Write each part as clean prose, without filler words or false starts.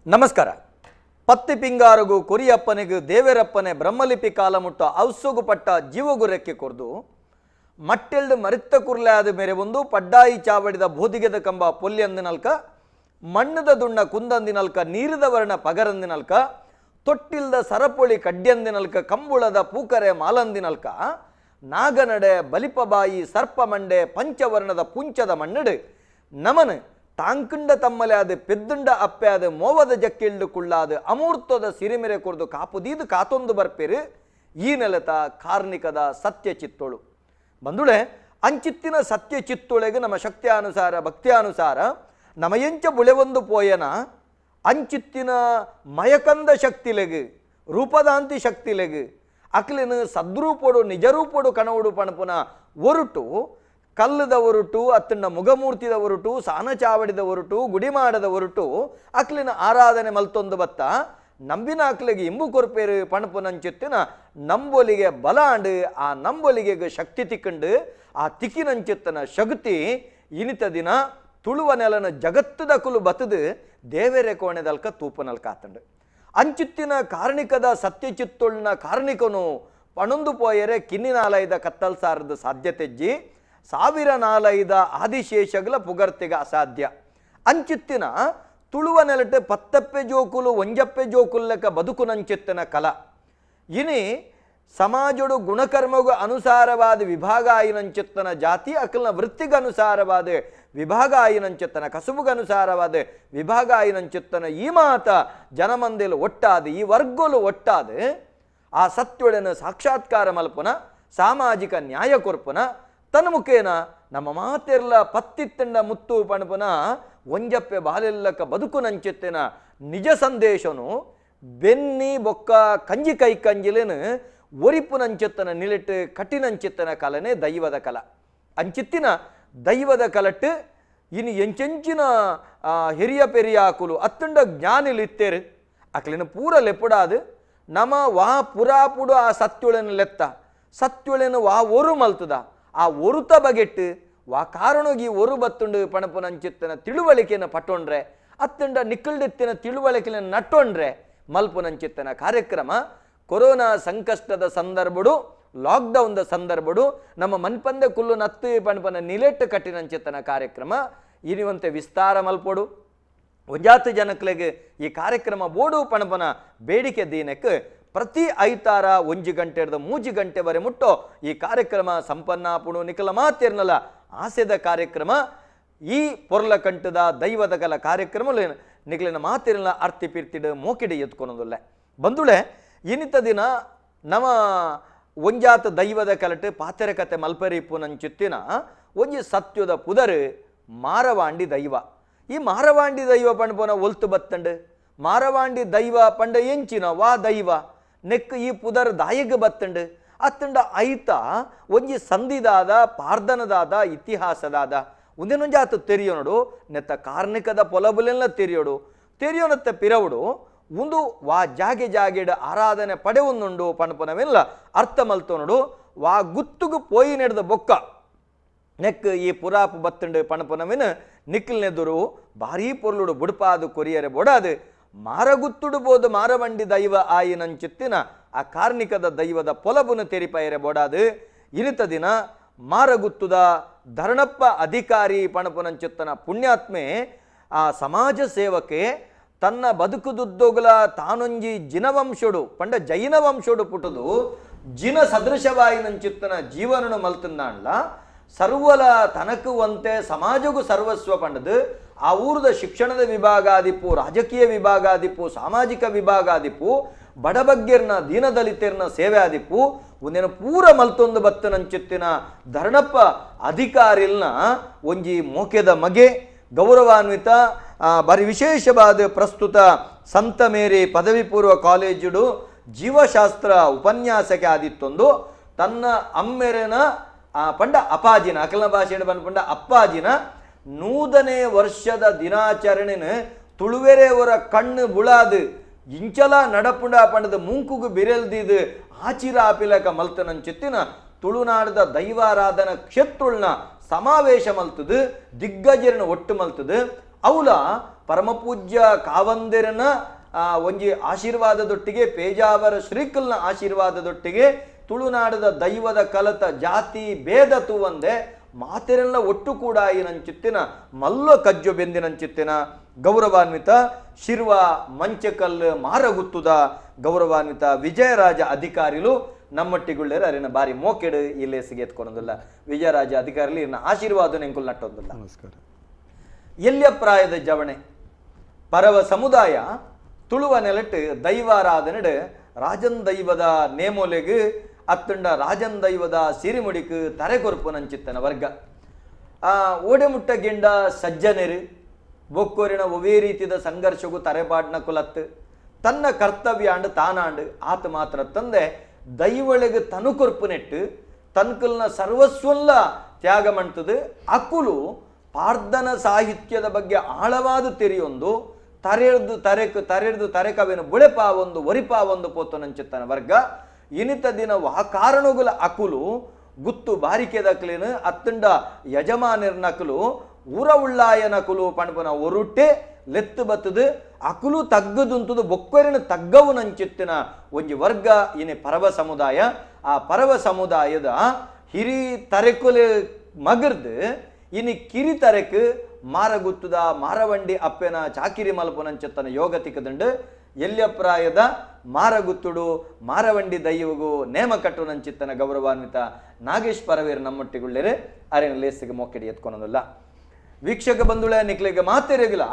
ನಮಸ್ಕಾರ. ಪತ್ತಿ ಪಿಂಗಾರಗು ಕೊರಿಯಪ್ಪನಿಗೂ ದೇವರಪ್ಪನೆ ಬ್ರಹ್ಮಲಿಪಿ ಕಾಲಮುಟ್ಟ ಔಸುಗು ಪಟ್ಟ ಜೀವಗುರೆಕ್ಕೆ ಕೊರ್ದು ಮಟ್ಟೆಲ್ದು ಮರಿತ್ತ ಕುರ್ಲೆ ಆದ ಮೇರೆ ಒಂದು ಪಡ್ಡಾಯಿ ಚಾವಡಿದ ಬೋಧಿಗೆದ ಕಂಬ ಪೊಲ್ಯಂದಿನಲ್ಕ ಮಣ್ಣದ ದುಣ್ಣ ಕುಂದಂದಿನಲ್ಕ ನೀರಿದ ವರ್ಣ ಪಗರಂದಿನಲ್ಕ ತೊಟ್ಟಿಲ್ದ ಸರಪೊಳಿ ಕಡ್ಯಂದಿನಲ್ಕ ಕಂಬುಳದ ಪೂಕರೆ ಮಾಲಂದಿನಲ್ಕ ನಾಗನಡೆ ಬಲಿಪಬಾಯಿ ಸರ್ಪಮಂಡೆ ಪಂಚವರ್ಣದ ಪುಂಚದ ಮಣ್ಣಡು ನಮನ ತಾಂಕುಂಡ ತಮ್ಮಲೆ ಆದ ಪೆದ್ದುಂಡ ಅಪ್ಪೆ ಆದ ಮೋವದ ಜಕ್ಕಿಲ್ಡು ಕುಳ್ಳಾದ ಅಮೂರ್ತದ ಸಿರಿಮೆರೆ ಕೊರ್ದು ಕಾಪುದೀದು ಕಾತೊಂದು ಬರ್ಪೇರು ಈ ನೆಲತ ಕಾರ್ಣಿಕದ ಸತ್ಯ ಚಿತ್ತೋಳು ಬಂದುಳೆ ಅಂಚಿತ್ತಿನ ಸತ್ಯ ಚಿತ್ತೊಳೆಗೆ ನಮ್ಮ ಶಕ್ತಿಯಾನುಸಾರ ಭಕ್ತಿಯಾನುಸಾರ ನಮಯಂಚ ಬುಳೆವೊಂದು ಪೋಯನ ಅಂಚಿತ್ತಿನ ಮಯಕಂದ ಶಕ್ತಿಲೆಗು ರೂಪದಾಂತಿ ಶಕ್ತಿಲೆಗು ಅಕ್ಲಿನ ಸದ್ರೂಪೋಡು ನಿಜರೂಪೋಡು ಕಣವುಡು ಪಣಪುನ ಒರುಟು ಕಲ್ಲದ ಒರುಟು ಅತ್ತಂಡ ಮುಗಮೂರ್ತಿದ ಒರುಟು ಸಾನಚಾವಡಿದ ಒರುಟು ಗುಡಿಮಾಡದ ಒರುಟು ಅಕ್ಲಿನ ಆರಾಧನೆ ಮಲ್ತೊಂದು ಬತ್ತ ನಂಬಿನ ಅಕ್ಲಿಗೆ ಇಂಬು ಕೊರ್ಪೇರು ಪಣಪುನಂಚಿತ್ತಿನ ನಂಬೊಲಿಗೆ ಬಲ ಅಂಡು ಆ ನಂಬೊಲಿಗೆ ಶಕ್ತಿ ತಿಕ್ಕಂಡು ಆ ತಿಕ್ಕಿನಂಚಿತ್ತನ ಶಕ್ತಿ ಇನಿತ ದಿನ ತುಳುವ ನೆಲನ ಜಗತ್ತದ ಕುಲು ಬತ್ತದು ದೇವೆರೆ ಕೋಣೆದಲ್ಕ ತೂಪನಲ್ಕ ಆತಂಡು ಅಂಚಿತ್ತಿನ ಕಾರ್ಣಿಕದ ಸತ್ಯಚಿತ್ತೊಳ್ನ ಕಾರ್ಣಿಕನು ಪಣೊಂದು ಪೋಯರೆ ಕಿನ್ನಿನಾಲಯದ ಕತ್ತಲ್ ಸಾರದ ಸಾಧ್ಯತೆಜ್ಜಿ ಸಾವಿರ ನಾಲೈದ ಆದಿಶೇಷಗಳ ಪುಗರ್ತಿಗೆ ಅಸಾಧ್ಯ ಅಂಚಿತ್ತಿನ ತುಳುವ ನೆಲಟೆ ಪತ್ತಪ್ಪೆ ಜೋಕುಲು ಒಂಜಪ್ಪೆ ಜೋಕುಲ್ಲಕ ಬದುಕುನಂಚಿತ್ತಿನ ಕಲ ಇನಿ ಸಮಾಜಡು ಗುಣಕರ್ಮಗೂ ಅನುಸಾರವಾದ ವಿಭಾಗ ಆಯಿನಂಚಿತ್ತನ ಜಾತಿ ಅಕಲ್ನ ವೃತ್ತಿಗೆ ಅನುಸಾರವಾದ ವಿಭಾಗ ಆಯಿನಂಚಿತ್ತನ ಕಸುಬುಗನುಸಾರವಾದ ವಿಭಾಗ ಆಯಿನಂಚಿತ್ತನ ಈ ಮಾತ ಜನಮಂದಿಲು ಒಟ್ಟಾದ ಈ ವರ್ಗಲು ಒಟ್ಟಾದ ಆ ಸತ್ಯೊಡನ ಸಾಕ್ಷಾತ್ಕಾರ ಮಲ್ಪುನ ಸಾಮಾಜಿಕ ನ್ಯಾಯ ಕೊರ್ಪುನ ತನ್ನ ಮುಖೇನ ನಮ್ಮ ಮಾತೆರ್ಲ ಪತ್ತಿತ್ತಂಡ ಮುತ್ತು ಪಣಪುನ ಒಂಜಪ್ಪೆ ಬಾಲೆಲ್ಲಕ ಬದುಕುನಂಚಿತ್ತಿನ ನಿಜ ಸಂದೇಶನು ಬೆನ್ನಿ ಬೊಕ್ಕ ಕಂಜಿ ಕೈ ಕಂಜಿಲೇನು ಒರಿಪುನಂಚಿತ್ತನ ನಿಲಿಟ್ಟು ಕಠಿಣಂಚಿತ್ತನ ಕಲನೆ ದೈವದ ಕಲ ಅಂಚಿತ್ತಿನ ದೈವದ ಕಲಟ್ಟು ಇನ್ನು ಎಂಚೆಂಚಿನ ಹಿರಿಯ ಪೆರಿಯಾಕುಲು ಅತ್ತಂಡ ಜ್ಞಾನಿಲು ಇತ್ತೇರು ಅಕ್ಲಿನ ಪೂರ ಲೆಪ್ಪುಡಾದು ನಮ ವಾ ಪುರಾಪುಡು ಆ ಸತ್ಯುಳೆನ ಲೆತ್ತ ಸತ್ಯುಳೆನ ವಾ ಒರು ಮಲ್ತದ ಆ ಒರುತ ಬಗೆಟ್ಟು ವಾ ಕಾರಣೋಗಿ ಒರು ಬತ್ತುಂಡು ಪಣಪುನಂಚಿತ್ತನ ತಿಳುವಳಿಕೆಯನ್ನು ಪಟ್ಟೊಂಡ್ರೆ ಅತ್ತಂಡ ನಿಕ್ಕಲ್ಡಿತ್ತಿನ ತಿಳುವಳಿಕೆಯನ್ನು ನಟ್ಟೊಂಡ್ರೆ ಮಲ್ಪುನಂಚಿತ್ತನ ಕಾರ್ಯಕ್ರಮ ಕೊರೋನಾ ಸಂಕಷ್ಟದ ಸಂದರ್ಭಡು ಲಾಕ್ಡೌನ್ದ ಸಂದರ್ಭಡು ನಮ್ಮ ಮನ್ಪಂದೆ ಕುಲ್ಲು ನತ್ತು ಪಣಪನ ನಿಲೆಟ್ಟು ಕಟ್ಟಿನಂಚಿತ್ತನ ಕಾರ್ಯಕ್ರಮ ಇನಿವಂತೆ ವಿಸ್ತಾರ ಮಲ್ಪೊಡು ಒಂಜಾತು ಜನಕ್ಲೆಗೆ ಈ ಕಾರ್ಯಕ್ರಮ ಬೋಡು ಪಣಪನ ಬೇಡಿಕೆ ದೀನಕ್ಕೆ ಪ್ರತಿ ಐತಾರ 1 ಗಂಟೆದ 3 ಗಂಟೆವರೆ ಮುಟ್ಟೋ ಈ ಕಾರ್ಯಕ್ರಮ ಸಂಪನ್ನ ಪುಣು ನಿಖಲ ಮಾತಿರ್ನಲ್ಲ ಆಸೆದ ಕಾರ್ಯಕ್ರಮ ಈ ಪೊರ್ಲ ಕಂಠದ ದೈವದ ಕಲ ಕಾರ್ಯಕ್ರಮ ನಿಖಲಿನ ಮಾತಿರ್ನ ಅರ್ತಿ ಪಿರ್ತಿಡು ಮೋಕಿಡಿ ಎತ್ಕೊನೋದಿಲ್ಲ ಬಂದುಳೆ ಇನಿತ ದಿನ ನಮ್ಮ ಒಂಜಾತ ದೈವದ ಕಲಟು ಪಾತೆರ ಕತೆ ಮಲ್ಪರಿಪು ನಂಚುತ್ತಿನ ಒಂಜಿ ಸತ್ಯದ ಪುದರು ಮಾರವಾಂಡಿ ದೈವ. ಈ ಮಾರವಾಂಡಿ ದೈವ ಪಂಡ್ಪೋನ ಒಲ್ತು ಬತ್ತಂಡು ಮಾರವಾಂಡಿ ದೈವ ಪಂಡ ಎಂಚಿನ ವಾ ದೈವ ನೆಕ್ ಈ ಪುದರ್ ದಾಯಿಗ್ ಬತ್ತಂಡು ಅತ್ತಂಡ ಐತ ಒಂಜಿ ಸಂಧಿದಾದ ಪಾರ್ದನದಾದ ಇತಿಹಾಸದಾದ ಒಂದೇನೊಂಜಾತು ತೆರಿಯೋನಡು ನೆತ್ತ ಕಾರ್ಣಿಕದ ಪೊಲಬುಲೆಲ್ಲ ತೆರಿಯೋಡು ತೆರಿಯೋನತ್ತ ಪಿರವುಡು ಒಂದು ವಾ ಜಾಗೆ ಜಾಗೆಡ್ ಆರಾಧನೆ ಪಡೆವೊಂದುಂಡು ಪಣಪನವೆಲ್ಲ ಅರ್ಥ ಮಲ್ತೋನಡು ವಾ ಗುತ್ತುಗು ಪೋಯಿ ನೆಡ್ದ ಬೊಕ್ಕ ನೆಕ್ ಈ ಪುರಾಪು ಬತ್ತಂಡು ಪಣಪನವಿನ ನಿಕ್ಲ್ನೆದುರು ಭಾರೀ ಪೊರ್ಲುಡು ಬುಡ್ಪಾದು ಕೊರಿಯರೆ ಬೊಡಾದು ಮಾರಗುತ್ತುಡು ಬೋದು ಮಾರವಂಡಿ ದೈವ ಆಯಿನಂಚಿತ್ತಿನ ಆ ಕಾರ್ಣಿಕದ ದೈವದ ಪೊಲಬುನ ತೆರಿಪಯರೆ ಬೊಡಾದು ಇನಿತ ದಿನ ಮಾರಗುತ್ತುದ ಧರಣಪ್ಪ ಅಧಿಕಾರಿ ಪಣಪುನಂಚಿತ್ತನ ಪುಣ್ಯಾತ್ಮೆ ಆ ಸಮಾಜ ಸೇವಕೆ ತನ್ನ ಬದುಕುದುದ್ದೋಗುಲ ತಾನೊಂಜಿ ಜಿನವಂಶೋಡು ಪಂಡ ಜೈನ ವಂಶೋಡು ಪುಟದು ಜಿನ ಸದೃಶವಾಯಿನಂಚಿತ್ತನ ಜೀವನನು ಮಲ್ತಂದಾಂಡ್ಲ ಸರ್ವಲ ತನಕುವಂತೆ ಸಮಾಜಗೂ ಸರ್ವಸ್ವ ಪಂಡದು ಆ ಊರದ ಶಿಕ್ಷಣದ ವಿಭಾಗಾದಿಪ್ಪು ರಾಜಕೀಯ ವಿಭಾಗಾದಿಪ್ಪು ಸಾಮಾಜಿಕ ವಿಭಾಗಾದಿಪ್ಪು ಬಡಬಗ್ಗೆರ್ನ ದೀನದಲಿತೆರ್ನ ಸೇವೆ ಆದಿಪ್ಪು ಒಂದೇನ ಪೂರ ಮಲ್ತೊಂದು ಬತ್ತನಂಚಿತ್ತಿನ ಧರಣಪ್ಪ ಅಧಿಕಾರಿಲ್ನ ಒಂಜಿ ಮೋಕೆದ ಮಗೆ ಗೌರವಾನ್ವಿತ ಬಾರಿ ವಿಶೇಷವಾದ ಪ್ರಸ್ತುತ ಸಂತ ಮೇರಿ ಪದವಿ ಪೂರ್ವ ಕಾಲೇಜುಡು ಜೀವಶಾಸ್ತ್ರ ಉಪನ್ಯಾಸಕ್ಕೆ ಆದಿತ್ತೊಂದು ತನ್ನ ಅಮ್ಮೆರೆನ ಪಂಡ ಅಪಾಜಿನ ಅಕಲನ ಭಾಷೆಯನ್ನು ಬಂದ ಪಂಡ ಅಪ್ಪಾಜಿನ 100ನೇ ವರ್ಷದ ದಿನಾಚರಣೆನ ತುಳುವೆರೆಯವರ ಕಣ್ಣು ಬುಳಾದು ಇಂಚಲ ನಡಪುಂಡ ಪಂಡದ ಮೂಂಕುಗು ಬಿರೆಲ್ದಿದು ಆಚಿರ ಆಪಿಲಕ ಮಲ್ತನಂಚಿತ್ತಿನ ತುಳುನಾಡದ ದೈವಾರಾಧನ ಕ್ಷೇತ್ರುಳ್ನ ಸಮಾವೇಶ ಮಲ್ತದು ದಿಗ್ಗಜರನ್ನ ಒಟ್ಟು ಮಲ್ತದು ಅವುಲ ಪರಮಪೂಜ್ಯ ಕಾವಂದಿರನ ಒಂಜಿ ಆಶೀರ್ವಾದದೊಟ್ಟಿಗೆ ಪೇಜಾವರ ಶ್ರೀಕಲ್ನ ಆಶೀರ್ವಾದದೊಟ್ಟಿಗೆ ತುಳುನಾಡದ ದೈವದ ಕಲತ ಜಾತಿ ಭೇದ ತೂವಂದೆ ಮಾತೆರೆಲ್ಲ ಒಟ್ಟು ಕೂಡ ನಂಚಿತ್ತಿನ ಮಲ್ಲ ಕಜ್ಜು ಬೆಂದಿನಂಚಿತ್ತಿನ ಗೌರವಾನ್ವಿತ ಶಿರ್ವ ಮಂಚಕಲ್ ಮಾರಗುತ್ತುದ ಗೌರವಾನ್ವಿತ ವಿಜಯರಾಜ ಅಧಿಕಾರಿಲು ನಮ್ಮಟ್ಟಿಗುಳ್ಳೇರು ಅರಿನ ಬಾರಿ ಮೋಕೆಡು ಈ ಲೇಸಿಗೆ ಎತ್ಕೊಳೋದಿಲ್ಲ. ವಿಜಯರಾಜ ಅಧಿಕಾರಿಲು ಇನ್ನ ಆಶೀರ್ವಾದ ಎಂಕುಲ್ ನಟ್ಟೊಂದಿಲ್ಲ. ನಮಸ್ಕಾರ. ಎಲ್ಲಿಯ ಪ್ರಾಯದ ಜವಣೆ ಪರವ ಸಮುದಾಯ ತುಳುವ ನೆಲಟ್ಟು ದೈವಾರಾಧನೆಡು ರಾಜನ್ ದೈವದ ನೇಮೊಲೆಗು ಅತ್ತಂಡ ರಾಜನ್ ದೈವದ ಸಿರಿಮುಡಿಕು ತರೆಕೊರ್ಪು ನಂಚಿತ್ತನ ವರ್ಗ ಓಡೆಮುಟ್ಟ ಗಿಂಡ ಸಜ್ಜನೆರು ಬೊಕ್ಕೋರಿನ ಒವೇ ರೀತಿಯ ಸಂಘರ್ಷಗೂ ತರೆಪಾಡ್ನ ಕುಲತ್ತು ತನ್ನ ಕರ್ತವ್ಯ ಆಂಡು ತಾನಾಂಡು ಆತ ಮಾತ್ರ ತಂದೆ ದೈವಳಿಗೆ ತನುಕೊರ್ಪು ನೆಟ್ಟು ತನ್ಕಲ್ನ ಸರ್ವಸ್ವಲ್ಲ ತ್ಯಾಗ ಮಾಡ್ತದೆ. ಅಕುಲು ಪಾರ್ದನ ಸಾಹಿತ್ಯದ ಬಗ್ಗೆ ಆಳವಾದ ತೆರೆಯೊಂದು ತರೆರ್ದು ತರೆಕು ತರೆರ್ದು ತರೆಕವೇನು ಬುಳೆಪಾ ಒಂದು ಒರಿಪಾ ಒಂದು ಪೋತನಂಚಿತ್ತನ ವರ್ಗ ಇನಿತ ದಿನ ವಾ ಕಾರಣಗುಲ ಅಕುಲು ಗುತ್ತು ಬಾರಿಕೆದಕ್ಲೇನು ಅತ್ತಂಡ ಯಜಮಾನಿರ್ನಕಲು ಊರ ಉಳ್ಳಾಯನಕುಲು ಪಣಪನ ಒರುಟೆ ಲೆತ್ತು ಬತ್ತದು ಅಕುಲು ತಗ್ಗದುಂತುದು ಬೊಕ್ಕೊರಿನ ತಗ್ಗವು ನಂಚಿತ್ತಿನ ಒಂಜಿ ವರ್ಗ ಇನಿ ಪರವ ಸಮುದಾಯ. ಆ ಪರವ ಸಮುದಾಯದ ಹಿರಿ ತರೆಕುಲು ಮಗರ್ದು ಇನಿ ಕಿರಿ ತರೆಕು ಮಾರಗುತ್ತುದ ಮಾರವಂಡಿ ಅಪ್ಪೆನ ಚಾಕಿರಿ ಮಲ್ಪುನಂಚಿತ್ತನ ಯೋಗ ತಿಕ್ಕದಂಡು ಎಲ್ಯಪ್ರಾಯದ ಮಾರಗುತ್ತುಡು ಮಾರವಂಡಿ ದೈವಗು ನೇಮ ಕಟ್ಟುನಂಚಿತ್ತನ ಗೌರವಾನ್ವಿತ ನಾಗೇಶ್ ಪರವೀರ್ ನಮ್ಮೊಟ್ಟಿಗುಳ್ಳೇರೆ ಅರೆನ ಲೇಸಿಗೆ ಮೊಕ್ಕೆಡಿ ಎತ್ಕೊಳೋದಿಲ್ಲ. ವೀಕ್ಷಕ ಬಂಧುಳೆ ನಿಕ್ಲಿಗೆ ಮಾತೆರೆಗಿಲ್ಲ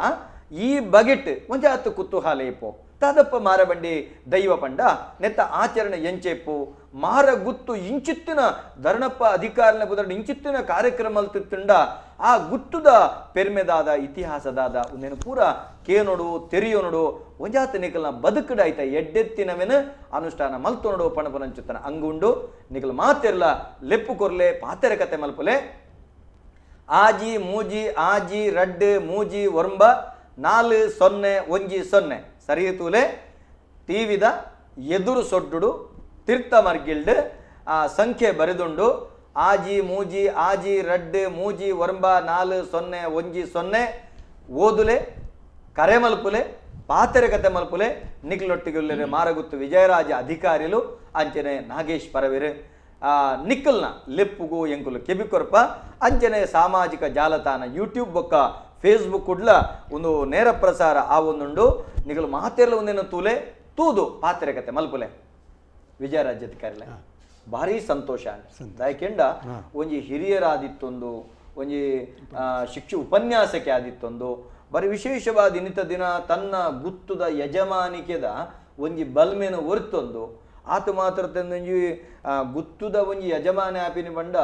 ಈ ಬಗೆಟ್ ಒಂಜಾತು ಕುತೂಹಲ ಇಪ್ಪು ತಾದಪ್ಪ ಮಾರವಂಡಿ ದೈವ ಪಂಡ ನೆತ್ತ ಆಚರಣೆ ಎಂಚೆಪ್ಪು ಮಾರ ಗುತ್ತು ಇಂಚಿತ್ತಿನ ಧರಣಪ್ಪ ಅಧಿಕಾರಿನ ಬುದರ ಇಂಚಿತ್ತಿನ ಕಾರ್ಯಕ್ರಮ ತಿತ್ತುಂಡ ಆ ಗುತ್ತುದ ಪೆರ್ಮೆದಾದ ಇತಿಹಾಸದಾದ ಒಂದೇನು ಪೂರ ಕೇನೋಡು ತೆರಿಯೋನೋಡು ಒಂಜಾತ ನಿಕಲ್ನ ಬದುಕಡ ಆಯ್ತ ಎಡ್ಡೆತ್ತಿನವೇನ ಅನುಷ್ಠಾನ ಮಲ್ತೋನೋಡು ಪಣಪನಂಚುತ್ತನ ಅಂಗುಂಡು ನಿಕಲ್ ಮಾತೆರ್ಲ ಲೆಪ್ಪು ಕೊರ್ಲೆ ಪಾತೆರೆ ಕತೆ ಮಲ್ಪಲೆ ಆಜಿ ಮೂಜಿ ಆಜಿ ರಡ್ಡು ಮೂಜಿ ಒರ್ಂಬ 4 0 1 0 ಸರಿಯತೂಲೆ ಟಿವಿದ ಎದುರು ಸೊಡ್ಡುಡು ತೀರ್ಥ ಮರ್ಗಿಲ್ಡು ಆ ಸಂಖ್ಯೆ ಬರೆದುಂಡು ಆಜಿ ಮೂಜಿ ಆಜಿ ರಡ್ಡು ಮೂಜಿ ಒರ್ಂಬ 4 0 1 0 ಓದುಲೆ ಕರೆ ಮಲ್ಪುಲೆ ಪಾತೆರೆ ಕತೆ ಮಲ್ಪುಲೆ ನಿಕ್ಲೊಟ್ಟಿಗುಲ್ಲೆರೆ ಮಾರಗುತ್ತು ವಿಜಯರಾಜ ಅಧಿಕಾರಿಲು ಅಂಚನೆ ನಾಗೇಶ್ ಪರವೀರ್ ನಿಕ್ಕಲ್ನ ಲೆಪ್ಪುಗು ಎಂಕುಲು ಕೆಬಿಕೊರ್ಪ ಅಂಚನೆ ಸಾಮಾಜಿಕ ಜಾಲತಾಣ ಯೂಟ್ಯೂಬ್ ಬೊಕ್ಕ ಫೇಸ್ಬುಕ್ ಕುಡ್ಲ ಒಂದು ನೇರ ಪ್ರಸಾರ ಆ ಒಂದುಂಡು ನಿಗಲು ಮಾತೆರ್ಲ ಒಂದೇನು ತೂಲೆ ತೂದು ಪಾತ್ರೆ ಕತೆ ಮಲ್ಪುಲೆ. ವಿಜಯರಾಜ್ಯಾಧಿಕಾರಿಲೆ ಭಾರಿ ಸಂತೋಷ ದಾಯಕೆಂಡ ಒಂಜಿ ಹಿರಿಯರಾದಿತ್ತೊಂದು ಒಂಜಿ ಶಿಕ್ಷ ಉಪನ್ಯಾಸಕ್ಕೆ ಆದಿತ್ತೊಂದು ಬರೀ ವಿಶೇಷವಾದ ಇನ್ನಿತ ದಿನ ತನ್ನ ಗುತ್ತುದ ಯಜಮಾನಿಕೆದ ಒಂಜಿ ಬಲ್ಮೇನ ಒರ್ತೊಂದು ಆತ ಮಾತ್ರ ತಂದೊಂಜಿ ಗುತ್ತುದ ಒಂಜಿ ಯಜಮಾನ ಆಪಿನ ಬಂಡ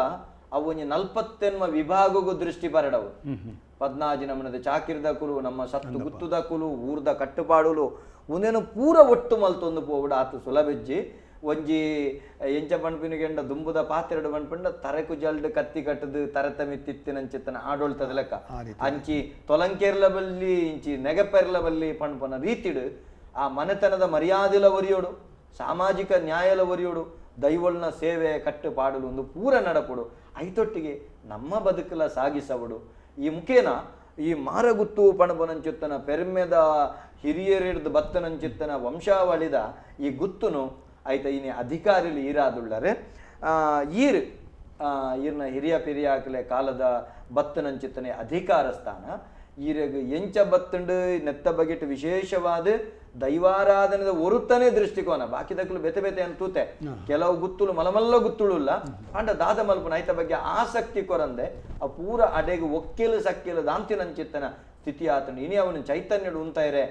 ಅವು ಒಂಜಿ 40 ವಿಭಾಗಗೂ ದೃಷ್ಟಿ ಬರಡವು ಪದ್ನಾಜಿ ನಮ್ಮನದ ಚಾಕಿರ್ದ ಕುಲು ನಮ್ಮ ಸತ್ತು ಗುತ್ತುದ ಕುಲು ಊರ್ದ ಕಟ್ಟುಪಾಡುಲು ಒಂದೇನು ಪೂರ ಒಟ್ಟು ಮಲ್ತೊಂದು ಪೋವುಡ ಆತ ಸುಲಭೆಜ್ಜಿ ಒಂಜಿ ಎಂಚ ಪಣ್ಪಿನ ದುಂಬುದ ಪಾತೆರಡು ಪಣ್ಪಂಡ ತರೆಕು ಜಲ್ಡು ಕತ್ತಿ ಕಟ್ಟದು ತರೆತ ಮಿತ್ತಿತ್ತಿನಂಚಿತ್ತನ ಆಡೊಳ್ತದ ಲೆಕ್ಕ ಅಂಚಿ ತೊಲಂಕೇರ್ಲ ಬಲ್ಲಿ ಇಂಚಿ ನೆಗಪೆರ್ಲ ಬಲ್ಲಿ ಪಣ್ಪನ ರೀತಿಡು ಆ ಮನೆತನದ ಮರ್ಯಾದೆಲ ಒರಿಯೋಡು ಸಾಮಾಜಿಕ ನ್ಯಾಯಲ ಒರಿಯೋಡು ದೈವೊಳ್ನ ಸೇವೆ ಕಟ್ಟುಪಾಡಲು ಒಂದು ಪೂರ ನಡಪುಡು ಐತೊಟ್ಟಿಗೆ ನಮ್ಮ ಬದುಕಲ ಸಾಗಿಸವಡು ಈ ಮುಖೇನ ಈ ಮಾರಗುತ್ತು ಪಣಪನಂಚುತ್ತನ ಪೆರ್ಮೆದ ಹಿರಿಯರಿಡ್ದು ಬತ್ತನಂಚಿತ್ತನ ವಂಶಾವಳಿದ ಈ ಗುತ್ತುನು ಆಯ್ತ ಇನಿ ಅಧಿಕಾರಿಲು ಈರಾದುಳ್ಳರೆ ಈರ್ ಈರ್ನ ಹಿರಿಯ ಪಿರಿಯಾಕಲೆ ಕಾಲದ ಬತ್ತನಂಚಿತ್ತನೆ ಅಧಿಕಾರ ಸ್ಥಾನ ಈರೆಗ್ ಎಂಚ ಬತ್ತಂಡು ನೆತ್ತ ಬಗೆಟ್ ವಿಶೇಷವಾದ ದೈವಾರಾಧನೆದ ಒರುತ್ತನೇ ದೃಷ್ಟಿಕೋನ ಬಾಕಿದಕ್ಕಲು ಬೆತೆ ಬೆತೆ ಅಂತೂತೆ ಕೆಲವು ಗುತ್ತುಲು ಮಲಮಲ್ಲ ಗುತ್ತುಳುಲ್ಲ ಅಂಡ ದಾದ ಮಲ್ಪನ ಐತ ಬಗ್ಗೆ ಆಸಕ್ತಿ ಕೊರಂದೆ ಆ ಪೂರ ಅಡೆಗೆ ಒಕ್ಕೆಲು ಸಕ್ಕೆಲು ದಾಂತಿನಂಚಿತ್ತನ ಸ್ಥಿತಿ ಆತನು ಇನಿ ಅವನು ಚೈತನ್ಯಡು ಉಂತಾಯಿರೆ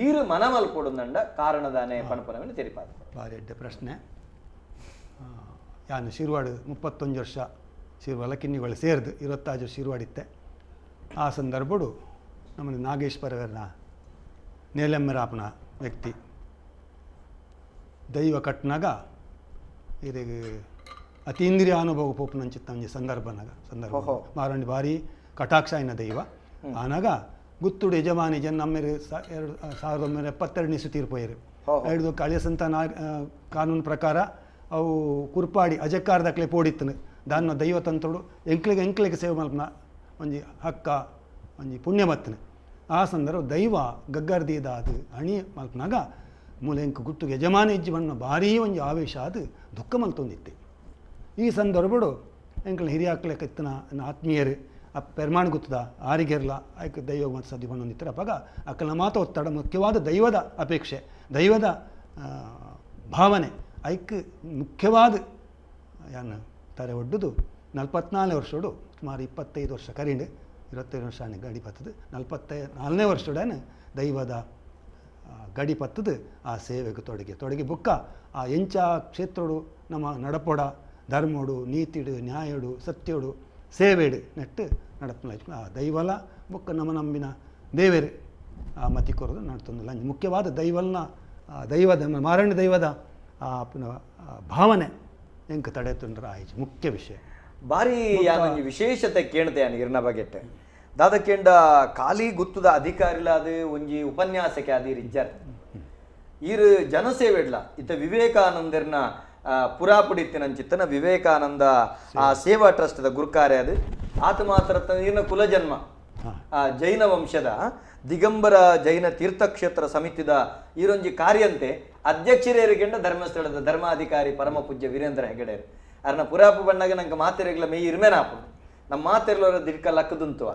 ಈರು ಮನ ಮಲ್ಪೊಡುಂದಂಡ ಕಾರಣದಾನೆ ಪಣಪನವನ್ನು ತೆರಿಪಾದ. ಭಾರಿ ಎಡ್ಡೆ ಪ್ರಶ್ನೆ. ಯಾನು ಶಿರ್ವಾಡು 31 ವರ್ಷ ಶಿರ್ವಾಲ ಕಿನ್ನಿಗಳು ಸೇರಿದು 25 ವರ್ಷ ಶಿರ್ವಾಡಿತ್ತೆ. ಆ ಸಂದರ್ಭಡು ನಮ್ಮಲ್ಲಿ ನಾಗೇಶ್ ಪರವರ್ನ ನೇಲೆಮ್ಮರಾಪನ ವ್ಯಕ್ತಿ ದೈವ ಕಟ್ನಾಗ ಇದಕ್ಕೆ ಅತೀಂದ್ರಿಯ ಅನುಭವ ಪೋಪನಂಚಿತ್ತ ಒಂಜಿ ಸಂದರ್ಭನಾಗ ಸಂದರ್ಭ ಮಾರಂಡಿ ಭಾರಿ ಕಟಾಕ್ಷ అయిన ದೈವ ಆನಾಗ ಗುತ್ತುಡು ಯಜಮಾನಿ ಜನ ನಮ್ಮೇರು 1972 ಇಸು ತೀರ್ಪೋಯರು. ಐದು ಕಳಿಯ ಸಂತಾನ ಕಾನೂನು ಪ್ರಕಾರ ಅವು ಕುರ್ಪಾಡಿ ಅಜಕ್ಕಾರದಕ್ಲೆ ಪೋಡಿತ್ತನು ದಾನ್ನ ದೈವ ತಂತ್ರುಡು ಎಂಕ್ಲಿಗೆ ಎಂಕ್ಲಿಗೆ ಸೇವೆ ಮಲ್ಪನ ಒಂಜಿ ಹಕ್ಕ ಒಂಜಿ ಪುಣ್ಯ ಮತ್ತನು. ಆ ಸಂದರ್ಭ ದೈವ ಗಗ್ಗರ್ದೀದಾದ ಅಣಿ ಮಲ್ಪನಾಗ ಮೂಲೆಂಕ ಗುಟ್ಟುಗೆ ಯಜಮಾನ ಇಜ್ಜಿ ಬಣ್ಣ ಭಾರೀ ಒಂಜಿ ಆವೇಶ ಅದು ದುಃಖ ಮಲ್ತೊಂದಿತ್ತೆ. ಈ ಸಂದರ್ಭಡು ಎಂಕಲ್ನ ಹಿರಿಯಾಕ್ಲೆಕ್ಕಿತ್ತನ ಆತ್ಮೀಯರು ಆ ಪೆರ್ಮಾಣ್ ಗುತ್ತದ ಆರಿಗೆರ್ಲ ಆಯ್ಕೆ ದೈವ ಮತ್ತು ಸದ್ಯ ಬಣ್ಣೊಂದಿತ್ತಾರೆ. ಅಪ್ಪಾಗ ಅಕ್ಕನ ಮಾತು ಒತ್ತಡ ಮುಖ್ಯವಾದ ದೈವದ ಅಪೇಕ್ಷೆ, ದೈವದ ಭಾವನೆ ಐಕ್ ಮುಖ್ಯವಾದ ಯಾನ್ ತರೆ ಒಡ್ಡುದು 44 ವರ್ಷಡು ಸುಮಾರು 25 ವರ್ಷ ಕರಿಂಡು 25 ವರ್ಷ ಗಡಿ ಪತ್ತದು 44ನೇ ವರ್ಷಡೇನೆ ದೈವದ ಗಡಿ ಪತ್ತದು ಆ ಸೇವೆಗೆ ತೊಡಗಿ ತೊಡಗಿ ಬುಕ್ಕ ಆ ಎಂಚ ಕ್ಷೇತ್ರಡು ನಮ್ಮ ನಡಪೊಡ ಧರ್ಮೋಡು ನೀತಿಡು ನ್ಯಾಯಡು ಸತ್ಯೋಡು ಸೇವೆಡು ನೆಟ್ಟು ನಡಪನ ಆ ದೈವಲ ಬುಕ್ಕ ನಮ್ಮ ನಂಬಿನ ದೇವೇರು ಆ ಮತಿ ಕೊರದು ನಡ್ತೊಂದು ಲಂಚ್ ಮುಖ್ಯವಾದ ದೈವಲ್ನ ದೈವದ ಮಾರಣ್ಯ ದೈವದ ಆ ಭಾವನೆ ಎಂಕ ತಡೆ ತೊಂದರೆ ಆಯ್ತು ಮುಖ್ಯ ವಿಷಯ. ಭಾರಿ ಯಾನೊಂಜಿ ವಿಶೇಷತೆ ಕೇಳ್ತೆ ಯಾನ್ ಇರ್ನ ಬಗೆಟ್ ದಾದಕೇಂಡ ಖಾಲಿ ಗುತ್ತದ ಅಧಿಕಾರಿಲಾದ ಒಂಜಿ ಉಪನ್ಯಾಸಕ್ಕೆ ಆದೀರ್ ಇಜ್ಜಾರ್ ಈರು ಜನಸೇವೆಡ್ಲ ಇತ್ತ ವಿವೇಕಾನಂದರ್ನ ಪುರಾಪುಡಿತ್ತಿನಂಚಿತ್ತನ ವಿವೇಕಾನಂದ ಆ ಸೇವಾ ಟ್ರಸ್ಟ್ದ ಗುರುಕಾರ್ಯ ಅದು ಆತ ಮಾತ್ರ ಈರ್ನ ಕುಲಜನ್ಮ ಆ ಜೈನ ವಂಶದ ದಿಗಂಬರ ಜೈನ ತೀರ್ಥಕ್ಷೇತ್ರ ಸಮಿತಿದ ಈರೊಂಜಿ ಕಾರ್ಯಂತೆ ಅಧ್ಯಕ್ಷರೇರಿಗೆಂಡ ಧರ್ಮಸ್ಥಳದ ಧರ್ಮಾಧಿಕಾರಿ ಪರಮ ಪೂಜ್ಯ ವೀರೇಂದ್ರ ಹೆಗಡೆಯರು ಅರ್ನ ಪುರಾಪು ಬಣ್ಣಾಗ ನಂಗೆ ಮಾತೆರೆಗ್ಲ ಮೇಯ್ ಇರ್ಮೇನಾಪು ನಮ್ಮ ಮಾತೆರ್ಲೋರ ದಿಡ್ಕ ಲಕ್ಕದುಂತುವ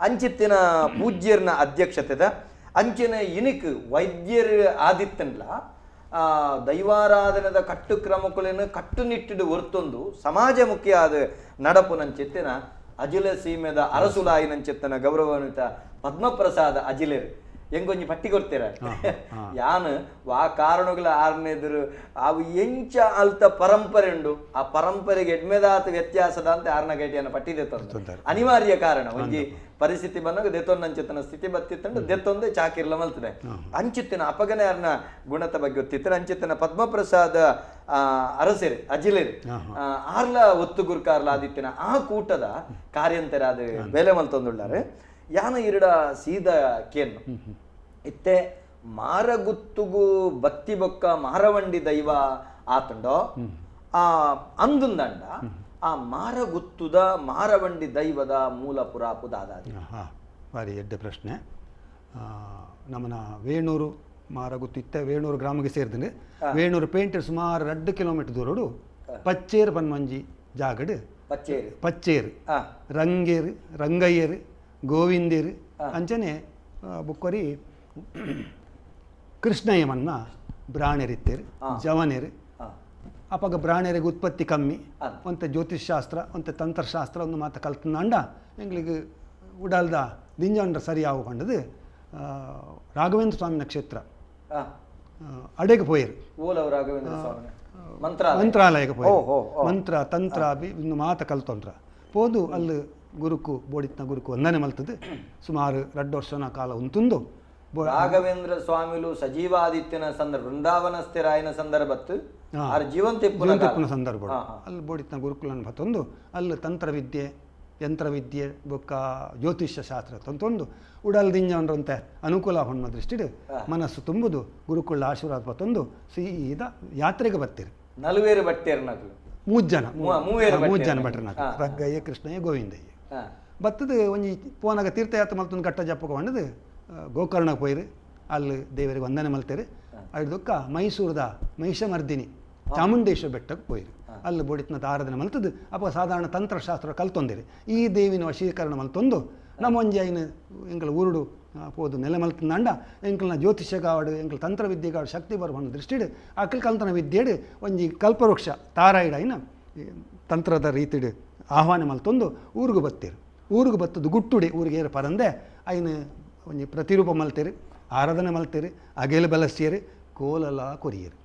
ಅಂಚಿತ್ತಿನ ಪೂಜ್ಯರ್ನ ಅಧ್ಯಕ್ಷತೆದ ಅಂಚಿನ ಇನಿಕ್ ವೈದ್ಯರು ಆದಿತ್ತನ್ಲ ದೈವಾರಾಧನದ ಕಟ್ಟುಕ್ರಮಕ್ಕಳನ್ನು ಕಟ್ಟುನಿಟ್ಟಿಡು ಹೊರ್ತೊಂದು ಸಮಾಜ ಮುಖ್ಯ ಆದ ನಡಪುನಂಚಿತ್ತಿನ ಅಜಿಲ ಸೀಮೆದ ಅರಸುಲಾಯಿನಂಚಿತ್ತನ ಗೌರವಾನ್ವಿತ ಪದ್ಮಪ್ರಸಾದ ಅಜಿಲೇರು ಎಂಗೊಂಜಿ ಪಟ್ಟಿ ಕೊಡ್ತೀರ ಯಾನು ವಾ ಕಾರಣಗಳ ಆರನೇದರು ಅವು ಎಂಚ ಅಲ್ತ ಪರಂಪರೆ ಉಂಡು ಆ ಪರಂಪರೆಗೆ ಎಡ್ಮೆದಾತ ವ್ಯತ್ಯಾಸದ ಅಂತ ಆರ್ನ ಗೈಟಿಯನ್ನು ಪಟ್ಟಿ ದೆತ್ತೊಂದು ಅನಿವಾರ್ಯ ಕಾರಣ ಒಂಜಿ ಪರಿಸ್ಥಿತಿ ಬಂದಾಗ ದೆತ್ತೊಂದಂಚಿತ್ತನ ಸ್ಥಿತಿ ಬತ್ತಿತ್ತಂಡು ದೆತ್ತೊಂದೇ ಚಾಕಿರ್ಲ ಮಲ್ತದೆ ಅಂಚಿತ್ತಿನ ಅಪಗನೆ ಆರ್ನ ಗುಣತ ಬಗ್ಗೆ ಗೊತ್ತಿತ್ತು ಅಂಚಿತ್ತಿನ ಪದ್ಮಪ್ರಸಾದ ಅರಸೇರು ಅಜಿಲೇರು ಆರ್ಲ ಒತ್ತು ಗುರ್ಕಾರ್ಲ ಆದಿತ್ತಿನ ಆ ಕೂಟದ ಕಾರ್ಯಂತರಾದ ಬೇಲೆ ಮಲ್ತೊಂದುಳ್ಳಾರೆ ಯಾನ ಇರಡ ಸೀದ ಕೇನು ಇತ್ತೆ ಮಾರಗುತ್ತುಗು ಬತ್ತಿ ಬೊಕ್ಕ ಮಾರವಂಡಿ ದೈವ ಆತಂಡೋ ಆ ಅಂದುಂದಂಡ ಆ ಮಾರಗುತ್ತುದ ಮಾರವಂಡಿ ದೈವದ ಮೂಲ ಪುರಾಪು ದಾದಾದಿ. ಭಾರಿ ಎಡ್ಡೆ ಪ್ರಶ್ನೆ. ನಮ್ಮನ ವೇಣೂರು ಮಾರಗುತ್ತು ಇತ್ತೆ ವೇಣೂರು ಗ್ರಾಮಕ್ಕೆ ಸೇರಿದ್ರೆ ವೇಣೂರು ಪೇಂಟೆ ಸುಮಾರು 2 ಕಿಲೋಮೀಟರ್ ದೂರಡು ಪಚ್ಚೇರು ಪನ್ಮಂಜಿ ಜಾಗಡು ಪಚ್ಚೇರು ಪಚ್ಚೇರು ರಂಗೇರು ರಂಗಯ್ಯರು ಗೋವಿಂದೇರು ಅಂಚನೆ ಬುಕ್ಕೊರಿ ಕೃಷ್ಣಯ್ಯಮನ್ನ ಬ್ರಾಣರಿತ್ತೇರು ಜವನೇರು. ಅಪಾಗ ಬ್ರಾಣರಿಗೆ ಉತ್ಪತ್ತಿ ಕಮ್ಮಿ ಒಂತ ಜ್ಯೋತಿಷ್ಶಾಸ್ತ್ರ ಒಂತ ತಂತ್ರಶಾಸ್ತ್ರ ಒಂದು ಮಾತು ಕಲ್ತಂಡ ಎಂಗ್ಳಿಗೆ ಉಡಲ್ದ ದಿಂಜಂಡ್ರ ಸರಿ ಆವು ರಾಘವೇಂದ್ರ ಸ್ವಾಮಿನ ಕ್ಷೇತ್ರ ಅಡೆಗೆ ಪೋಯರು ಮಂತ್ರಾಲಯಕ್ಕೆ ಪೋಯರು ಮಂತ್ರ ತಂತ್ರ ಇನ್ನು ಮಾತು ಕಲ್ತೊಂಡ್ರ ಪೋದು ಅಲ್ಲಿ ಗುರುಕು ಬೋಡಿತ್ನ ಗುರುಕು ವಂದನೆ ಮಲ್ತದೆ ಸುಮಾರು 2 ವರ್ಷನ ಕಾಲ ಉಂತುಂದು ರಾಘವೇಂದ್ರ ಸ್ವಾಮಿಲು ಸಜೀವಾದಿತ್ಯನ ಸಂದರ್ಭ ವೃಂದಾವನಸ್ಥಿರಾಯನ ಸಂದರ್ಭತ್ತು ಜೀವಂತಿಪ್ಪನ ಸಂದರ್ಭ ಅಲ್ಲಿ ಬೋಡಿತ್ನ ಗುರುಕುಲನ್ನು ಬತ್ತೊಂದು ಅಲ್ಲಿ ತಂತ್ರವಿದ್ಯೆ ಯಂತ್ರವಿದ್ಯೆ ಬೊಕ್ಕ ಜ್ಯೋತಿಷ್ಯ ಶಾಸ್ತ್ರ ತಂತೊಂದು ಉಡಲ್ ದಿಂಜಂಡ್ರಂತೆ ಅನುಕೂಲ ಹೊಣ್ಣ ದೃಷ್ಟಿಡು ಮನಸ್ಸು ತುಂಬುದು ಗುರುಕುಲ ಆಶೀರ್ವಾದ ಬತ್ತೊಂದು ಸೀದಾ ಯಾತ್ರೆಗೆ ಬರ್ತೀರಿ. ನಲುವೇರು ಬಟ್ಟೇರ್ನಕಲು 3 ಜನ 3 ಜನ ಭಟ್ರನಾಕ ರಂಗಯ್ಯ ಕೃಷ್ಣಯ್ಯ ಗೋವಿಂದಯ್ಯ ಬತ್ತದು ಒಂಜಿ ಪೋನಾಗ ತೀರ್ಥಯಾತ್ರೆ ಮಲ್ತೊಂದು ಘಟ್ಟ ಜಪ್ಪಕ ಬಂಡದು ಗೋಕರ್ಣಕ್ಕೆ ಪೋಯಿರು ಅಲ್ಲಿ ದೇವರಿಗೆ ವಂದನೆ ಮಲ್ತೇರು ಅಡ್ದಕ್ಕ ಮೈಸೂರದ ಮಹಿಷಮರ್ದಿನಿ ಚಾಮುಂಡೇಶ್ವರ ಬೆಟ್ಟಕ್ಕೆ ಪೋಯಿರು ಅಲ್ಲಿ ಬೋಡಿತ್ನ ಆರಾಧನೆ ಮಲ್ತದು ಅಪ್ಪ ಸಾಧಾರಣ ತಂತ್ರಶಾಸ್ತ್ರ ಕಲ್ತೊಂದಿರು ಈ ದೇವಿನ ವಶೀಕರಣ ಮಲ್ತೊಂದು ನಮ್ಮ ಒಂಜಿ ಐನ ಎಂಕಲ್ ಊರುಡು ಪೋದು ನೆಲೆ ಮಲ್ತಂಡ ಎಂಕಲ್ನ ಜ್ಯೋತಿಷ್ಯಗಾವಡು ಎಂಕಲ್ ತಂತ್ರವಿದ್ಯೆಗಾಡು ಶಕ್ತಿ ಬರುವ ದೃಷ್ಟಿಡು ಅಕಲ್ ಕಲ್ತನ ವಿದ್ಯೆಡು ಒಂಜಿ ಕಲ್ಪವೃಕ್ಷ ತಾರಾಯಿಡ ಐನ ತಂತ್ರದ ರೀತಿಡು ಆಹ್ವಾನ ಮಲ್ತೊಂದು ಊರಿಗೆ ಬತ್ತೀರು. ಊರಿಗೆ ಬತ್ತದು ಗುಟ್ಟುಡಿ ಊರಿಗೆ ಏರು ಪರಂದೆ ಐನ ಒಂಜಿ ಪ್ರತಿರೂಪ ಮಲ್ತೇರು ಆರಾಧನೆ ಮಲ್ತೇರು ಅಗೇಲು ಬಲಸ್ಯರು ಕೋಲಲ ಕೊರಿಯರು.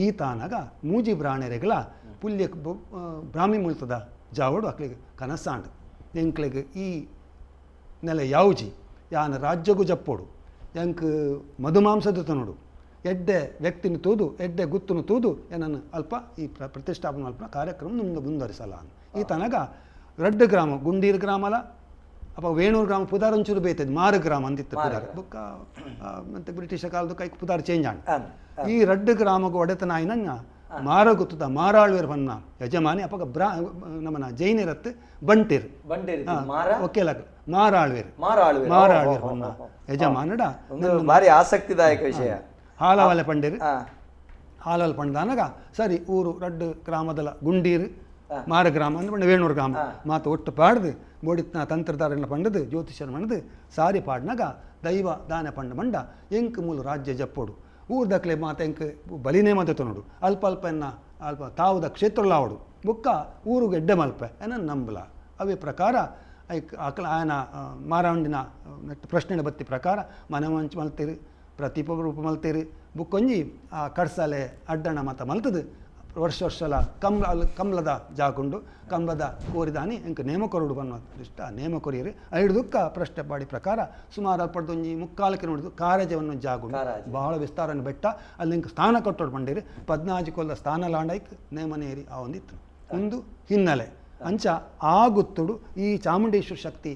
ಈ ತಾನಾಗ ಮೂಜಿ ಬ್ರಾಣೆರೆಗಳ ಪುಲ್ಯ ಬ್ರಾಹ್ಮಿ ಮುಲ್ತದ ಜಾವಡು ಅಕ್ಲಿಗೆ ಕನಸಾಂಡು ಎಂಕ್ಲಿಗೆ ಈ ನೆಲೆ ಯಾವ್ಜಿ ಯಾನ ರಾಜ್ಯಗೂ ಜಪ್ಪೋಡು ಎಂಕ್ ಮಧುಮಾಂಸದ ತನೋಡು ಎಡ್ಡೆ ವ್ಯಕ್ತಿನ ತೂದು ಎಡ್ಡೆ ಗುತ್ತುನು ತೂದು ಏನನ್ನು ಅಲ್ಪ ಈ ಪ್ರತಿಷ್ಠಾಪನೆ ಅಲ್ಪ ಕಾರ್ಯಕ್ರಮ ನಿಮ್ದು ಮುಂದುವರಿಸಲ್ಲ ಈ ತನಗ ರಡ್ಡು ಗ್ರಾಮ ಗುಂಡೀರ್ ಗ್ರಾಮಲ ಅಪ್ಪ ವೇಣೂರು ಗ್ರಾಮ ಪುದಾರ್ ಒಂಚೂರು ಬೇತದೆ ಮಾರು ಗ್ರಾಮ ಅಂತಿತ್ತು ಪುದಾರ್ ಬುಕ್ಕ ಮತ್ತು ಬ್ರಿಟಿಷ ಕಾಲದ ಕೈ ಪುದಾರ್ ಚೇಂಜ್ ಆಂಡ್ ಈ ರಡ್ಡು ಗ್ರಾಮಕ್ಕೆ ಒಡೆತನ ಆಯ್ನಂಗ ಮಾರಗುತ್ತದ ಮಾರಾಳ್ವೇರ್ ಬನ್ನ ಯಜಮಾನಿ ಅಪಗ ನಮ್ಮನ ಜೈನರತ್ ಬಂಟೇರು ಒಕ್ಕೇಲಾಕ ಮಾರಾಳ್ವೇರ್ ಮಾರಾಳ್ವೇರ್ ಬನ್ನ ಯಜಮಾನಡ ಭಾರಿ ಆಸಕ್ತಿದಾಯಕ ವಿಷಯ. ಹಾಲವಾಲೆ ಪಂಡೇರು ಹಾಲಲ್ಲಿ ಪಂಡಾನಾಗ ಸರಿ ಊರು ರಡ್ಡು ಗ್ರಾಮದಲ ಗುಂಡೀರು ಮಾರ ಗ್ರಾಮ ಅಂದ್ರೆ ವೇಣೂರು ಗ್ರಾಮ ಮಾತು ಒಟ್ಟು ಪಾಡ್ದು ಬೋಡಿತ್ನ ತಂತ್ರದಾರನ ಪಂಡದು ಜ್ಯೋತಿಷರ ಪಂಡದು ಸಾರಿ ಪಾಡ್ನಾಗ ದೈವ ದಾನ ಪಂಡ ಮಂಡ ಎಂಕ್ ಮೂಲು ರಾಜ್ಯ ಜಪ್ಪೋಡು ಊರ್ದಕ್ಲೆ ಮಾತ ಎಂಕ್ ಬಲಿನೇ ಮಾತ ನೋಡು ಅಲ್ಪ ಅಲ್ಪ ಎನ್ನ ಅಲ್ಪ ತಾವುದ ಕ್ಷೇತ್ರಲಾವಡು ಬುಕ್ಕ ಊರುಗೆ ಎಡ್ಡೆ ಮಲ್ಪೆ ಎನ್ನ ನಂಬಲ ಅವೇ ಪ್ರಕಾರ ಐಕ್ ಅಕಲ ಆಯನ ಮಾರಾಂಡಿನ ಪ್ರಶ್ನೆ ಬತ್ತಿ ಪ್ರಕಾರ ಮನೆ ಮಂಚ್ ಮಲ್ತೀರಿ ಪ್ರತಿಪ ರೂಪ ಮಲ್ತೀರಿ ಬುಕ್ಕೊಂಜಿ ಆ ಕಡ್ಸಲೆ ಅಡ್ಡಣ ಮಾತ ಮಲ್ತದು ವರ್ಷ ವರ್ಷಲ ಕಮ್ಲ ಅಲ್ಲಿ ಕಮ್ಲದ ಜಾಗುಂಡು ಕಮ್ಲದ ಕೋರಿದಾನಿ ಎಂಕ ನೇಮ ಕೊರಡು ಬನ್ನ ಇಷ್ಟ ನೇಮ ಕೊರಿಯರು ಐದು ಪ್ರಶ್ನೆ ಪಾಡಿ ಪ್ರಕಾರ ಸುಮಾರು ಅಲ್ಪಡ್ದೊಂಜಿ ಮುಕ್ಕಾಲಕ್ಕೆ ನೋಡಿದು ಕಾರಜವನ್ನು ಜಾಗುಂಡು ಬಹಳ ವಿಸ್ತಾರನ ಬೆಟ್ಟ ಅಲ್ಲಿ ಎಂಕ ಸ್ಥಾನ ಕಟ್ಟೋಡು ಬಂಡೀರಿ ಪದ್ನಾಜಿ ಕೊಲ್ಲ ಸ್ಥಾನ ಲಾಂಡೈಕ್ ನೇಮನೇರಿ ಆ ಒಂದಿತ್ತು ಒಂದು ಹಿನ್ನೆಲೆ ಅಂಚ ಆ ಗುತ್ತುಡು ಈ ಚಾಮುಂಡೇಶ್ವರ ಶಕ್ತಿ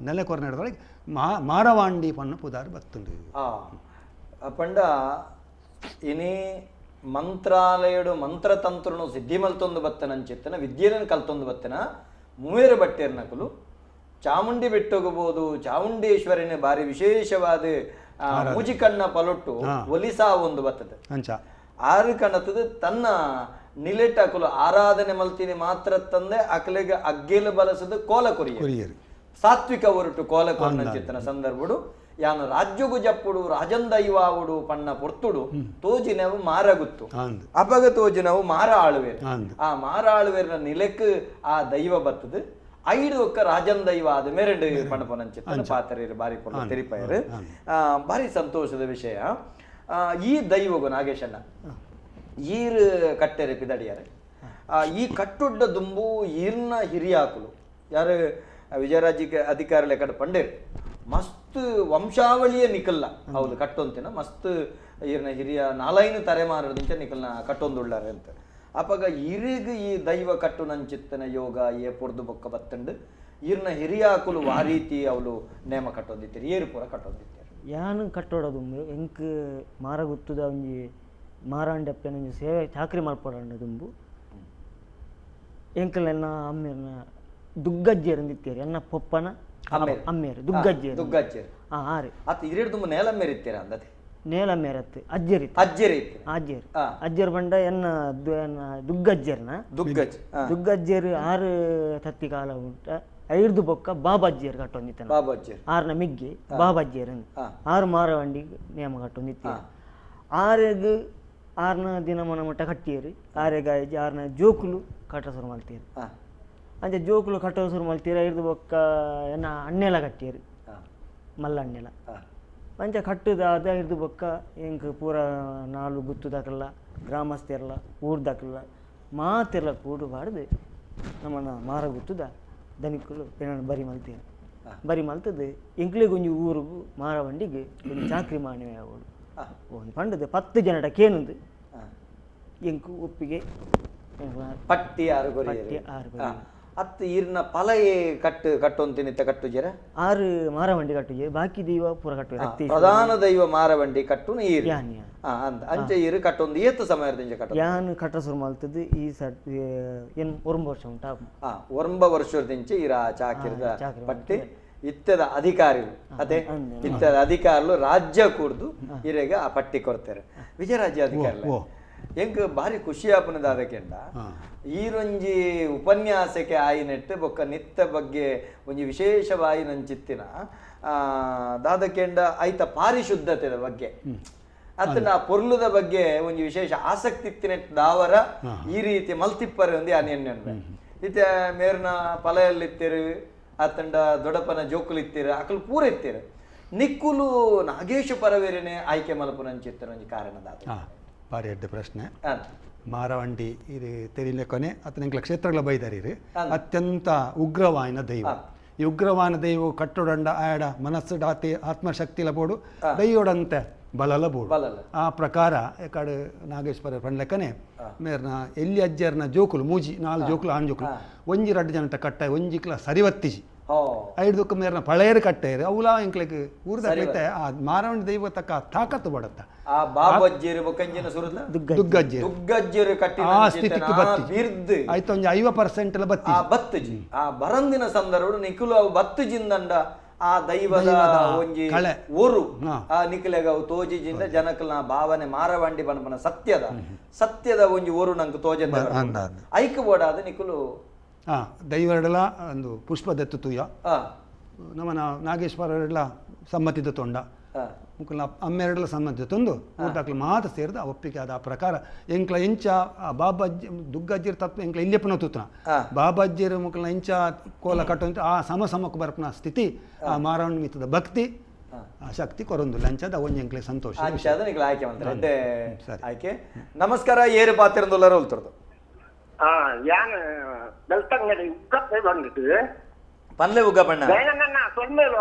ನೆಲೆ ಕೊರನಾಡದೊಳಗೆ ಮಾರವಾಂಡಿ ಪನ್ನ ಪುದಾರು ಬತ್ತುಂಡು. ಪಂಡ ಇನಿ ಮಂತ್ರಾಲಯಡು ಮಂತ್ರತಂತ್ರನು ಸಿದ್ಧಿ ಮಲ್ತೊಂದು ಬತ್ತನಂಚಿತ್ತನ ವಿದ್ಯೆಯನ್ನು ಕಲ್ತೊಂದು ಬತ್ತನ ಮೂವೇರು ಬಟ್ಟೆರ್ನಕಲು ಚಾಮುಂಡಿ ಬೆಟ್ಟೋಗಬಹುದು ಚಾಮುಂಡೇಶ್ವರನೇ ಭಾರಿ ವಿಶೇಷವಾದ ಮೂಜಿಕಣ್ಣ ಪಲೊಟ್ಟು ಒಲಿಸಾ ಒಂದು ಬತ್ತದ ಆರು ಕಣತದ ತನ್ನ ನಿಲೆಟ್ ಅಕಲು ಆರಾಧನೆ ಮಲ್ತೀನಿ ಮಾತ್ರ ತಂದೆ ಅಕಲಿಗೆ ಅಗ್ಗೇಲು ಬಲಸದು ಕೋಲ ಕೊರಿಯರು ಸಾತ್ವಿಕ ಹೊರಟು ಕೋಲ ಕೊರನಂಚಿತ್ತನ ಸಂದರ್ಭಡು ಯಾನು ರಾಜ್ಯಗು ಜಪ್ಪುಡು ರಾಜಂದೈವಾವುಡು ಪಣ್ಣ ಪೊರ್ತುಡು ತೋಜಿನವು ಮಾರಗುತ್ತು ಅಪಗ ತೋಜಿನವು ಮಾರ ಆಳುವೇರು ಆ ಮಾರ ಆಳುವೇರಿನ ನಿಲೆಕ್ ಆ ದೈವ ಬತ್ತದು ಐದು ಒಕ್ಕ ರಾಜನ್ ದೈವ ಆದ ಮೇರೆಂಡು ಪಣಪನಂಚಿತ್ತನ ಪಾತರೇರು ಬಾರಿ ಪೊರ್ಲು ತೆರಿಪಾಯರು. ಭಾರಿ ಸಂತೋಷದ ವಿಷಯ. ಈ ದೈವಗು ನಾಗೇಶಣ್ಣ ಈರು ಕಟ್ಟೆರೆ ಪಿದಡಿಯಾರೆ ಈ ಕಟ್ಟುಡ್ಡ ದುಂಬು ಈರ್ನ ಹಿರಿಯಾಕುಲು ಯಾರು ವಿಜಯರಾಜಿಗೆ ಅಧಿಕಾರಿ ಲೆಕ್ಕಡ ಪಂಡೇರು ಮಸ್ತ್ ವಂಶಾವಳಿಯ ನಿಕಲ್ಲ ಹೌದು ಕಟ್ಟೊಂತಿನ ಮಸ್ತ್ ಈರ್ನ ಹಿರಿಯ ನಾಲೈನು ತಲೆಮಾರದಿಂಚ ನಿಕಲ್ನ ಕಟ್ಟೊಂದುಳ್ಳಾರೆ ಅಂತ. ಅಪಗ ಇರಿಗ್ ಈ ದೈವ ಕಟ್ಟು ನಂಚಿತ್ತನ ಯೋಗ ಏ ಪೊರ್ದು ಬೊಕ್ಕ ಬತ್ತಂಡು ಈರ್ನ ಹಿರಿಯಾಕುಲು ಆ ರೀತಿ ಅವಳು ನೇಮ ಕಟ್ಟೊಂದಿತ್ತೀರಿ ಏರು ಪೂರ ಕಟ್ಟೊಂದಿತ್ತೀರಿ. ಯಾನು ಕಟ್ಟೋಡೋದು ಎಂಕ್ ಮಾರಗುತ್ತದ ಒಂಜಿ ಮಾರಾಂಡಪ್ಪನ ಒಂಜಿ ಸೇವೆ ಚಾಕ್ರಿ ಮಲ್ಪೊಡಂಡ ದುಂಬು ಎಂಕಲೆನ್ನ ಅಮ್ಮೇರ್ನ ದುಗ್ಗಜ್ಜಿಯರು ಅಂದಿತ್ತೀರಿ ಎನ್ನ ಪೊಪ್ಪನ ಅಮ್ಮೇರು ದುಗ್ಗಜ್ಜಿಯರು ದುಗ್ಗಜ್ಜಿಯರು ಆರೆ ಅತ್ತ ಇರೇಡು ತುಂಬ ನೇಲಮ್ಮೇರು ಇತ್ತೀರ ಅಂದತೆ ನೇಲಮ್ಮೇರತ್ತು ಅಜ್ಜರಿ ಅಜ್ಜರಿ ಅಜ್ಜರು ಅಜ್ಜರು ಬಂಡ ಎನ್ನ ದುಗ್ಗಜ್ಜರ್ನ ದುಗ್ಗಜ್ ದುಗ್ಗಜ್ಜಿಯರು ಆರು ತತ್ತಿ ಕಾಲ ಉಂಟ ಐರ್ದು ಬೊಕ್ಕ ಬಾಬಾಜ್ಜಿಯರು ಕಟ್ಟೊಂದಿತ್ತನ ಬಾಬಾಜ್ಜಿಯರು ಆರ್ನ ಮಿಗ್ಗಿ ಬಾಬಾಜ್ಜಿಯರು ಆರು ಮಾರವಂಡಿ ನೇಮ ಕಟ್ಟೊಂದಿತ್ತೀರಿ ಆರೆಗ್ ಆರ್ನ ದಿನಮನ ಮಟ್ಟ ಕಟ್ಟಿಯರು ಆರೆಗಾಯಜಿ ಆರ್ನ ಜೋಕುಲು ಕಟ್ಟ ಶುರು ಮಾಡ್ತೀರಿ ಅಂಚೆ ಜೋಕುಲು ಕಟ್ಟೋ ಶುರು ಮಲ್ತೀರ ಐರ್ದು ಬೊಕ್ಕ ಎನ್ನ ಅಣ್ಣೆಲ ಕಟ್ಟಿಯರು ಮಲ್ಲ ಅಣ್ಣೆಲ ಅಂಚೆ ಕಟ್ಟುದಾದ ಐರ್ದು ಬೊಕ್ಕ ಎಂಕ್ ಪೂರ ನಾಲು ಗುತ್ತುದಾಕಲ್ಲ ಗ್ರಾಮಸ್ಥೆರ್ಲ ಊರ್ದಾಕಲ್ಲ ಮಾತೆರ್ಲ ಕೂಡುಬಾರ್ದು ನಮ್ಮನ್ನ ಮಾರ ಗುತ್ತುದ ದನಿಕುಲು ಏನನ್ನು ಬರಿ ಮಲ್ತೀರ ಬರಿ ಮಲ್ತದ್ದು ಎಂಕ್ಲಿಗೆ ಒಂಜಿ ಊರುಗು ಮಾರವಂಡಿಗೆ ಒಂಜಿ ಚಾಕ್ರಿ ಮಾಣಿ ಅವಳು ಒಂದು ಪಂಡದು 10 ಜನಟ ಕೇನಂದು ಎಂಕು ಒಪ್ಪಿಗೆ ಪಟ್ಟಿ ಆರು ಪಟ್ಟಿ ಆರು ಅತ್ತು ಈರ್ನ ಪಲಯೆ ಕಟ್ಟು ಕಟ್ಟೊಂತಿನಿತ್ತ ಕಟ್ಟು ಜರ ಆರು ಮಾರವಂಡಿ ಕಟ್ಟು ಬಾಕಿ ದೈವ ಪೂರ ಕಟ್ಟು ಪ್ರಧಾನ ದೈವ ಮಾರವಂಡಿ ಕಟ್ಟು ಈರು ಅಂಚೆ ಈರು ಕಟ್ಟೊಂದು ಏತು ಸಮಯದಿಂದ ಕಟ್ಟು ಯಾನ್ ಕಟ್ಟ ಶುರು ಮಲ್ತದ್ದು ಈ ಸರ್ ಏನ್ ಒಂಬ ವರ್ಷ ಉಂಟಾ ಒಂಬ ವರ್ಷದಿಂಚೆ ಈರ ಚಾಕಿರದ ಪಟ್ಟಿ ಇತ್ತದ ಅಧಿಕಾರಿಗಳು ಅದೇ ಇತ್ತದ ಅಧಿಕಾರಿಗಳು ರಾಜ್ಯ ಕೂರ್ದು ಈರೆಗ ಆ ಪಟ್ಟಿ ಕೊಡ್ತಾರೆ ವಿಜಯರಾಜ್ಯ ಅಧಿಕಾರಿ ಎಂಕ್ ಭಾರಿ ಖುಷಿ ಆಪುನದಾದಕ್ಕೆಂಡ ಈರೊಂಜಿ ಉಪನ್ಯಾಸಕ್ಕೆ ಆಯಿನೆಟ್ಟು ಬೊಕ್ಕ ನಿತ್ತ ಬಗ್ಗೆ ಒಂಜಿ ವಿಶೇಷವಾಯಿ ನಂಚಿತ್ತಿನ ದಾದಕೆಂಡ ಐತ ಪಾರಿಶುದ್ಧತೆದ ಬಗ್ಗೆ ಅತ್ತನ ಪೊರ್ಲುದ ಬಗ್ಗೆ ಒಂಜಿ ವಿಶೇಷ ಆಸಕ್ತಿ ಇತ್ತಿನೆಟ್ ದಾವರ ಈ ರೀತಿ ಮಲ್ತಿಪ್ಪರೆ ಒಂದು ಅನ್ಯನ್ಯ ಇತ್ತೆ ಮೇರ್ನ ಪಲೆಯಲ್ಲಿತ್ತಿರು ಆತಂಡ ದೊಡಪನ ಜೋಕುಲು ಇತ್ತೀರು ಅಕಲು ಪೂರ ಇತ್ತೀರು ನಿಕ್ಕುಲು ನಾಗೇಶ ಪರವೇರನೆ ಆಯ್ಕೆ ಮಲ್ಪುನಂಚಿತ್ತಿನ ಒಂಜಿ ಕಾರಣದಾದ. ಭಾರಿ ಎಡ್ಡೆ ಪ್ರಶ್ನೆ. ಮಾರವಂಡಿ ಇದು ತೆರಿಲೆ ಕೊನೆ ಅತನ ಕ್ಷೇತ್ರಗಳ ಬೈದಾರಿ ಅತ್ಯಂತ ಉಗ್ರವಾಯಿನ ದೈವ. ಈ ಉಗ್ರವಾನ ದೈವ ಕಟ್ಟೋಡಂಡ ಆಯಡ ಮನಸ್ಸು ಡಾತಿ ಆತ್ಮಶಕ್ತಿಲ ಬೋಡು ದೈಯೋಡಂತೆ ಬಲಲ ಬೋಡು. ಆ ಪ್ರಕಾರ ಕಡೆ ನಾಗೇಶ್ವರ ಪಂಡ್ಲೆಕ್ಕನೆ ಮೇರ್ನ ಎಲ್ಲಿ ಅಜ್ಜರ್ನ ಜೋಕುಲು ಮೂಜಿ ನಾಲ್ಕು ಜೋಕುಲು ಆಣ್ ಜೋಕುಲು ಒಂಜಿ ರಡ್ಡು ಜನಟ ಕಟ್ಟ ಒಂಜಿ ಕಿಲ ಸರಿವತ್ತಿಜಿ ಐದು ಮೇರ್ನ ಪಳೆಯರು ಕಟ್ಟೇರು ಅವುಲ ಎಂಕ್ಲೆಗ್ ಊರ್ದ ಆ ಮಾರವಣ ದೈವ ತಕ್ಕ ತಾಕತ್ತು ಬಡತ್ತ ಆ ಬಾಬಜ್ಜೇರು ಬೊಕ್ಕಂಜಿನ ಸುರುದ್ಲ ದುಗ್ಗಜ್ಜೇರು ದುಗ್ಗಜ್ಜೇರು ಕಟ್ಟಿನ ಆ ಸ್ಥಿತಿಗೆ ಬತ್ತಿ ಬಿರ್ದು ಆಯ್ತು ಒಂಜಿ 50% ಎಲ್ಲ ಬತ್ತಿ ಆ ಬತ್ತುಜಿ ಆ ಬರಂದಿನ ಸಂದರ್ಭ ನಿಕುಲು ಅವು ಬತ್ತುಜಿಂದಂಡ ಆ ದೈವದ ಒಂಜಿ ಊರು ಆ ನಿಕಲೆಗ ಅವು ತೋಜಿಜಿಂದ ಜನಕಲ್ನ ಭಾವನೆ ಮಾರವಂಡಿ ಬಣಪನ ಸತ್ಯದ ಸತ್ಯದ ಒಂಜಿ ಊರು ನಂಗೆ ತೋಜಂದ ಐಕ್ ಬೋಡಾದ ನಿಕುಲು ದೈವರಡಲ ಒಂದು ಪುಷ್ಪ ದತ್ತು ತೂಯ ನಮ್ಮನ ನಾಗೇಶ್ವರರೆಲ್ಲ ಸಮ್ಮತಿದ ತೊಂಡ ಮುಕ್ಕಲ್ನ ಅಮ್ಮೆರಡಲ ಸಮ್ಮತಿ ತಂದು ಊಟಕ್ಲು ಮಾತು ಸೇರಿದ ಒಪ್ಪಿಗೆ ಆದ ಆ ಪ್ರಕಾರ ಎಂಕ್ಲ ಇಂಚ ಆ ಬಾಬಾಜ್ಜಿ ದುಗ್ಗಜ್ಜಿರ ತತ್ವ ಎಂಕ್ಲ ಇಲ್ಲೆಪ್ಪನ ತೂತನ ಬಾಬಾಜ್ಜಿರ ಮುಕ್ಕಲ್ನ ಇಂಚ ಕೋಲ ಕಟ್ಟುವಂತ ಆ ಸಮ ಸಮಕ್ಕೆ ಬರ್ಪನ ಸ್ಥಿತಿ ಆ ಮಾರವಣ ಮಿತ್ತದ ಭಕ್ತಿ ಆ ಶಕ್ತಿ ಕೊರೊಂದು ಲಂಚದ ಒಂಜಿ ಎಂಕ್ಲೆ ಸಂತೋಷ ಆಯ್ಕೆ ಆಯ್ಕೆ. ನಮಸ್ಕಾರ, ಏರು ಪಾತಿರಂದುಲ್ಲರ ಉಲ್ತರದು ಪನ್ಲೆ ಉಗ್ಗಪ್ಪಣ್ಣ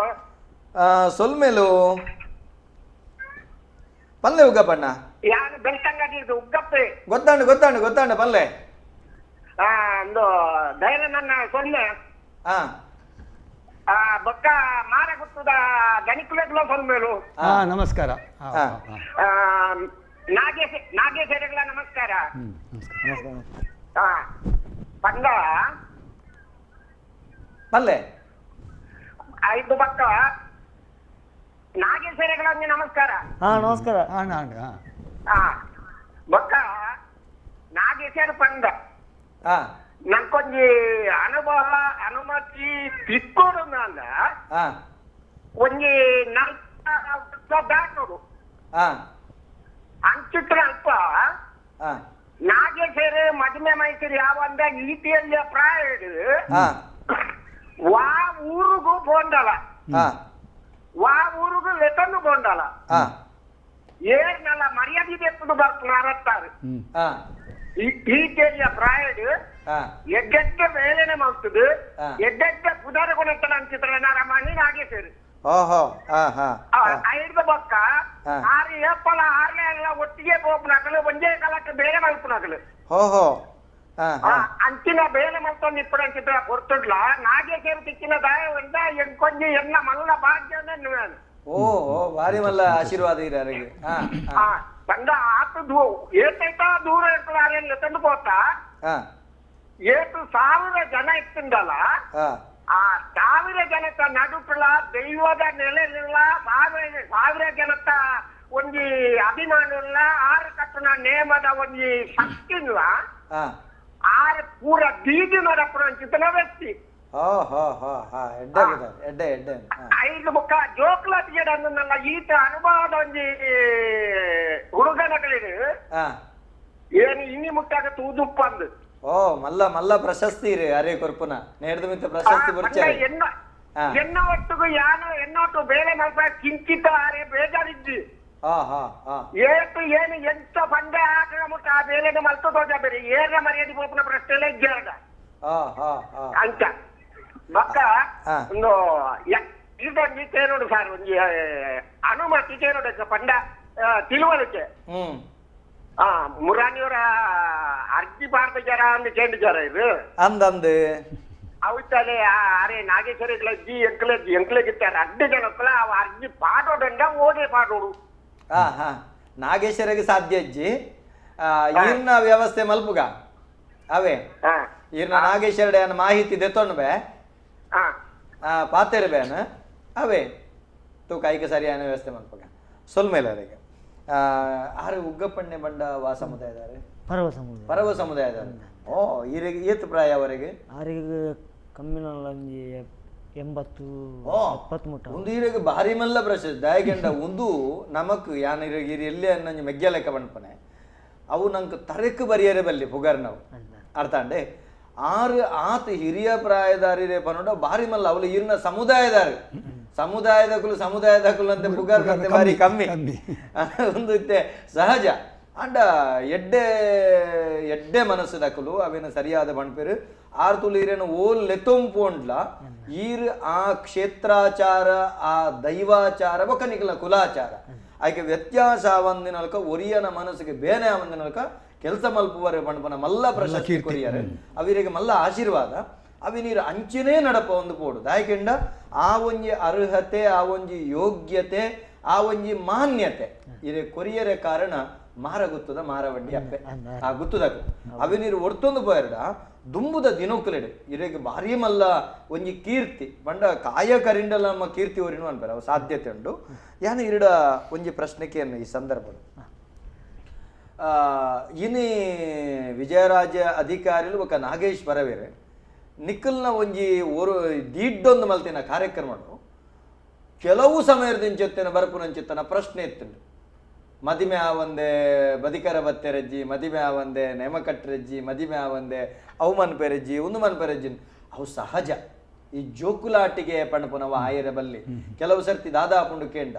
ಸೊಲ್ಮೇಲು ಪಲ್ಲೆ ಉಗ್ಗಪ್ಪಣ್ಣ ಗೊತ್ತಾಂಡು ಗೊತ್ತಾಂಡು ಗೊತ್ತಾಂಡು ಪಲ್ಲೆ ನಮಸ್ಕಾರ ನಮಸ್ಕಾರ ಪಂಗ ಪಲ್ಲೆ ಐದು ಬಕ್ಕ ನಾಗೇಶ್ವರಗಳೊಂದು ನಮಸ್ಕಾರ. ನಮಸ್ಕಾರ. ಬಕ್ಕ ನಾಗೇಶ್ವರ ಪಂಗ ನಂಕೊಂಜಿ ಅನುಭವ ಅನುಮತಿ ತಿಕ್ಕೋಡು ಅಂದ ಒಂಜಿ ನಾಲ್ಕು ದಾಟೋಡು ಅಂಚಿತ್ರ ಅಲ್ಪ ನಾಗೇಶ್ವರ ಮದುವೆ ಮೈಸೂರು ಯಾವ ಅಂದ ಈಟಿಯಲ್ಲಿ ಪ್ರಾಯ ವಾ ಊರಿಗೂ ಬೋಂಡಲ ವಾ ಊರಿಗೂ ಲೆಟನ್ನು ಬೋಂಡಲ ಏರ್ನಲ್ಲ ಮರ್ಯಾದೆ ಎತ್ತದು ಬರ್ತಾರೆ ಈಟೆಯ ಪ್ರಾಯಡು ಎಡ್ಡೆಡ್ಡ ಬೇಳೆನೆ ಮಾಡ್ತದೆ ಎಡ್ಡೆಡ್ಡ ಪುದಾರ ಕೊಡತ್ತಲ್ಲ ಅಂಚಿತ್ರ ನಾರಮಣಿ ನಾಗೇಶ್ವರ ಐದು ಬಕ್ಕ ಆರು ಏಪಲ ಆರ್ಲೆ ಎಲ್ಲ ಒಟ್ಟಿಗೆ ಹೋಗ್ನಕಲು ಒಂದೇ ಕಾಲಕ್ಕೆ ಬೇರೆ ಮಲ್ಪನಕಲು ಅಂಚಿನ ಬೇಲೆ ಮಲ್ತೊಂದು ಇಪ್ಪಡು ಅಂಚಿತ್ರ ಕೊಡ್ತುಡ್ಲ ನಾಗೇಶ್ವರ ತಿಕ್ಕಿನ ದಾಯ ಒಂದ ಎಂಕೊಂಜಿ ಎನ್ನ ಮಲ್ಲ ಭಾಗ್ಯನೇ ಓ ಭಾರಿ ಮಲ್ಲ ಆಶೀರ್ವಾದ ಇರಾರಿಗೆ. ಬಂದ ಆತ ಏತೈತ ದೂರ ಇರ್ತದ ತಂದು ಪೋತ ಏತು ಸಾವಿರ ಜನ ಇತ್ತಿಂದಲ್ಲ ಆ ಸಾವಿರ ಜನತ ನಡುಪುಲ ದೈವದ ನೆಲೆಲಿಲ್ಲ ಸಾವಿರ ಸಾವಿರ ಜನತ ಒಂಜಿ ಅಭಿಮಾನ ಇಲ್ಲ ಆರು ಕಟ್ಟುನ ನೇಮದ ಒಂಜಿ ಶಕ್ತಿ ಇಲ್ಲ ಆರು ಪೂರ ಬೀದಿ ನಡಪುನ ಅಂಚಿತನ ವ್ಯಕ್ತಿ. ಐದು ಮುಖ ಜೋಕ್ಲಾತಿಗೆ ಅನ್ನಲ್ಲ ಈತ ಅನುಭವದ ಒಂಜಿ ಹುಡುಗನಗಳಿರು ಏನು ಇನ್ನಿ ಮುಟ್ಟಾಗ ತೂದುಪ್ಪ ಅಂದು ಓ ಮಲ್ಲ ಮಲ್ಲ ಪ್ರಶಸ್ತಿ ರೀ ಅರೆ ಕೊರ್ಪುನ ನೇರ್ದ ಮಿತ್ತ ಪ್ರಶಸ್ತಿ ಬರ್ತಾರೆ. ಎನ್ನ ಒಟ್ಟಿಗೂ ಯಾನು ಎನ್ನೊಟ್ಟು ಬೇಳೆ ಮಲ್ಪ ಕಿಂಚಿತ ಅರೆ ಬೇಜಾರಿದ್ದಿ ಏಟು ಏನು ಎಂತ ಬಂಡೆ ಹಾಕಿ ಮುಟ್ಟ ಆ ಬೇಲೆನ ಮಲ್ತು ತೋಜ ಬೇರೆ ಏರ ಮರ್ಯಾದೆ ಪೋಪುನ ಪ್ರಶ್ನೆ ಇಜ್ಜಾಗ ಅಂತ ಮಕ್ಕ ಒಂದು ಇದೊಂದು ತೇನೋಡು ಸರ್ ಒಂಜಿ ಅನುಮತಿ ತೇನೋಡು ಪಂಡ ತಿಳುವಳಿಕೆ ಮುರಾನಿಯವರ ಅರ್ಜಿ ಬಾರ್ದ ಜರ ಅಂದ್ ಕೇಂದ್ರ ಜರ ಇದು ಅಂದಂದು ಅವತ್ತಲೆ ಅರೆ ನಾಗೇಶ್ವರಿಗಳ ಜಿ ಎಂಕ್ಲೆ ಎಂಕ್ಲೆಗಿತ್ತಾರೆ ಅಡ್ಡಿ ಜನಕ್ಕಲ ಅವ ಅರ್ಜಿ ಪಾಡೋಡಂಡ ಓದೇ ಪಾಡೋಡು. ನಾಗೇಶ್ವರಿಗೆ ಸಾಧ್ಯ ಅಜ್ಜಿ ಈರ್ನ ವ್ಯವಸ್ಥೆ ಮಲ್ಪುಗ ಅವೇ ಈರ್ನ ನಾಗೇಶ್ವರ ಮಾಹಿತಿ ದೆತ್ತೊಂಡು ಬೇ ಪಾತೇರು ಬೇನ ಅವೇ ತೂಕ ಐಕ ಸರಿಯಾನ ವ್ಯವಸ್ಥೆ ಮಲ್ಪುಗ ಸೊಲ್ಮೇಲೆ ಅವರಿಗೆ. ಆರು ಉಗ್ಗಪ್ಪಣ್ಣೆ ಬಂಡ ವಾ ಸಮುದಾಯದಾರೆ ಪರವ ಸಮುದಾಯ ಪರವ ಸಮುದಾಯದಾರೆ. ಓ ಈರಿಗೆ ಏತ್ ಪ್ರಾಯ ಅವರಿಗೆ? ಆರಿಗೆ ಕಮ್ಮಿನ ಒಂಜಿ 80 70 ಒಂದು ಈರಿಗೆ ಭಾರಿ ಮಲ್ಲ ಪ್ರಶಸ್ತಿ ದಾಯಗೆಂಡ ಒಂದು ನಮಕ್ ಯಾನ ಇರು ಎಲ್ಲಿ ಅನ್ನೊಂಜಿ ಮೆಗ್ಯ ಲೆಕ್ಕ ಬಣ್ಪನೆ ಅವು ನಂಗೆ ತರಕು ಬರಿಯರೆ ಬಲ್ಲಿ ಪುಗಾರ್ ನಾವು ಅರ್ಥಾಂಡೆ ಆರು ಆತ ಹಿರಿಯ ಪ್ರಾಯದಾರಿರೇ ಪನೋಡ ಭಾರಿ ಮಲ್ಲ ಅವಳು ಈರಿನ ಸಮುದಾಯದಾರು ಸಮುದಾಯದ ಕುಲು ಸಮುದಾಯದ ಕುಲು ಅಂತ ಪುಗಾರ್ ಭಾರಿ ಕಮ್ಮಿ ಒಂದು ಇತ್ತೆ ಸಹಜ ಅಂಡ ಎಡ್ಡೆ ಎಡ್ಡೆ ಮನಸ್ಸು ಅವೇನು ಸರಿಯಾದ ಬಣ್ಪೇರು ಆರು ತುಳು ಈರೇನು ಓಲ್ ಲೆತ್ತೊಂಪೋಂಡ್ಲ ಈರ್ ಆ ಕ್ಷೇತ್ರಾಚಾರ ಆ ದೈವಾಚಾರ ಬೊಕ್ಕನಿಕಲ ಕುಲಾಚಾರ ಆಯ್ಕೆ ವ್ಯತ್ಯಾಸ ಒಂದಿನಲ್ಕ ಒರಿಯನ ಮನಸ್ಸಿಗೆ ಬೇನೆ ಒಂದಿನಲ್ಕ ಕೆಲಸ ಮಲ್ಪುವರೆ ಬಣ್ಪನ ಮಲ್ಲ ಪ್ರಶಸ್ತಿ ಕೊರಿಯರೆ ಅವರಿಗೆ ಮಲ್ಲ ಆಶೀರ್ವಾದ. ಅವಿ ನೀರು ಅಂಚಿನೇ ನಡಪ ಒಂದು ಪೋಡು ದಾಯಕೆಂಡ ಆ ಒಂಜಿ ಅರ್ಹತೆ ಆ ಒಂಜಿ ಯೋಗ್ಯತೆ ಆ ಒಂಜಿ ಮಾನ್ಯತೆ ಇರೆ ಕೊರಿಯರೆ ಕಾರಣ ಮಾರ ಗುತ್ತದ ಮಾರವಂಡಿ ಅಪ್ಪೆ ಆ ಗುತ್ತದಕು ಅವಿ ನೀರು ಒರ್ತೊಂದು ಪೋಯರ್ಡ ದುಂಬುದ ದಿನೋಕುಲೆಡು ಇರೆಗ್ ಭಾರಿ ಮಲ್ಲ ಒಂಜಿ ಕೀರ್ತಿ ಬಂಡ ಕಾಯ ಕರಿಂಡಲ ನಮ್ಮ ಕೀರ್ತಿ ಒರಿನು ಅನ್ಪಾರೆ ಅವು ಸಾಧ್ಯತೆ ಉಂಡು. ಯಾನು ಇರಡ ಒಂಜಿ ಪ್ರಶ್ನೆಗೆ ಈ ಸಂದರ್ಭ ಇನಿ ವಿಜಯರಾಜ ಅಧಿಕಾರಿಲು ಬೊಕ ನಾಗೇಶ್ ಬರವೇರೆ ನಿಖಲ್ನ ಒಂಜಿ ಓರು ದೀಡ್ಡೊಂದು ಮಲ್ತಿನ ಕಾರ್ಯಕ್ರಮ ಕೆಲವು ಸಮಯದಿಂಚೆತ್ತೇನ ಬರಪುನಂಚಿತ್ತನ ಪ್ರಶ್ನೆ ಇತ್ತುಂಡು. ಮದಿಮೆ ಆವಂದೆ ಬದಿಕರ ಬತ್ತೆರಜ್ಜಿ, ಮದಿಮೆ ಆವಂದೆ ನೇಮಕಟ್ಟರಜ್ಜಿ, ಮದಿಮೆ ಆವಂದೆ ಅವು ಮನ್ಪೆರಜ್ಜಿ ಒಂದು ಮನ್ಪೆರಜ್ಜಿ ಅವು ಸಹಜ. ಈ ಜೋಕುಲಾಟಿಗೆ ಪಣಪುನವ ಆಯರ ಬಲ್ಲಿ ಕೆಲವು ಸರ್ತಿ ದಾದಾ ಪುಂಡು ಕೇಂಡ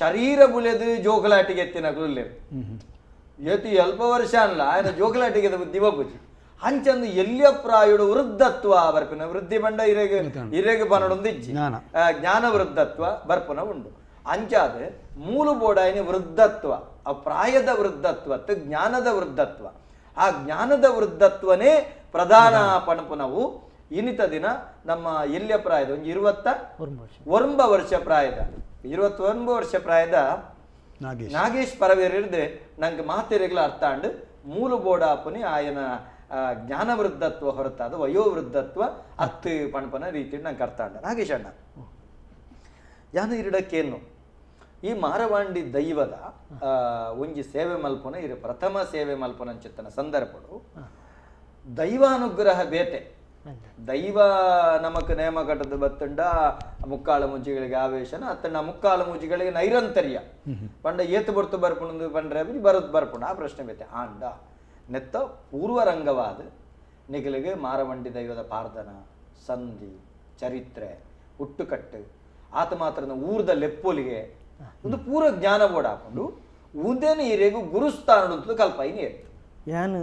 ಶರೀರ ಬುಲೆದು ಜೋಕುಲಾಟಿಗೆ ಎತ್ತಿನಕ್ಲು ಏತಿ ಅಲ್ಪ ವರ್ಷ ಅಲ್ಲ ಆಯನ ಜೋಕುಲಾಟಿಗೆ ಬುದ್ಧಿ ಬಪ್ಪುಜಿ ಅಂಚಂದು ಎಲ್ಲಿಯ ಪ್ರಾಯುಡು ವೃದ್ಧತ್ವ ಬರ್ಪಿನ ವೃದ್ಧಿ ಬಂಡ ಇರೆಗ್ ಇರೆಗ್ ಬನ್ನಡೊಂದು ಇಜ್ಜಿ ಜ್ಞಾನ ವೃದ್ಧತ್ವ ಬರ್ಪುನ ಉಂಡು. ಅಂಚಾದ ಮೂಲು ಬೋಡಾಯಿನ ವೃದ್ಧತ್ವ ಆ ಪ್ರಾಯದ ವೃದ್ಧತ್ವ ಜ್ಞಾನದ ವೃದ್ಧತ್ವ ಆ ಜ್ಞಾನದ ವೃದ್ಧತ್ವನೇ ಪ್ರಧಾನ ಪಣಪುನವು. ಇನ್ನಿತ ದಿನ ನಮ್ಮ ಎಲ್ಲಿಯ ಪ್ರಾಯದ ಒಂದು 29 ವರ್ಷ ಪ್ರಾಯದ 29 ವರ್ಷ ಪ್ರಾಯದ ನಾಗೇಶ್ ಪರವೇರಿರ್ದೆ ನಂಗೆ ಮಾತೆರೆಗ್ಲ ಅರ್ಥ ಅಂಡು ಮೂಲು ಬೋಡಾಪುನಿ ಆಯನ ಜ್ಞಾನ ವೃದ್ಧತ್ವ ಹೊರತಾದ ವಯೋವೃದ್ಧತ್ವ ಅತ್ತು ಪಣಪನ ರೀತಿ ನಂಗೆ ಅರ್ಥ ಅಂಡ. ನಾಗೇಶ್ ಅಣ್ಣ ಯಾನು ಇರಡಕ್ಕೇನು ಈ ಮಾರವಾಂಡಿ ದೈವದ ಒಂಜಿ ಸೇವೆ ಮಲ್ಪನ ಇರು ಪ್ರಥಮ ಸೇವೆ ಮಲ್ಪನ ಅಂಚಿತ್ತನ ಸಂದರ್ಭಡು ದೈವಾನುಗ್ರಹ ಬೇತೆ ದೈವ ನಮಕ್ ನೇಮ ಕಟ್ಟದ ಬತ್ತಂಡ ಮುಕ್ಕಾಳ ಮುಜ್ಜಿಗಳಿಗೆ ಆವೇಶನ ಅತ್ತಂಡ ಮುಕ್ಕಾಳ ಮುಜ್ಜಿಗಳಿಗೆ ನೈರಂತರ್ಯ ಪಂಡ ಏತು ಬರ್ತು ಬರ್ಪುಣಂದು ಪಂಡ್ರೆ ಬರುದು ಬರ್ಪುಣ ಆ ಪ್ರಶ್ನೆ ಬೇತೆ. ಆಂಡ ನೆತ್ತ ಪೂರ್ವರಂಗವಾದ ನಿಗಲಿಗೆ ಮಾರವಂಡಿ ದೈವದ ಪಾರ್ದನ ಸಂಧಿ ಚರಿತ್ರೆ ಹುಟ್ಟುಕಟ್ಟು ಆತ ಮಾತ್ರ ಊರ್ದ ಲೆಪ್ಪೊಲಿಗೆ ಒಂದು ಪೂರ್ವ ಜ್ಞಾನ ಬೋರ್ಡ್ ಹಾಕೊಂಡು ಉದೇನ ಹಿರಿಯಗೂ ಗುರುಸ್ಥಾನ ಕಲ್ಪ ಇನಿ ಯಾನು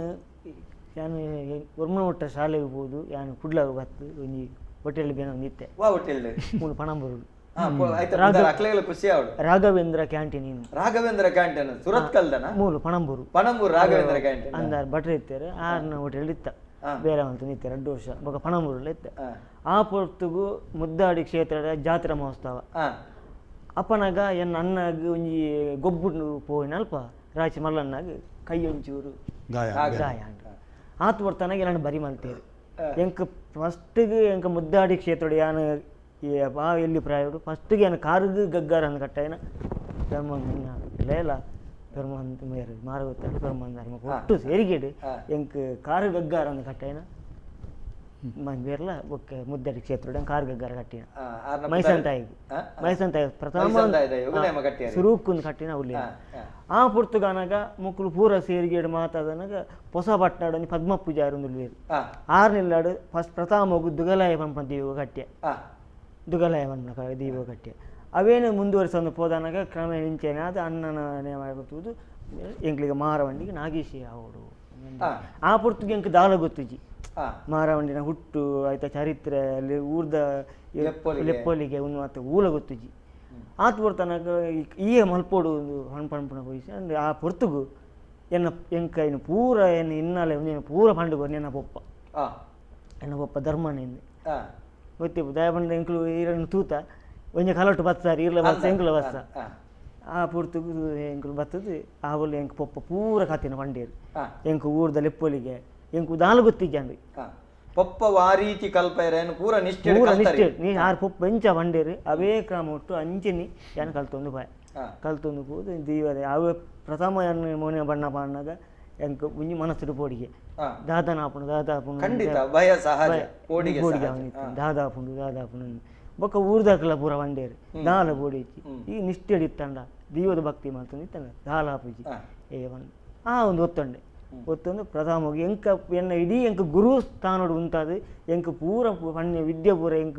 ಯಾನು ಒರ್ಮನಮೊಟ್ಟ ಶಾಲೆಗೆ ಹೋದು ಯಾನು ಕುಡ್ಲಾಗ ಬತ್ತು ಒಂಜಿ ಹೋಟೆಲ್ ಬೇನ ಒಂದು ಇತ್ತೆ ವಾ ಹೋಟೆಲ್ ಮೂಲು ಪಣಂಬೂರು ಖುಷಿ ಅವಳು ರಾಘವೇಂದ್ರ ಕ್ಯಾಂಟೀನ್ ರಾಘವೇಂದ್ರ ಕ್ಯಾಂಟೀನ್ ಸುರತ್ ಕಲ್ದನ ಮೂಲು ಪಣಂಬೂರು ಪಣಂಬೂರು ರಾಘವೇಂದ್ರ ಕ್ಯಾಂಟೀನ್ ಅಂದಾರು ಭಟ್ರು ಇತ್ತಾರೆ ಆರ್ನ ಹೋಟೆಲ್ ಇತ್ತ ಬೇರೆ ಅಂತ ನಿತ್ಯ 2 ವರ್ಷ ಬೊಕ ಪಣಂಬೂರಲ್ಲಿ ಇತ್ತ. ಆ ಪೊರ್ತುಗು ಮುದ್ದಾಡಿ ಕ್ಷೇತ್ರದ ಜಾತ್ರಾ ಮಹೋತ್ಸವ ಅಪ್ಪನಾಗ ಎನ್ನ ಅಣ್ಣಾಗ ಒಂಜಿ ಗೊಬ್ಬು ಪೋಯಿನ ಅಲ್ಪ ರಾಚಿ ಮಲ್ಲಣ್ಣಾಗ ಕೈ ಒಂಚೂರು ಗಾಯ ಅಂಡ ಆತು ಬರ್ತಾನಾಗ ನಾನು ಬರಿ ಮಲ್ತೇರಿ ಎಂಕ ಫಸ್ಟಿಗೆ ಎಂಕ ಮುದ್ದಾಡಿ ಕ್ಷೇತ್ರದ ಯಾನು ಆ ಎಲ್ಲಿ ಪ್ರಾಯೋಡು ಫಸ್ಟಿಗೆ ಏನು ಕಾರುಗು ಗಗ್ಗಾರ ಅಂದ್ ಕಟ್ಟಾಯನ ಲೇಲ ಪೆರ್ಮಂತ ಮೇರು ಮಾರಗುತ್ತಾಡಿ ಪೆರ್ಮಂದಾರಿ ಒಟ್ಟು ಸೇರಿಗೇಡು ಎಂಕ್ ಕಾರು ಗಗ್ಗಾರ ಅಂದ್ ಕಟ್ಟಾಯನ ಬೇರ್ಲ ಒಕ್ಕೆ ಮುದ್ದಾಡಿ ಕ್ಷೇತ್ರದ ಕಾರು ಗಗ್ಗಾರ ಕಟ್ಟಿನ ಮೈಸಂತಾಯಿಗೆ ಮೈಸಂತಾಯಿ ಪ್ರಥಮ ಸುರೂಕ್ಕುಂದು ಕಟ್ಟಿನ ಉಲ್ಲಿ ಆ ಪುರ್ತುಗಾನಾಗ ಮುಕ್ಕುಲು ಪೂರ ಸೇರಿಗೇಡು ಮಾತಾದನಾಗ ಹೊಸ ಪಟ್ನಾಡು ಒಂಜಿ ಪದ್ಮ ಪೂಜಾರಿ ಒಂದು ಬೇರು ಆರ್ನಿಲ್ಲಾಡು ಫಸ್ಟ್ ಪ್ರಥಮ ದುಗಲಾಯ ಪಂಪನ ದೀವ ಕಟ್ಯ ದುಗಲಾಯ ಪಂಪನ ದೀವ ಕಟ್ಯ ಅವೇನು ಮುಂದುವರಿಸೊಂದು ಪೋದಾನಾಗ ಕ್ರಮೇಣ ಇಂಚೇನೆ ಅದು ಅಣ್ಣನ ನೇಮ ಗೊತ್ತುವುದು ಎಂಕ್ಲಿಗೆ ಮಾರವಂಡಿಗೆ ನಾಗೇಶಿ ಅವಡು ಆ ಪುರ್ತುಗೆ ಎಂಕ್ ದಾಲ ಗೊತ್ತುಜಿ ಮಾರವಂಡಿನ ಹುಟ್ಟು ಆಯ್ತಾ ಚರಿತ್ರೆ ಅಲ್ಲಿ ಊರ್ದ ಲೆಪ್ಪೊಲಿಗೆ ಒಂದು ಮಾತು ಊಲ ಗೊತ್ತುಜಿ ಆತು ಪೊರ್ತನಾಗ ಈ ಮಲ್ಪೋಡು ಒಂದು ಹಣ್ ಪಣಪುಣ ಪೊಯ್ಸಿ ಅಂದ್ರೆ ಆ ಪೊರ್ತುಗು ಎನ್ನ ಎಂಕ ಇನ್ನು ಪೂರ ಏನು ಹಿನ್ನೆಲೆ ಒಂದೇನು ಪೂರ ಪಂಡು ಎನ್ನ ಪೊಪ್ಪ ಎನ್ನ ಪೊಪ್ಪ ಧರ್ಮನಿಂದ ಗೊತ್ತಿಪ್ಪು ದಯಪಂಡ ಎಂಕ್ಲು ಈರನ್ನು ತೂತ ಒಂಜಿ ಕಲಟು ಬತ್ಸಾರಿ ಇರ್ಲ ಬಸ್ಸ ಎಂಕ್ಲ ಬಸ್ಸ ಆ ಪೊರ್ತುಗು ಎಂಕ್ಲು ಬತ್ತದು ಆವಲು ಎಂಕ್ ಪೊಪ್ಪ ಪೂರ ಕಾತಿನ ಪಂಡೇರು ಎಂಕು ಊರ್ದ ಲೆಪ್ಪೊಲಿಗೆ ಎಂಕು ದಾಲು ಗೊತ್ತಿಜ್ಜಂಡು ಪೊಪ್ಪ ವಾರೀತಿ ಕಲ್ಪೈರೇನು ಪೂರ ನಿಷ್ಠೆ ಪೂರ ನಿಷ್ಠೆ ನೀ ಆರು ಪೊಪ್ಪ ಎಂಚ ಬಂಡೇರು ಅವೇ ಕ್ರಮ ಒಟ್ಟು ಅಂಚಿನಿ ಯಾನು ಕಲ್ತೊಂದು ಬಾಯ್ ಕಲ್ತೊಂದು ಪೋದು ದೀವದೆ ಅವೇ ಪ್ರಥಮ ಮೋನೆ ಬಣ್ಣ ಪಾಡ್ನಾಗ ಎಂಕ್ ಒಂಜಿ ಮನಸ್ಸುಡು ಪೋಡಿಗೆ ದಾದನ ಆಪುಂಡು ದಾದಾಪುಂಡು ಖಂಡಿತ ಭಯ ಸಹಜ ಪೋಡಿಗೆ ಪೋಡಿಗೆ ದಾದಾಪುಂಡು ದಾದಾಪುಂಡು ಬೊಕ್ಕ ಊರ್ದಾಕಲ ಪೂರ ಬಂಡೇರು ದಾಲ ಪೋಡಿಚ್ಚಿ ಈ ನಿಷ್ಠೆ ಇತ್ತಂಡ ದೀವದ ಭಕ್ತಿ ಮಾಡ್ತಂದು ಇತ್ತಂಡ ದಾಲ ಆಪುಜಿ ಏ ಆ ಒಂದು ಒತ್ತೊಂಡೆ ಒತ್ತೊಂದು ಪ್ರಥಮವಾಗಿ ಎಂಕ ಎನ್ನ ಇಡೀ ಎಂಕ ಗುರು ಸ್ಥಾನೋಡು ಉಂತಾದು ಎಂಕ ಪೂರ ಪಣ್ಯ ವಿದ್ಯೆ ಪೂರ ಎಂಕ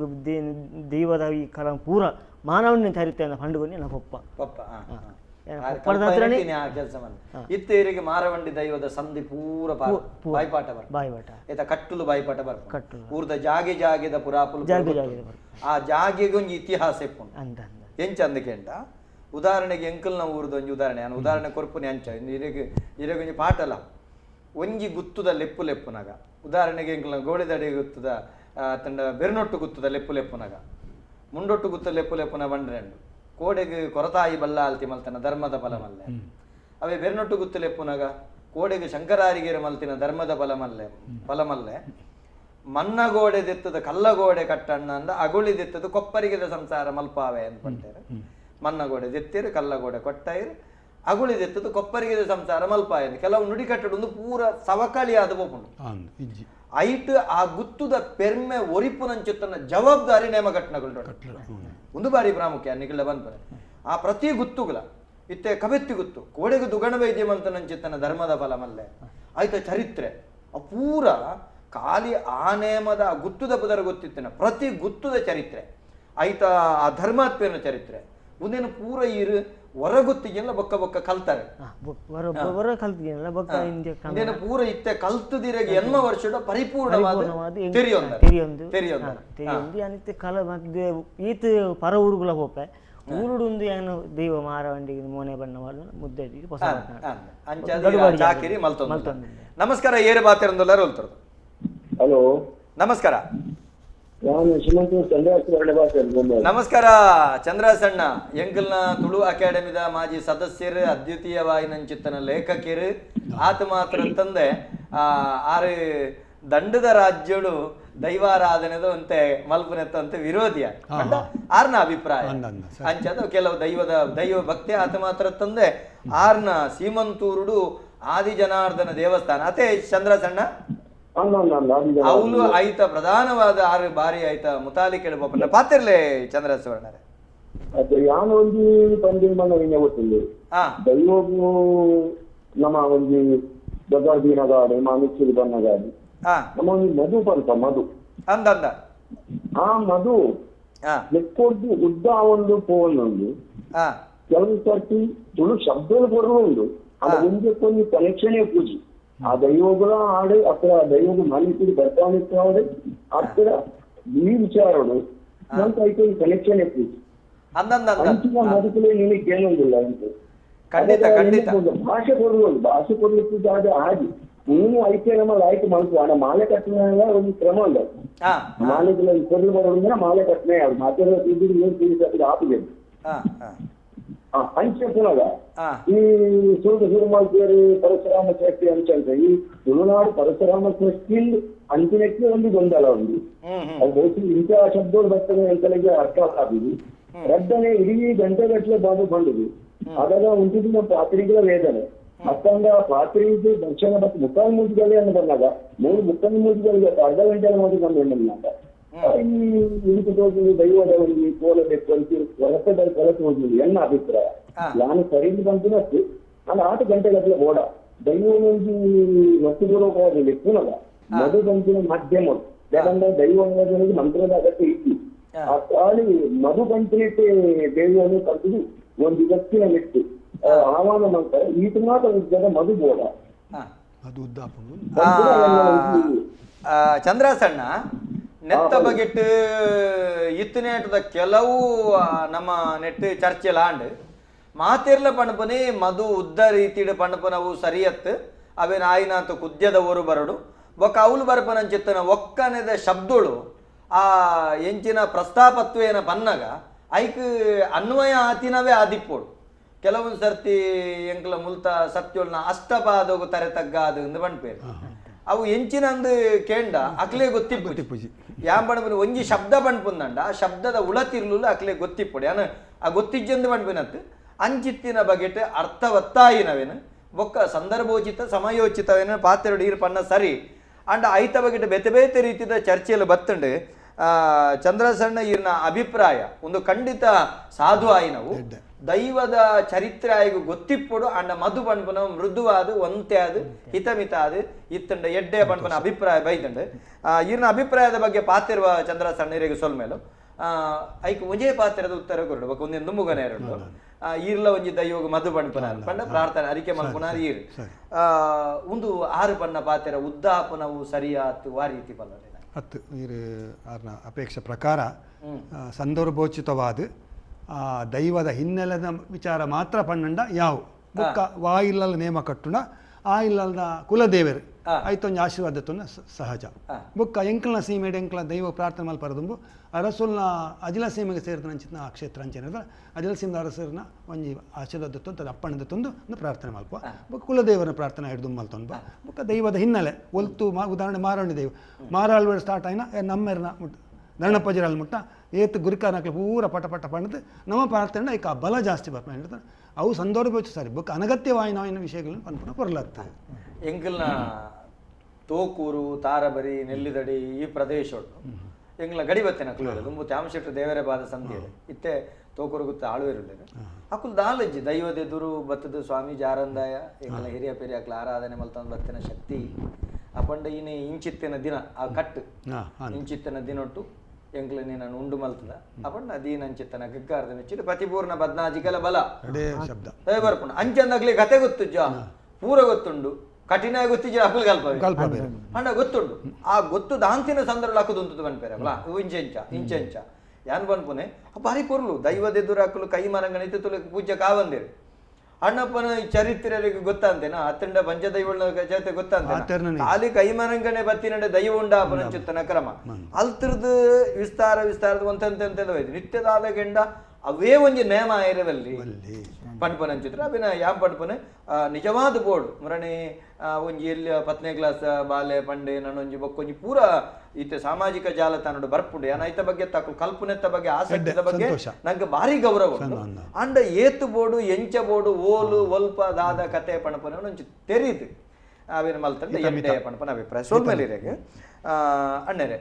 ದೈವದ ಈ ಕಲ ಪೂರ ಮಾನವನ ಚರಿತ್ರೆ ಪಂಡುకొని ನನ್ನ ಪೊಪ್ಪ ಪಪ್ಪ ಇತ್ತೇರಿಗೆ ಮಾರವಂಡಿ ದೈವದ ಸಂಧಿ ಪೂರ ಬಾಯ್ಪಾಟ ಬಾಯ್ಪಾಟ ಏತ ಕಟ್ಟುಲು ಬಾಯ್ಪಾಟ ಬರ್ಪ ಕಟ್ಟುಲು ಊರ್ದ ಜಾಗೆ ಜಾಗೆದ ಪುರಾಪುಲು ಜಾಗೆ ಜಾಗೆ ಆ ಜಾಗೆಗೆ ಒಂಜಿ ಇತಿಹಾಸ ಇಪ್ಪುಂಡು ಅಂದ ಎಂಚ ಅಂದಕೆಂಡ ಉದಾಹರಣೆಗೆ ಎಂಕಲ್ನ ಊರ್ದ ಒಂಜಿ ಉದಾಹರಣೆ ನಾನು ಉದಾಹರಣೆ ಕೊರ್ಪುನಿ ಅಂಚ ಇರೆಗ್ ಇರೆಗ್ ಒಂಜಿ ಪಾಟಲ ಒಂಜಿ ಗುತ್ತುದ ಲೆಪ್ಪು ಲೆಪ್ಪುನಾಗ ಉದಾಹರಣೆಗೆ ಎಂಕಲ್ನ ಗೋಳಿದಡಿ ಗುತ್ತದ ತಂಡ ಬೆರ್ನೊಟ್ಟು ಗುತ್ತದ ಲೆಪ್ಪು ಲೆಪ್ಪುನಗ ಮುಂಡೊಟ್ಟು ಗುತ್ತ ಲೆಪ್ಪು ಲೆಪ್ಪುನ ಬಂಡ್ರೆಂಡು ಕೋಡೆಗೆ ಕೊರತಾಯಿ ಬಲ್ಲ ಆಲ್ತಿ ಮಲ್ತನ ಧರ್ಮದ ಫಲ ಮಲ್ಲೆ ಅವೇ ಬೆರ್ನೊಟ್ಟು ಗುತ್ತು ಲೆಪ್ಪುನಗ ಕೋಡೆಗೆ ಶಂಕರಾರಿಗೆರೆ ಮಲ್ತಿನ ಧರ್ಮದ ಫಲ ಮಲ್ಲೆ ಫಲಮಲ್ಲೆ ಮನ್ನಗೋಡೆ ದೆತ್ತದ ಕಲ್ಲಗೋಡೆ ಕಟ್ಟಣ್ಣ ಅಂದ ಅಗುಳಿ ದೆತ್ತದ ಕೊಪ್ಪರಿಗೆದ ಸಂಸಾರ ಮಲ್ಪಾವೆ ಅಂತ ಪಂಟೇರು. ಮನ್ನಗೋಡೆ ದೆತ್ತಿರು ಕಲ್ಲಗೋಡೆ ಕೊಟ್ಟಾಯಿರು ಅಗುಳಿ ದೆತ್ತದ ಕೊಪ್ಪರಿಗೆದ ಸಂಸಾರ ಮಲ್ಪಾವೆ ಅಂತ ಕೆಲವು ನುಡಿ ಕಟ್ಟಡ ಪೂರ ಸವಕಳಿ ಆದ ಪೋಪುಂಡು. ಐಟ್ ಆ ಗುತ್ತುದ ಪೆರ್ಮೆ ಒರಿಪುನಂಚುತ್ತನ ಜವಾಬ್ದಾರಿ ನೇಮ ಘಟನೆಗಳು ಒಂದು ಬಾರಿ ಪ್ರಾಮುಖ್ಯ ನಿಗಲ ಬಂದ್ಪರೆ ಆ ಪ್ರತಿ ಗುತ್ತುಗಳ ಇತ್ತೆ ಕಬೆತ್ತಿ ಗುತ್ತು ಕೋಡೆಗೆ ದುಗಣ ವೈದ್ಯ ಮಂತನಂಚಿತ್ತನ ಧರ್ಮದ ಫಲ ಮಲ್ಲೆ ಆಯ್ತ ಚರಿತ್ರೆ ಆ ಪೂರ ಖಾಲಿ ಆ ನೇಮದ ಆ ಗುತ್ತುದ ಪದರ ಗೊತ್ತಿತ್ತನ ಪ್ರತಿ ಗುತ್ತುದ ಚರಿತ್ರೆ ಆಯ್ತ ಆ ಧರ್ಮಾತ್ಮೇನ ಚರಿತ್ರೆ ಮುಂದೇನು ಪೂರ ಇರು ಹೊರಗುತ್ತಿಗೆಲ್ಲ ಬೊಕ್ಕ ಬೊಕ್ಕ ಕಲ್ತಾರೆ ಪೂರ ಇತ್ತೆ ಕಲ್ತದಿರಗೆ ಎನ್ಮ ವರ್ಷದ ಪರಿಪೂರ್ಣವಾದ ತೆರಿಯೊಂದು ತೆರಿಯೊಂದು ಕಲ ಮತ್ತೆ ಈತ ಪರ ಊರುಗಳ ಹೋಪೆ ಊರುಡುಂದು ಏನು ದೈವ ಮಾರವಂಡಿ ಮೋನೆ ಬಣ್ಣ ಮುದ್ದೆ ಚಾಕಿರಿ ಮಲ್ತೊಂದು. ನಮಸ್ಕಾರ, ಏರು ಬಾತಿರಂದೆಲ್ಲರೂ ಹೋಲ್ತರದು. ಹಲೋ, ನಮಸ್ಕಾರ. ನಮಸ್ಕಾರ ಚಂದ್ರಸಣ್ಣ, ಎಂಕಲ್ನ ತುಳು ಅಕಾಡೆಮಿದ ಮಾಜಿ ಸದಸ್ಯರು, ಅದ್ವಿತೀಯ ವಾಯಿನಂಚಿತ್ತನ ಲೇಖಕಿರು. ಆತ ಮಾತ್ರ ತಂದೆ ಆರು ದಂಡದ ರಾಜ್ಯಡು ದೈವಾರಾಧನೆದ ಅಂತೆ ಮಲ್ಪನೆತ್ತಂತೆ ವಿರೋಧಿಯ ಆರ್ನ ಅಭಿಪ್ರಾಯ ಅಂಚದ ಕೆಲವು ದೈವದ ದೈವ ಭಕ್ತಿ ಆತ ಮಾತ್ರ ತಂದೆ ಆರ್ನ ಸೀಮಂತೂರುಡು ಆದಿ ಜನಾರ್ದನ ದೇವಸ್ಥಾನ ಅದೇ ಚಂದ್ರಸಣ್ಣ ಅವನು ಆಯ್ತ ಪ್ರಧಾನವಾದ ಆರು ಬಾರಿ ಆಯ್ತ ಮುತಾಲಿಕ್ ಪಾತ್ರ ಪಾತಿರ್ಲೆ ಚಂದ್ರ ಸುವರ್ಣರೇ. ದೈವಗೂ ನಮ್ಮ ಒಂಜಿ ಬಜಾರ್ದೀನಗಾಡು ಮಾಮಿಚ್ಚುಲಿ ಬನ್ನಗಾಡು ನಮ್ಮ ಒಂಜಿ ಮಧು ಪಂತ ಮಧು ಅಂದ ಅಂದ ಆ ಮಧು ಲೆಕ್ಕೊಡ್ದು ಉದ್ದ ಒಂದು ಫೋನ್ ಉಂಡು ಕೆಲವು ಸರ್ತಿ ತುಳು ಶಬ್ದలు ಕೊಡಲು ಉಂಡು ಅದು ಒಂದಕ್ಕೊಂದು ಕನೆಕ್ಷನ್ ಪೂಜಿ ಆ ದೈವಗಳ ಆಡು ಅక్కడ ದೈವಗಳು ಮಾಲಿಕರು ಬರ್ತಾವೆ ಅక్కడ ಈ ವಿಚಾರಗಳು ನಂಗೆ ಐಕೊಂದು ಕನೆಕ್ಷನ್ ಪೂಜಿ ಅಂಚಿನ ಮದುಕಲೇ ನಿನಗೆ ಏನೊಂದಿಲ್ಲ ಅಂತ ಖಂಡಿತ ಖಂಡಿತ ಭಾಷೆ ಕೊಡುವುದು ಭಾಷೆ ಕೊಡ್ಲಿಕ್ಕೆ ಆದ ಆಗಿ ನೀನು ಐಕ್ಯ ನಮ್ಮ ಲಾಯ್ಕ್ ಮಲ್ಪು ಆಡ ಮಾಲೆ ಕಟ್ಟಣ ಒಂದು ಕ್ರಮ ಉಂಟು ಮಾಲೆಗಳ ಕೊಡ್ಲು ಬರೋದ್ರಿಂದ ಮಾಲೆ ಕಟ್ಟನೆ ಅದು ಮಾತಾಡೋ ಆಪಿದೆ ಅಂಚೆ ಪುನಗ ಈ ಸುರುಡು ಸುರುಮಾಲ್ತೇರಿ ಪರಶುರಾಮ ಷಷ್ಠಿ ಅಂಚಂತ ಈ ತುಳುನಾಡು ಪರಶುರಾಮ ಷಷ್ಠಿ ಅಂಚಿನಕ್ಕೆ ಒಂದು ಗೊಂದಲ ಉಂಟು ಅದು ಬಹುಶಃ ಇಂಥ ಶಬ್ದಗಳು ಬರ್ತದೆ ಅಂತಲಿಗೆ ಅರ್ಥ ಆಗುದು. ರದ್ದನೆ ಇಡೀ ಗಂಟೆಗಟ್ಟಲೆ ಬಾಬು ಬಂದಿದೆ ಆದಾಗ ಉಂಟಿದ ಪಾತ್ರಿಗಳ ವೇದನೆ ಅತ್ತಂದ ಪಾತ್ರಿಗೆ ದರ್ಶನ ಮತ್ತು ಮುಕ್ಕಾಲು ಮೂಜಿಗಳಿಗೆ ಅಂತ ಬಂದಾಗ ಮೂರು ಮುಕ್ಕಾಲು ಮೂಜಿಗಳಿಗೆ ಅರ್ಧ ಗಂಟೆ ಮಾತ್ರ ಬಂದ ಈ ಇಳಿದು ದೈವದವರಿಗೆ ಕೋಲಬೇಕು ಅಂತ ಹೊರತೆ ಕೊರತೆ ಹೋಗಿಲ್ಲ ಎನ್ನ ಅಭಿಪ್ರಾಯ. ನಾನು ಸರಿ ಬಂತು ಅಷ್ಟು ನಾನು ಆಟ ಗಂಟೆಗಟ್ಟಲೆ ಓಡ ದೈವ ಒಂಜಿ ಒತ್ತಿದೂರವಾಗಿ ಪುನಗ ಮಧು ಬಂತಿನ ಮಾಧ್ಯಮ ಯಾಕಂದ್ರೆ ದೈವ ಮಂತ್ರದ ಅಗತ್ಯ ಇತ್ತು ಆ ಕಾಳಿ ಮಧು ಬಂತಿನಿಟ್ಟೆ ದೇವಿಯನ್ನು ಕರೆದು ಒಂದು ವ್ಯಕ್ತಿನ ನೆಟ್ಟು ಆಹ್ವಾನ ಮಾಡ್ತಾರೆ ಈತ ಮಾತ್ರ ಉದ್ದದ ಮಧು ಬೋಡ ಚಂದ್ರಸಣ್ಣ ನೆತ್ತ ಬಗೆಟ್ ಇತ್ತನೇಟದ ಕೆಲವು ನಮ್ಮ ನೆಟ್ಟು ಚರ್ಚೆಲ ಆಂಡ್ ಮಾತಿರ್ಲ ಪಣಪನಿ ಮಧು ಉದ್ದ ರೀತಿಡ್ ಪಣಪನವು ಸರಿಯತ್ತು ಅವೇನ ಆಯಿನಾತ ಕುದ್ಯದ ಓರು ಬರಡು ಬೊಕ್ಕ ಅವಲು ಬರಪನಂಚಿತ್ತನ ಒಕ್ಕನೆದ ಶಬ್ದಳು ಆ ಎಂಚಿನ ಪ್ರಸ್ತಾಪತ್ವೇನ ಪನ್ನಗ ಐಕ್ ಅನ್ವಯ ಆತಿನವೇ ಆದಿಪ್ಪೋಡು ಕೆಲವೊಂದು ಸರ್ತಿ ಎಂಕ್ಲ ಮುಲ್ತ ಸತ್ಯೋಳ್ನ ಅಷ್ಟಪಾದೋಗು ತರೆ ತಗ್ಗಾದು ಎಂದು ಪಣ್ಪೇರು ಅವು ಎಂಚಿನ ಅಂದು ಕೇಂಡ ಅಕ್ಲೆ ಗೊತ್ತಿಪ್ಪುಜಿ ಯಾನ್ ಪಣಪುನಿ ಒಂಜಿ ಶಬ್ದ ಪಣ್ಪುಂದಂಡ ಆ ಶಬ್ದದ ಉಳತಿರ್ಲುಲ್ಲ ಅಕ್ಲೆ ಗೊತ್ತಿಪ್ಪುಡು ಯಾನ್ ಆ ಗೊತ್ತಿಜ್ಜಂದು ಪಣ್ಪಿನತ್ತು ಅಂಚಿತ್ತಿನ ಬಗೆಟ್ ಅರ್ಥವತ್ತಾಯಿನವೇನು ಬೊಕ್ಕ ಸಂದರ್ಭೋಚಿತ ಸಮಯೋಚಿತವೇನು ಪಾತ್ರೆಡು ಈರು ಪಣ್ಣ ಸರಿ ಅಂಡ ಐತ ಬಗೆಟ್ ಬೇತೆ ಬೇತೆ ರೀತಿದ ಚರ್ಚೆಯಲ್ಲಿ ಬತ್ತುಂಡು. ಚಂದ್ರಸಣ್ಣ ಈರ್ನ ಅಭಿಪ್ರಾಯ ಒಂದು ಖಂಡಿತ ಸಾಧು ಆಯಿನವು ದೈವದ ಚರಿತ್ರೆ ಆಯ್ಗು ಗೊತ್ತಿಪ್ಪುಡು ಅಂಡ ಮಧು ಪಣ್ಪುನ ಮೃದುವಾದ ಒಂತೆ ಅದು ಹಿತಮಿತ ಅದು ಇತ್ತಂಡ ಎಡ್ಡೆ ಪಣ್ಪನ ಅಭಿಪ್ರಾಯ ಬೈತಂಡು. ಈರ್ನ ಅಭಿಪ್ರಾಯದ ಬಗ್ಗೆ ಪಾತಿರುವ ಚಂದ್ರಸಣ್ಣ ಈರಿಗೆ ಸೊಲ್ಮೇಲು ಐಕ್ ಒಂಜೇ ಪಾತ್ರದ ಉತ್ತರ ಕೊರಡು ಬೊಕ್ಕ ಒಂದೇ ದುಂಬುಗನೆ ಎರಡು ಈರ್ಲ ಒಂಜಿ ದೈವಗ ಮಧು ಪಣ್ಪನ ಪಂಡ ಪ್ರಾರ್ಥನೆ ಅರಿಕೆ ಮಲ್ಪುನ ಈರ್ ಒಂದು ಆರು ಪಣ್ಣ ಪಾತ್ರೆ ಉದ್ದಾಪನವು ಸರಿಯಾತು ವಾ ರೀತಿ ಪಲ್ಲರೆ ಹತ್ತು ಈರು ಆರ್ನ ಅಪೇಕ್ಷೆ ಪ್ರಕಾರ ಸಂದರ್ಭೋಚಿತವಾದ ಆ ದೈವದ ಹಿನ್ನೆಲೆದ ವಿಚಾರ ಮಾತ್ರ ಪಣ್ಣಂಡ ಯಾವು ಬೊಕ್ಕ ವಾ ಇಲ್ಲಲ್ಲ ನೇಮ ಕಟ್ಟುಣ ಆ ಇಲ್ಲದ ಕುಲದೇವರು ಐತೊಂಜಿ ಆಶೀರ್ವಾದ ತೊಂದ ಸಹಜ. ಬೊಕ್ಕ ಎಂಕಲ್ನ ಸೀಮೆಡ್ ಎಂಕಲ ದೈವ ಪ್ರಾರ್ಥನೆ ಮಲ್ಪರದುಂಬು ಅರಸುಲ್ನ ಅಜಿಲ ಸೀಮೆಗೆ ಸೇರಿದ ನಂಚಿನ ಆ ಕ್ಷೇತ್ರ ಅಂಚನೆ ಅಜಿಲ ಸೀಮೆದ ಅರಸರ್ನ ಒಂಜಿ ಆಶೀರ್ವಾದ ತೊಂದು ಅಪ್ಪಣದ ತೊಂದು ಪ್ರಾರ್ಥನೆ ಮಲ್ಪ. ಬೊಕ್ಕ ಕುಲದೇವರ ಪ್ರಾರ್ಥನೆ ಹಿಡಿದು ಮಲ್ತೊಂದು ಬೊಕ್ಕ ದೈವದ ಹಿನ್ನೆಲೆ ಒಲ್ತು ಉದಾಹರಣೆ ಮಾರಾಣಿ ದೈವ ಮಾರಾಳ್ವೇಡ್ ಸ್ಟಾರ್ಟ್ ಆಯ್ನ ನಮ್ಮೆರ್ನ ಮುಟ್ಟ ನರಣಪ್ಪಜಿರಲ್ಲಿ ಮುಟ್ಟ ಏತ್ ಗುರಿಕಾರನಾಕ್ಲೆ ಪೂರ ಪಟ ಪಟ ಪಂಡದು ನಮ್ಮ ಪ್ರಾರ್ಥನೆ ಐಕ ಬಲ ಜಾಸ್ತಿ ಬರ್ಪ ಹೇಳ್ತಾರೆ. ಅವು ಸಂದರ್ಭ ಸರಿ ಬೊಕ್ಕ ಅನಗತ್ಯವಾಯಿನ ವಿಷಯಗಳನ್ನು ಪನ್ಪುನ ಪೊರ್ಲಾಗ್ತದೆ. ಎಂಕಲ್ನ ತೋಕೂರು ತಾರಬರಿ ನೆಲ್ಲಿದಡಿ ಈ ಪ್ರದೇಶ ಎಂಗ್ಲ ಗಡಿ ಬತ್ತಿನ ದುಂಬು ತ್ಯಾಮಶೆಟ್ರು ದೇವರ ಬಾದ ಸಂಧಿ ಇತ್ತೆ ತೋಕೂರು ಗುತ್ತ ಆಳುವೆರುಳ್ಳೇರು ಅಕುಲ್ ದಾಲಜ್ಜಿ ದೈವದೆದುರು ಬತ್ತದ ಸ್ವಾಮಿ ಜಾರಂದಾಯ ಎಂಗ್ಲ ಹಿರಿಯ ಪೆರಿಯಾಕ್ಲ ಆರಾಧನೆ ಮಲ್ತಂದು ಬತ್ತಿನ ಶಕ್ತಿ ಅಪಂಡ ಇನಿ ಇಂಚಿತ್ತಿನ ದಿನ ಆ ಕಟ್ಟು ಇಂಚಿತ್ತಿನ ದಿನೊಟ್ಟು ಎಂಕ್ಲ ನೀನು ಉಂಡು ಮಲ್ತದ ಅಪಂಡ ದೀನಂಚಿತ್ತನ ಗಗ್ಗಾರದ ಮೆಚ್ಚಿದ ಪತಿಪೂರ್ಣ ಬದ್ನಾಜಿಕಲ ಬಲ ಶಬ್ದ ಬರ್ಪುಣ ಅಂಚಂದಾಗ್ಲಿ ಕತೆ ಗೊತ್ತುಜ್ಜ ಪೂರ ಗೊತ್ತುಂಡು ಕಠಿಣ ಗೊತ್ತಿಜ್ಜ ಅಕುಲ್ ಕಲ್ಪ ಅಂಡ ಗೊತ್ತುಂಡು ಆ ಗೊತ್ತು ದಾಂತಿನ ಸಂದರ್ಭ ಹಾಕುದು ಬನ್ಪೇರೆ ಅಲ್ಲ ಇಂಚೆಂಚ ಇಂಚೆಂಚ ಯಾನ್ ಬನ್ಪುನೆ ಬಾರಿ ಪೊರ್ಲು ದೈವದೆದುರು ಅಕುಲು ಕೈ ಮರಂಗಣ ಇತ್ತು ಪೂಜೆ ಕಾವಂದಿರು ಅಣ್ಣಪ್ಪನ ಚರಿತ್ರೆಗೆ ಗೊತ್ತಂತೇನಾ ಅತ್ತಂಡ ಪಂಚದೈವಳ ಜೊತೆ ಗೊತ್ತಂತೆ ಖಾಲಿ ಕೈ ಮರಂಗಣೆ ಬತ್ತಿನಡೆ ದೈವ ಉಂಡ ಅಪನಂಚುತ್ತನ ಕ್ರಮ ಅಲ್ತಿರ್ದು ವಿಸ್ತಾರ ವಿಸ್ತಾರದ ಒಂತಂತೆ ನಿತ್ಯದಾದ ಗೆಂಡ ಅವೇ ಒಂಜಿ ನೇಮ ಇರವಲ್ಲಿ ಪಣ್ಪನಂಚಿತ್ರ ಅವಿನ ಯಾಂ ಪಣ್ಪನೆ ನಿಜವಾದ ಬೋರ್ಡ್ ಮುರಣಿ ಒಂಜಿ ಎಲ್ಲಿ 10ನೇ ಕ್ಲಾಸ್ ಬಾಲೆ ಪಂಡೆ ನನ್ನೊಂಜಿ ಬೊಕ್ಕೊಂಜಿ ಪೂರ ಈತ ಸಾಮಾಜಿಕ ಜಾಲತಾಣಡು ಬರ್ಪುಂಡು ಯಾನ ಐತ ಬಗ್ಗೆ ತಕ್ಕ ಕಲ್ಪನೆತ್ತ ಬಗ್ಗೆ ಆಸಕ್ತಿದ ಬಗ್ಗೆ ನಂಗೆ ಭಾರಿ ಗೌರವ ಅಂಡ ಏತು ಬೋರ್ಡು ಎಂಚ ಬೋರ್ಡು ಓಲು ಒಲ್ಪ ದಾದ ಕತೆ ಪಣಪನೆ ಒಂಜಿ ತೆರೀದು ಅವಿನ ಮಲ್ತಂಡ ಎಡ್ಡೆ ಪಣಪನ ಅಭಿಪ್ರಾಯ ಸೋಲ್ಮೇಲಿರೆಗೆ ಅಣ್ಣರೆ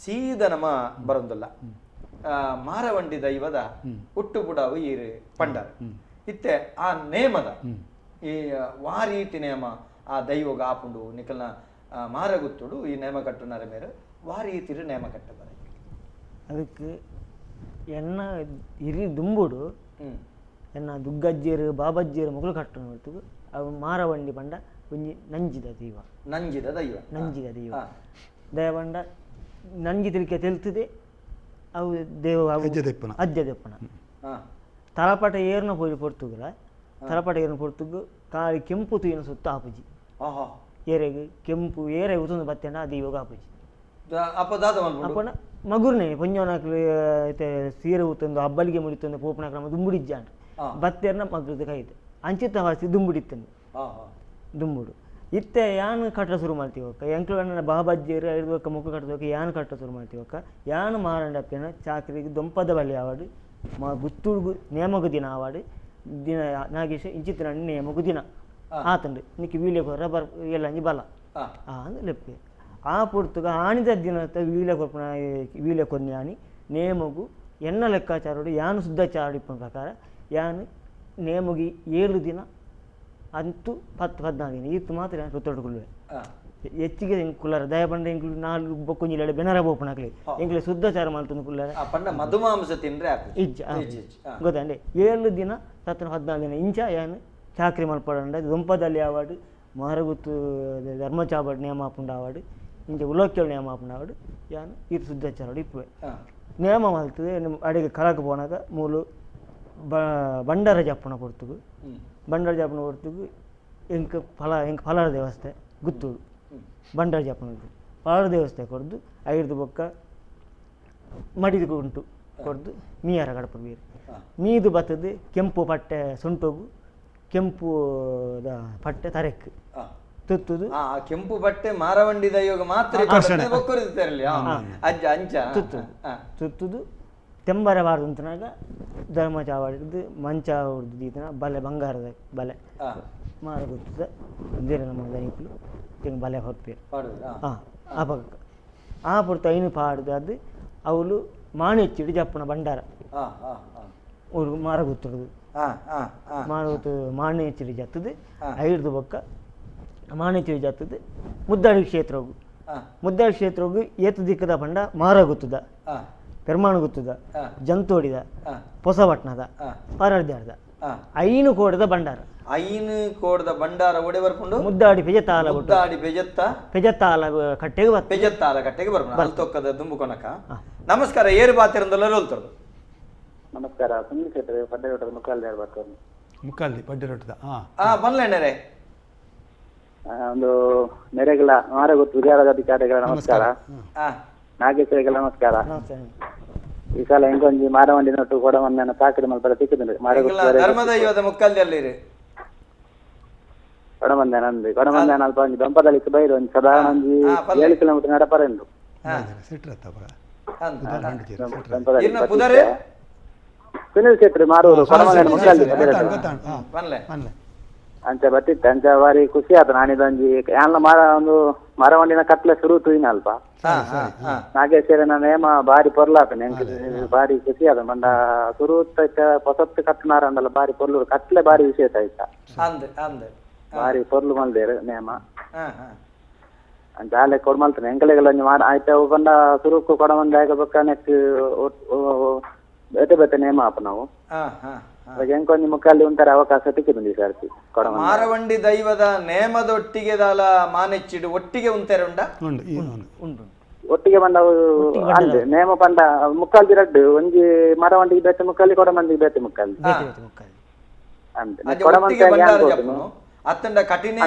ಸೀದ ನಮ್ಮ ಬರೋದಿಲ್ಲ ಮಾರವಂಡಿ ದೈವದ ಹುಟ್ಟು ಬುಡವು ಈರು ಪಂಡರ್ ಇತ್ತೆ ಆ ನೇಮದ ಈ ವಾರೀತಿ ನೇಮ ಆ ದೈವಗ ಆಪುಂಡು ನಿಕಲ್ನ ಮಾರಗುತ್ತುಡು ಈ ನೇಮ ಕಟ್ಟುನರ ಮೇರೆ ವಾರೀತಿರು ನೇಮ ಕಟ್ಟ ಬರ ಅದಕ್ಕೆ ಎನ್ನ ಇರಿ ದುಂಬುಡು ಎನ್ನ ದುಗ್ಗಜ್ಜಿಯರು ಬಾಬಜ್ಜಿಯರು ಮಗಳು ಕಟ್ಟು ನೋಡ್ತು ಅವು ಮಾರವಂಡಿ ಪಂಡ ಒಂಜಿ ನಂಜಿದ ದೈವ ನಂಜಿದ ದೈವ ನಂಜಿದ ದೈವ ದಯಪಂಡ ನಂಜಿ ತಿಳ್ಕೆ ತೆಲ್ತದೆ ಅವು ದೇವ ಅಜ್ಜ ದೆಪ್ಪನ ತಲಪಾಟ ಏರ್ನ ಪೋಯಿ ಪೊರ್ತುಗುಲ ತಲಪಾಟ ಏರ್ನ ಪೊರ್ತುಗು ಕಾಲಿ ಕೆಂಪು ತೂಯಿನ ಸುತ್ತ ಆಪುಜಿ ಏರೆಗ್ ಕೆಂಪು ಏರೆ ಉತೊಂದು ಬತ್ತೆಂಡ ಅದು ಇವಾಗ ಆಪುಜಿ ಅಪ್ಪನ ಮಗುರ್ನೆ ಪೊಂಜೋನಾಕ್ಲು ಸೀರೆ ಉತ್ತೊಂದು ಹಬ್ಬಲಿಗೆ ಮುಡಿತೊಂದು ಪೋಪನ ಕ್ರಮ ದುಂಬುಡಿಜ್ಜಾಂಡ್ ಬತ್ತೇರ್ನ ಮಗ್ರದ ಕೈದು ಅಂಚಿತ ವಾಸಿ ದುಂಬುಡಿತ್ತಂದು ದುಂಬುಡು ಇತ್ತೆ ಯಾನ್ ಕಟ್ಟ ಶುರು ಮಾಡ್ತೀವಕ್ಕ ಎಂಕ್ಲು ಅಣ್ಣನ ಬಾಬಜ್ಜಿಯರು ಐದು ಮುಖ ಕಟ್ಟದಕ್ಕ ಯಾನ್ ಕಟ್ಟ ಶುರು ಮಾಡ್ತೀವಕ್ಕ ಯಾನ್ ಮಾರಂಡಪ್ಪನ ಚಾಕ್ರಿಗೆ ದೊಂಪದ ಬಳಿ ಆವಾಡು ಮಾ ಗುತ್ತುಡುಗು ನೇಮಗು ದಿನ ಆವಾಡು ದಿನ ನಾಗೇಶ ಇಂಚಿತ್ತಿನ ನೇಮಗು ದಿನ ಆತಂಡು ನಿಕ್ಕಿ ವೀಳ್ಯ ಕೊರ ಬರ್ ಎಲ್ಲ ಅಂಜಿ ಬಲ ಅಂದ್ ಲೆಪ್ಪೆ ಆ ಪುರ್ತುಗ ಆಣಿದ ದಿನ ವೀಳ್ಯ ಕೊರ್ಪುನ ವೀಳ್ಯ ಕೊನ್ಯಾನಿ ನೇಮಗು ಎನ್ನ ಲೆಕ್ಕಾಚಾರೋಡು ಯಾನು ಶುದ್ಧಾಚಾರ ಇಪ್ಪನ ಪ್ರಕಾರ ಯಾನು ನೇಮಗಿ 7 ದಿನ ಅಂತೂ 10 14 ದಿನ ಈತು ಮಾತ್ರ ಋತೊಡ್ಕೊಳ್ಳುವೆ ಹೆಚ್ಚಿಗೆ ಕುಲ್ಲರ ದಯ ಪಂಡ ಎಂಕ್ಲು 4 ಬೊಕ್ಕೊಂಜಿಲ್ಲ ಬೆನರ ಬೋಪನಾಕ್ಲಿ ಎಂಕ್ಲೆ ಶುದ್ಧಾಚಾರ ಮಾಡ್ತಂದು ಕುಲ್ಲರ ಪಂಡ ಮಧುಮಾಂಸ ತಿಂದ್ರೆ ಇಜ್ಜ ಗೊತ್ತಂಡೆ 7 ದಿನ 10 14 ದಿನ ಇಂಚ ಯಾನು ಚಾಕ್ರಿ ಮಲ್ಪಡಂಡ ದೊಂಪದಲ್ಲಿ ಆವಾಡು ಮಾರಗುತ್ತು ಧರ್ಮಚಾಬಡ್ ನೇಮ ಆಪುಂಡ ಆವಾಡು ಇಂಚ ಉಲೋಕ್ಯಳ ನೇಮ ಆಪುಂಡ ಆವಾಡು ಯಾನು ಈತು ಶುದ್ಧಾಚಾರ ಇಪ್ಪುವೆ ನೇಮ ಮಲ್ತದೆ ಅಡಿಗೆ ಕಳಕ ಪೋನಾಗ ಮೂಲು ಬಂಡಾರ ಜಪ್ಪಣ ಪೊರ್ತುಗು ಬಂಡಾರ ಜಪ್ಪಣ ಪೊರ್ತುಗು ಎಂಕ್ ಫಲ ಎಂಕ್ ಫಲಾರ ದೇವಸ್ಥೆ ಗುತ್ತೂರು ಬಂಡಾರ ಜಪ್ಪಣ ಫಲಾರ ದೇವಸ್ಥೆ ಕೊರ್ದು ಐದು ಬೊಕ್ಕ ಮಡಿದು ಉಂಟು ಕೊರ್ದು ಮೀಯಾರ ಕಡಪು ಬೀರು ಮೀದು ಬತ್ತದು ಕೆಂಪು ಪಟ್ಟೆ ಸೊಂಟೋಗು ಕೆಂಪು ಪಟ್ಟೆ ತರೆಕ್ ತುತ್ತುದು ಕೆಂಪು ಬಟ್ಟೆ ಮಾರವಂಡಿ ದೈವಗ ಮಾತ್ರ ತುತ್ತು ತುತ್ತುದು ತೆಂಬರ ಬಾರ್ದು ಅಂತನಾಗ ಧರ್ಮ ಚಾವಾಡಿದ್ದು ಮಂಚ ಹೊಡ್ದು ದೀತನ ಬಲೆ ಬಂಗಾರದ ಬಲೆ ಮಾರ ಗೊತ್ತದ ಬೇರೆ ನಮ್ಮ ದನಿಕುಲು ತೆಂಗ್ ಬಲೆ ಹೊರ್ಪೇರು ಹಾಂ ಆ ಪಕ್ಕ ಆ ಪೊರ್ತು ಐನು ಪಾಡ್ದು ಅದು ಅವಳು ಮಾಣೆಚ್ಚಿಡು ಜಪ್ಪನ ಭಂಡಾರ ಅವ್ರು ಮಾರ ಗೊತ್ತಿಡುದು ಮಾರ ಗೊತ್ತು ಮಾಣೆಚ್ಚಿಡು ಜತ್ತದು ಐಡ್ದು ಬೊಕ್ಕ ಮಾಣೆಚ್ಚಿಡು ಜತ್ತದು ಮುದ್ದಾಡಿ ಕ್ಷೇತ್ರಗು ಮುದ್ದಾಡಿ ಕ್ಷೇತ್ರಗು ಏತು ದಿಕ್ಕದ ಪಂಡ ಮಾರ ಗೊತ್ತದ ಪೆರ್ಮಾಣ ಗೊತ್ತದ ಜಂತೋಡಿದ ಹೊಸಪಟ್ನದ ಪಾರಾಡ್ದಾರ್ದ 5 ಕೋಡದ ಭಂಡಾರ 5 ಕೋಡದ ಭಂಡಾರ ಒಡೆ ಬರ್ಕೊಂಡು ಮುದ್ದಾಡಿ ಪೆಜತ್ತಾಲ ಮುದ್ದಾಡಿ ಪೆಜತ್ತ ಪೆಜತ್ತಾಲ ಕಟ್ಟೆಗೆ ಪೆಜತ್ತಾಲ ಕಟ್ಟೆಗೆ ಬರ್ಕೊಂಡು ಅಲ್ತೊಕ್ಕದ ದುಂಬುಕೊನಕ. ನಮಸ್ಕಾರ, ಏರು ಬಾತಿರಂದಲ್ಲ ಹೋಲ್ತದ್ದು. ನಮಸ್ಕಾರ, ಸುನಿಲ್ ಶೆಟ್ಟರ್ ಪಡ್ಡೆರೊಟ್ಟದ ಮುಕ್ಕಾಲ್ದಿ ಬರ್ತಾರೆ. ಮುಕ್ಕಾಲ್ದಿ ಪಡ್ಡೆರೊಟ್ಟದ. ಹಾ ಬನ್ಲೇಣ್ಣರೇ. ಒಂದು ನೆರೆಗಳ ಮಾರಗುತ್ತು ವಿಚಾರಾಧಿಕಾರಿಗಳ ನಮಸ್ಕಾರ, ನಾಗೇಶ್ವರಿಗಳ ನಮಸ್ಕಾರ. ಈ ಸಲ ಹೆಂಗೊಂಜಿ ಮಾರವಂಡಿ ನಟ್ಟು ಕೊಡಮಂದನ ಚಾಕರಿ ಮಲ್ಪರ ಸಿಕ್ಕಿದ್ರೆ ಧರ್ಮದೈವದ ಮುಕ್ಕಲ್ದಲ್ಲಿ ಕೊಡಮಂದನ ಅಂದು ಕೊಡಮಂದನ ಅಲ್ಪ ಒಂಜಿ ದೊಂಪದಳಿಕ್ ಬೈರು ಒಂಜಿ ಸಾಧಾರಣ ಒಂಜಿ 7 ಕಿಲೋಮೀಟರ್ ನಡಪರ ಉಂಡು. ಸುನಿಲ್ ಶೆಟ್ಟಿ ಮಾರೂರು ಕೊಡಮಂದನ ಮುಕ್ಕಲ್ದಿ ಅಂಚ ಬತ್ತಿತ್ತು. ಅಂಚ ಬಾರಿ ಖುಷಿ ಆಯ್ತು. ನಾನಿದೊಂಜಿ ಯಾನ್ಲ ಮಾರ ಒಂದು ಮರವಂಡಿನ ಕತ್ಲೆ ಶುರು ತೂಯಿನ ಅಲ್ಪ ನಾಗೇಶ್ವರನ ನೇಮ ಬಾರಿ ಪೊರ್ಲಾತನೆ ಎಂಕ್ ಬಾರಿ ಖುಷಿ ಆದ. ಮಂಡ ಸುರು ಪೊಸತ್ತು ಕಟ್ಟನಾರ ಅಂದಲ್ಲ ಬಾರಿ ಪೊರ್ಲು ಕತ್ಲೆ ಬಾರಿ ವಿಶೇಷ ಆಯ್ತ ಬಾರಿ ಪೊರ್ಲು ಮಲ್ದೇರು ನೇಮ. ಅಂಚ ಆಲೆ ಕೊಡ್ ಮಲ್ತಾನೆ ಎಂಕಲೆಗೆಲ್ಲ ಒಂಜಿ ಮಾರ ಆಯ್ತ ಅವು ಬಂಡ ಸುರುಕು ಕೊಡಮಂದ ಬೊಕ್ಕ ನೆಕ್ಸ್ಟ್ ಬೇತೆ ಬೇತೆ ನೇಮ ಆಪ ನಾವು ಎಂಕೊಂಜಿ ಮುಖಾಲಿ ಉಂಟಾರೆ ಅವಕಾಶ ತಿಕ್ಕಿದುಂಡು ಈ ಸರ್ತಿ. ಮಾರವಂಡಿ ದೈವದ ನೇಮದೊಟ್ಟಿಗೆ ದಾಲ ಮಾನೆಚ್ಚಿಡು ಒಟ್ಟಿಗೆ ಉಂತಾರೆ ಉಂಡ ಒಟ್ಟಿಗೆ ಬಂದ ಅಂದ್ ನೇಮ ಪಂಡ ಮುಕ್ಕಾಲ್ದಿ ರಡ್ಡು ಒಂಜಿ ಮರವಂಡಿಗೆ ಬೇತೆ ಮುಕ್ಕಾಲಿ ಕೊಡಮಂದಿಗೆ ಬೇತೆ ಮುಕ್ಕಾಲಿ ಅತ್ತಂಡ ಕಠಿಣ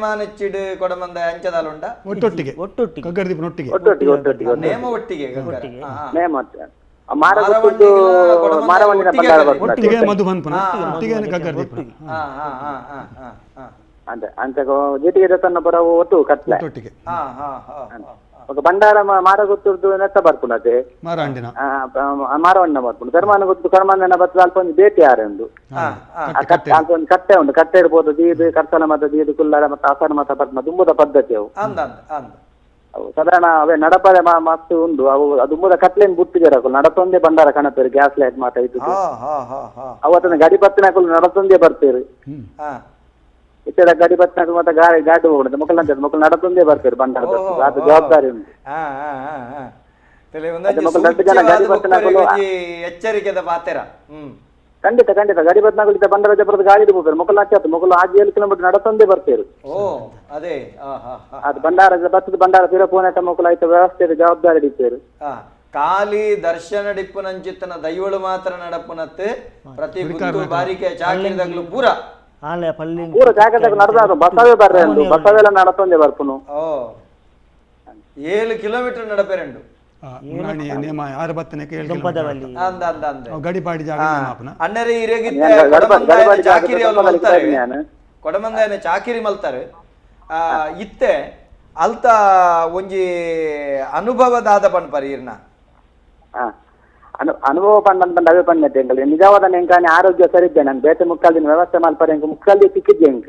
ಮಾನೆಚ್ಚಿಡು ಕೊಡಮಂದ ಅಂಚದಾಲ ಉಂಡ ಒಟ್ಟೊಟ್ಟಿಗೆ ಒಟ್ಟೊಟ್ಟಿಗೆ ಒಟ್ಟೊಟ್ಟಿಗೆ ನೇಮ ಒಟ್ಟಿಗೆ ನೇಮ ಭಂಡಾರ ಮಾರ ಗೊತ್ತುರ್ದು ನೆತ್ತ ಬರ್ಪುಂಡತೆ ಮಾರವಣ್ಣ ಬರ್ಪುಂಡು ಧರ್ಮಾನ ಗೊತ್ತು ಕರ್ಮಾಂದನ ಬತ್ತದ ಅಲ್ಪ ಒಂಜಿ ಬೇಟಿ ಆರೆ ಉಂಡು ಅಲ್ಪ ಒಂದು ಕಟ್ಟೆ ಉಂಡು ಕಟ್ಟೆ ಇರ್ಬೋದು ದೀದು ಕರ್ತನ ಮತ ದೀದು ಕುಲ್ಲಾರ ಮತ್ತೆ ಆಸನ ಮತ ಪದ್ಮ ದುಂಬುದ ಪದ್ಧತಿ ಅವು ಅವು ಸಾಧಾರಣ ಅವೇ ನಡಪರೆ ಮಸ್ತ್ ಉಂಡು ಅವು ದುಂಬುದ ಕಟ್ಲೇನ್ ಬುಟ್ಟಿಜರ ನಡತೊಂದೇ ಬಂಡಾರ ಕಣಪೇರು ಗ್ಯಾಸ್ ಲೈಟ್ ಮಾತ ಇದ್ದು ಅವತ್ತನ ಗಡಿ ಪತ್ತಿನಕುಲು ನಡತೊಂದೇ ಬರ್ತೀರಿ. ಇತ್ತೆದ ಗಡಿ ಪತ್ತಿನಕುಲು ಮತ್ತೆ ಗಾಡಿ ಗಾಡಿ ಹೋಗುದು ಮೊಕ್ಕಲ್ ಅಂತ ಮೊಕ್ಕಲು ನಡತೊಂದೇ ಬರ್ತೀರಿ ಬಂಡಾರ ಅದು ಜವಾಬ್ದಾರಿ ಉಂಟು. ಎಚ್ಚರಿಕೆದ ಪಾತೆರ ಖಂಡಿತ ಖಂಡಿತ ಗಡಿ ಬತ್ನಾಗುಲು ಇದ್ದ ಬಂಡಾರ ಜಪರದ ಗಾಡಿ ಹೋಗ್ತಾರೆ ಮೊಕ್ಕಲು ಹಾಕಿ ಮೊಕ್ಕಲು 7 ಕಿಲೋಮೀಟರ್ ನಡತೊಂದೇ ಬರ್ತೀರಿ. ಅದೇ ಅದು ಬಂಡಾರ ಬತ್ತದ ಬಂಡಾರ ಪಿರಪೋನೆಟ ಮೊಕ್ಕಲು ಆಯ್ತು ವ್ಯವಸ್ಥೆ ಜವಾಬ್ದಾರಿ ಹಿಡಿತೇರು. ಖಾಲಿ ದರ್ಶನ ಡಿಪ್ಪುನಂಚಿತ್ತನ ದೈವಳು ಮಾತ್ರ ನಡಪುನತ್ತೆ ಪ್ರತಿ ಗುತ್ತು ಬಾರಿಕೆ ಚಾಕಿರಿದಾಗ್ಲು ಪೂರ ಪೂರ ಚಾಕದಾಗ ನಡೆದ ಬಸವೇ ಬರ್ರೆ ಬಸವೆಲ್ಲ ನಡತೊಂದೇ ಬರ್ಪುನು. 7 ಕಿಲೋಮೀಟರ್ ನಡಪೆರೆಂಡು ಕೊಡಮಂದಾಯನ ಚಾಕಿರಿ ಮಲ್ತಾರೆ ಇತ್ತೆ ಅಲ್ತ ಒಂಜಿ ಅನುಭವದಾದ ಪನ್ಪರಿ ಇರ್ನ ಅನುಭವ ಪಂಡ ಅವೇ ಪಂಡ ಎಂಕಲ್ ನಿಜವಾದ ಎಂಕಾನೆ ಆರೋಗ್ಯ ಸರಿದ್ದೆ ನಾನು ಬೇತೆ ಮುಕ್ಕಾಲ್ದಿನ ವ್ಯವಸ್ಥೆ ಮಲ್ಪರೆ ಎಂಕ್ ಮುಕ್ಕಾಲ್ದಿ ಸಿಕ್ಕಿದ್ದೆ ಎಂಕ್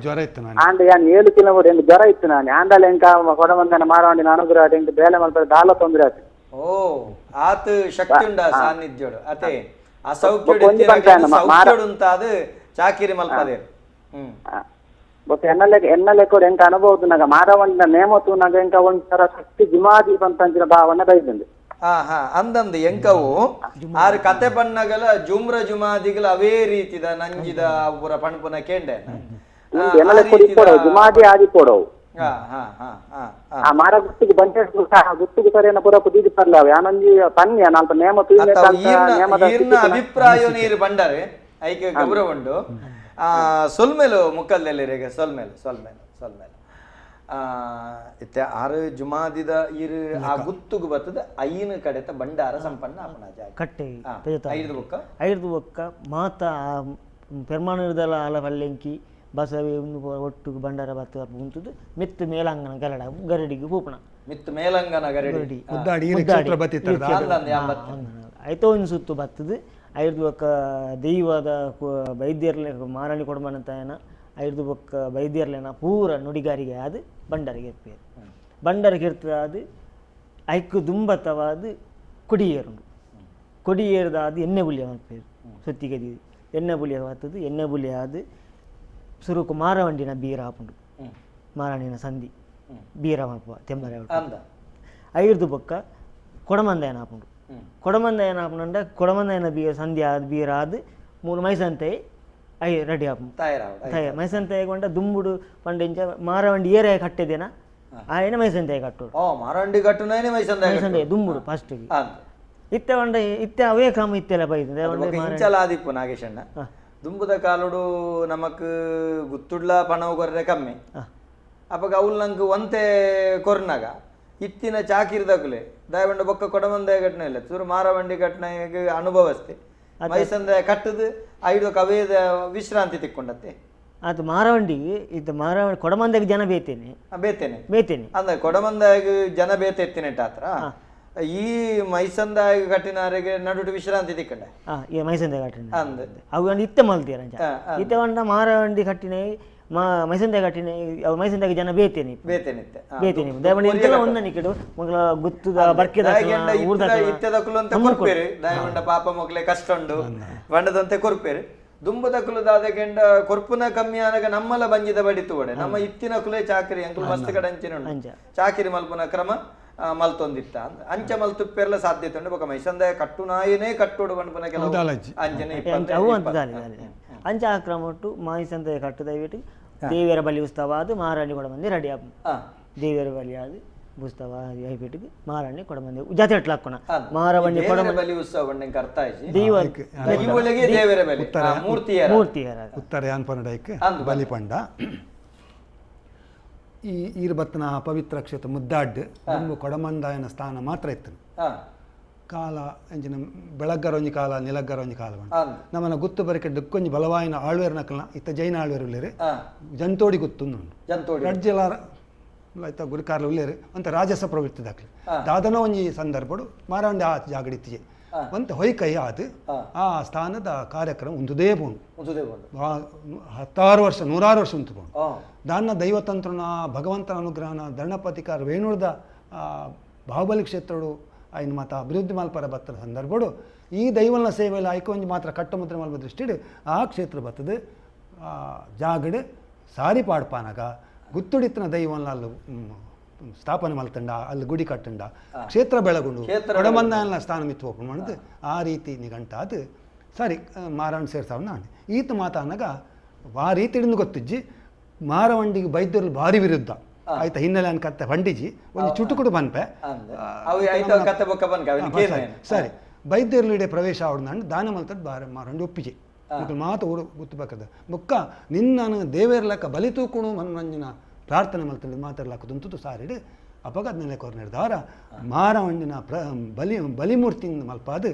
ಜ್ವರ ಇತ್ತು ಆಂಡ ಯಾನ್ 7 ಕಿಲೋಮೀಟರ್ ಎಂಕ್ ಜ್ವರ ಇತ್ತು ನಾನು ಆಂಡಲ ಎಂಕ ಕೊಡಮಂದನ ಮಾರವಂಡಿನ ಅನುಗ್ರಹ ಎಂಕ್ ಬೇಲೆ ಮಲ್ಪರೆ ದಾಲ ತೊಂದರೆ ಆಯ್ತು. ಓ ಆತ ಶಕ್ತಿ ಉಂಡ ಸಾನ್ನಿಧ್ಯೋಡು ಅತೆ ಅಸೌಖ್ಯೋಡು ಉಂಟಾದ ಚಾಕಿರಿ ಮಲ್ಪದೆ. ಬೊಕ್ಕ ಎನ್ನಲೆ ಕೂಡ ಎಂಕ ಅನುಭವ ತೂನಾಗ ಮಾರವಂಡಿನ ನೇಮ ತೂನಾಗ ಎಂಕ ಒಂಥರ ಶಕ್ತಿ ಜುಮಾದಿ ಪಂತಂಚಿನ ಭಾವನೆ ಬೈದುಂಡು. ಹಾ ಹಾ ಅಂದಂದು ಎಂಕವು ಆರು ಕತೆ ಪಣ್ಣಗಲ ಜುಮ್ರ ಜುಮಾದಿಗಳ ಅವೇ ರೀತಿದ ನಂಜಿದ ಪೂರ ಪಣಪುನ ಕೇಂಡೆ ಜುಮಾದಿ ಆದಿ ಕೊಡವು ಆ ಮಾರ ಗುತ್ತಿಗೆ ಬಂಟೆ ಗುತ್ತಿಗೆ ಸರಿಯನ್ನ ಪೂರ ಕುದಿದು ಪರ್ಲ ಯಾನಂಜಿ ಪನ್ಯ ನಾಲ್ಪ ನೇಮ ಅಭಿಪ್ರಾಯ ನೀರು ಬಂಡರೆ ಐಕೆ ಗೌರವ ಉಂಡು. ಸೊಲ್ಮೇಲು ಮುಕ್ಕಲ್ದಲ್ಲಿ ಸೊಲ್ಮೇಲು ಸೊಲ್ಮೇಲು ಸೊಲ್ಮೇಲು ಇತ್ತೆ ಆರು ಜುಮಾದಿದ ಇರು ಆ ಗುತ್ತುಗು ಬತ್ತದ ಐನು ಕಡೆತ ಬಂಡಾರ ಸಂಪನ್ನ ಆಪುನ ಜಾಗೆ ಕಟ್ಟೆ ಐದು ಬೊಕ್ಕ ಐದು ಬೊಕ್ಕ ಮಾತ ಪೆರ್ಮಾಣುದಲ ಆಲ ಪಲ್ಲೆಂಕಿ ಬಸವೆ ಒಟ್ಟು ಬಂಡಾರ ಬತ್ತ ಉಂತುದು ಮೆತ್ತು ಮೇಲಂಗನ ಗರಡ ಗರಡಿಗೆ ಪೋಪುಣ ಮಿತ್ತು ಮೇಲಂಗನ ಗರಡಿ ಐತೋ ಒಂದು ಸುತ್ತು ಬತ್ತದು ಐದು ಬೊಕ್ಕ ದೈವದ ವೈದ್ಯರ್ಲೆ ಮಾರಾಣಿ ಕೊಡಮನಂತಾಯನ ಐದು ಬೊಕ್ಕ ವೈದ್ಯರ್ಲೆನ ಪೂರ ನುಡಿಗಾರಿಗೆ ಅದು ಬಂಡಾರಿಗೆ ಇರ್ಪೇರು ಬಂಡಾರಿಗೆ ಇರ್ತದ ಅದು ಐಕು ದುಂಬತ್ತವಾದ ಕೊಡಿಯೇರುಂಡು ಕೊಡಿಯೇರದ ಅದು ಎಣ್ಣೆ ಬುಲಿಯ ಮಲ್ಪೇರು ಸೊತ್ತಿಗೆ ಎಣ್ಣೆ ಬುಲಿಯ ಬರ್ತದೆ ಎಣ್ಣೆ ಬುಲಿಯ ಅದು ಸುರುಕು ಮಾರವಂಡಿನ ಬೀರ ಹಾಪುಂಡು ಮಾರಣಿನ ಸಂಧಿ ಬೀರ ಮಲ್ಪುವ ತೆಮ್ಮರೆ ಐದು ಬೊಕ್ಕ ಕೊಡಮಂದಾಯನ ಹಾಪುಂಡು ಕೊಡಮಂದಾಯನ ಹಾಪುಂಡ ಕೊಡಮಂದಾಯನ ಬೀರ ಸಂಧಿ ಆದ ಬೀರ ಆದ್ ಮೂರು ಮೈಸಂತೆ I ready ಆಪುಂಡು ತಯಾರು ಮೈಸಂತೆ ಕೊಂಡ ದುಂಬುಡು ಪಂಡ ಇಂಚ ಮಾರವಂಡಿ ಏರೆ ಕಟ್ಟಿದೇನ ಆಯನ ಮೈಸಂತೆ ಕಟ್ಟೋಡು ಮಾರವಂಡಿ ಕಟ್ಟುನೇ ಮೈಸಂತೆ ಮೈಸಂತೆ ದುಂಬುಡು ಫಸ್ಟ್ ಇತ್ತೆ ಪಂಡ ಇತ್ತೆ ಅವೇ ಕ್ರಮ ಇತ್ತೆಲ್ಲ ಬೈದು ಇಂಚಲ ಆದಿಪ್ಪು ನಾಗೇಶಣ್ಣ ದುಂಬುದ ಕಾಲೋಡು ನಮಕ್ ಗುತ್ತುಡ್ಲ ಪಣವು ಕೊರ್ರೆ ಕಮ್ಮಿ ಅಪಗ ಅವ್ಲು ನಂಗೆ ಒಂತೆ ಕೊರ್ನಾಗ ಇತ್ತಿನ ಚಾಕಿರ್ದಕುಲೆ ದಯವಂಡ ಬೊಕ್ಕ ಕೊಡಮಂದಾಯ ಘಟನೆ ಇಲ್ಲ ಚೂರು ಮಾರವಂಡಿ ಘಟನೆಗೆ ಅನುಭವಸ್ತೆ ಮೈಸಂದಾಯ ಕಟ್ಟದು ಐದು ಕವೇದ ವಿಶ್ರಾಂತಿ ತಿಕ್ಕೊಂಡತ್ತೆ ಅದು ಮಾರವಂಡಿ ಇದು ಮಾರವಂಡಿ ಕೊಡಮಂದಾಗೆ ಜನ ಬೇತೇನೆ ಬೇತೇನೆ ಬೇತೇನೆ ಅಂದ್ರೆ ಕೊಡಮಂದಾಗೆ ಜನ ಬೇತೆ ಎತ್ತಿನೆಟ್ಟ ಆತ್ರ ಈ ಮೈಸಂದಾಯ ಕಟ್ಟಿನಾರಿಗೆ ನಡುಟು ವಿಶ್ರಾಂತಿ ತಿಕ್ಕಂಡ ಈ ಮೈಸಂದಾಯ ಕಟ್ಟಿನ ಅಂದ ಅವು ಇತ್ತೆ ಮಲ್ತೀರ ಇತ್ತೆ వంಡ ಮಾರವಂಡಿ ಕಟ್ಟಿನ ಮೈಸಂದಾಯ ಕಟ್ಟಿನ ಅವು ಮೈಸಂದಾಯ ಜನ ಬೇತೇನೆ ಬೇತೇನೆ ಬೇತೇನೆ ದಯವಂಡಿ ಇಂತೆಲ್ಲ ಒಂದನಿಕೆಡು ಮಗಳ ಗುತ್ತುದ ಬರ್ಕೆದ ಇತ್ತೆದಕುಲು ಅಂತ ಕೊರ್ಪೇರು ದಯವಂಡ ಪಾಪ ಮಕ್ಕಳೇ ಕಷ್ಟ ಉಂಡು ಬಂಡದಂತೆ ಕೊರ್ಪೇರು ದುಂಬದ ದಾದಗೆಂಡ ಕೊರ್ಪುನ ಕಮ್ಮಿ ಆನಗ ನಮ್ಮಲ ಬಂಜಿದ ಬಡಿತು ಒಡೆ ನಮ್ಮ ಇತ್ತಿನ ಕುಲೆ ಚಾಕರಿ ಅಂಕುಲು ಮಸ್ತ್ ಕಡೆ ಅಂಚಿನ ಉಂಡು ಚಾಕಿರಿ ಮಲ್ಪುನ ಕ್ರಮ ಮಲ್ತೊಂದಿತ್ತ ಅಂಚ ಮಲ್ತುಪ್ಪೆರ್ಲ ಸಾಧ್ಯತೆ ಉಂಡು ಬೊಕ ಮೈಸಂದಾಯ ಕಟ್ಟು ನಾಯನೇ ಕಟ್ಟೋಡು ಪನ್ಪುನ ಕೆಲವು ಅಂಚನೆ ಅವು ಅಂತ ಅಂಚ ಆ ಕ್ರಮ ಒಟ್ಟು ಮೈಸಂದಾಯ ಕಟ್ಟು ದಯವಿಟ್ಟು ದೇವಿಯರ ಬಲಿ ಉತ್ಸವ ಅದು ಮಹಾರಾಣಿ ಕೂಡ ಮಂದಿ ರೆಡಿ ಆಪ ದೇವಿಯರ ಬಲಿ ಅದು ಉತ್ಸವ ಐಪಿಟ್ಟಿಗೆ ಮಹಾರಾಣಿ ಕೊಡಮಂದಿ ಜಾತ್ರೆ ಎಟ್ಲಾಕೋಣ ಮಹಾರಾಣಿ ಬಲಿ ಉತ್ಸವ ಅರ್ಥ ದೇವರ ಬಲಿ ಮೂರ್ತಿಯರ ಮೂರ್ತಿಯರ ಉತ್ತರ ಯಾನ್ಪನಡೈಕ್ ಬಲಿ ಪಂಡ ಈ ಈರ್ಬತ್ತನ ಪವಿತ್ರ ಕ್ಷೇತ್ರ ಮುದ್ದಾಡ್ ನಮ್ಮ ಕೊಡಮಂದಾಯನ ಸ್ಥಾನ ಮಾತ್ರ ಇತ್ತು ಕಾಲ ಅಂಚಿನ ಬೆಳಗ್ಗರ ಒಂಜಿ ಕಾಲ ನಿಲಗ್ಗರ ಒಂಜಿ ಕಾಲ ನಮ್ಮನ ಗುತ್ತು ಬರಿಕೆ ದುಕ್ಕೊಂಜಿ ಬಲವಾಯಿನ ಆಳ್ವೇರ್ ನಕಲ್ನ ಇತ್ತ ಜೈನ ಆಳ್ವೇರ್ ಉಳ್ಳೇರು ಜಂತೋಡಿ ಗುತ್ತು ಉಂಡು ರಡ್ಜೆಲ ಆಯ್ತಾ ಗುರಿಕಾರ್ಲ ಉಳ್ಳೇರು ಅಂತ ರಾಜಸ ಪ್ರವೃತ್ತಿ ದಾಖಲೆ ದಾದನ ಒಂಜಿ ಸಂದರ್ಭಡು ಮಾರಾಂಡಿ ಆ ಜಾಗಡಿತ್ತಿಗೆ ಒಂತ ಹೊಯ್ಕೈ ಆದ ಆ ಸ್ಥಾನದ ಕಾರ್ಯಕ್ರಮ ಉಂದುದೇ ಬೋನು ಹತ್ತಾರು ವರ್ಷ ನೂರಾರು ವರ್ಷ ಉಂಟು ಬೋನು ದಾನ ದೈವತಂತ್ರನ ಭಗವಂತನ ಅನುಗ್ರಹನ ಧರ್ಣಪತಿಕಾರ ವೇಣುರ್ದ ಬಾಹುಬಲಿ ಕ್ಷೇತ್ರಡು ಆಯ್ನ ಮಾತ ಅಭಿವೃದ್ಧಿ ಮಲ್ಪರ ಬತ್ತರ ಸಂದರ್ಭಡು ಈ ದೈವನ ಸೇವೆಯಲ್ಲಿ ಆಯ್ಕೊಂಜಿ ಮಾತ್ರ ಕಟ್ಟುಮುದ್ರೆ ಮಲ್ಪ ದೃಷ್ಟಿಡು ಆ ಕ್ಷೇತ್ರ ಬತ್ತದು ಜಾಗಡು ಸಾರಿ ಪಾಡ್ಪಾನಾಗ ಗುತ್ತುಡಿತ್ತನ ದೈವನ ಅಲ್ಲಿ ಸ್ಥಾಪನೆ ಮಲ್ತಂಡ ಅಲ್ಲಿ ಗುಡಿ ಕಟ್ಟಂಡ ಕ್ಷೇತ್ರ ಬೆಳಗುಂಡು ಕೊಡಮಂದಾಯನ ಸ್ಥಾನ ಮಿತ್ತು ಓಪನ್ ಮಾಡಿದ್ದು ಆ ರೀತಿ ನಿಘಂಟ ಅದು ಸರಿ ಮಾರವಣ್ಣ ಸೇರ್ಸಾವನ್ನ ಈತ ಮಾತಾನಾಗ ಆ ರೀತಿ ಗೊತ್ತಿಜ್ಜಿ ಮಾರವಂಡಿಗೆ ಬೈದ್ಯರು ಭಾರಿ ವಿರುದ್ಧ ಆಯ್ತಾ ಹಿನ್ನೆಲೆ ಅನ್ಕತ್ತೆ ಬಂಡಿಜಿ ಒಂದು ಚುಟುಕುಡು ಬನ್ಪೆ ಸರಿ ಬೈದ್ಯರ್ಲಿಡೆ ಪ್ರವೇಶ ಅವ್ರನ್ನ ದಾನ ಮಲ್ತಡ್ ಬಾರ ಮಾರಂಡಿ ಒಪ್ಪಿಜಿ ಮಕ್ಕಳು ಮಾತು ಊರು ಗೊತ್ತಬೇಕಾದ ಮುಕ್ಕ ನಿನ್ನ ದೇವೇರ್ಲಕ್ಕ ಬಲಿ ತೂಕುಣು ಮನ್ಮಂಜಿನ ಪ್ರಾರ್ಥನೆ ಮಲ್ತಂಡು ಮಾತಾಡ್ಲಾಕದಂತೂ ಸಾರಿಡು ಅಪಗ ಅದನ್ನೆಲ್ಲ ಕೊರ ನಿರ್ಧಾರ ಮಾರವಂಡಿನ ಪ್ರ ಬಲಿ ಬಲಿಮೂರ್ತಿಯಿಂದ ಮಲ್ಪಾದು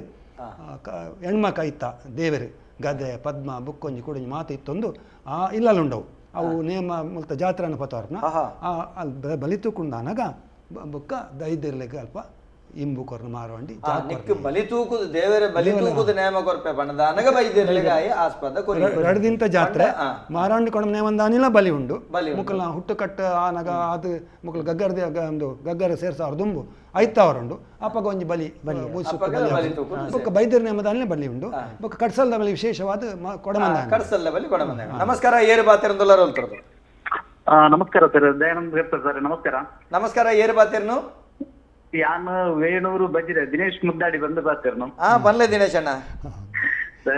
ಹೆಣ್ಮಕ ಇತ್ತ ದೇವರು ಗದೆ ಪದ್ಮ ಬುಕ್ಕೊಂಜಿ ಕುಡೊಂಜಿ ಮಾತು ಇತ್ತೊಂದು ಆ ಇಲ್ಲಲ್ಲುಂಡವು ಅವು ನೇಮ ಮುಲ್ತ ಜಾತ್ರೆನ ಪತವರ್ನ ಆ ಅಲ್ಲಿ ಬಲಿ ತೂಕುಂಡಾನಾಗ ಬುಕ್ಕ ದೈದಿರ್ಲಿಕ್ಕೆ ಅಲ್ಪ ಇಂಬು ಕೊರ್ನ ಮಾರವಂಡಿ ಬಲಿ ತೂಕುದು ದೇವರ ಬಲಿ ತೂಕುದು ನೇಮ ಕೊರ್ಪೆ ಪಂಡದ ಅನಗ ಬೈದಿರ್ಲಿಗಾಯಿ ಆಸ್ಪದ ಎರಡ್ದಿಂತ ಜಾತ್ರೆ ಮಾರವಂಡಿ ಕೊಡ ನೇಮಂದಾನಿಲ್ಲ ಬಲಿ ಉಂಡು ಮುಕ್ಕಲ್ನ ಹುಟ್ಟು ಕಟ್ಟ ಆನಗ ಅದು ಮುಕ್ಕಲು ಗಗ್ಗರದ ಒಂದು ಗಗ್ಗರ ಸೇರ್ಸಾವ್ರ ದುಂಬು ಐತಾವರುಂಡು ಅಪ್ಪಗ ಒಂಜಿ ಬಲಿ ಬೊಕ್ಕ ಬೈದಿರ ನೇಮದಾನಿಲ್ಲ ಬಲಿ ಉಂಡು ಬೊಕ್ಕ ಕಡ್ಸಲ್ದ ಬಲಿ ವಿಶೇಷವಾದ ಕೊಡಮಂದ ಕಡ್ಸಲ್ದ ಬಲಿ ಕೊಡಮಂದ. ನಮಸ್ಕಾರ, ಏರು ಬಾತಿರಂದುಲ್ಲ ರೋಲ್ತರದು. ನಮಸ್ಕಾರ ಸರ್, ದಯಾನಂದ ಸರ್ ನಮಸ್ಕಾರ. ನಮಸ್ಕಾರ, ಏರು ಬಾತಿರ್ನು? ಯಾನ್ ವೇಣೂರು ಬಜ್ರೆ ದಿನೇಶ್ ಮುದ್ದಾಡಿ ಬಂದು ಬಾತಿರ್ನು. ಬನ್ಲೆ ದಿನೇಶ್ ಅಣ್ಣ.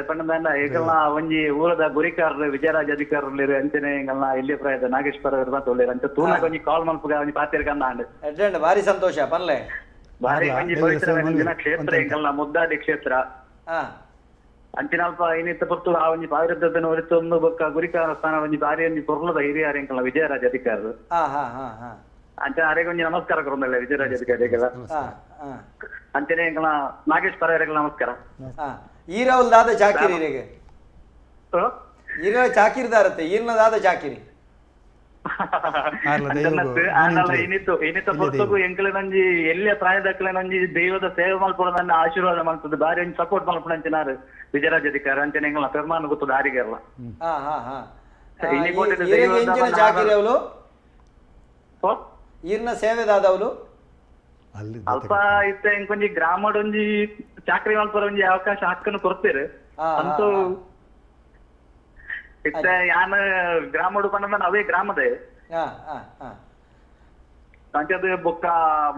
ಪಂಡದಾಂಡ ಎಂಕಲ್ನ ಒಂಜಿ ಊರದ ಗುರಿಕಾರರು ವಿಜಯರಾಜ ಅಧಿಕಾರರು ಅಂಚನೆ ಎಂಕಲ್ನ ಇಲ್ಲಿ ಪ್ರಾಯದ ನಾಗೇಶ್ವರ ಮಾತು ಅಂಚ ತೂನಾಗ ಒಂಜಿ ಕಾಲ್ ಮಲ್ಪುಗ ಒಂಜಿ ಪಾತಿರ್ಕಂದ ಆಂಡ್. ಅಡ್ಡಂಡ ಭಾರಿ ಸಂತೋಷ ಪನ್ಲೆ. ಭಾರಿ ಒಂಜಿ ಪವಿತ್ರ ಕ್ಷೇತ್ರ ಎಂಕಲ್ನ ಮುದ್ದಾಡಿ ಕ್ಷೇತ್ರ. ಅಂಚಿನಲ್ಪ ಇನ್ನಿತ್ತ ಪೊರ್ತು ಆ ಒಂಜಿ ಪಾವಿರದ್ದನ್ನು ಒರಿತೊಂದು ಬೊಕ್ಕ ಗುರಿಕಾರ ಸ್ಥಾನ ಒಂಜಿ ಭಾರಿ ಒಂಜಿ ಪೊರ್ಲದ ಹಿರಿಯರು ಎಂಕಲ್ನ ವಿಜಯರಾಜ ಅಧಿಕಾರರು. ಅಂಚೆ ಅರೆಗೆ ಒಂಜಿ ನಮಸ್ಕಾರ ಕೊರೊಂದಲ್ಲ ವಿಜಯರಾಜ ಅಧಿಕಾರಿಗಳ. ಅಂಚನೆ ಎಂಕಲ್ನ ನಾಗೇಶ್ ಪರವರೆಗಳ ನಮಸ್ಕಾರ. ಈರವಲ್ ದಾದ ಚಾಕಿರಿ ಇರೆಗೆ ಈರ ಚಾಕಿರಿದಾರತ್ತೆ ಈರ್ನ ದಾದ ಚಾಕಿರಿ ಇನ್ನಿತ್ತ ಪೊರ್ತುಗು ಎಂಕಲೆನಂಜಿ ಎಲ್ಲೇ ಪ್ರಾಯದಕ್ಕಲೆನಂಜಿ ದೈವದ ಸೇವೆ ಮಲ್ಪುನ ಆಶೀರ್ವಾದ ಮಲ್ಪುದು ಬಾರಿ ಒಂಜಿ ಸಪೋರ್ಟ್ ಮಲ್ಪುನಂಚಿನಾರು ವಿಜಯರಾಜ ಅಧಿಕಾರ ಅಂಚನೆ ಎಂಕಲ್ನ ಪೆರ್ಮಾನ ಗೊತ್ತದ ಆರಿಗೆಲ್ಲ. ಚಾಕಿರಿ ಅವಳು ಈರ್ನ ಸೇವೆ ದಾದವಳು ಅಲ್ಪ ಇತ್ತ ಎಂಕೊಂಜಿ ಗ್ರಾಮಡೊಂಜಿ ಚಾಕ್ರಿ ಮಲ್ಪರ ಒಂಜಿ ಅವಕಾಶ ಹಕ್ಕನ್ನು ಕೊಡ್ತೇರು ಅಂತೂ ಇತ್ತ ಯಾನ ಗ್ರಾಮಡು ಪಂಡ ಅವೇ ಗ್ರಾಮದೇ ಅಂಚದ ಬೊಕ್ಕ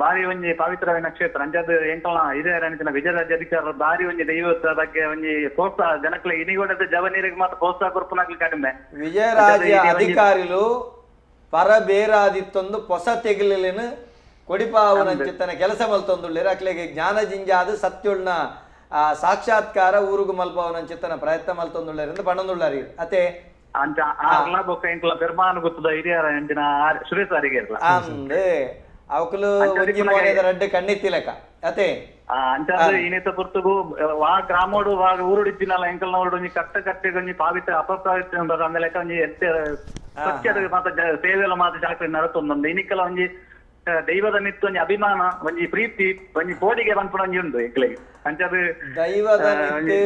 ಬಾರಿ ಒಂಜಿ ಪವಿತ್ರವಾದ ಕ್ಷೇತ್ರ ಅಂಚದ ಎಂಕಲ್ನ ಹಿರಿಯರ ವಿಜಯರಾಜ ಅಧಿಕಾರ ಬಾರಿ ಒಂಜಿ ದೈವದ ಬಗ್ಗೆ ಒಂಜಿ ಪ್ರೋತ್ಸಾಹ ಜನಕ್ಲೆ ಇನಿಗೋಡದ ಜವನೀರಿಗೆ ಮಾತ್ರ ಪ್ರೋತ್ಸಾಹ ಕೊರ್ಪುನಾಗ್ಲಿ ಕಡಿಮೆ. ವಿಜಯರಾಜ ಅಧಿಕಾರಿಲು ಪರಬೇರಾದಿತ್ತೊಂದು ಹೊಸ ತೆಗಿಲೇನು ಕೊಡಿಪಾವನಂಚಿತ್ತನ ಕೆಲಸ ಮಲ್ತೊಂದುಳ್ಳೇರು ಅಕ್ಲೆಗೆ ಜ್ಞಾನ ಜಿಂಜಾದ ಸತ್ಯುಳ್ನ ಆ ಸಾಕ್ಷಾತ್ಕಾರ ಊರುಗು ಮಲ್ಪವನಂಚಿತ್ತನ ಪ್ರಯತ್ನ ಮಲ್ತೊಂದುಳ್ಳರಿಂದ ಪಣಂದುಳ್ಳಾರಿ ಅತೆ ಅಂಚ ಆರ್ಲ ಬೊಕ್ಕ ಎಂಕ್ಲ ಪೆರ್ಮಾನ ಗೊತ್ತದ ಹಿರಿಯರ ಅಂಚಿನ ಸುರೇಶ್ ಅರಿಗೆ ಇರ್ಲ ಅಂದ್ ಅವಕುಲು ಒಂಜಿ ಮೋನೆದ ರಡ್ಡ್ ಕಣ್ಣಿತ್ತಿಲಕ ಅತೆ ಅಂಚಾದ ಇನೇತ ಪೊರ್ತುಗು ವಾ ಗ್ರಾಮೋಡು ವಾ ಊರುಡು ಇತ್ತಿನಲ್ಲ ಎಂಕಲ್ನ ಊರುಡು ಒಂಜಿ ಕಟ್ಟ ಕಟ್ಟೆ ಒಂಜಿ ಪಾವಿತ್ರ ಅಪಪಾವಿತ್ರ ಅಂದ ಲೆಕ್ಕ ಒಂಜಿ ಎತ್ತೆ ಸ್ವಚ್ಛದ ಮಾತ ಸೇವೆಲ ಮಾತ ಜಾತ್ರೆ ನಡತೊಂದುಂಡು ಇನಿಕಲ ಒಂಜಿ ದೈವದ ಮಿತ್ತು ಒಂಜಿ ಅಭಿಮಾನ ಒಂಜಿ ಪ್ರೀತಿ ಒಂಜಿ ಕೋಡಿಗೆ ಪನ್ಪುನ ಒಂಜಿ ಉಂಡು ಎಂಕ್ಲೆಗ್ ಅಂಚಾದ ದೈವದ ಮಿತ್ತು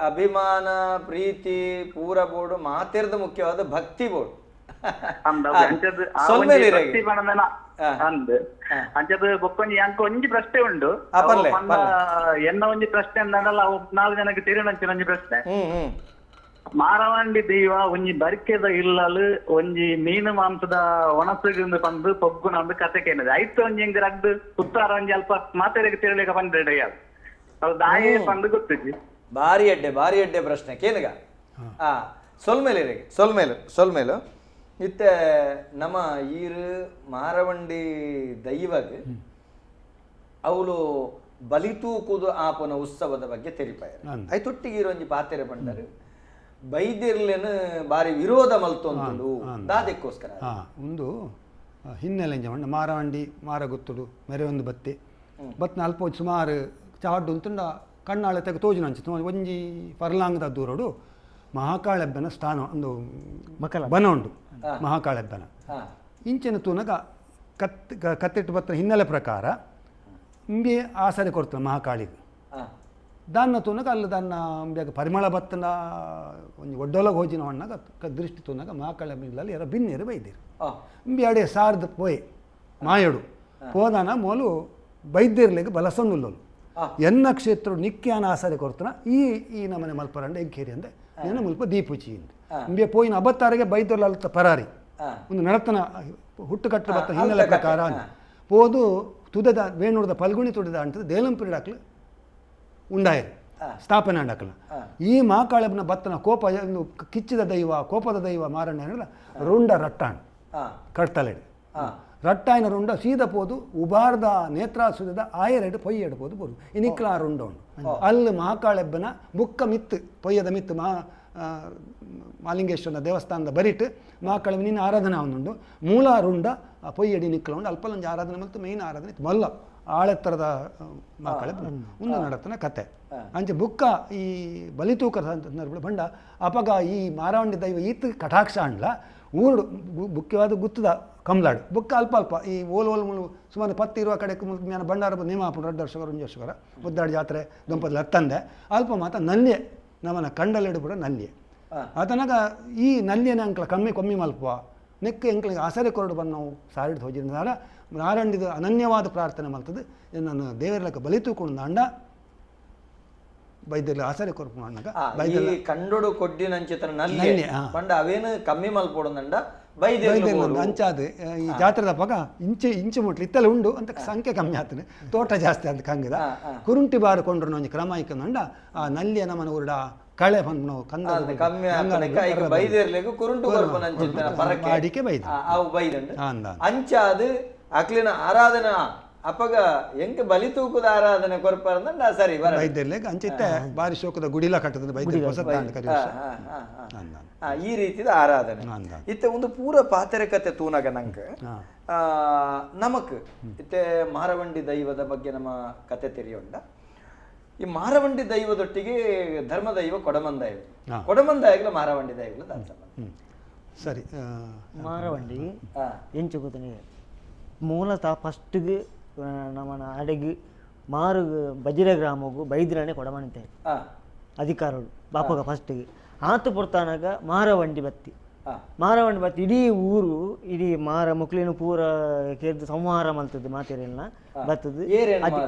ಅಭಿಮಾನ ಪ್ರೀತಿ ಪೂರ ಬೋಡು ಮಾತೆರ್ದ ಮುಖ್ಯವಾದ ಭಕ್ತಿ ಬೋಡು ಅಂದ್ ಅಂಚದ ಬೊಕ್ಕೊಂಜಿ ಅಂಕ ಒಂಜಿ ಪ್ರಶ್ನೆ ಉಂಡು ಎನ್ನ ಒಂಜಿ ಪ್ರಶ್ನೆ ಅಂದಲ್ಲ ಅವು ನಾಲ್ಕು ಜನಕ್ಕೆ ತಿರುನಂಚಿನ ಒಂಜಿ ಪ್ರಶ್ನೆ. ಮಾರವಾಂಡಿ ದೈವ ಒಂಜಿ ಬರಿಕೆದ ಇಲ್ಲಲು ಒಂಜಿ ಮೀನು ಮಾಂಸದ ಒಣಸುಗಿಂದು ಬಂದು ಪೊಗ್ಗುನ ಒಂದು ಕತೆ ಕೇನದೆ ಐತು ಒಂಜಿ ಎಂಗ್ ರಡ್ಡು ಉತ್ತಾರ ಒಂಜಿ ಅಲ್ಪ ಮಾತೆರೆಗೆ ತಿರುಳಿಗ ಬಂದ್ರೆ ಅದು ದಾಯೇ ಬಂದು ಗೊತ್ತಿಜ್ಜಿ. ಭಾರಿ ಅಡ್ಡೆ ಭಾರಿ ಅಡ್ಡೆ ಪ್ರಶ್ನೆ ಕೇನುಗ. ಸೊಲ್ಮೇಲೆ ಸೊಲ್ಮೇಲು ಸೊಲ್ಮೇಲು ಇತ್ತೆ ನಮ್ಮ ಈರು ಮಾರವಂಡಿ ದೈವಗ್ ಅವಳು ಬಲಿತೂಕುದು ಆಪನ ಉತ್ಸವದ ಬಗ್ಗೆ ತೆರಿಪಾಯರು ಐತೊಟ್ಟಿಗೆ ಒಂಜಿ ಪಾತೆರೆ ಪಂಡರು ಬೈದಿರ್ಲೇನು ಬಾರಿ ವಿರೋಧ ಮಲ್ತೊಂದುಂಡು ದಾದಕ್ಕೋಸ್ಕರ. ಒಂದು ಹಿನ್ನೆಲೆ ಮಾರವಂಡಿ ಮಾರಗುತ್ತುಡು ಮೆರೆ ಒಂದು ಬತ್ತಿ ಬತ್ನ ಅಲ್ಪ ಸುಮಾರು ಚಾಡ್ಡು ಉಂತುಂಡ ಕಣ್ಣಾಳೆ ತೆಗೆ ತೋಜುನ ಅಂಚು ಒಂಜಿ ಪರ್ಲಾಂಗದ ದೂರೋಡು ಮಹಾಕಾಳೆಬ್ಬನ ಸ್ಥಾನ ಒಂದು ಬನ ಉಂಡು ಮಹಾಕಾಳೆಬ್ಬನ ಇಂಚಿನ ತೂನಗ ಕತ್ತಿಟ್ಟು ಬತ್ತನ ಹಿನ್ನೆಲೆ ಪ್ರಕಾರ ಇಂಬೆ ಆಸರೆ ಕೊಡ್ತಾನೆ ಮಹಾಕಾಳಿಗೆ ದಾನ್ನ ತೂನಗ ಅಲ್ಲಿ ದಾನ್ನ ಅಂಬ್ಯಾಗ ಪರಿಮಳ ಬತ್ತನ ಒಂಜಿ ಒಡ್ಡೊಲಗ ಹೋಜಿನ ಹೊಣ್ಣಾಗ ದೃಷ್ಟಿ ತೂನಗ ಮಹಾಕಾಳೆಬ್ಬ ಇಲ್ಲಲ್ಲಿ ಯಾರೋ ಬಿನ್ನೇರು ಬೈದಿರು ಇಂಬೆ ಅಡೆ ಸಾರ್ದ ಪೋಯ್ ಮಾಯಡು ಪೋದಾನ ಮೋಲು ಬೈದಿರ್ಲಿಗೆ ಬಲಸೊಂದುಲ್ಲೋಲು ಎನ್ನ ಕ್ಷೇತ್ರ ನಿಕ್ಯಾನ ಆಸರೆ ಕೊಡ್ತಾನ ಈ ಈ ನಮನೆ ಮಲ್ಪರಂಡ ಎಂಕೇರಿ ಅಂದೆ నేను ಮುಲ್ಪ ದೀಪುಚಿ ಇಂಬೆ ಪೋಯಿನ ಅಬತ್ತಾರಿಗೆ ಬೈದೊಲ್ಲ ಅಲ್ತ ಪರಾರಿ ಒಂದು ನಡತನ ಹುಟ್ಟುಕಟ್ಟು ಬತ್ತ ಹಿನ್ನೆಲೆ ಪ್ರಕಾರ ಪೋದು ತುದದ ವೇಣುರದ ಪಲ್ಗುಣಿ ತುಡಿದ ಅಂತದ ದೇಲಂಪಿಡಾಕ್ಲು ಉಂಡಾಯರು ಸ್ಥಾಪನೆ ಅಂಡಾಕಲ ಈ ಮಹಾಕಾಳಬ್ಬನ ಬತ್ತನ ಕೋಪ ಕಿಚ್ಚಿದ ದೈವ ಕೋಪದ ದೈವ ಮಾರಣ್ಣ ರುಂಡ ರಟ್ಟಾಣ್ ಕಡ್ತಲೆಡು ರಟ್ಟಾಯಿನ ರುಂಡ ಸೀದ ಪೋದು ಉಬಾರ್ದ ನೇತ್ರಾಸುದ ಆಯರೆಡು ಪೊಯ್ಯೆಡು ಪೋದು ಬೋದು ಇನಿಕ್ಲ ಆ ರುಂಡ ಉಂಡು ಅಲ್ಲಿ ಮಹಾಕಾಳೆಬ್ಬನ ಬುಕ್ಕ ಮಿತ್ತು ಪೊಯ್ಯದ ಮಿತ್ತು ಮಹಾ ಮಾಲಿಂಗೇಶ್ವರನ ದೇವಸ್ಥಾನದ ಬರಿಟ್ ಮಹಾಕಾಳೆಬ್ಬ ನಿನ್ನ ಆರಾಧನೆ ಅವನುಂಡು ಮೂಲ ರುಂಡ ಆ ಪೊಯ್ಯಡಿ ನಿಕ್ಕಲ ಉಂಡು ಅಲ್ಪಲೊಂಜಿ ಆರಾಧನೆ ಮತ್ತು ಮೇಯ್ನ್ ಆರಾಧನೆ ಇತ್ತು ಮಲ್ಲ ಆಳೆತ್ತರದ ಮಹಾಕಾಳೆಬ್ಬನ ಒಂದು ನಡತನ ಕತೆ ಅಂಚೆ ಬುಕ್ಕ ಈ ಬಲಿತೂಕ ಸಂದರ್ಭ ಬಂಡ ಅಪಗ ಈ ಮಾರವಂಡಿ ದೈವ ಈತ ಕಟಾಕ್ಷ ಅಂಡ್ಲ ಊರುಡು ಮುಖ್ಯವಾದ ಗುತ್ತದ ಕಮ್ಲಾಡು ಬುಕ್ಕ ಅಲ್ಪ ಅಲ್ಪ ಈ ಓಲ್ ಓಲ್ ಮುಳು ಸುಮಾರು ಪತ್ತು ಇರುವ ಕಡೆ ಜ್ಞಾನ ಭಂಡಾರ ನೇಮ ಹಾಪುಂಡು 2 ವರ್ಷ 1 ವರ್ಷ ಮುದ್ದಾಡಿ ಜಾತ್ರೆ ದಂಪತಿ ಹತ್ತಂದೆ ಅಲ್ಪ ಮಾತ ನಲ್ಯೆ ನಮ್ಮನ ಕಂಡಲೆಡು ಕೂಡ ನಲ್ಯೆ ಆತನಾಗ ಈ ನಲ್ಯನ ಅಂಕಲ ಕಮ್ಮಿ ಕಮ್ಮಿ ಮಲ್ಪುವ ನೆಕ್ಕ ಎಂಕ್ಲಿಗೆ ಆಸರೆ ಕೊರಡು ಬಂದು ನಾವು ಸಾರಿಡ್ದು ಹೋಜಿನ ನಾರಂಡಿದ ಅನನ್ಯವಾದ ಪ್ರಾರ್ಥನೆ ಮಲ್ತದೆ ನಾನು ದೇವರ ಬಲಿ ತೂಕೊಂಡು ಅಂಡ ಬೈದೆಲ್ಲ ಆಸರೆ ಕೊರಪು ಅಣ್ಣಗ ಬೈದೆಲ್ಲ ಕಂಡೋಡು ಕೊಡ್ಡಿನಂಚಿತನ ನಲ್ಯೆ ಪಂಡ ಅವೇನು ಕಮ್ಮಿ ಮಲ್ಪೊಡಂದಂಡ ಬೈದೆಲ್ಲ ಅಂಚಾದ ಈ ಜಾತ್ರೆದ ಪಗ ಇಂಚೆ ಇಂಚು ಮುಟ್ಲಿ ಇತ್ತಲ್ಲ ಉಂಡು ಅಂತ ಸಂಖ್ಯೆ ಕಮ್ಮಿ ಆತನೆ ತೋಟ ಜಾಸ್ತಿ ಅಂತ ಕಂಗದ ಕುರುಂಟಿ ಬಾರು ಕೊಂಡ್ರು ಒಂಜಿ ಕ್ರಮ ಇಕ್ಕಂಡ ಆ ನಲ್ಯ ನಮನ ಊರುಡ ಕಳೆ ಬಂದು ಕಂದ ಕಮ್ಮಿ ಬೈದೆರ್ಲೆಗು ಕುರುಂಟು ಕೊರ್ಪುನಂಚಿತನ ಪರಕೆ ಅಡಿಕೆ ಬೈದ ಅವು ಬೈದಂಡ ಅಂಚಾದ ಅಕ್ಲಿನ ಆರಾಧನಾ ಅಪಗ ಎಂಕ್ ಬಲಿ ತೂಕದ ಆರಾಧನೆ ಕೊರ್ಪರಂದ ಸರಿ ಬೈದೆರ್ಲೆಗ್ ಅಂಚಿತ್ತೆ ಬಾರಿ ಶೋಕದ ಗುಡಿಲ ಕಟ್ಟದ ಬೈದೆರ್ ಹೊಸತಾಂಡ ಕರಿವರ್ಷ ಈ ರೀತಿದ ಆರಾಧನೆ ಇತ್ತೆ ಒಂದು ಪೂರ ಪಾತೆರೆ ಕತೆ ತೂನಗ ನಂಗೆ ನಮಕ್ ಇತ್ತೆ ಮಾರವಂಡಿ ದೈವದ ಬಗ್ಗೆ ನಮ್ಮ ಕತೆ ತೆರೆಯೋಂಡ. ಈ ಮಾರವಂಡಿ ದೈವದೊಟ್ಟಿಗೆ ಧರ್ಮ ದೈವ ಕೊಡಮಂದಾಯ ಕೊಡಮಂದಾಯಗ್ಲ ಮಾರವಂಡಿ ದೈವಗಳ ಸಂಬಂಧ. ಸರಿ, ಮಾರವಂಡಿ ಎಂಚು ಗೊತ್ತನೆ ಮೂಲತಃ ಫಸ್ಟ್ಗೆ ನಮ್ಮನ ಅಡೆಗೆ ಮಾರು ಬಜಿರ ಗ್ರಾಮಗೂ ಬೈದ್ರನೆ ಕೊಡಮಂತೆ ಅಧಿಕಾರಗಳು ಬಾಪಗ ಫಸ್ಟಿಗೆ ಆತು ಪುರ್ತಾನಾಗ ಮಾರವಂಡಿ ಬತ್ತಿ ಮಾರವಂಡಿ ಬತ್ತಿ ಇಡೀ ಊರು ಇಡೀ ಮಾರ ಮುಕ್ಲಿನ ಪೂರ ಕೇರ್ದು ಸಂಹಾರ ಮಲ್ತದ್ದು ಮಾತೆರೆಲ್ಲ ಬತ್ತದು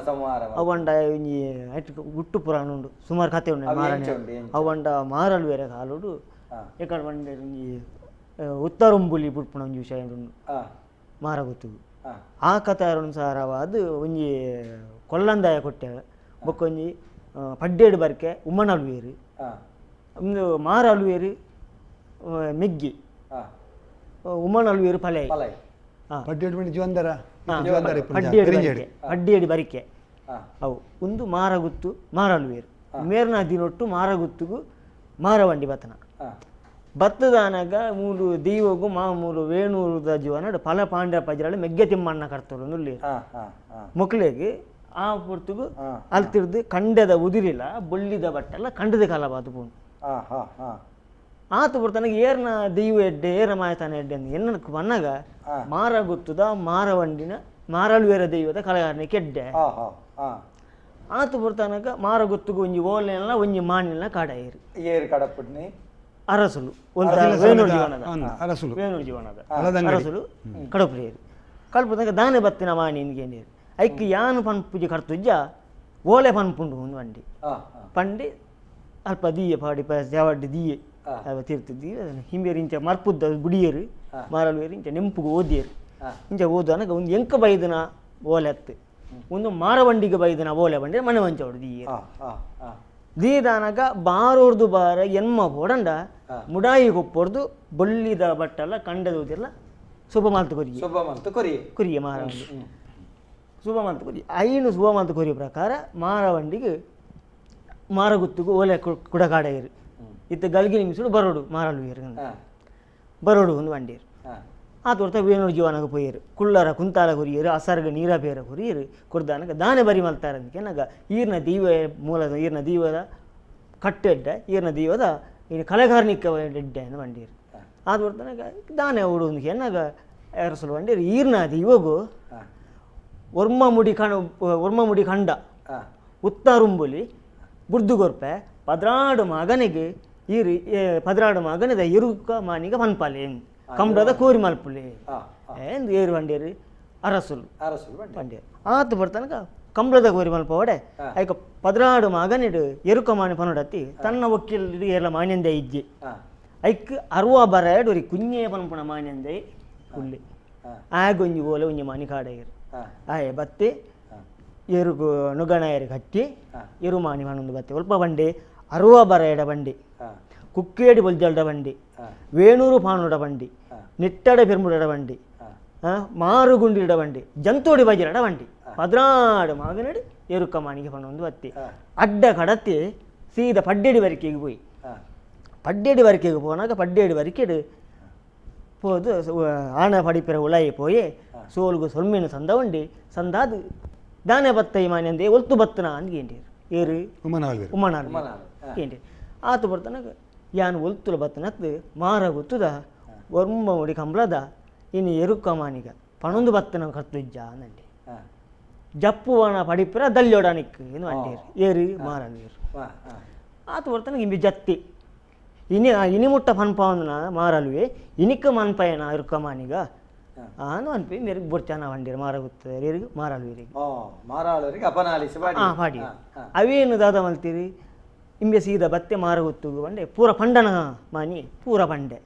ಅವಂಡ ಒಂಜಿ ಗುಟ್ಟು ಪುರಾಣ ಉಂಡು ಸುಮಾರು ಕತೆ ಉಂಡು ಮಾರನೆ ಅವಂಡ ಮಾರಲು ಬೇರೆ ಕಾಲುಡು ಎಕಡೆ ಬಂಡೆ ಒಂಜಿ ಉತ್ತರಂಬುಲಿ ಬುಡ್ಪುಣ ಒಂಜಿ ವಿಷಯ ಉಂಡು ಮಾರ ಗೊತ್ತು ಆ ಕಥೆ ಅನುಸಾರವಾದ ಒಂಜಿ ಕೊಲ್ಲಂದಾಯ ಕೊಟ್ಟೆ ಬೊಕ್ಕೊಂಜಿ ಪಡ್ಡೇಡು ಬರ್ಕೆ ಉಮ್ಮನಲ್ವೇರು ಒಂದು ಮಾರ ಅಲ್ವೇರು ಮೆಗ್ಗಿ ಉಮ್ಮನಲ್ವೇರು ಪಲೆ ಪಡ್ಡೇಡು ಬರಿಕೆ ಅವು ಒಂದು ಮಾರ ಗುತ್ತು ಮಾರ ಅಲ್ವೇರು ಮೇರ್ನ ದಿನೊಟ್ಟು ಮಾರಗುತ್ತುಗು ಮಾರವಂಡಿ ಬತ್ತನ ಬತ್ತದಾನಾಗ ಮೂಲು ದೈವಗು ಮಾಮೂಲು ವೇಣೂರುದ ಜೀವನ ಫಲ ಪಾಂಡ್ಯ ಪಜ್ರಾಳು ಮೆಗ್ಗೆ ತಿಮ್ಮಣ್ಣ ಕರ್ತರು ನುಲ್ಲಿ ಮೊಕ್ಲೆಗೆ ಆ ಪೊರ್ತುಗು ಅಲ್ತಿರ್ದು ಕಂಡದ ಉದಿರಿಲ್ಲ ಬೊಳ್ಳಿದ ಬಟ್ಟೆಲ್ಲ ಕಂಡದ ಕಾಲ ಬಾತು ಪೋನು ಆತ ಪೊರ್ತನಗೆ ಏರ್ನ ದೈವ ಎಡ್ಡೆ ಏರ ಮಾಯತಾನ ಎಡ್ಡೆ ಅಂತ ಎನ್ನ ಬನ್ನಾಗ ಮಾರ ಗೊತ್ತದ ಮಾರವಂಡಿನ ಮಾರಲ್ವೇರ ದೈವದ ಕಲೆಗಾರನಿಗೆ ಎಡ್ಡೆ ಆತ ಪೊರ್ತನಗ ಮಾರ ಗೊತ್ತುಗು ಒಂಜಿ ಓಲೆಲ್ಲ ಒಂಜಿ ಮಾನಿಲ್ಲ ಕಾಡಾಯಿರು ಏರು ಕಡಪುಡ್ನಿ ಅರಸುಲು ವೇಣೂರು ಜೀವನದ ವೇಣೂರು ಜೀವನದ ಅರಸುಲು ಕಡಪುಡಿಯರು ಕಡಪುದಾಗ ದಾನೆ ಬತ್ತಿನ ಮಾಣಿ ಇಂದ್ಗೇನಿರು ಐಕ್ ಯಾನು ಪನ್ಪುಜಿ ಕರ್ತುಜ್ಜ ಓಲೆ ಪನ್ಪುಂಡು ಒಂದು ವಂಡಿ ಪಂಡಿ ಅಲ್ಪ ದೀಯೆ ಪಾಡಿ ಜಾವಡ್ಡಿ ದೀಯೆ ತೀರ್ತಿದ್ದೀ ಹಿಂಬೇರು ಇಂಚ ಮರ್ಪುದ್ದ ಗುಡಿಯರು ಮಾರಲ್ವೇರು ಇಂಚ ನೆಂಪುಗು ಓದಿಯರು ಇಂಚ ಓದು ಅನಗ ಒಂದು ಎಂಕ ಬೈದನ ಓಲೆ ಅತ್ತು ಒಂದು ಮಾರವಂಡಿಗೆ ಬೈದನ ಓಲೆ ಬಂಡಿ ಮನೆ ವಂಚವಡು ದೀಯೆ ದೀದಾನಗ ಬಾರೋರ್ದು ಬಾರ ಎನ್ಮ ಪೋಡಂಡ ಮುಡಾಯಿ ಕೊಪ್ಪೊರ್ದು ಬೊಳ್ಳಿದ ಬಟ್ಟಲ್ಲ ಕಂಡದ ಓದಿಲ್ಲ ಸುಬ್ಬ ಮಾಲ್ತು ಕೊರಿಯೆ ಸುಬ್ಬ ಮಾಲ್ತು ಕೊರಿಯೆ ಕೊರಿಯೆ ಮಾರವಂಡಿ ಸುಬ್ಬ ಮಾಲ್ತು ಕೊರಿಯೆ ಐನು ಸುಬ್ಬ ಮಾಲ್ತು ಕೊರಿಯ ಪ್ರಕಾರ ಮಾರವಂಡಿಗೆ ಮಾರಗುತ್ತುಗು ಓಲೆ ಕುಡಕಾಡೆಯರು ಇತ್ತ ಗಲ್ಗಿ ನಿಮಿಷಡು ಬರೋಡು ಮಾರಲ್ವೀರು ಬರೋಡು ಒಂದು ವಂಡಿಯರು ಆ ತೋರ್ತ ವೇಣೂರು ಜೀವನಗ ಪೋಯರು ಕುಳ್ಳರ ಕುಂತಾಲ ಕೊರಿಯರು ಅಸರ್ಗ ನೀರ ಪೇರ ಕೊರಿಯರು ಕೊರ್ದಾನಗ ದಾನೆ ಬರಿ ಮಲ್ತಾರ ಅಂದಕ್ಕೆ ಈರ್ನ ದೀವ ಮೂಲದ ಈರ್ನ ದೀವದ ಕಟ್ಟೆಡ್ಡ ಈರ್ನ ದೀವದ ಈ ಕಲೆಗಾರ್ನಿಕ ಎಡ್ಡೆ ಅಂತ ಬಂಡೀರು ಆ ತೋರ್ತನಗ ದಾನೆ ಓಡು ಎನ್ನಾಗ ಎರಸಲು ಬಂಡೀರು ಈರ್ನ ದೀವಗು ಒರ್ಮ ಮುಡಿ ಕಣ ಒರ್ಮ ಮುಡಿ ಕಂಡ ಉತ್ತಾರುಂಬುಲಿ ಬುರ್ದು ಗೊರ್ಪೆ ಪದ್ರಾಡು ಮಗನಿಗೆ ಈರು ಪದ್ರಾಡು ಮಗನಿದ ಇರುಕ ಮಾನಿಗ ಪನ್ಪಾಲೆ ಕಂಬಳದ ಕೋರಿ ಮಲ್ಪುಲಿ ಎಂದು ಏರು ಬಂಡೇರು ಅರಸುಲು ಅರಸುಲು ಬಂಡೇರು ಆತು ಬರ್ತನಕ ಕಂಬಳದ ಕೋರಿ ಮಲ್ಪವಡೆ ಐಕ ಪದ್ರಾಡು ಮಗನಿಡು ಎರುಕ ಮಾಣಿ ಪನೊಡತ್ತಿ ತನ್ನ ವಕೀಲ್ ಏರ್ಲ ಮಾನ್ಯಂದೆ ಇಜ್ಜೆ ಐಕ್ ಅರ್ವ ಬರ ಒರಿ ಕುഞ്ഞೆ ಪನ್ಪುಣ ಮಾನ್ಯಂದೆ ಉಳ್ಳಿ ಆಗೊಂಜಿ ಓಲೆ ಒಂಜಿ ಮಾನಿ ಕಾಡೇರು ಆಯೆ ಬತ್ತೆ ಎರುಗು ನುಗಣಯರು ಕಟ್ಟಿ ಎರು ಮಾಣಿ ಮನೊಂದು ಬತ್ತೆ ಒಲ್ಪ ಬಂಡೆ ಅರ್ವ ಬರ ಎಡ ಬಂಡೆ ಕುಕ್ಕೇಡಿ ಬೊಲ್ಜಲ್ಡ ಬಂಡಿ ವೇಣೂರು ಪಾನುಡ ಬಂಡಿ ನಿಟ್ಟಡ ಪೆರ್ಮುಡಡ ಬಂಡಿ ಮಾರುಗುಂಡಿಡ ಬಂಡಿ ಜಂತೋಡಿ ಬಜಿರಡ ಬಂಡಿ ಪದ್ರಾಡು ಮಗನಡಿ ಎರುಕ ಮಾಣಿಗೆ ಪಣ್ಣೊಂದು ಬತ್ತಿ ಅಡ್ಡ ಕಡತಿ ಸೀದ ಪಡ್ಡೇಡಿ ವರಿಕೆಗೆ ಪೋಯಿ ಪಡ್ಡೇಡಿ ವರಿಕೆಗೆ ಪೋನಾಗ ಪಡ್ಡೇಡಿ ವರಿಕೆಡು ಪೋದು ಆಣ ಪಡಿಪಿರ ಉಳಾಯಿ ಪೋಯಿ ಸೋಲ್ಗು ಸೊಲ್ಮೀನು ಸಂದ ಉಂಡಿ ಸಂದಾದು ದಾನೆ ಬತ್ತೈ ಮಾನಿ ಅಂದೆ ಒಲ್ತು ಬತ್ತನ ಅಂದ್ ಏರು ಉಮನಾಲ್ ಕೇಂಡಿ ಆತು ಬರ್ತನಾಗ ಯಾನ್ ಒಲ್ತುಲ ಬತ್ತನತ್ತು ಮಾರ ಗೊತ್ತುದ ಒರ್ಮ ಮುಡಿ ಕಂಬ್ಳದ ಇನ್ನು ಎರುಕ ಮಾನಿಗ ಪಣೊಂದು ಬತ್ತನ ಕರ್ತುಜ್ಜ ಅಂದಂಡಿ ಜಪ್ಪುವನ ಪಡಿಪಿರ ದಲ್ಯೋಡನಿಕ್ ಏನು ಅಂಡೇರು ಏರು ಮಾರಲ್ವೇರು ಆತು ಬರ್ತನಾಗ ಇಂಬಿ ಜತ್ತಿ ಇನಿ ಇನಿ ಮುಟ್ಟ ಪನ್ಪಾವಂದನ ಮಾರಲ್ವೆ ಇನಿಕ್ಕ ಮನ್ಪಯನ ಎರುಕ ಮಾನಿಗ ಆನು ಅನ್ಪಿ ಮೇರೆಗೆ ಬೊರ್ಚಾನ ವಂಡಿರು ಮಾರ ಗೊತ್ತೇರಿಗೆ ಮಾರಲ್ವೀರಿಗೆ ಮಾರಾಳರಿಗೆ ಅಪನಾಲಿಸಿ ಹಾಂ ಪಾಡಿ ಅವೇನು ದಾದ ಮಲ್ತೀರಿ ಇಂಬೆ ಸೀದ ಬತ್ತೆ ಮಾರ ಗೊತ್ತು ಬಂಡೆ ಪೂರ ಪಂಡನ ಮಾನಿ ಪೂರ ಪಂಡೆ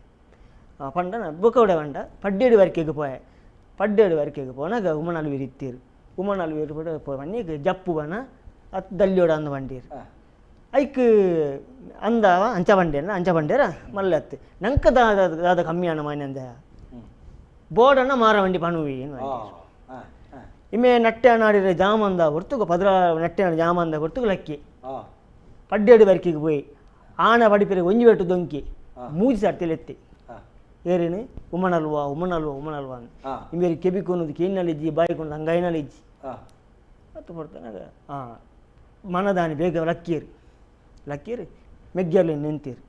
ಪಂಡನ ಬೊಕೌಡೆ ಬಂಡ ಪಡ್ಡೇಡಿ ವರೆಕೆಗೆ ಪೋಯೆ ಪಡ್ಡೇಡಿ ವರೆಕೆಗೆ ಪೋನಾಗ ಉಮನಾಲ್ ಇತ್ತೀರು ಉಮನಾಲ್ ವೀರು ಪನ್ನಿಗೆ ಜಪ್ಪು ಬನ ಅತ್ ದಲ್ಯೋಡ ಅಂದ ಬಂಡೀರು ಐಕ್ ಅಂದವ ಅಂಚ ಬಂಡೇನ ಅಂಚ ಬಂಡೇರ ಮಲ್ಲೆ ಅತ್ತು ನಂಕ ದಾದ ದಾದ ಕಮ್ಮಿಯಾನ ಮಾನಿ ಅಂದ ಬೋರ್ಡನ್ನ ಮಾರವಂಡಿ ಪಣುವಿ ಇಮ್ಮೆ ನಟ್ಟೆ ನಾಡಿರ ಜಾಮಂದ ಹೊರ್ತುಗು ಪದ್ರ ನಟ್ಟೆ ಜಾಮಂದ ಹೊರ್ತುಗು ಲಕ್ಕಿ ಪಡ್ಡೇಡಿ ಬರಿಕೆಗೆ ಪೋಯಿ ಆಣ ಪಡಿಪಿರ ಒಂಜಿ ಬೆಟ್ಟು ದೊಂಕಿ ಮೂಜಿ ಸರ್ತಿಲೆತ್ತಿ ಏರಿನ ಉಮನಲ್ವಾ ಉಮನಲ್ವಾ ಉಮನಲ್ವಾ ಅಂತ ಇಂಬೇರಿ ಕೆಬಿ ಕೊನ್ನದು ಕೇನಲ್ಲಿ ಬಾಯಿ ಕೊಂಡು ಹಂಗೈನಲ್ಲಿ ಇಜ್ಜಿ ಮತ್ತು ಬರ್ತಾನಾಗ ಹಾಂ ಮನದಾನಿ ಬೇಗ ಲಕ್ಕೀರು ಲಕ್ಕೀರು ಮೆಗ್ಗೆಲ್ಲಿ ನಿಂತೀರು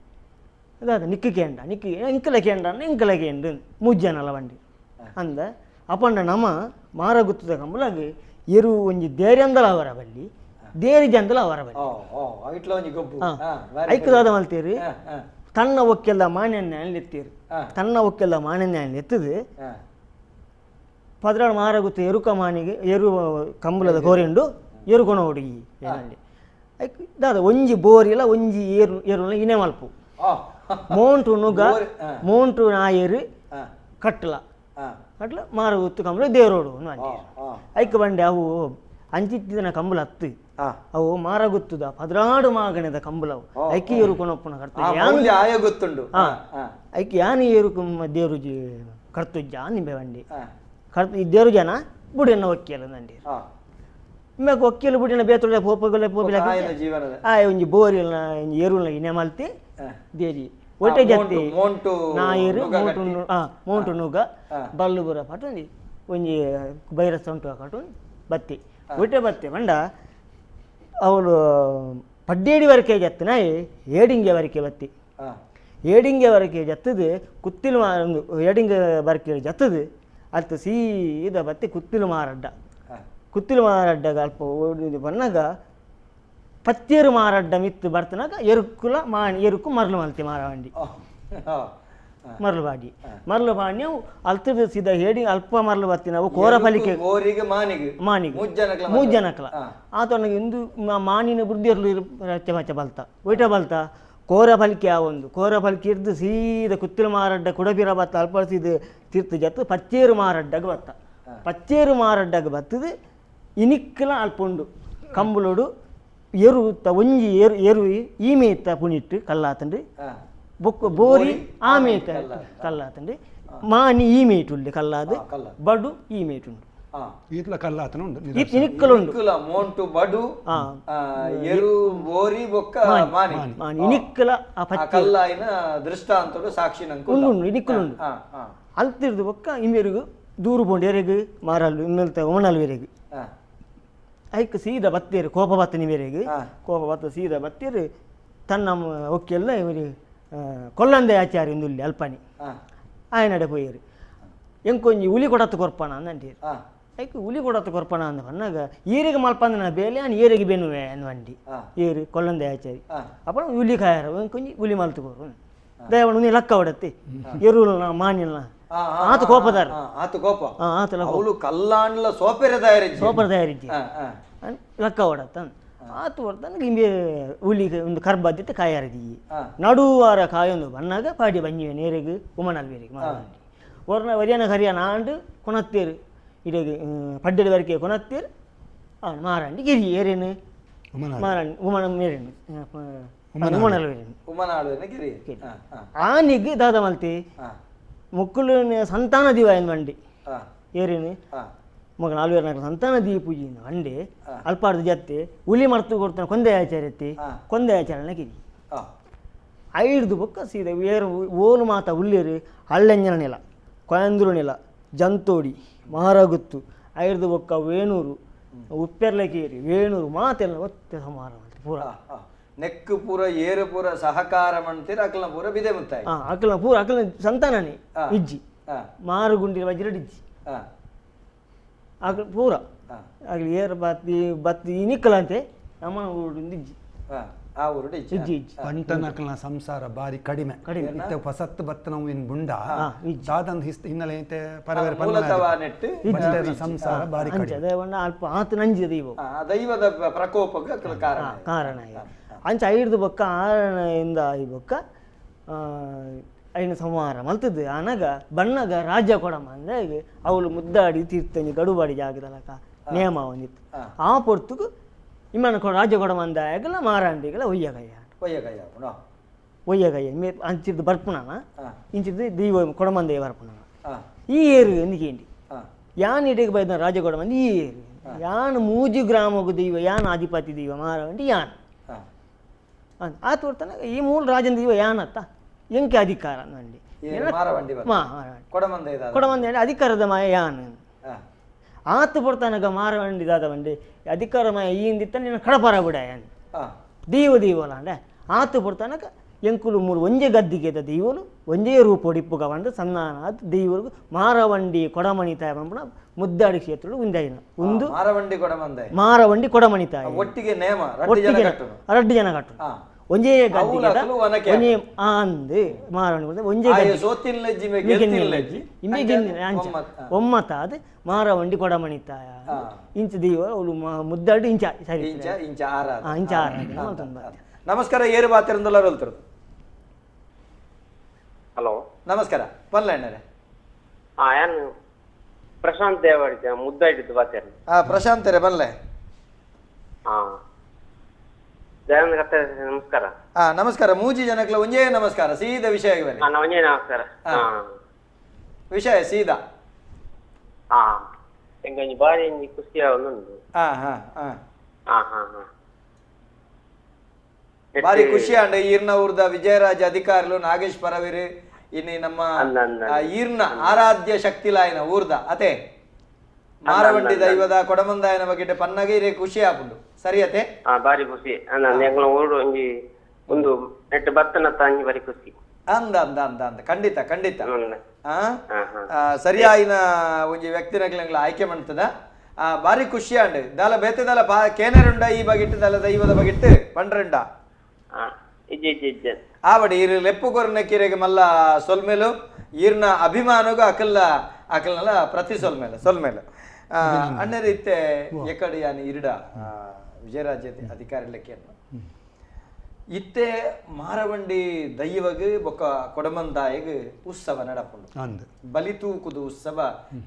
ಅದಾದ ನಿಕ್ಕು ಕೇಂಡ ನಿಕ್ಕು ಇಂಕಲ ಕೇಂಡ ಇಂಕಲ ಕೇಂಡು ಮೂಜ್ಜನಲ್ಲ ಬಂಡಿ ಅಂದ ಅಪಂಡ ನಮ ಮಾರಗುತ್ತದ ಕಂಬಲಾಗ ಎರು ಒಂಜಿ ದೇರಿ ಅವರ ಬಲ್ಲಿ ದೇರಿ ಜಂದಲ ಅವರ ಬಲ್ಲಿ ಐಕದಾದ ಮಲ್ತೀರಿ ತನ್ನ ಒಕ್ಕೆಲ್ಲ ಮಾನ್ಯನ್ನೇ ಎತ್ತೀರಿ ತನ್ನ ಒಕ್ಕೆಲ್ಲ ಮಾನ್ಯನ್ನೇ ಎತ್ತದು ಪದ್ರಾಡು ಮಾರಗುತ್ತ ಎರುಕ ಮಾನಿಗೆ ಎರು ಕಂಬಲದ ಕೋರಿಂಡು ಎರುಕೊಣ ಹುಡುಗಿ ಏನಲ್ಲಿ ದಾದ ಒಂಜಿ ಬೋರಿಲ್ಲ ಒಂಜಿ ಏರು ಏರು ಇನೆ ಮಲ್ಪು ಮೋಂಟು ನುಗ್ಗ ಮೋಂಟು ನಾಯರು ಕಟ್ಲ ಕಟ್ಲ ಮಾರಗುತ್ತು ಕಂಬಳ ದೇರೋಡು ಐಕ್ ಬಂಡೆ ಅವು ಅಂಚಿತ್ತಿನ ಕಂಬಳ ಹತ್ತು ಅವು ಮಾರಗುತ್ತದ ಪದ್ರಾಡು ಮಾಗಣದ ಕಂಬಳವು ಐಕಿ ಏರು ಕೊನಪ್ಪನ ಕರ್ತು ಗೊತ್ತುಂಡು ಐಕಿ ಯಾನು ಏರು ದೇರು ಕರ್ತುಜ್ಜ ನಿಂಬೆ ಬಂಡಿ ಕರ್ತು ಈ ದೇರು ಜನ ಬುಡಿಯನ್ನ ಒಕ್ಕಿಯಲ್ಲ ನಂಡಿ ಇಮ್ಮೆಗ್ ಒಕ್ಕೆಲು ಬುಡಿನ ಬೇತೊಡ ಪೋಪಗಲೆ ಪೋಪಿಲ ಆ ಒಂಜಿ ಬೋರಿಲ್ನ ಒಂಜಿ ಎರುಲ್ನ ಇನೆ ಮಲ್ತಿ ದೇರಿ ಒಟ್ಟೆ ಜತ್ತಿ ನಾಯಿರು ಮೋಂಟು ಮೋಂಟು ನುಗ್ಗ ಬಲ್ಲು ಬುರ ಪಟ್ಟೊಂದು ಒಂಜಿ ಬೈರಸ್ ಉಂಟು ಕಟ್ಟೊಂದು ಬತ್ತಿ ಒಟ್ಟೆ ಬತ್ತಿ ಮಂಡ ಅವಳು ಪಡ್ಡೇಡಿ ವರೆಗೆ ಜತ್ತಿನ ಏಡಿಂಗೆ ವರೆಗೆ ಬತ್ತಿ ಏಡಿಂಗೆ ವರೆಗೆ ಜತ್ತದು ಕುತ್ತಿಲು ಒಂದು ಏಡಿಂಗೆ ವರೆಗೆ ಜತ್ತದು ಅಲ್ತ ಸೀದಾ ಬತ್ತಿ ಕುತ್ತಿಲು ಮಾರಡ್ಡ ಕುತ್ತಿಲು ಮಾರಡ್ಡಗ ಅಲ್ಪ ಓಡಿ ಬನ್ನಾಗ ಪತ್ತೇರು ಮಾರಡ್ಡ ಮಿತ್ತು ಬರ್ತನಾಗ ಎರುಕುಲ ಮಾಣಿ ಎರುಕು ಮರಳು ಮಲ್ತಿ ಮಾರವಂಡಿ ಮರಳು ಬಾಡಿ ಮರಳು ಬಾಣಿ ಅಲ್ತದ ಸೀದಾ ಹೇಳಿ ಅಲ್ಪ ಮರಳು ಬತ್ತಿ ನಾವು ಕೋರ ಫಲಿಕೆ ಮಾನಿಗೆ ಮೂಜನಕಲ ಆತನಿಗೆ ಇಂದು ಮಾನಿನ ಬುದ್ಧಿ ರಚ್ಚ ಮಚ್ಚ ಬಲ್ತ ಒಯ್ಟ ಬಲ್ತ ಕೋರ ಫಲಿಕೆ ಆ ಒಂದು ಕೋರ ಫಲಿಕೆ ಇರ್ದು ಸೀದಾ ಕುತ್ತಿಲು ಮಾರಡ್ಡ ಕುಡಬಿರ ಬತ್ತ ಅಲ್ಪ ಸೀದ ತೀರ್ಥ ಜತ್ತು ಪಚ್ಚೇರು ಮಾರಡ್ಡಗ ಬತ್ತ ಪಚ್ಚೇರು ಮಾರಡ್ಡಗ ಬತ್ತದು ಇನಿಕ್ಕಲ ಅಲ್ಪ ಉಂಡು ಕಂಬುಲೋಡು ಎರು ಒಂಜಿ ಎರು ಎರು ಈಮೇತ ಪುಣಿಟ್ಟು ಕಲ್ಲಾತಂಡ್ರಿ ಬೊಕ್ಕ ಬೋರಿ ಆಮೇತ ಕಲ್ಲಾತಂಡ್ರಿ ಮಾನಿ ಈಮೇಟುಂಡು ಕಲ್ಲಾದು ಬಡು ಈಮೇಟುಂಡು ಇತ್ಲ ಕಲ್ಲಾತನ ಉಂಡು ಇನಿಕ್ಕಲುಂಡು ಮೋಂಟು ಬಡು ಎರು ಬೋರಿ ಬೊಕ್ಕ ಮಾನಿ ಮಾನಿ ಇನಿಕ್ಕಲ ಆ ಕಲ್ಲಾಯಿನ ದೃಷ್ಟಾಂತಡು ಸಾಕ್ಷಿ ನಂಗೆ ಉಂಡು ಇನಿಕ್ಕಲುಂಡು ಅಲ್ತಿರ್ದು ಬೊಕ್ಕ ಇಮೇರಿಗು ದೂರು ಬೋಂಡು ಎರೆಗು ಮಾರಲ್ಲು ಇನ್ನೊಂದು ಒಮನಲ್ಲು ಎರೆಗು ಐಕ್ ಸೀದಾ ಬತ್ತೇರು ಕೋಪ ಬತ್ತನಿ ಮೇರೆಗೆ ಕೋಪ ಬತ್ತ ಸೀದಾ ಬತ್ತೇರು ತನ್ನ ಒಕ್ಕೆಲ್ಲ ಇವರು ಕೊಲ್ಲಂದೆ ಆಚಾರ್ಯ ಇಂದುಲ್ಲಿ ಅಲ್ಪನಿ ಆಯನಡೆ ಪೋಯರು ಎಂಕೊಂಜಿ ಉಲಿ ಕೊಡತ್ತು ಕೊರ್ಪಣ ಅಂದಂಟೀರು ಐಕ್ ಉಲಿ ಕೊಡತ್ತು ಕೊರ್ಪಣ ಅಂದ ಬನ್ನಾಗ ಏರಿಗೆ ಮಲ್ಪಂದನ ಬೇಲೆ ಆನ್ ಏರಿಗೆ ಬೆನ್ನುವೆ ಅಂದ್ ಏರು ಕೊಲ್ಲಂದೆ ಆಚಾರಿ ಅಪ್ಪ ಉಲಿ ಕಾಯರ ಎಂಕೊಂಜಿ ಉಲಿ ಮಲ್ತು ಕೊರು ದಯವಣ ಲಕ್ಕ ಹೊಡತ್ತಿ ಎರುಲ್ನ ಮಾನಿಲ್ನ ಆತ ಕೋಪದಾರ ಆತ ಕೋಪ ಆತ ಅವಳು ಕಲ್ಲಾಂಡ್ಲ ಸೋಪೆರೆ ತಯಾರಿಜ್ಜಿ ಸೋಪರ ತಯಾರಿಜ್ಜಿ ಲಕ್ಕ ಹೊಡತ್ತ ಆತ ಹೊಡ್ತಾನ ಇಂಬೆ ಉಲಿ ಒಂದು ಕರ್ಬದ್ದಿತ್ತು ಕಾಯಾರದಿ ನಡುವಾರ ಕಾಯೊಂದು ಬನ್ನಾಗ ಪಾಡಿ ಬಂಜಿವೆ ನೇರೆಗ್ ಉಮನಲ್ ಬೇರೆಗ್ ಮಾರಾಂಡಿ ಒರ್ನ ವರಿಯನ ಕರಿಯನ ಆಂಡು ಕೊನತ್ತೇರು ಇಡಗೆ ಪಡ್ಡೆದ ವರೆಗೆ ಕೊನತ್ತೇರು ಮಾರಾಂಡಿ ಗಿರಿ ಏರೇನು ಮಾರಾಂಡಿ ಉಮನ ಮೇರೇನು ಉಮನಲ್ ಬೇರೇನು ಉಮನಾಳು ಗಿರಿ ಆನಿಗೆ ದಾದ ಮಲ್ತಿ ಮುಕ್ಕುಲು ಸಂತಾನ ದಿವಾಯನ್ ವಂಡಿ ಏರೇನು ಮಗ ನಾಲ್ವೇರು ನಾಲ್ಕು ಸಂತಾನ ದೀ ಪೂಜೆ ಅಂಡೆ ಅಲ್ಪಾರ್ದು ಜತ್ತೆ ಉಲಿ ಮರ್ತು ಕೊಡ್ತಾನೆ ಕೊಂದೆ ಆಚಾರ್ಯತ್ತಿ ಕೊಂದೆ ಆಚಾರ್ಯನ ಕಿರಿ ಐಡ್ದು ಬೊಕ್ಕ ಸೀದ ಏರು ಓಲು ಮಾತ ಉಳ್ಳೇರು ಹಳ್ಳೆಂಜನ ನೆಲ ಕೊಯಂದ್ರು ನೆಲ ಜಂತೋಡಿ ಮಾರಗುತ್ತು ಐಡ್ದು ಬೊಕ್ಕ ವೇಣೂರು ಉಪ್ಪೆರ್ಲಕೇರಿ ವೇಣೂರು ಮಾತೆಲ್ಲ ಒತ್ತೆ ಸಮಾರ ಪೂರ ನೆಕ್ಕು ಪೂರ ಏರು ಪೂರ ಸಹಕಾರ ಮಂತೀರ ಅಕಲ್ನ ಪೂರ ಬಿದೆ ಮುತ್ತಾಯಿ ಅಕಲ್ನ ಪೂರ ಅಕಲ್ನ ಸಂತಾನನೇ ಇಜ್ಜಿ ಮಾರುಗುಂಡಿ ವಜ್ರಡಿಜ್ಜಿ ಅಕಲ್ ಪೂರ ಆಗಲಿ ಏರು ಬತ್ತಿ ಬತ್ತಿ ನಿಕ್ಕಲಂತೆ ನಮ್ಮ ಊರು ಇಜ್ಜಿ ಆ ಊರು ಇಜ್ಜಿ ಇಜ್ಜಿ ಬಂಟನಕಲ್ನ ಸಂಸಾರ ಬಾರಿ ಕಡಿಮೆ ಕಡಿಮೆ ಇತ್ತೆ ಹೊಸತ್ತು ಬತ್ತ ನಾವು ಇನ್ ಬುಂಡ ದಾದಂದ ಹಿನ್ನೆಲೆ ಐತೆ ಪರವೇರ ಪನ್ನನೆ ಸಂಸಾರ ಬಾರಿ ಕಡಿಮೆ ಅಲ್ಪ ಆತ ನಂಜಿ ದೈವ ದೈವದ ಪ್ರಕೋಪಕ್ಕೆ ಕಾರಣ ಕಾರಣ ಅಂಚ ಐಡ್ದು ಬೊಕ್ಕ ಆರಣಿಂದ ಈ ಬೊಕ್ಕ ಐನ ಸಂಹಾರ ಮಲ್ತದ್ದು ಆನಾಗ ಬಣ್ಣಗ ರಾಜ್ಯ ಕೊಡಮ್ಮ ಅಂದ್ರೆ ಅವಳು ಮುದ್ದಾಡಿ ತೀರ್ಥನಿ ಗಡುಬಾಡಿ ಜಾಗದಲಕ ನೇಮ ಒಂದಿತ್ತು ಆ ಪೊರ್ತುಗು ಇಮ್ಮನ ರಾಜ್ಯ ಕೊಡಮ್ಮ ಅಂದಾಗಲ ಮಾರಾಂಡಿಗಳ ಒಯ್ಯಗಯ್ಯ ಒಯ್ಯಗಯ್ಯ ಒಯ್ಯಗಯ್ಯ ಮೇ ಅಂಚಿದ್ದು ಬರ್ಪುಣನ ಇಂಚಿದ್ದು ದೈವ ಕೊಡಮಂದಯ್ಯ ಬರ್ಪುಣನ ಈ ಏರು ಎಂದಿಕೇಂಡಿ ಯಾನ್ ಇಡೀಗ ಬೈದ ರಾಜ್ಯ ಕೊಡಮಂದ ಈ ಏರು ಯಾನ್ ಮೂಜು ಗ್ರಾಮಗು ದೈವ ಯಾನ್ ಆಧಿಪತಿ ದೈವ ಮಾರಾಂಡಿ ಯಾನ್ ಆ ತೋರ್ತಾನ ಈ ಮೂಲ ರಾಜನ ದೈವ ಯಾನತ್ತ ಎಂಕೆ ಅಧಿಕಾರ ನಂಡಿ ಕೊಡಮಂದ ಅಧಿಕಾರದ ಮಾಯ ಯಾನ್ ಆತ ಪೊರ್ತಾನಗ ಮಾರವಂಡಿ ದಾದ ಬಂಡಿ ಅಧಿಕಾರ ಮಾಯ ಈಂದಿತ್ತ ನಿನ್ನ ಕಡಪರ ಬಿಡ ಯಾನ್ ದೈವ ದೈವಲ ಅಂಡೆ ಆತ ಪೊರ್ತಾನಗ ಎಂಕುಲು ಮೂರು ಒಂಜೆ ಗದ್ದಿಗೆದ ದೈವಲು ಒಂಜೇ ರೂಪ ಒಡಿಪ್ಪುಗ ಬಂದು ಸನ್ನಾನ ದೈವಲು ಮಾರವಂಡಿ ಕೊಡಮಣಿ ತಾಯ ಬಂಪುಣ ಮುದ್ದಾಡಿ ಕ್ಷೇತ್ರಗಳು ಉಂದಾಯಿನ ಒಂದು ಮಾರವಂಡಿ ಕೊಡಮಂದ ಮಾರವಂಡಿ ಕೊಡಮಣಿ ತಾಯಿ ಒಟ್ಟಿಗೆ ನೇಮ ಒಟ್ಟಿಗೆ ರಡ್ಡು ಜನ ಕಟ್ಟು ಒಂಜೇ ಗದ್ದಿಗೆದ ಒಂಜೇ ಅಂದು ಮಾರವಂಡಿ ಒಂಜೇ ಒಮ್ಮತ ಅದು ಮಾರವಂಡಿ ಕೊಡಮಣಿ ತಾಯ ಇಂಚ ದೈವ ಅವಳು ಮುದ್ದಾಡಿ ಇಂಚ ಸರಿ ಇಂಚ ಆರ ಇಂಚ ಆರ. ನಮಸ್ಕಾರ, ಏರು ಬಾತಿರಂದಲ್ಲ ಹೇಳ್ತಿರೋದು. ಹಲೋ, ನಮಸ್ಕಾರ. ಪನ್ಲಣ್ಣರೇ. ಯಾನ್ ಪ್ರಶಾಂತ್ ದೇವಾಡಿಗ ಮುದ್ದಾಡಿದ್ದು ಬಾತೇರ್. ಪ್ರಶಾಂತ್ ರೇ ಬನ್ಲೆ. ದಯಾನಂದ ಕತ್ತೆ ನಮಸ್ಕಾರ. ನಮಸ್ಕಾರ ಮೂಜಿ ಜನಕ್ಲ ಒಂಜೇ ನಮಸ್ಕಾರ. ಸೀದಾ ವಿಷಯ ಒಂಜೇ ನಮಸ್ಕಾರ. ವಿಷಯ ಸೀದಾ. ಎಂಕೊಂಜಿ ಬಾರಿ ಒಂಜಿ ಖುಷಿ ಆವೊಂದುಂಡು. ಹಾ ಹಾ ಹಾ ಹಾ ಹಾ ಬಾರಿ ಖುಷಿ ಆಂಡ್. ಈರ್ನ ಊರ್ದ ವಿಜಯರಾಜ ಅಧಿಕಾರಿಲು ನಾಗೇಶ್ ಪರವೀರ್ ಇನ್ನು ನಮ್ಮ ಈರ್ನ ಆರಾಧ್ಯ ಶಕ್ತಿಲಾಯನ ಊರ್ದ ಅತೆ ಮಾರವಂಡಿ ದೈವದ ಕೊಡಮಂದಾಯನ ಬಗ್ಗೆ ಪನ್ನಗ ಇರೇ ಖುಷಿ ಆಪುಂಡು. ಸರಿ ಅತೆ? ಬಾರಿ ಖುಷಿ. ಊರು ಒಂಜಿ ಒಂದು ನೆಟ್ ಬತ್ತನ ತಾಂಜಿ ಬಾರಿ ಖುಷಿ. ಅಂದ ಅಂದ ಅಂದ ಅಂದ ಖಂಡಿತ ಖಂಡಿತ. ಸರಿಯಾಯಿನ ಒಂಜಿ ವ್ಯಕ್ತಿನಗ್ಲ ಆಯ್ಕೆ ಮಾಡ್ತದ. ಬಾರಿ ಖುಷಿ ಆಂಡ್. ದಾಲ ಬೇತೆ ದಾಲ ಕೇನರುಂಡ ಈ ಬಗಿಟ್ಟು ದಾಲ ದೈವದ ಬಗಿಟ್ಟು ಪಂಡ್ರಂಡ ಆವಡಿ ಇರು ಲೆಪ್ಪು ಕೊರನ ಕಿರೆಗೆ ಮಲ್ಲ ಸೊಲ್ಮೇಲು ಈರ್ನ ಅಭಿಮಾನಗೂ ಅಕಲ್ಲ ಅಕಲ್ನಲ್ಲ ಪ್ರತಿ ಸೊಲ್ಮೇಲೆ ಸೊಲ್ಮೇಲು ಅಣ್ಣರೀತೆ ಎಕಡೆ ಯಾನಿ ಇರುಡ ವಿಜಯರಾಜ ಅಧಿಕಾರಿ ಇತ್ತೆ ಮಾರವಂಡಿ ದೈವಗ್ ಬೊಕ್ಕ ಕೊಡಮಂದಾಯಗ್ ಉತ್ಸವ ನಡಪುಂಡು. ಬಲಿ ತೂಕುದು ಉತ್ಸವ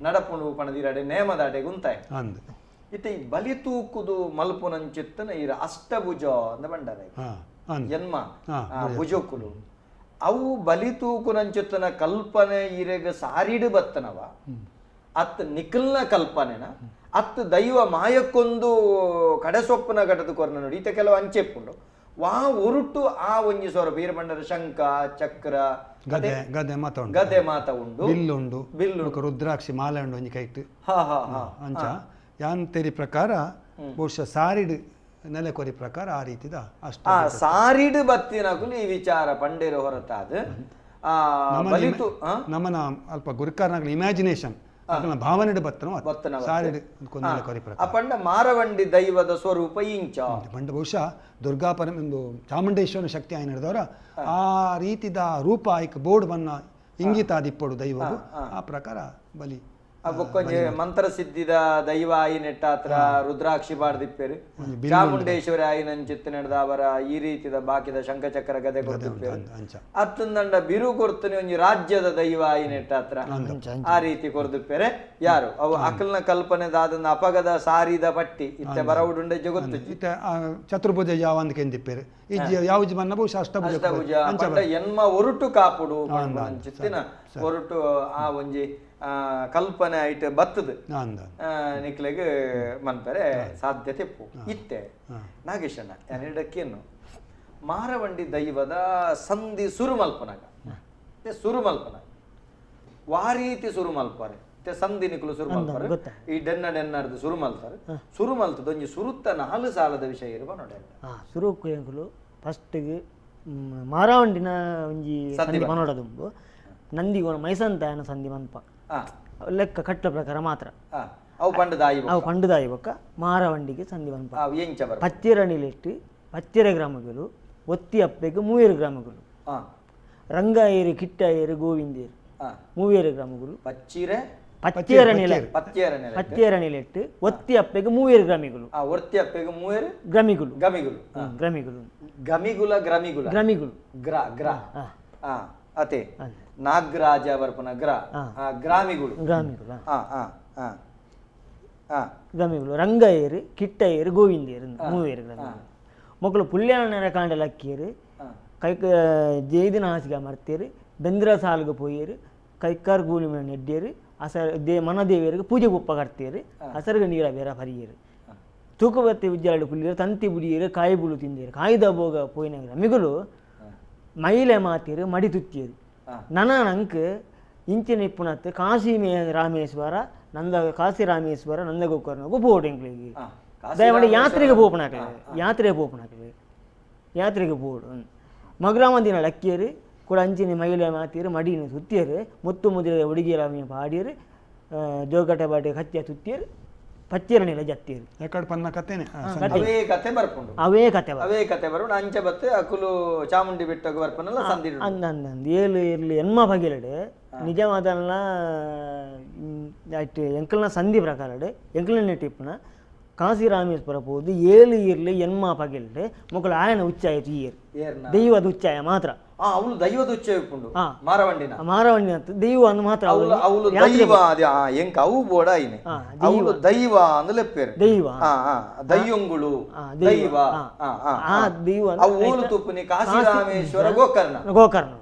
ನಡಪುಂಡು ಪಣದಿರಡೆ ನೇಮದಾಡೆ ಗುಂತಾಯ. ಇತ್ತೆ ಈ ಬಲಿ ತೂಕುದು ಮಲ್ಪುನಂಚಿತ್ತನ ಈರ ಅಷ್ಟಭುಜ ಅಂದ ಬಂಡಾರ ಜನ್ಮ ಭುಜೋಕುಲು ಅವು ಬಲಿ ತೂಕುನಂಚಿತ್ತನ ಕಲ್ಪನೆ ಈರೆಗ ಸಾರಿಡು ಬತ್ತನವ ಅತ್ ನಿಖಲ್ನ ಕಲ್ಪನೆನ ಅತ್ ದೈವ ಮಾಯಕ್ಕೊಂದು ಕಡೆಸೊಪ್ಪನ ಘಟದ ಕೊರ್ನ ನೋಡಿ ಈತ ಕೆಲವು ಅಂಚೆಪ್ಪುಂಡು ವಾ ಉರುಟು ಆ ಒಂಜಿ ಸ್ವರೂಪ ಈರ ಬಂಡರ ಶಂಖ ಚಕ್ರ ಗದೆ ಗದೆ ಮಾತ ಉಂಡು ಗದೆ ಮಾತ ಉಂಡು ಬಿಲ್ಲುಂಡು ಬಿಲ್ಲು ರುದ್ರಾಕ್ಷಿ ಮಾಲೆ ಉಂಡು ಒಂಜಿ ಕೈಟ್ ಹಾ ಹಾ ಹಾ ಅಂಚ ಯಾನ್ ತೆರಿ ಪ್ರಕಾರ ಬಹುಶಃ ಸಾರಿಡು ನೆಲೆ ಕೊರಿ ಪ್ರಕಾರ ಆ ರೀತಿದ ಅಷ್ಟ ಸಾರಿಡು ಬತ್ತಿನಕುಲು ಈ ವಿಚಾರ ಪಂಡೇರು ಹೊರತಾದ ಬಲಿತು ನಮ್ಮನ ಅಲ್ಪ ಗುರುಕಾರನಾಗಲಿ ಇಮ್ಯಾಜಿನೇಷನ್ ಭಾವನೆ ಬತ್ತನ ಸಾರಿಡು ಕೊರಿ ಪ್ರಕಾರ ಪಂಡ ಮಾರವಂಡಿ ದೈವದ ಸ್ವರೂಪ ಇಂಚ ಪಂಡ ಬಹುಶಃ ದುರ್ಗಾಪರ ಒಂದು ಚಾಮುಂಡೇಶ್ವರನ ಶಕ್ತಿ ಆಯ್ನ ಹಿಡಿದವರ ಆ ರೀತಿದ ರೂಪ ಆಯ್ಕೆ ಬೋರ್ಡ್ ಬನ್ನ ಇಂಗಿತಾದಿಪ್ಪಡು ದೈವವು ಆ ಪ್ರಕಾರ ಬಲಿ ಬೊಕ್ಕೊಂಜಿ ಮಂತ್ರ ಸಿದ್ಧಿದ ದೈವ ಆಯಿ ನೆಟ್ಟಾತ್ರ ರುದ್ರಾಕ್ಷಿ ಬಾರ್ದಿಪ್ಪೇರು ಚಾಮುಂಡೇಶ್ವರಿ ಆಯಿನಂಚಿತ್ತು ನಡೆದ ಅವರ ಈ ರೀತಿದ ಬಾಕಿದ ಶಂಖಚಕ್ರ ಗದೆ ಕೊರ್ದಿಪ್ಪೇರು ಅತ್ತಂದಂಡ ಬಿರು ಕೊರ್ತನೆ ಒಂಜಿ ರಾಜ್ಯದ ದೈವ ಆಯಿ ನೆಟ್ಟಾತ್ರ ಆ ರೀತಿ ಕೊರ್ದಿಪ್ಪೇರೆ ಯಾರು ಅವು ಅಕಲ್ನ ಕಲ್ಪನೆ ದಾದನ್ನ ಅಪಗದ ಸಾರಿದ ಪಟ್ಟಿ ಇತ್ತೆ ಬರವುಡುಂಡೆ ಜಗತ್ತು ಇತ್ತೆ ಚತುರ್ಭುಜ ಯಾವಂದ ಕೆಂದಿಪ್ಪೇರು ಯಾವ್ಜಿ ಮನ್ನ ಬಹುಶಃ ಅಷ್ಟಭುಜ ಎನ್ಮ ಒರುಟು ಕಾಪುಡು ಚಿತ್ತಿನ ಒರುಟು ಆ ಒಂಜಿ ಕಲ್ಪನೆ ಐಟ್ ಬತ್ತದ ನಿಕ್ಲೆಗ್ ಮನ್ಪರೆ ಸಾಧ್ಯತೆ ಇತ್ತೆ. ನಾಗೇಶಣ್ಣ ಎರಡಕ್ಕೇನು ಮಾರವಂಡಿ ದೈವದ ಸಂಧಿ ಸುರು ಮಲ್ಪನಾಗ ಸುರು ಮಲ್ಪನಾಗ ವಾರೀತಿ ಸುರು ಮಲ್ಪರೆ ಸಂಧಿ ನಿಕ್ಲು ಸುರು ಮಲ್ಪರೆ ಈ ಡೆನ್ನ ಡೆನ್ನರ್ದು ಸುರು ಮಲ್ತಾರೆ ಸುರು ಮಲ್ತದ ಒಂಜಿ ಸುರುತ್ತ ನಾಲು ಸಾಲದ ವಿಷಯ ಇರುವ ನೋಡಿ. ಸುರುಕು ಫಸ್ಟ್ಗೆ ಮಾರವಂಡಿನ ಒಂಜಿ ಸಂಧಿ ಮನೋಡದುಂಬು ನಂದಿಗೋಣ ಮೈಸಂತಾಯನ ಸಂಧಿ ಮನ್ಪ ಲೆಕ್ಕ ಕಟ್ಟ ಪ್ರಕಾರ ಮಾತ್ರ ಅವು ಪಂಡದಾಯಿ ಅವು ಪಂಡದಾಯಿ ಬೊಕ್ಕ ಮಾರವಂಡಿಗೆ ಸಂಧಿ ಮನ್ಪ ಪಚ್ಚಿರಣಿಲಿಟ್ಟು ಪಚ್ಚಿರ ಗ್ರಾಮಗಳು ಒತ್ತಿ ಅಪ್ಪೆಗೆ ಮೂವೇರು ಗ್ರಾಮಗಳು ರಂಗಾಯೇರು ಕಿಟ್ಟಾಯೇರು ಗೋವಿಂದೇರು ಮೂವೇರು ಗ್ರಾಮಗಳು ಪಚ್ಚಿರೆ ಪಚ್ಚೇರಣಿಲೆ ಪಚ್ಚೇರಣಿಲೆಟ್ಟು ಒತ್ತಿ ಅಪ್ಪೆಗೆ ಮೂವೇರು ಗ್ರಾಮಿಗಳು ಒತ್ತಿ ಅಪ್ಪೆಗೆ ಮೂವೇರು ಗ್ರಾಮಿಗಳು ಗಮಿಗಳು ಗ್ರಾಮಿಗಳು ಗಮಿಗುಲ ಗ್ರಾಮಿಗುಲ ಗ್ರಾಮಿಗಳು ಗ್ರಾ ಗ್ರಾ ಅತೆ ನಾಗರಾಜ ಬರ್ಪನ ಗ್ರಾ ಗ್ರಾಮಿಗಳು ಗ್ರಾಮಿಗಳು ಗ್ರಾಮಿಗಳು ರಂಗಯ್ಯರು ಕಿಟ್ಟಯ್ಯರು ಗೋವಿಂದೇರು ಮೂವೇರು ಗ್ರಾಮಿಗಳು ಮಕ್ಕಳು ಪುಲ್ಯಾಣರ ಕಾಂಡಲ ಅಕ್ಕಿಯರು ಕೈ ಜೇದಿನ ಹಾಸಿಗೆ ಮರ್ತೀರು ಬೆಂದ್ರ ಸಾಲ್ಗೆ ಪೋಯರು ಕೈಕಾರ್ ಗೂಲಿ ನೆಡ್ಡೇರು ಅಸರ್ they ಮನದೇವಿಯರಿಗೆ ಪೂಜೆ ಉಪ್ಪ ಕಟ್ತೀರು ಹಸರ್ಗ ನೀರ ಬೇರ ಪರಿಯರು ತೂಕಬತ್ತಿ ಉಜ್ಜಾಡು ಕುಲ್ಲಿರು ತಂತಿ ಬುಡಿಯರು ಕಾಯಿ ಬುಳು ತಿಂದಿರು ಕಾಯ್ದ ಭೋಗ ಪೋಯಿನ ಗ್ರಾಮಿಗಳು ಮೈಲೆ ಮಾತೀರು ಮಡಿ ತುತ್ತಿಯರು ನನ ನಂಕ್ ಇಂಚಿನ ಇಪ್ಪುನತ್ತು ಕಾಶಿ ಮೇ ರಾಮೇಶ್ವರ ನಂದ ಕಾಶಿ ರಾಮೇಶ್ವರ ನಂದ ಗೋಕರ್ಣಗೂ ಪೋಡು ಎಂಕ್ಲಿಗೆ ದಯಮಾಡಿ ಯಾತ್ರೆಗೆ ಪೋಪುನಾಕಲೆ ಯಾತ್ರೆಗೆ ಪೋಪುನಾಕಲೆ ಯಾತ್ರೆಗೆ ಪೋಡು ಮಗ್ರಾಮದಿನ ಲಕ್ಕಿಯರು ಕೂಡ ಅಂಚಿನ ಮೈಲೆ ಮಾತೀರು ಮಡಿನ ಸುತ್ತಿಯರು ಮುತ್ತು ಮುದಿರ ಉಡುಗಿಯರ ಪಾಡಿಯರು ಜೋಗಟ ಬಾಟಿ ಹತ್ಯ ತುತ್ತಿಯರು ಪಚ್ಚಿರಣಿಲ ಜತ್ತಿಯರು ಎಕಡೆ ಪನ್ನ ಕತೆನೆ ಅವೇ ಕತೆ ಬರ್ಪುಂಡು ಅವೇ ಕತೆ ಅವೇ ಕತೆ ಬರ್ಪುಂಡು ಅಂಚೆ ಬತ್ತೆ ಅಕುಲು ಚಾಮುಂಡಿ ಬೆಟ್ಟಗೆ ಬರ್ಪನಲ್ಲ ಸಂಧಿ ಅಂದ ಅಂದ ಏಳು ಇರ್ಲಿ ಎನ್ಮ ಬಗೆಲಡು ನಿಜವಾದಲ್ಲ ಎಂಕಲ್ನ ಸಂಧಿ ಪ್ರಕಾರಡು ಎಂಕಲ್ನ ನೆಟ್ಟಿಪ್ಪುನ ಕಾಶಿ ರಾಮೇಶ್ವರ ಪೋದು ಏಳು ಇರ್ಲಿ ಎನ್ಮ ಪಗೆಲ್ಡು ಮೊಕ್ಕಳು ಆಯನ ಉಚ್ಚಾಯ ತೀಯರು ದೈವದ ಉಚ್ಚಾಯ ಮಾತ್ರ ಅವಳು ದೈವದ ಉಚ್ಚಾಯ ಉಪ್ಪುಂಡು ಮಾರವಂಡಿನ ಮಾರವಂಡಿನ ದೈವ ಅಂದ್ ಮಾತ್ರ ಅವಳು ಅವಳು ದೈವ ಎಂಕ ಅವು ಬೋಡ ಐನೆ ಅವಳು ದೈವ ಅಂದ್ ಲೆಪ್ಪೇರು ದೈವ ದೈಯಂಗುಳು ದೈವ ದೈವ ಅವು ಓಲು ತುಪ್ಪುನಿ ಕಾಶಿ ರಾಮೇಶ್ವರ ಗೋಕರ್ಣ ಗೋಕರ್ಣ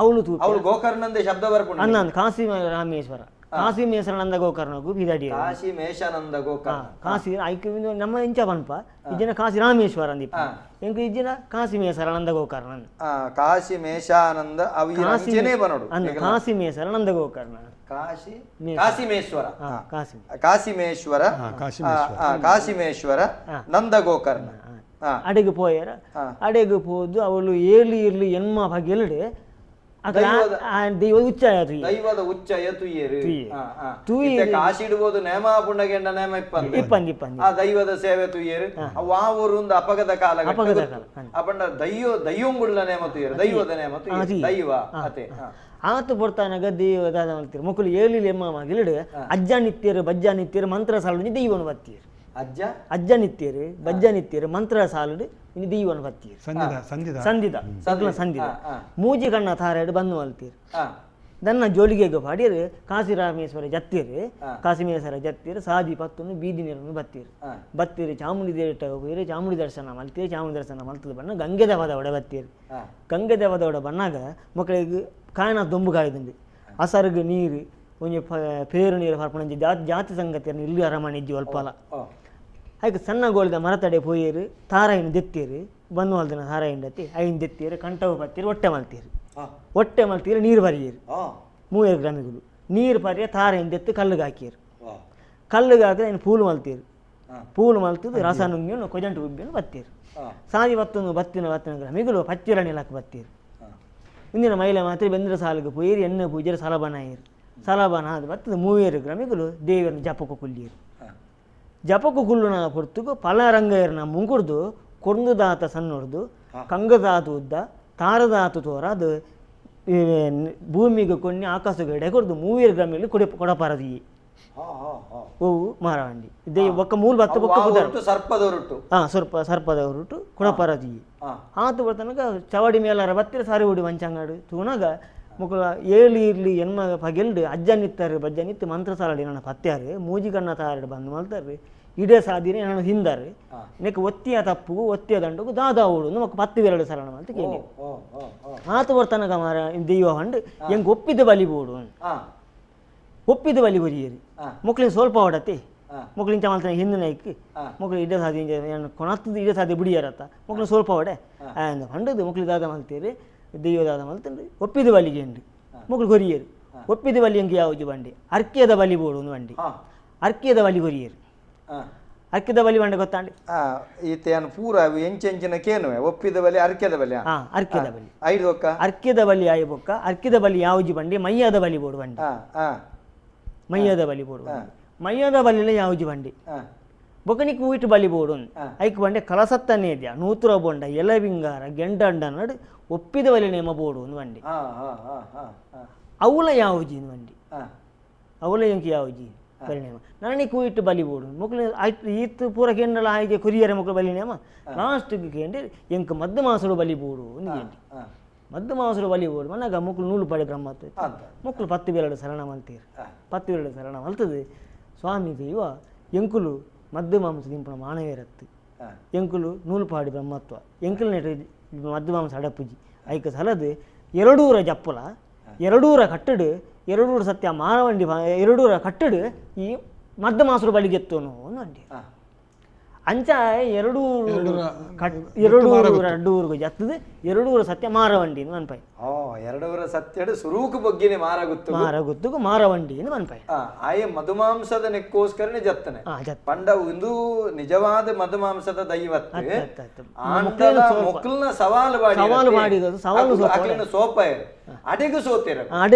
ಅವಳು ತೂ ಅವಳು ಗೋಕರ್ಣಂದೇ ಶಬ್ದ ಬರ್ಪುಂಡು ಅಂದ ಕಾಶಿ ರಾಮೇಶ್ವರ ಕಾಶಿ ಮೇಸರಾನಂದ ಗೋಕರ್ಣಗು ಬಿದಾಡಿ ಕಾಶಿ ಮೇಷಾನಂದ ಗೋಕರ್ಣ ಕಾಶಿ ಐಕ್ ನಮ್ಮ ಇಂಚ ಪನ್ಪ ಇಜ್ಜಿನ ಕಾಶಿ ರಾಮೇಶ್ವರ ಅಂದಿಪ್ಪ ಎಂಕ್ ಇಜ್ಜಿನ ಕಾಶಿ ಮೇಸರಾನಂದ ಗೋಕರ್ಣ ಕಾಶಿ ಮೇಷಾನಂದ ಅವು ಅಂಚೆನೇ ಬನೋಡು ಕಾಶಿ ಮೇಸರಾನಂದ ಗೋಕರ್ಣ ಕಾಶಿ ಕಾಶಿಮೇಶ್ವರ ಕಾಶಿಮೇಶ್ವರ ಕಾಶಿಮೇಶ್ವರ ನಂದ ಗೋಕರ್ಣ ಅಡೆಗೆ ಪೋಯರ ಅಡೆಗೆ ಪೋದು ಅವಳು ಏಳು ಇರ್ಲಿ ಎನ್ಮ ಬಗೆಲ್ಡು ದೈವದ ಉಚ್ಚಯ ದೈವದ ಉಚ್ಚಯ ತುಯ್ಯರು ಕಾಶಿ ಇಡ್ಬೋದು ನೇಮ ಪುಂಡಗೆಂಡ ನೇಮ ಇಪ್ಪಂದು ಇಪ್ಪಂದು ಇಪ್ಪಂದು ಆ ದೈವದ ಸೇವೆ ತುಯ್ಯರು ಆ ಊರುಂದು ಅಪಗದ ಕಾಲ ಅಪಗದ ಕಾಲ ಅಪಂಡ ದೈವ ದೈವಂಗುಳ್ಳ ನೇಮ ತುಯ್ಯರು ದೈವದ ನೇಮ ತುಯ್ಯರು ದೈವ ಅತೆ ಆತು ಬರ್ತಾನಾಗ ದೈವ ದಾದ ಮಾಡ್ತೀರಿ ಮಕ್ಕಳು ಏಳು ಎಮ್ಮ ಮಗಿಲಿಡು ಅಜ್ಜ ನಿತ್ಯರು ಬಜ್ಜ ನಿತ್ಯರು ಮಂತ್ರ ಸಾಲು ದೈವನು ಬತ್ತೀರು ಅಜ್ಜ ಅಜ್ಜ ನಿತ್ಯರು ಬಜ್ಜ ನಿತ್ಯರು ಮಂತ್ರ ಸಾಲುಡು ದೈವನು ಬತ್ತೀರು ಸಂಧಿದ ಸಂಧಿದ ಸಂಧಿದ ಮೂಜಿ ಕಣ್ಣ ತಾರೆಡು ಬಂದು ಮಲ್ತೀರು ದನ್ನ ಜೋಳಿಗೆಗೆ ಪಾಡಿಯರು ಕಾಶಿ ರಾಮೇಶ್ವರ ಜತ್ತೀರು ಕಾಶಿಮೇಶ್ವರ ಜತ್ತೀರು ಸಾದಿ ಪತ್ತೊಂದು ಬೀದಿ ನೀರನ್ನು ಬತ್ತೀರು ಬತ್ತೀರು ಚಾಮುಂಡಿ ದೇವಿಟ ಹೋಗಿರು ಚಾಮುಂಡಿ ದರ್ಶನ ಮಲ್ತೀರು ಚಾಮುಂಡಿ ದರ್ಶನ ಮಲ್ತದ ಬಣ್ಣ ಗಂಗೆ ದೇವದವಡೆ ಬತ್ತೀರು ಗಂಗೆ ದೇವದವಡೆ ಬಣ್ಣಾಗ ಮಕ್ಕಳಿಗೆ ಕಾಯನ ದೊಂಬು ಕಾಯ್ದುಂಡು ಅಸರ್ಗು ನೀರು ಒಂಜಿ ಪೇರು ನೀರು ಪರ್ಪಣಂಜಿ ಜಾತಿ ಜಾತಿ ಸಂಗತಿಯನ್ನು ಇಲ್ಲಿ ಅರಮನೆ ಇಜ್ಜಿ ಅಲ್ಪಲ ಅದಕ್ಕೆ ಸಣ್ಣ ಗೋಳಿದ ಮರತಡೆ ಪೋಯೇರು ತಾರಾಯಿನ ದೆತ್ತೀರು ಬಂದು ಹೊಲ್ದಿನ ತಾರಾಯಿನ ದತ್ತಿ ಐನ್ ದೆತ್ತೀರು ಕಂಠವು ಬತ್ತೀರು ಹೊಟ್ಟೆ ಮಲ್ತೀರು ಹೊಟ್ಟೆ ಮಲ್ತೀರು ನೀರು ಬರಿಯರು ಮೂವೇರು ಗ್ರಾಮಿಗಳು ನೀರು ಪರಿಯ ತಾರಾಯಿನ ದೆತ್ತು ಕಲ್ಲಿಗೆ ಹಾಕಿರು ಕಲ್ಲಿಗೆ ಹಾಕಿದ್ರೆ ಐನು ಪೂಲು ಮಲ್ತೀರು ಪೂಲು ಮಲ್ತದ್ದು ರಸ ನುಂಗಿಯನ್ನು ಕೊಜಂಟು ಉಬ್ಬಿಯನ್ನು ಬತ್ತೀರು ಸಾದಿ ಬತ್ತೊಂದು ಬತ್ತಿನ ಬತ್ತಿನ ಗ್ರಾಮಿಗಳು ಪಚ್ಚಿರ ನೀಲಕ್ಕೆ ಬತ್ತೀರು ಇಂದಿನ ಮಹಿಳೆ ಮಾತ್ರ ಬೆಂದ್ರ ಸಾಲಿಗೆ ಪೋಯಿರು ಎಣ್ಣೆ ಪೂಜೆರು ಸಲಬನ ಆಯಿರು ಸಲಬನ ಅದು ಬತ್ತದ ಮೂವೇರು ಗ್ರಾಮಿಗಳು ದೇವರನ್ನ ಜಪಕ್ಕೆ ಕುಲ್ಲಿಯರು ಜಪಕ್ಕು ಕುಲ್ಲುನ ಪೊರ್ತುಗು ಪಲರಂಗಯರ್ನ ಮುಂಗುರ್ದು ಕೊಂದುದಾತ ಸಣ್ಣೊಡ್ದು ಕಂಗದಾತು ಉದ್ದ ತಾರದಾತು ತೋರ ಅದು ಭೂಮಿಗೆ ಕೊಣ್ಣಿ ಆಕಾಶಕ್ಕೆ ಎಡೆ ಕೊಡ್ದು ಮೂವೇರು ಗ್ರಾಮಿಗಳು ಕೊಡೆ ಕೊಡಪಾರದು ಓ ಮಾರವಂಡಿ ಇದೇ ಒಕ್ಕ ಮೂಲ ಬತ್ತ ಬೊಕ್ಕ ಪುದರ್ ಸರ್ಪದ ಹೊರಟು ಹಾ ಸರ್ಪ ಸರ್ಪದ ಹೊರಟು ಕೊಡಪಾರದು ಆತು ಬರ್ತನಕ ಚವಡಿ ಮೇಲಾರ ಬತ್ತಿರ ಸಾರಿ ಉಡಿ ಮಂಚಂಗಾಡು ತೂನಾಗ ಮಕ್ಕಳ ಏಳು ಇರ್ಲಿ ಎನ್ಮ ಪಗೆಲ್ಡು ಅಜ್ಜ ನಿತ್ತಾರೆ ಬಜ್ಜ ನಿತ್ತು ಮಂತ್ರ ಸಾಲಡಿ ನನ್ನ ಪತ್ಯಾರು ಮೂಜಿ ಕಣ್ಣ ತಾರಡು ಬಂದು ಮಲ್ತಾರೆ ಇಡೇ ಸಾದಿನ ನನ್ನ ಹಿಂದಾರೆ ನೆಕ್ ಒತ್ತಿಯ ತಪ್ಪು ಒತ್ತಿಯ ದಂಡಗು ದಾದಾ ಓಡು ಮಕ್ಕ ಪತ್ತು ಎರಡು ಸರಣ ಅಂತ ಕೇಳಿ ಆತು ಬರ್ತನಕ ಮಾರ ದೈವ ಹಂಡು ಹೆಂಗೆ ಒಪ್ಪಿದ ಬಲಿ ಬೋಡು ಒಪ್ಪಿದ ಬಲಿ ಬರಿಯರಿ ಮಕ್ಳಿಗೆ ಸ್ವಲ್ಪ ಹೊಡತಿ ಮಕ್ಳು ಇಂಚ ಮಲ್ತಾನೆ ಹಿಂದಿನ ಇಕ್ಕು ಮಕ್ಳು ಇಡೇ ಸಾದಿ ಕೊಣತ್ತದ ಇಡೇ ಸಾದಿ ಬಿಡಿಯಾರತ್ತ ಮಕ್ಳು ಸ್ವಲ್ಪ ಹೊಡೆ ಹಂಡದು ಮಕ್ಳು ದಾದ ಮಲ್ತೀರಿ ದೈವದಾದ ಮಲ್ತಂಡು ಒಪ್ಪಿದ ಬಲಿಗೆ ಉಂಡು ಮಕ್ಕಳು ಕೊರಿಯರು ಒಪ್ಪಿದ ಬಲಿ ಎಂಗೆ ಯಾವುದು ಬಂಡಿ ಅರ್ಕಿಯದ ಬಲಿ ಬೋಡು ಒಂದು ಬಂಡಿ ಅರ್ಕಿಯದ ಬಲಿ ಕೊರಿಯರು ಅರ್ಕಿದ ಬಲಿ ಬಂಡೆ ಗೊತ್ತಾಂಡಿ ಈತೇನು ಪೂರ ಎಂಚೆಂಚಿನ ಕೇನುವೆ ಒಪ್ಪಿದ ಬಲಿ ಅರ್ಕಿಯದ ಬಲಿ ಅರ್ಕಿದ ಬಲಿ ಐದು ಬೊಕ್ಕ ಅರ್ಕಿದ ಬಲಿ ಆಯಿ ಬೊಕ್ಕ ಅರ್ಕಿದ ಬಲಿ ಯಾವುದು ಬಂಡಿ ಮೈಯಾದ ಬಲಿ ಬೋಡು ಬಂಡಿ ಮೈಯಾದ ಬಲಿ ಬೋಡು ಮೈಯಾದ ಬಲಿಲ ಯಾವುದು ಬಂಡಿ ಬೊಕನಿಕ್ ಊಟ ಬಲಿ ಬೋಡು ಐಕ್ ಬಂಡೆ ಕಲಸತ್ತನೇ ಇದೆಯಾ ನೂತುರ ಬೊಂಡ ಎಲವಿಂಗಾರ ಗೆಂಡಂಡ ನಡು ಒಪ್ಪಿದ ಬಲಿ ನೇಮ ಬೋಡು ಒಂದು ಬಂಡಿ ಅವಲ ಯಾವುಜಿ ಬಂಡಿ ಅವಲ ಎಂಕಿ ಯಾವುಜಿ ಪರಿಣಾಮ ನನಗೆ ಕೂಯಿಟ್ಟು ಬಲಿ ಬೋಡು ಮಕ್ಕಳು ಆಯ್ತು ಈತ್ ಪೂರ ಕೇಂದ್ರ ಹಾಗೆ ಕೊರಿಯರ ಮಕ್ಕಳು ಬಲಿ ನೇಮ ಲಾಸ್ಟ್ಗೆ ಕೇಂದ್ರ ಎಂಕ್ ಮದ್ದು ಮಾಸಡು ಬಲಿ ಬೋಡು ಒಂದು ಕೇಂದ್ರ ಮದ್ದು ಮಾಸಡು ಬಲಿ ಬೋಡು ಮನಾಗ ಮಕ್ಕಳು ನೂಲು ಪಡೆ ಬ್ರಹ್ಮತ್ವ ಮಕ್ಕಳು ಪತ್ತು ಬೆರಡು ಶರಣ ಮಲ್ತೀರು ಪತ್ತು ಬೆರಡು ಶರಣ ಮಲ್ತದೆ ಸ್ವಾಮಿ ದೈವ ಎಂಕುಲು ಮದ್ದು ಮಾಂಸ ದಿಂಪುಣ ಮಾನವೇರತ್ತು ಎಂಕುಲು ನೂಲುಪಾಡಿ ಬ್ರಹ್ಮತ್ವ ಎಂಕುಲು ನೆಟ್ಟು ಮದ್ದು ಮಾಂಸ ಅಡಪುಜಿ ಐಕ ಸಲದು ಎರಡೂರ ಜಪ್ಪುಲ ಎರಡೂರ ಕಟ್ಟಡು ಎರಡೂರ ಸತ್ಯ ಮಾರವಂಡಿ ಎರಡೂರ ಕಟ್ಟಡು ಈ ಮದ್ದು ಮಾಸರು ಬಲಿಗೆತ್ತೋನು ಅಂಡಿ ಅಂಚ ಎರಡೂರು ಎರಡೂರು ಎರಡೂರ್ಗು ಜತ್ತದು ಎರಡೂರ ಸತ್ಯ ಮಾರವಂಡಿ ಮನ್ಪಾಯಿ ಎರಡೂರ ಸತ್ಯಡು ಸುರೂಕು ಬಗ್ಗಿನೇ ಮಾರಗುತ್ತು ಮಾರಗುತ್ತುಗು ಮಾರವಂಡಿ ಮನ್ಪಾಯಿ ಆಯ ಮಧುಮಾಂಸದ ನೆಕ್ಕೋಸ್ಕರನೇ ಜತ್ತನೆ ಪಂಡ ಒಂದು ನಿಜವಾದ ಮಧುಮಾಂಸದ ದೈವತ್ತೆ ಮಕ್ಕಳನ್ನ ಸವಾಲು ಮಾಡಿ ಸವಾಲು ಮಾಡಿದ ಸವಾಲು ಸೋಪಾಯರು ಅಡೆಗು ಸೋತಿರ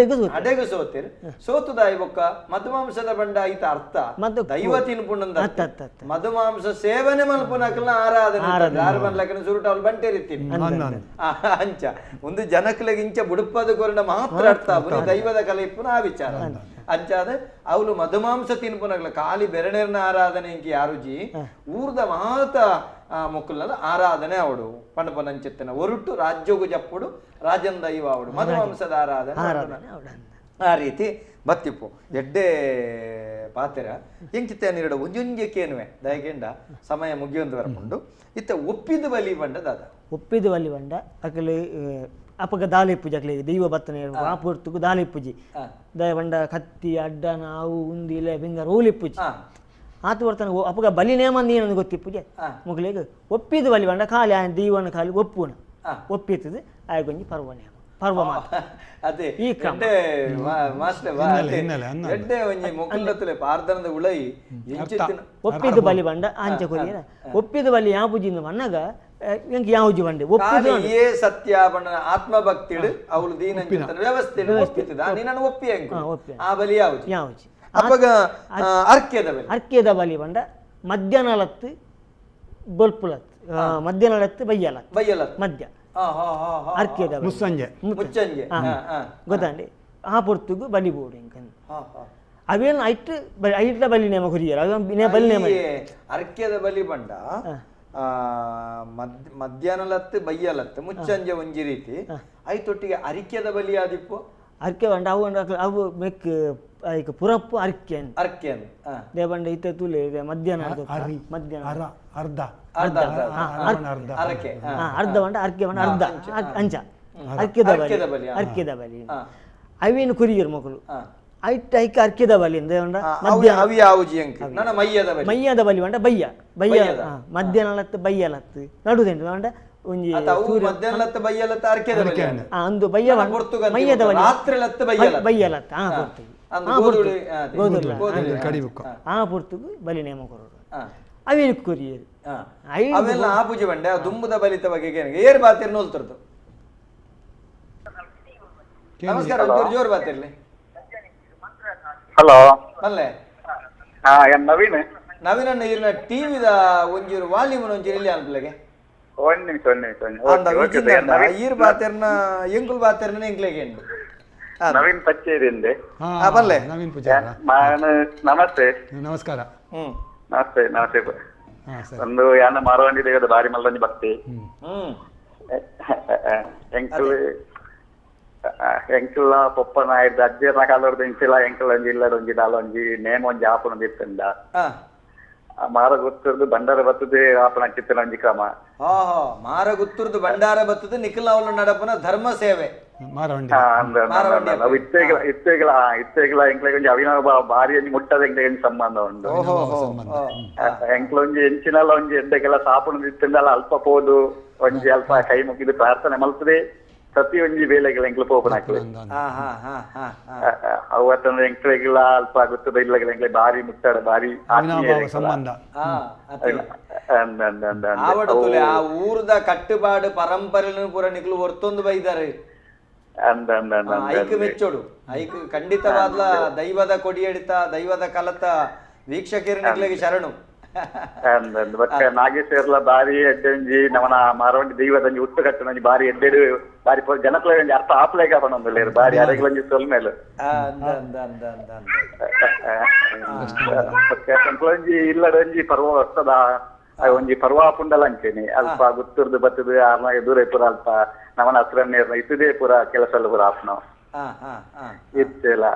ಅಡೆಗು ಸೋತಿರ್ ಸೋತುದಾಯಿ ಬೊಕ್ಕ ಮಧುಮಾಂಸದ ಬಂಡ ಐತ ಅರ್ಥ ದೈವ ತಿನ್ಪುಂಡ ಮಧುಮಾಂಸ ಸೇವನೆ ಮಲ್ಪುನಕಲ್ನ ಆರಾಧನೆ ಆರು ಬನ್ಲಕನ ಸುರುಟ ಅವ್ಲು ಬಂಟೇರಿತ್ತೀನಿ ಅಂಚ ಒಂದು ಜನಕ್ಲೆಗೆ ಇಂಚ ಬುಡುಪದ ಕೊರಣ ಮಾತ್ರ ಅರ್ಥ ದೈವದ ಕಲೆ ಇಪ್ಪುನ ಆ ವಿಚಾರ ಅಂಚಾದ ಅವಳು ಮಧುಮಾಂಸ ತಿನ್ಪುನಗ್ಲ ಖಾಲಿ ಬೆರಣೆರ್ನ ಆರಾಧನೆ ಇಂಕಿ ಯಾರುಜಿ ಊರ್ದ ಮಾತ ಮೊಕ್ಕಲ್ನ ಆರಾಧನೆ ಅವಡು ಪಂಡಪನಂಚಿತ್ತನ ಒರುಟು ರಾಜ್ಯೋಗು ಜಪ್ಪುಡು ರಾಜನ್ ದೈವ ಅವಡು ಮಧುಮಾಂಸದ ಆರಾಧನೆ ಆ ರೀತಿ ಬತ್ತಿಪ್ಪು ಎಡ್ಡೆ ಪಾತೆರ ಎಂಚಿತ್ತೆ ನೀರಡ ಒಂಜೊಂಜೆ ಕೇನುವೆ ದಯಗೆಂಡ ಸಮಯ ಮುಗಿಯೊಂದು ಬರ್ಕೊಂಡು ಇತ್ತ ಒಪ್ಪಿದ ಬಲಿ ಬಂಡ ದಾದ ಒಪ್ಪಿದ ಬಲಿ ಬಂಡ ಅಕಲು ಅಪಗ ದಾಲೆ ಪೂಜೆ ದೈವ ಬತ್ತನೆ ಆ ಪೊರ್ತುಗು ದಾಲೆ ಪೂಜೆ ದಯ ಬಂಡ ಕತ್ತಿ ಅಡ್ಡನ ಅವು ಉಂದು ಇಲ್ಲ ಬಿಂಗಾರ ಓಲಿ ಪೂಜೆ ಆತ ಬರ್ತನ ಅಪಗ ಬಲಿ ನೇಮ ಏನಂದು ಗೊತ್ತಿ ಪೂಜೆ ಮುಗಲಿಗೆ ಒಪ್ಪಿದ ಬಲಿ ಬಂಡ ಖಾಲಿ ಆ ದೈವನ ಖಾಲಿ ಒಪ್ಪುನ ಒಪ್ಪಿತದೆ ಆಯ್ಕೊಂಜಿ ಪರ್ವ ನೇಮ ಪರ್ವ ಮಾತ್ರ ಅದೇ ಈ ಒಪ್ಪಿದ ಬಲಿ ಬಂಡ ಆಂಚೆ ಕೊರಿಯರ ಒಪ್ಪಿದ ಬಲಿ ಯಾವ ಪೂಜೆ ಬಣ್ಣಗ ಎಂಕ್ ಯಾವ್ಜಿ ಬಂಡೆ ಒಪ್ಪಿದ ಏ ಸತ್ಯ ಬಣ್ಣ ಆತ್ಮಭಕ್ತಿ ಅವಳು ದೀನ ವ್ಯವಸ್ಥೆ ಒಪ್ಪಿತದ ನೀನನ್ನು ಒಪ್ಪಿ ಆ ಬಲಿ ಯಾವ್ಜಿ ಯಾವ್ಜಿ ಅಪಗ ಅರ್ಕೆದ ಬಲಿ ಅರ್ಕೆದ ಬಲಿ ಬಂಡ ಮಧ್ಯಾಹ್ನಲತ್ತು ಬೊಲ್ಪುಲತ್ತು ಮಧ್ಯಾಹ್ನಲತ್ತು ಬಯ್ಯಲತ್ತು ಬಯ್ಯಲತ್ತು ಮಧ್ಯ ಅರ್ಕೆದ ಮುಸ್ಸಂಜೆ ಮುಚ್ಚಂಜೆ ಗೊತ್ತಂడి ಆ ಪೊರ್ತುಗು ಬಲಿ ಬೋಡು ಇಂಕಂದು ಅವೇನು ಐಟ್ ಐಟ್ಲ ಬಲಿ ನೇಮ ಕೊರಿಯರ್ ಅವ ಬಲಿ ನೇಮ ಅರ್ಕೆದ ಬಲಿ ಬಂಡ ಮಧ್ಯಾಹ್ನಲತ್ತು ಬಯ್ಯಲತ್ತು ಮುಚ್ಚಂಜೆ ಒಂಜಿ ರೀತಿ ಐತೊಟ್ಟಿಗೆ ಅರಿಕೆದ ಬಲಿ ಆದಿಪ್ಪು ಅರ್ಕೆ ಬಂಡ ಅವು ಅವು ಮೆಕ್ ಐಕ್ ಪುರಪ್ಪು ಅರ್ಕೆ ಅರ್ಕೆ ದೇವಂಡ ಇತ್ತ ತುಲೆ ಮಧ್ಯಾಹ್ನ ಮಧ್ಯಾಹ್ನ ಅರ್ಧ ಅರ್ಧ ಅರ್ಧ ಅರ್ಧ ಬಂಡ ಅರ್ಕೆ ಬಂಡ ಅರ್ಧ ಅಂಚ ಅರ್ಕೆದ ಬಲಿ ಅರ್ಕೆದ ಬಲಿ ಅವೇನು ಕುರಿಯರು ಮಕ್ಕಳು ಐಟ್ ಐಕ್ ಅರ್ಕೆದ ಬಲಿ ದೇವಂಡ ಮಯ್ಯದ ಬಲಿ ಬಂಡ ಬಯ್ಯ ಬಯ್ಯ ಮಧ್ಯಾಹ್ನಲತ್ತು ಬಯ್ಯಲತ್ತು ನಡುದೆಂಟು ಬಂಡ ಒಂಜಿ ಅಂದು ಬಯ್ಯ ಮಯ್ಯದ ಬಲಿ ಬಯ್ಯಲತ್ತು ಆ ಪೊರ್ತುಗು ಆ ಪೊರ್ತುಗು ಬಲಿ ನೇಮ ಕೊರೋಡು ಅವೇನು ಕೊರಿಯರು ಅವೆಲ್ಲ ಆ ಪೂಜೆ ಬಂಡೆ ದುಂಬುದ ಬಲಿತ ಬಗ್ಗೆ ಏರ್ ಬಾತಿರ್ ನೋಲ್ತಿರ್ತು. ನಮಸ್ಕಾರ, ಒಂಚೂರು ಜೋರು ಬಾತಿರ್ಲಿ. ಹಲೋ ಅಲ್ಲೇ ನವೀನ್ ನವೀನ್ ಅಣ್ಣ ಇರ್ನ ಟಿವಿದ ಒಂಜೂರು ವಾಲ್ಯೂಮ್ ಒಂಜೂರು ಇಲ್ಲಿ ಅನ್ಪ್ಲೆಗೆ ಒಂದ್ ನಿಮಿಷ ಒಂದ್ ನಿಮಿಷ ಈರ್ ಬಾತಿರ್ನ ಎಂಕುಲ್ ಬಾತಿರ್ನ ಎಂಕ್ಲೆಗೆ ನವೀನ್ ಪಚ್ಚೇರಿಂದ. ಬಲ್ಲೆ ನವೀನ್ ಪೂಜಾರ. ನಮಸ್ತೆ. ನಮಸ್ಕಾರ. ನಮಸ್ತೆ ನಮಸ್ತೆ. ಒಂದು ಯಾನ ಮಾರವಂಡಿ ದೇವದ ಬಾರಿ ಮಲ್ಲೊಂಜಿ ಭಕ್ತಿ ಎಂಕುಲ್ ಎಂಕುಲ ಪೊಪ್ಪನ ಆಯ್ದು ಅಜ್ಜನ ಕಾಲದ ಇಂಚಿಲ ಎಂಕುಲ ಒಂಜಿ ಇಲ್ಲದ ಒಂಜಿ ದಾಲ ಒಂಜಿ ನೇಮ ಒಂಜಿ ಆಪನ ಒಂಜಿ ಇತ್ತಂಡ ಮಾರ ಗುತ್ತುರ್ದು ಭಂಡಾರ ಬತ್ತದೆ ಆಪನ ಚಿತ್ತನ ಒಂಜಿ ಕ್ರಮ. ಮಾರ ಗುತ್ತುರ್ದು ಭಂಡಾರ ಬತ್ತದೆ ನಿಖಿಲ ಅವಳು ನಡಪನ ಧರ್ಮ ಸೇವೆ ಇತ್ತೆಗಳ ಇತ್ತೆಗಳ ಇತ್ತೆಗಳ ಎಂಕ್ಲೆಗ್ ಒಂಜಿ ಅವಿನಾವ ಬಾರಿ ಒಂಜಿ ಮುಟ್ಟದ ಎಂಕ್ಲೆಗ್ ಒಂಜಿ ಸಂಬಂಧ ಉಂಡು. ಎಂಕ್ಲೊಂಜಿ ಎಂಚಿನಲ್ಲ ಒಂಜಿ ಎಡ್ಡೆಗೆಲ್ಲ ಸಾಪುಣ ಇತ್ತಂಡಲ್ಲ ಅಲ್ಪ ಪೋದು ಒಂಜಿ ಅಲ್ಪ ಕೈ ಮುಗಿದು ಪ್ರಾರ್ಥನೆ ಮಲ್ತದೆ ಪ್ರತಿ ಒಂಜಿ ವೇಳೆಗಳ ಎಂಕ್ಲ ಪೋಪನ ಹಾಕ್ಲೆ. ಅವತ್ತಂದ್ರೆ ಎಂಕ್ಲೆಗಿಲ್ಲ ಅಲ್ಪ ಗೊತ್ತದ ಇಲ್ಲಗಳ ಎಂಕ್ಲೆ ಬಾರಿ ಮುಟ್ಟಾಡ ಬಾರಿ ಸಂಬಂಧ. ಆ ಊರದ ಕಟ್ಟುಪಾಡು ಪರಂಪರೆ ಪೂರ ನಿಕ್ಲು ಒರ್ತೊಂದು ಬೈದಾರೆ. ಐಕ್ ಮೆಚ್ಚೋಡು ಐಕ್ ಖಂಡಿತವಾದ್ಲ ದೈವದ ಕೊಡಿಯಡಿತ ದೈವದ ಕಲತ ವೀಕ್ಷಕರು ನಿಕ್ಲೆಗೆ ಶರಣು. ನಾಗೇಶ್ವರ್ಲ ಬಾರಿ ಎಡ್ಡೆಂಜಿ ನಮನ ಮಾರವಂಡಿ ದೈವದಂಜಿ ಹುಟ್ಟು ಕಟ್ಟಣಂಜಿ ಬಾರಿ ಎಡ್ಡೆಡು ಬಾರಿ ಜನಕ್ಲೆ ಒಂಜಿ ಅರ್ಥ ಆಪ್ಲೇಗ ಪಣೊಂದುಲ್ಲೆರ್ ಬಾರಿ ಅರೆಗ್ಲೊಂಜಿ ಸೊಲ್ಮೆಲು ಒಂಜಿ ಇಲ್ಲಡೊಂಜಿ ಪರ್ವ ವರ್ಷದ ಒಂಜಿ ಪರ್ವ ಪುಂಡಲ ಅಂಚೆನೆ ಅಲ್ಪ ಗುತ್ತುರ್ದು ಬತ್ತದು ಆರ್ನಾಗ ದೂರ ಪೂರ ಅಲ್ಪ ನಮನ ಹತ್ರ ಇತ್ತದೇ ಪೂರ ಕೆಲಸ ಎಲ್ಲ ಪೂರ ಆಪ್ನವು ಇತ್ತೆಲ್ಲ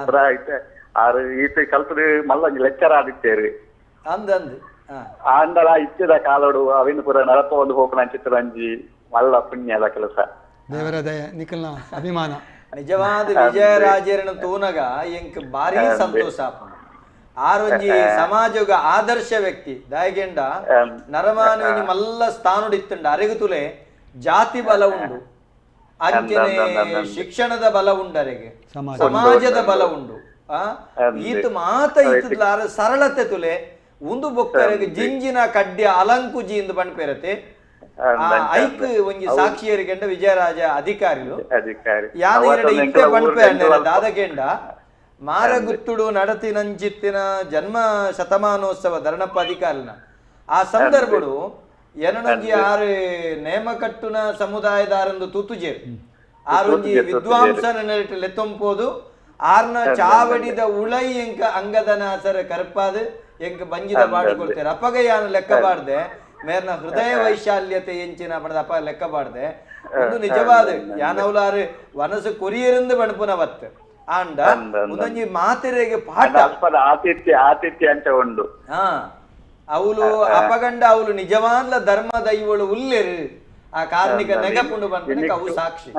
ಪೂರ ಇತ್ತೆ ಆರು ಈತ ಕಲ್ತದು ಮಲ್ಲೊಂಜಿ ಲೆಕ್ಚರ್ ಆದಿತ್ತೇರು ಆಂಡಲ ಇಚ್ಚದ ಕಾಲೋಡು ಅವಿನ ಪೂರ ನಡಪ ಒಂದು ಹೋಪನ ಚಿತ್ತರಂಜಿ ಮಲ್ಲ ಪುಣ್ಯದ ಕೆಲಸ. ದೇವರ ದಯ ನಿಖಲ್ನ ಅಭಿಮಾನ ನಿಜವಾದ ವಿಜಯರಾಜರನ ತೂನಗ ಎಂಕ್ ಭಾರಿ ಸಂತೋಷ. ಆರೊಂಜಿ ಸಮಾಜಗ ಆದರ್ಶ ವ್ಯಕ್ತಿ ದಾಯಗೆಂಡ ನರಮಾನವಿನಿ ಮಲ್ಲ ಸ್ಥಾನುಡಿತ್ತುಂಡ ಅರೆಗುತುಲೆ ಜಾತಿ ಬಲ ಉಂಡು ಅಂಚನೆ ಶಿಕ್ಷಣದ ಬಲ ಉಂಡು ಅರೆಗೆ ಸಮಾಜದ ಬಲ ಉಂಡು. ಈತ ಮಾತ ಇತ್ತಲಾರ ಸರಳತೆ ತುಲೆ ಉಂದು ಬೊಕ್ಕರೆಗೆ ಜಿಂಜಿನ ಕಡ್ಯ ಅಲಂಕುಜಿ ಎಂದು ಪಣ್ಪೇರತೆ ಐಕ್ ಒಂಜಿ ಸಾಕ್ಷಿಯರಿಗೆಂಡ ವಿಜಯರಾಜ ಅಧಿಕಾರಿಲು ಯಾನ ಇತ್ತೆ ಪಣ್ಪೆ ಅಣ್ಣೆ ದಾದಗೆಂಡ ಮಾರಗುತ್ತುಡು ನಡತಿನಂಚಿತ್ತಿನ ಜನ್ಮ ಶತಮಾನೋತ್ಸವ ಧರಣಪ್ಪ ಅಧಿಕಾರಿನ ಆ ಸಂದರ್ಭಡು ಏನೊಂಜಿ ಆರು ನೇಮಕಟ್ಟುನ ಸಮುದಾಯದಾರಂದು ತೂತುಜೇರು ಆರೊಂಜಿ ವಿದ್ವಾಂಸನ ನೆಲೆಟ್ ಲೆತ್ತೊಂಪೋದು ಆರ್ನ ಚಾವಡಿದ ಉಳೈ ಎಂಕ ಅಂಗದನ ಸರ ಕರ್ಪಾದು ಎಂಕ ಬಂಜಿದ ಬಾಡು ಕೊಡ್ತೇವೆ ಅಪಗಯಾನ ಲೆಕ್ಕ ಬಾಡ್ದೆ ಮೇರ್ನ ಹೃದಯ ವೈಶಾಲ್ಯತೆ ಎಂಚಿನ ಪಡೆದ ಅಪ್ಪ ಲೆಕ್ಕ ಬಾಡ್ದೆ ಒಂದು ನಿಜವಾದ ಯಾನವಲಾರು ವನಸು ಕೊರಿಯರಿಂದ ಬಣಪುನ ವತ್ತು ಆಂಡ ಒಂದೊಂಜಿ ಮಾತೆರೆಗೆ ಪಾಠ ಆತಿಥ್ಯ ಆತಿಥ್ಯ ಅಂತ ಉಂಡು. ಹಾ ಅವಳು ಅಪಗಂಡ ಅವಳು ನಿಜವಾದ ಧರ್ಮ ದೈವಳು ಉಲ್ಲೇರು ಆ ಕಾರ್ಣಿಕ ನೆಗಪುಂಡು ಪನ್ಪುನೆಕ್ ಅವು ಸಾಕ್ಷಿ.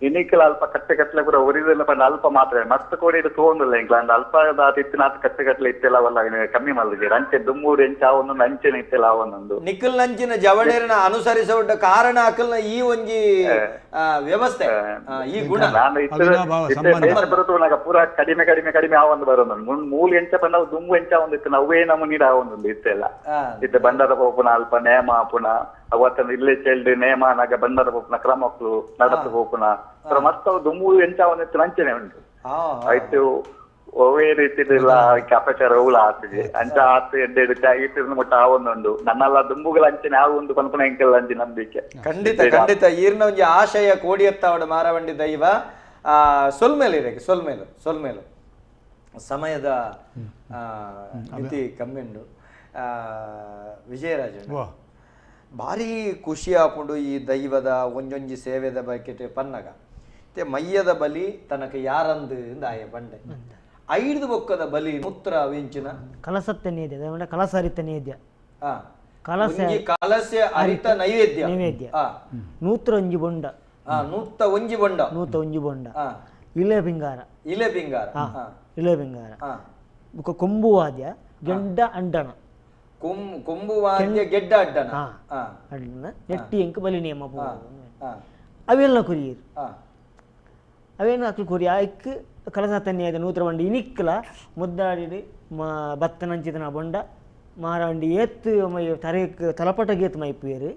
ಇನಿಕ್ಲ ಅಲ್ಪ ಕಟ್ಟೆ ಕಟ್ಲೆ ಪೂರ ಒರಿದೆಲ್ಲ ಪಂಡ ಅಲ್ಪ ಮಾತ್ರ ಮಸ್ತ್ ಕೋಡಿ ತೋಂದಿಲ್ಲ ಎಂಕ್ಲ ಅಂಡ ಅಲ್ಪ ಇತ್ತಿನಾತ್ ಕಟ್ಟೆ ಕಟ್ಲೆ ಇತ್ತೆಲ್ಲ ಅವಲ್ಲ ಕಮ್ಮಿ ಮಲ್ದಿದ್ದೀರ ಅಂಚೆ ದುಮ್ಮೂರು ಎಂಚ ಆವೊಂದು ಅಂಚೆನೆ ಇತ್ತೆಲ್ಲ ಆವೊಂದು ನಿಖಲ್ ನಂಚಿನ ಜವಣೇರನ ಅನುಸರಿಸುವ ಕಾರಣ ಅಕಲ್ನ ಈ ಒಂಜಿ ವ್ಯವಸ್ಥೆ ಈ ಗುಣ. ನಾನು ಪೂರ ಕಡಿಮೆ ಕಡಿಮೆ ಕಡಿಮೆ ಆವೊಂದು ಬರೋದು ಮೂಲ ಎಂಚ ಪಂಡ ದುಂಬು ಎಂಚ ಒಂದು ಇತ್ತು ಅವೇ ನಮ್ಮ ನೀರು ಆವೊಂದು ಇತ್ತೆಲ್ಲ ಇತ್ತೆ ಬಂಡಾರ ಪೋಪುನ ಅಲ್ಪ ನೇಮ ಪುನ ಅವತ್ತಂದ್ರೆ ಇಲ್ಲೇ ಚೆಲ್ಡ್ ನೇಮ ನಾಗ ಬಂಡಾರ ಪೋಪುನ ಕ್ರಮಕ್ಲು ನಡತು ಪೋಪುನ ಮಸ್ತ್ ಅವು ದುಂಬು ಎಂಚ ಆವೊಂದಿತ್ತು ಅಂಚೆನೆ ಉಂಟು ಆಯ್ತು. ಒವೇ ರೀತಿದಿಲ್ಲ ಅಪಚಾರ ಉಳ ಆತಿದೆ ಅಂಚ ಆತು ಎಡ್ಡೆ ಇಟ್ಟು ಮುಟ್ಟ ಆವೊಂದುಂಡು ನನ್ನೆಲ್ಲ ದುಂಬುಗಳ ಅಂಚನೆ ಆವೊಂದು ಪನ್ಪುನ ಎಂಕೆಲ್ಲ ಅಂಚೆ ನಂಬಿಕೆ. ಖಂಡಿತ ಖಂಡಿತ ಈರ್ನ ಒಂಜಿ ಆಶಯ ಕೋಡಿಯತ್ತಾವಡ ಮಾರವಂಡಿ ದೈವ ಸೊಲ್ಮೇಲೆ ಇರಕ್ಕೆ ಸೊಲ್ಮೇಲು ಸೊಲ್ಮೇಲು ಸಮಯದ ಮಿತಿ ಕಮ್ಮಿ ಉಂಡು. ವಿಜಯರಾಜ ಭಾರಿ ಖುಷಿ ಆಪುಂಡು ಈ ದೈವದ ಒಂಜೊಂಜಿ ಸೇವೆದ ಬಕೆಟ್ ಪನ್ನಗ ಮತ್ತೆ ಮಯ್ಯದ ಬಲಿ ತನಕ ಯಾರಂದು ಆಯ ಬಂಡೆ ಐದು ಬೊಕ್ಕದ ಬಲಿ ಮೂತ್ರ ವೆಂಚಿನ ಕಲಸತ್ತ ನೈವೇದ್ಯ ಕಲಸ ಹರಿತ ನೈವೇದ್ಯ ಕಲಸ ಹರಿತ ನೈವೇದ್ಯ ನೈವೇದ್ಯ ನೂತ್ರ ಒಂಜಿ ಬೊಂಡ ನೂತ ಒಂಜಿ ಬೊಂಡ ನೂತ ಒಂಜಿ ಬೊಂಡ ಇಲೆ ಪಿಂಗಾರ ಇಲೆ ಪಿಂಗಾರ ಇಲೆ ಪಿಂಗಾರ ಬೊಕ್ಕ ಕೊಂಬು ವಾದ್ಯ ಗೆಡ್ಡ ಅಂಡಣ ಕೊಂಬು ವಾದ್ಯ ಗೆಡ್ಡ ಅಡ್ಡಣ ಅಡ್ಡಣ ನೆಟ್ಟಿ ಎಂಕ್ ಬಲಿ ನಿಯಮ ಅವೆಲ್ಲ ಕೊರಿಯರು ಅವೇನು ಅಕ್ಲು ಕೊರಿ ಐಕ್ ಕಲಸ ತನ್ನಿ ನೂತ್ರ ಬಂಡಿ ಇನಿಕ್ಲ ಮುದ್ದಾಡಿ ಬತ್ತನಂಚಿತನ ಬೊಂಡ ಮಾರಂಡಿ ಏತ್ ಮೈ ತರೆಕ್ ತಲಪಟ ಗೇತ್ ಮೈಪುಯರು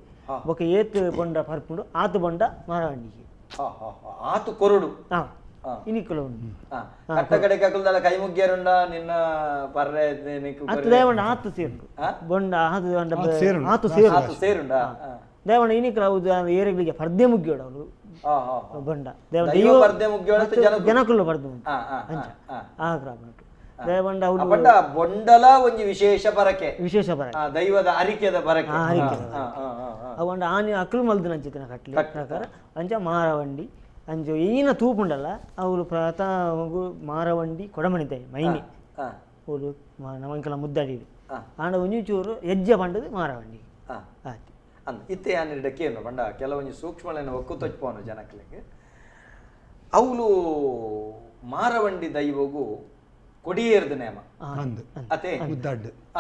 ಬೊಕ ಏತ್ ಬೊಂಡ ಪರ್ಪುಂಡು ಆತು ಬೊಂಡ ಮಾರವಂಡಿಗೆ ಆತು ಕೊರಡು ಇನಿಕ್ಲ ಉಂಡು ಕಟ್ಟ ಕಡೆಗೆ ಅಕುಲ್ದಲ್ಲ ಕೈ ಮುಗ್ಗಿಯರುಂಡ ನಿನ್ನ ಪರ್ರೆ ಆತು ದೇವಂಡ ಆತು ಸೇರುಂಡು ಬೊಂಡ ಆತು ಬೊಂಡ ಆತು ಸೇರು ಆತು ಸೇರುಂಡ ದೇವಂಡ ಇನಿಕ್ಲ ಹೌದು ಏರೆಗಳಿಗೆ ಪರ್ದೆ ಮುಗ್ಗಿಯೋಡು ಅವಳು ಬೊಂಡ ಜನಕುಲು ಪರ್ದೆ ಅಂಚ ಆ ಕ್ರಮ ದೇವಂಡ ಬೊಂಡ ಬೊಂಡಲ ಒಂಜಿ ವಿಶೇಷ ಪರಕೆ ವಿಶೇಷ ಪರಕೆ ದೈವದ ಅರಿಕೆದ ಪರಕೆ ಅವಂಡ ಆನೆ ಅಕ್ಲು ಮಲ್ದು ನಂಚಿತನ ಕಟ್ಲಿ ಪ್ರಕಾರ ಅಂಚ ಮಾರವಂಡಿ ಅಂಚ ಈನ ತೂಪುಂಡಲ್ಲ ಅವಳು ಪ್ರಾತ ಮಾರವಂಡಿ ಕೊಡಮಣಿತಾಯಿ ಮೈನೆ ಅವಳು ನಮಂಕಲ ಮುದ್ದಾಡಿ ಆಂಡ ಒಂಜಿ ಚೂರು ಹೆಜ್ಜೆ ಪಂಡದು ಮಾರವಂಡಿ ಆಯ್ತು ಅಂದ್ ಇತ್ತೆ ಯಾನಿಡಕ್ಕೇನು ಪಂಡ ಕೆಲವೊಂಜಿ ಸೂಕ್ಷ್ಮಗಳನ್ನು ಒಕ್ಕು ತೊಚ್ಪೋನು ಜನಕ್ಲೆಗ್ ಅವಳು ಮಾರವಂಡಿ ದೈವಗೂ ಕೊಡಿಯೇರ್ದ ನೇಮ ಅತೆ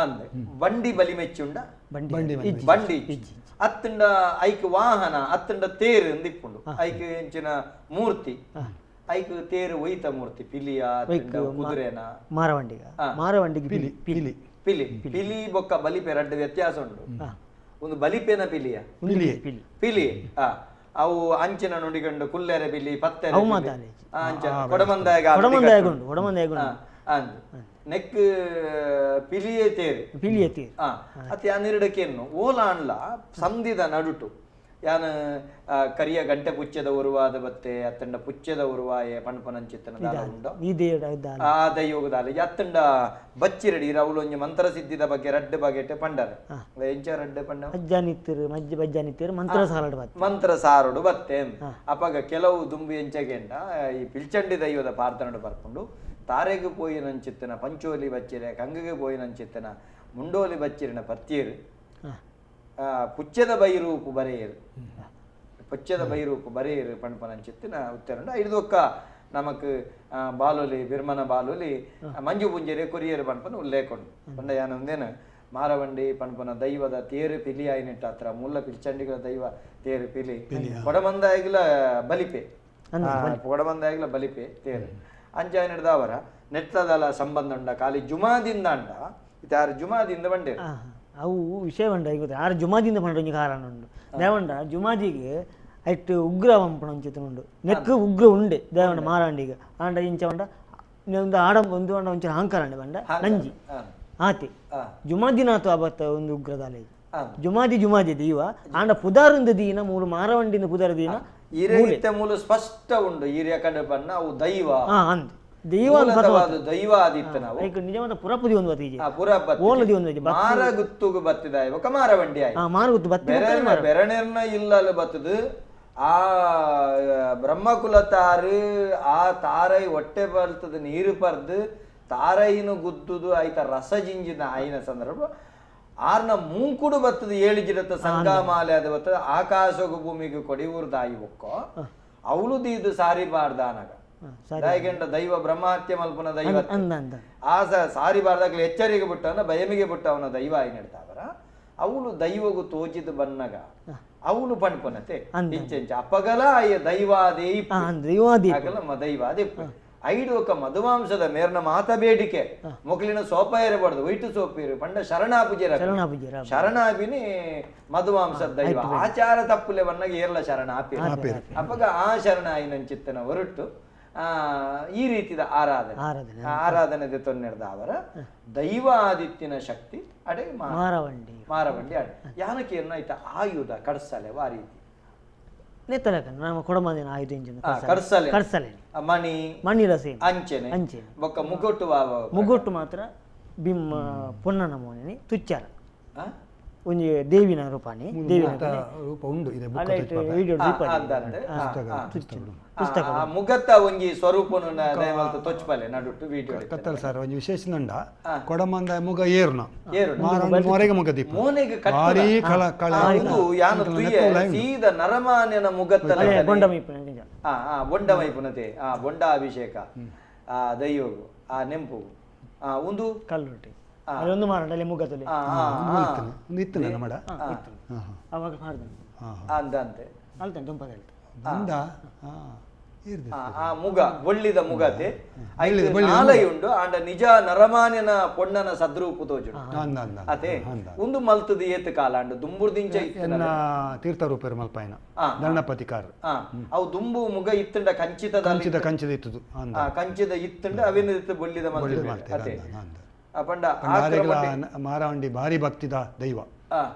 ಅಂದ್ ಬಂಡಿ ಬಲಿ ಮೆಚ್ಚುಂಡ ಬಂಡಿ ಅತ್ತಂಡ ಐಕ್ ವಾಹನ ಅತ್ತಂಡ ತೇರು ಅಂದಿಪ್ಪುಂಡು ಐಕ್ ಎಂಚಿನ ಮೂರ್ತಿ ಐಕ್ ತೇರು ಒಯ್ತ ಮೂರ್ತಿ ಪಿಲಿಯ ಕುದುರೆನ ಮಾರವಂಡಿಗ ಮಾರವಂಡಿಗೆ ಪಿಲಿ ಪಿಲಿ ಪಿಲಿ ಪಿಲಿ ಬೊಕ್ಕ ಬಲಿಪೆ ರಡ್ಡು ವ್ಯತ್ಯಾಸ ಉಂಟು. ಒಂದು ಬಲಿಪೆನ ಪಿಲಿಯ ಪಿಲಿ ಪಿಲಿ ಅವು ಅಂಚಿನ ನುಡಿಗಂಡು ಕುಲ್ಲೆರೆ ಪಿಲಿ ಪತ್ತೆರೆ ಅಂಚ ಕೊಡಮಂದಾಯ ಅಂದ್ ನೆಕ್ ಪಿಲಿಯೇ ತೇರು ಪಿಲಿಯೇ ತೇರು ಅತ್ತೆ ಯಾನಿರಡಕ್ಕೇನು ಓಲಾನ್ಲ ಸಂಧಿದ ನಡುಟು ಯಾನ ಕರಿಯ ಗಂಟೆ ಪುಚ್ಚದ ಉರುವಾದ ಬತ್ತೆ ಅತ್ತಂಡ ಪುಚ್ಚದ ಉರುವಾಯ ಪಣಪನಂಚಿತ್ತನ ದಾಲ ಉಂಡು ಆ ದೈವದಾಲ ಅತ್ತಂಡ ಬಚ್ಚಿರಡಿ ರೌಲೊಂಜಿ ಮಂತ್ರ ಸಿದ್ಧಿದ ಬಗ್ಗೆ ರಡ್ಡು ಬಗೆಟೆ ಪಂಡರೆ ಎಂಚ ರಡ್ಡು ಪಂಡ ಅಜ್ಜಾನಿತ್ತಿರು ಮಜ್ಜ ಬಜ್ಜಾನಿತ್ತಿರು ಮಂತ್ರ ಸಾರಡು ಬತ್ತೆ ಮಂತ್ರ ಸಾರಡು ಬತ್ತೆ. ಅಪಗ ಕೆಲವು ದುಂಬು ಎಂಚಗೆಂಡ ಈ ಪಿಲ್ಚಂಡಿ ದೈವದ ಪಾರ್ತನಡು ಬರ್ಕೊಂಡು ತಾರೆಗೆ ಪೋಯಿನಂಚಿತ್ತನ ಪಂಚೋಲಿ ಬಚ್ಚಿರೆ ಕಂಗಗೆ ಪೋಯಿನಂಚಿತ್ತನ ಮುಂಡೋಲಿ ಬಚ್ಚಿರಿನ ಪತ್ತಿಯರು ಪುಚ್ಚದ ಬೈರೂಪು ಬರೆಯರು ಪುಚ್ಚದ ಬೈರೂಪು ಬರೆಯರು ಪಣಪನಂಚಿತ್ತಿನ ಉತ್ತರಂಡು ಐದೊಕ್ಕ ನಮಕ್ ಬಾಲೊಲಿ ಬಿರ್ಮನ ಬಾಲೊಲಿ ಮಂಜು ಪುಂಜರೆ ಕೊರಿಯರು ಪಣಪನ ಉಲ್ಲೇಖ ಉಂಡು. ಪಂಡ ಯಾನೊಂದೇನು ಮಾರವಂಡಿ ಪಣಪನ ದೈವದ ತೇರು ಪಿಲಿ ಆಯ್ನಿಟ್ಟ ಹತ್ರ ಮುಲ್ಲ ಪಿಲ್ಚಂಡಿಗಳ ದೈವ ತೇರು ಪಿಲಿ ಕೊಡಮಂದಾಯಗ್ಲ ಬಲಿಪೆ ಕೊಡಮಂದಾಯಗ್ಲ ಬಲಿಪೆ ತೇರು ಅಂಚಾಯನಿಡ್ದವರ ನೆಟ್ಟದಲ ಸಂಬಂಧ ಉಂಡ ಖಾಲಿ ಜುಮಾದಿಂದ ಅಂಡ ಇತಾರು ಜುಮಾದಿಂದ ಬಂಡೇರು ಅವು ವಿಷಯ ಬಂಡ ಈಗ ಆರು ಜುಮಾದಿಂದ ಪಂಡ ಒಂಜಿ ಕಾರಣ ಉಂಡು. ದೇವಂಡ ಜುಮಾದಿಗೆ ಐಟ್ ಉಗ್ರ ಪಂಪಣ ಒಂಚಿತ ಉಂಡು ನೆಕ್ ಉಗ್ರ ಉಂಡೆ ದೇವಂಡ ಮಾರಾಂಡಿಗೆ ಆಂಡ ಇಂಚ ಬಂಡ ಒಂದು ಆಡ ಒಂದು ಬಂಡ ಒಂಚೂರು ಅಹಂಕಾರ ಉಂಡೆ ಬಂಡ ನಂಜಿ ಆತೆ ಜುಮಾದಿನಾತು ಆಬತ್ತ ಒಂದು ಉಗ್ರದಾಲೆ ಜುಮಾದಿ ಜುಮಾದಿ ದೀವ ಆಂಡ ಪುದಾರುಂದ ದೀನ ಮೂರು ಮಾರವಂಡಿನ ಪುದಾರ ದೀನ ಈ ಮೂಲ ಸ್ಪಷ್ಟ ಉಂಡು ಈರಿಯ ಕಡೆ ಬಣ್ಣ ಅವು ದೈವ ಅಂದ್ ದೈವ ದೈವ ಆದಿತ್ತ ನಾವು ನಿಜವಾದ ಪುರಪುದಿ ಒಂದು ಬತ್ತಿಜೆ ಪುರಪತಿ ಓಲದಿ ಒಂದು ಬತ್ತಿಜೆ ಮಾರಗುತ್ತುಗು ಬತ್ತಿದ ಬೊಕ್ಕ ಮಾರವಂಡಿ ಆಯ್ ಮಾರಗುತ್ತು ಬತ್ತಿ ಬೆರಣೆರ್ನ ಇಲ್ಲಲು ಬತ್ತದು ಆ ಬ್ರಹ್ಮಕುಲ ತಾರು ಆ ತಾರೈ ಹೊಟ್ಟೆ ಬರ್ತದ ನೀರು ಪರ್ದು ತಾರೈನು ಗುದ್ದುದು ಆಯ್ತ ರಸ ಜಿಂಜಿನ ಆಯಿನ ಸಂದರ್ಭ ಆರ್ನ ಮೂಂಕುಡು ಬತ್ತದ ಏಳು ಜಿಡತ ಸಂಗಾಮಾಲೆ ಅದ ಬತ್ತದ ಆಕಾಶಗು ಭೂಮಿಗೆ ಕೊಡಿಯೂರು ದಾಯಿ ಒಕ್ಕೋ ಅವಳು ದೀದು ಸಾರಿ ಬಾರ್ದಾನಗ ದಾಯಿಗೆಂಡ ದೈವ ಬ್ರಹ್ಮಹತ್ಯೆ ಮಲ್ಪನ ದೈವ ಆ ಸಾರಿ ಬಾರ್ದಾಗಲಿ ಎಚ್ಚರಿಗೆ ಬಿಟ್ಟವನ ಬಯಮಿಗೆ ಬಿಟ್ಟವನ ದೈವ ಆಯಿ ನಡ್ತಾವರ ಅವಳು ದೈವಗು ತೋಜಿದ ಬನ್ನಗ ಅವಳು ಪಣ್ಪನತೆ ಇಂಚೆಂಚ ಅಪ್ಪಗಲ ಆಯ ದೈವಾದೇ ದೈವಾದೇ ಐಡು ఒక ಮಧುವಾಂಶದ ಮೇರ್ನ ಮಾತ ಬೇಡಿಕೆ ಮೊಕಲಿನ ಸೋಪ ಇರಬಾರ್ದು ವೈಟು ಸೋಪ ಇರು ಪಂಡ ಶರಣಾಪುಜರ ಶರಣಾಪಿನಿ ಮಧುವಾಂಶದ ದೈವ ಆಚಾರ ತಪ್ಪುಲೆ ಬನ್ನಗ ಏರ್ಲ ಶರಣಾಪಿ ಅಪ್ಪಗ ಆ ಶರಣ ಆಯಿನಂಚಿತ್ತನ ಹೊರಟು ಈ ರೀತಿದ ಆರಾಧನೆ ಆರಾಧನೆ ತೊನ್ನೆಡ್ದ ಅವರ ದೈವ ಆದಿತ್ಯನ ಶಕ್ತಿ ಅಡೆ ಮಾರವಂಡಿ ಮಾರವಂಡಿ ಅಡೆ ಯಾನಕ್ಕೆ ಏನಾಯ್ತ ಆಯುಧ ಕಡ್ಸಲೆ ಆ ರೀತಿ ಮಣಿ ಮಣಿರಸೆ ಅಂಚೆನೆ ಅಂಚೆನೆ ಬೊಕ್ಕ ಮುಗೊಟ್ಟು ಮುಗೊಟ್ಟು ಮಾತ್ರ ಬಿಮ್ಮ ಪೊನ್ನನ ಮೋನೆ ತುಚ್ಚಾರ ಒಂಜಿ ದೇವಿನ ರೂಪಾಣಿ ದೇವಿನ ರೂಪ ಉಂಡು ಇದೆ ಮುಗತ್ತ ಒಂಜಿ ಸ್ವರೂಪನು ತೊಚ್ಚಪಲೆ ನಡುಟ್ಟು ವಿಡಿಯೋ ಕತ್ತಲ್ ಸರ್ ಒಂಜಿ ವಿಶೇಷ ನಂಡ ಕೊಡಮಂದ ಮುಗ ಏರುನ ಮೊರೆಗೆ ಮುಗ ದೀಪ ಮೋನೆಗೆ ಭಾರಿ ಕಳ ಕಳ ಯಾನು ತುಯ್ಯ ಸೀದ ನರಮಾನ್ಯನ ಮುಗತ್ತಲ ಬೊಂಡಮೈಪುನ ಆ ಆ ಬೊಂಡಮೈಪುನತೆ ಆ ಬೊಂಡ ಅಭಿಷೇಕ ಆ ದೈವಗು ಆ ನೆಂಪು ಆ ಒಂದು ಕಲ್ಲುಂಟು ಅದೊಂದು ಮಾರಂಡಲೆ ಮುಗದಲ್ಲಿ ಒಂದು ಇತ್ತು ನನ್ನ ಮಡ ಅವಾಗ ಮಾಡ್ದ ಅಂದಂತೆ ಅಲ್ತಾನೆ ದುಂಪದ ಬಂದ ಆ ಮುಗ ಒಳ್ಳಿದ ಮುಗತೆ ನಾಲೈ ಉಂಡು ಆಂಡ ನಿಜ ನರಮಾನ್ಯನ ಪೊಣ್ಣನ ಸದ್ರೂಪು ತೋಜು ಅದೇ ಒಂದು ಮಲ್ತದ ಏತ ಕಾಲ ಅಂಡು ದುಂಬುರ್ದಿಂಚ ತೀರ್ಥ ರೂಪೇರು ಮಲ್ಪಾಯನ ದಂಡಪತಿ ಕಾರ್ ಅವು ದುಂಬು ಮುಗ ಇತ್ತಂಡ ಕಂಚಿತ ಕಂಚಿತ ಕಂಚಿದ ಇತ್ತದು ಕಂಚಿದ ಇತ್ತಂಡ ಅವೇನ ಇತ್ತು ಬೊಳ್ಳಿದ ಮಲ್ತ ಅದೇ ಪಂಡ ಮಾರವಂಡಿ ಭಾರಿ ಭಕ್ತಿದ ದೈವ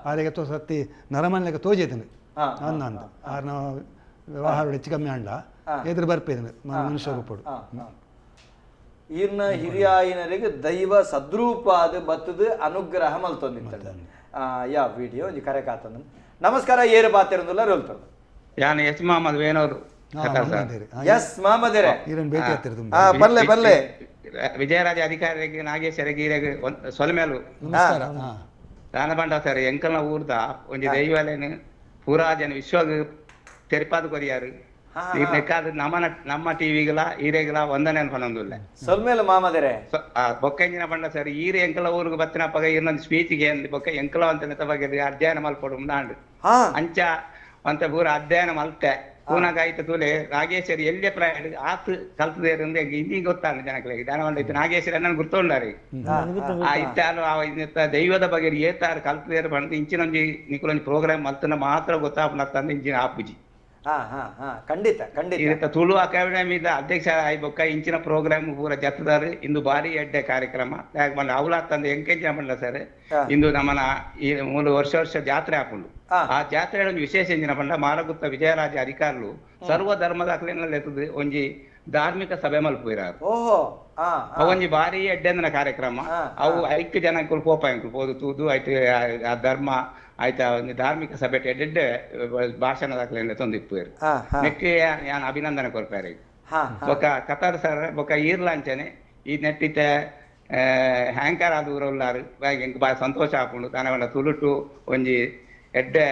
ಆರೆಗೆ ತೋ ಸತ್ತಿ ನರಮನ್ಲೆಗ ತೋಜೇತನು ಅಂದ ಅಂದ ಆರ್ನ ವ್ಯವಹಾರ ಹೆಚ್ಚು ಕಮ್ಮಿ ಅಂಡ ಎದುರು ಬರ್ಪೇದನು ಮನುಷ್ಯ ರೂಪಡು ಈರ್ನ ಹಿರಿಯಾಯಿನರಿಗೆ ದೈವ ಸದ್ರೂಪಾದ ಬತ್ತದ ಅನುಗ್ರಹ ಮಲ್ತೊಂದಿತ್ತ ಯಾ ವಿಡಿಯೋ ಒಂಜಿ ಕರೆ ಕಾತಂದ ನಮಸ್ಕಾರ ಏರು ಬಾತಿರಂದುಲ್ಲ ರೋಲ್ತಂದು ಯಾನ್ ಎಸ್ ಮಾಮದ್ ವೇನೋರು ಎಸ್ ಮಾಮದೇರೆ ಬಲ್ಲೆ ಬಲ್ಲೆ ವಿಜಯರಾಜ ಅಧಿಕಾರಿಗೆ ನಾಗೇಶ್ವರಿಗೆ ಸೊಲ್ಮೇಲು ದಾನಬಂಡ ಸರ್ ಎಂಕಲ್ನ ಊರ್ದ ಒಂಜಿ ದೈವಾಲಯನ ಪೂರಾ ಜನ ವಿಶ್ವ ತೆರಿಪಾದ ಕೊರಿಯಾರು ನೆಕ್ಕಾದ ನಮ್ಮ ನಮ್ಮ ಟಿವಿಗಳ ಈರೆಗಳ ವಂದನೆ ಪನೊಂದುಲ್ಲ ಸೊಲ್ಮೇಲು ಮಾಮದೇರೆ ಬೊಕ್ಕ ಎಂಜಿನ ಬಂಡ ಸರ್ ಈರೆ ಎಂಕಲ ಊರಿಗೆ ಬತ್ತಿನಪ್ಪಗ ಇನ್ನೊಂದು ಸ್ಪೀಚ್ಗೆ ಬೊಕ್ಕ ಎಂಕಲ ಅಂತ ಬಗ್ಗೆ ಅಧ್ಯಯನ ಮಲ್ಪೊಡು ನಾಂಡು ಅಂಚ ಅಂತ ಪೂರ ಅಧ್ಯಯನ ಮಲ್ತೆ ಪೂನಾಗ ಆಯ್ತು ತೂಲೆ ನಾಗೇಶ್ವರಿ ಎಲ್ಲೇ ಪ್ರಾಯ ಆತ್ ಕಲ್ತದೇರಿಂದ ಇನ್ನೀ ಗೊತ್ತಾಗ ಜನಗಳಿಗೆ ದಾನವಂಡ ಇತ್ತು ನಾಗೇಶ್ವರಿ ನನ್ನ ಗುರ್ತುಂಡಾರಿ ಆ ಇತ್ತಾರು ಆ ದೈವದ ಬಗ್ಗೆ ಏತಾರು ಕಲ್ತದೇರು ಪಂಡ ಇಂಚಿನೊಂಜಿ ನಿಕುಲೊಂಜಿ ಪ್ರೋಗ್ರಾಮ್ ಮಲ್ತನ ಮಾತ್ರ ಗೊತ್ತಾಪನ ಇಂಚಿನ ಆಪುಜಿ ಖಂಡಿತ ಖಂಡಿತ ತುಳು ಅಕಾಡೆಮಿದ ಅಧ್ಯಕ್ಷ ಆಯ್ ಬೊಕ್ಕ ಇಂಚಿನ ಪ್ರೋಗ್ರಾಮ್ ಪೂರ ಜತ್ತದಾರು ಇಂದು ಭಾರಿ ಎಡ್ಡೆ ಕಾರ್ಯಕ್ರಮ ಅವಲ ತಂದೆ ಎಂಕೇಜ್ ಪಂಡ ಸರ್ ಇಂದು ನಮ್ಮನ ಈ 3 ವರ್ಷ ವರ್ಷ ಜಾತ್ರೆ ಆಪುಂಡು ಆ ಜಾತ್ರೆ ಒಂಜಿ ವಿಶೇಷ ಎಂಜಿನ ಪಂಡ ಮಾರಗುತ್ತ ವಿಜಯರಾಜ ಅಧಿಕಾರುಲು ಸರ್ವ ಧರ್ಮದ ಅಕ್ಲೆನಲ್ಲಿ ಒಂಜಿ ಧಾರ್ಮಿಕ ಸಭೆ ಮಲ್ಪುವಿರಾರು ಅವೊಂಜಿ ಭಾರಿ ಎಡ್ಡೆಂದನ ಕಾರ್ಯಕ್ರಮ ಅವು ಐಕ್ಯ ಜನಕ್ಕೂ ಕೋಪ ಪೋದು ತೂದು ಆಯ್ತು ಆ ಧರ್ಮ ಆಯ್ತಾ ಒಂದು ಧಾರ್ಮಿಕ ಸಭೆ ಎಡ್ಡೆಡ್ಡೆ ಭಾಷಣ ದಾಖಲೆ ತಂದಿಪ್ಪುವೇರು ನೆಕ್ಕೆ ಯಾನ್ ಅಭಿನಂದನೆ ಕೊರ್ಪಾರೆ ಬೊಕ್ಕ ಕತಾರ್ ಸರ್ ಬೊಕ್ಕ ಈರ್ಲಾಂಚನೆ ಈ ನೆಟ್ಟಿತ ಹ್ಯಾಂಕರ್ ಆದ ಊರಲ್ಲಾರು ಎಂಕ್ ಬಾರಿ ಸಂತೋಷ ಆಪುಂಡು ತಾನೇ ತುಳುಟು ಒಂಜಿ ಎಡ್ಡೆ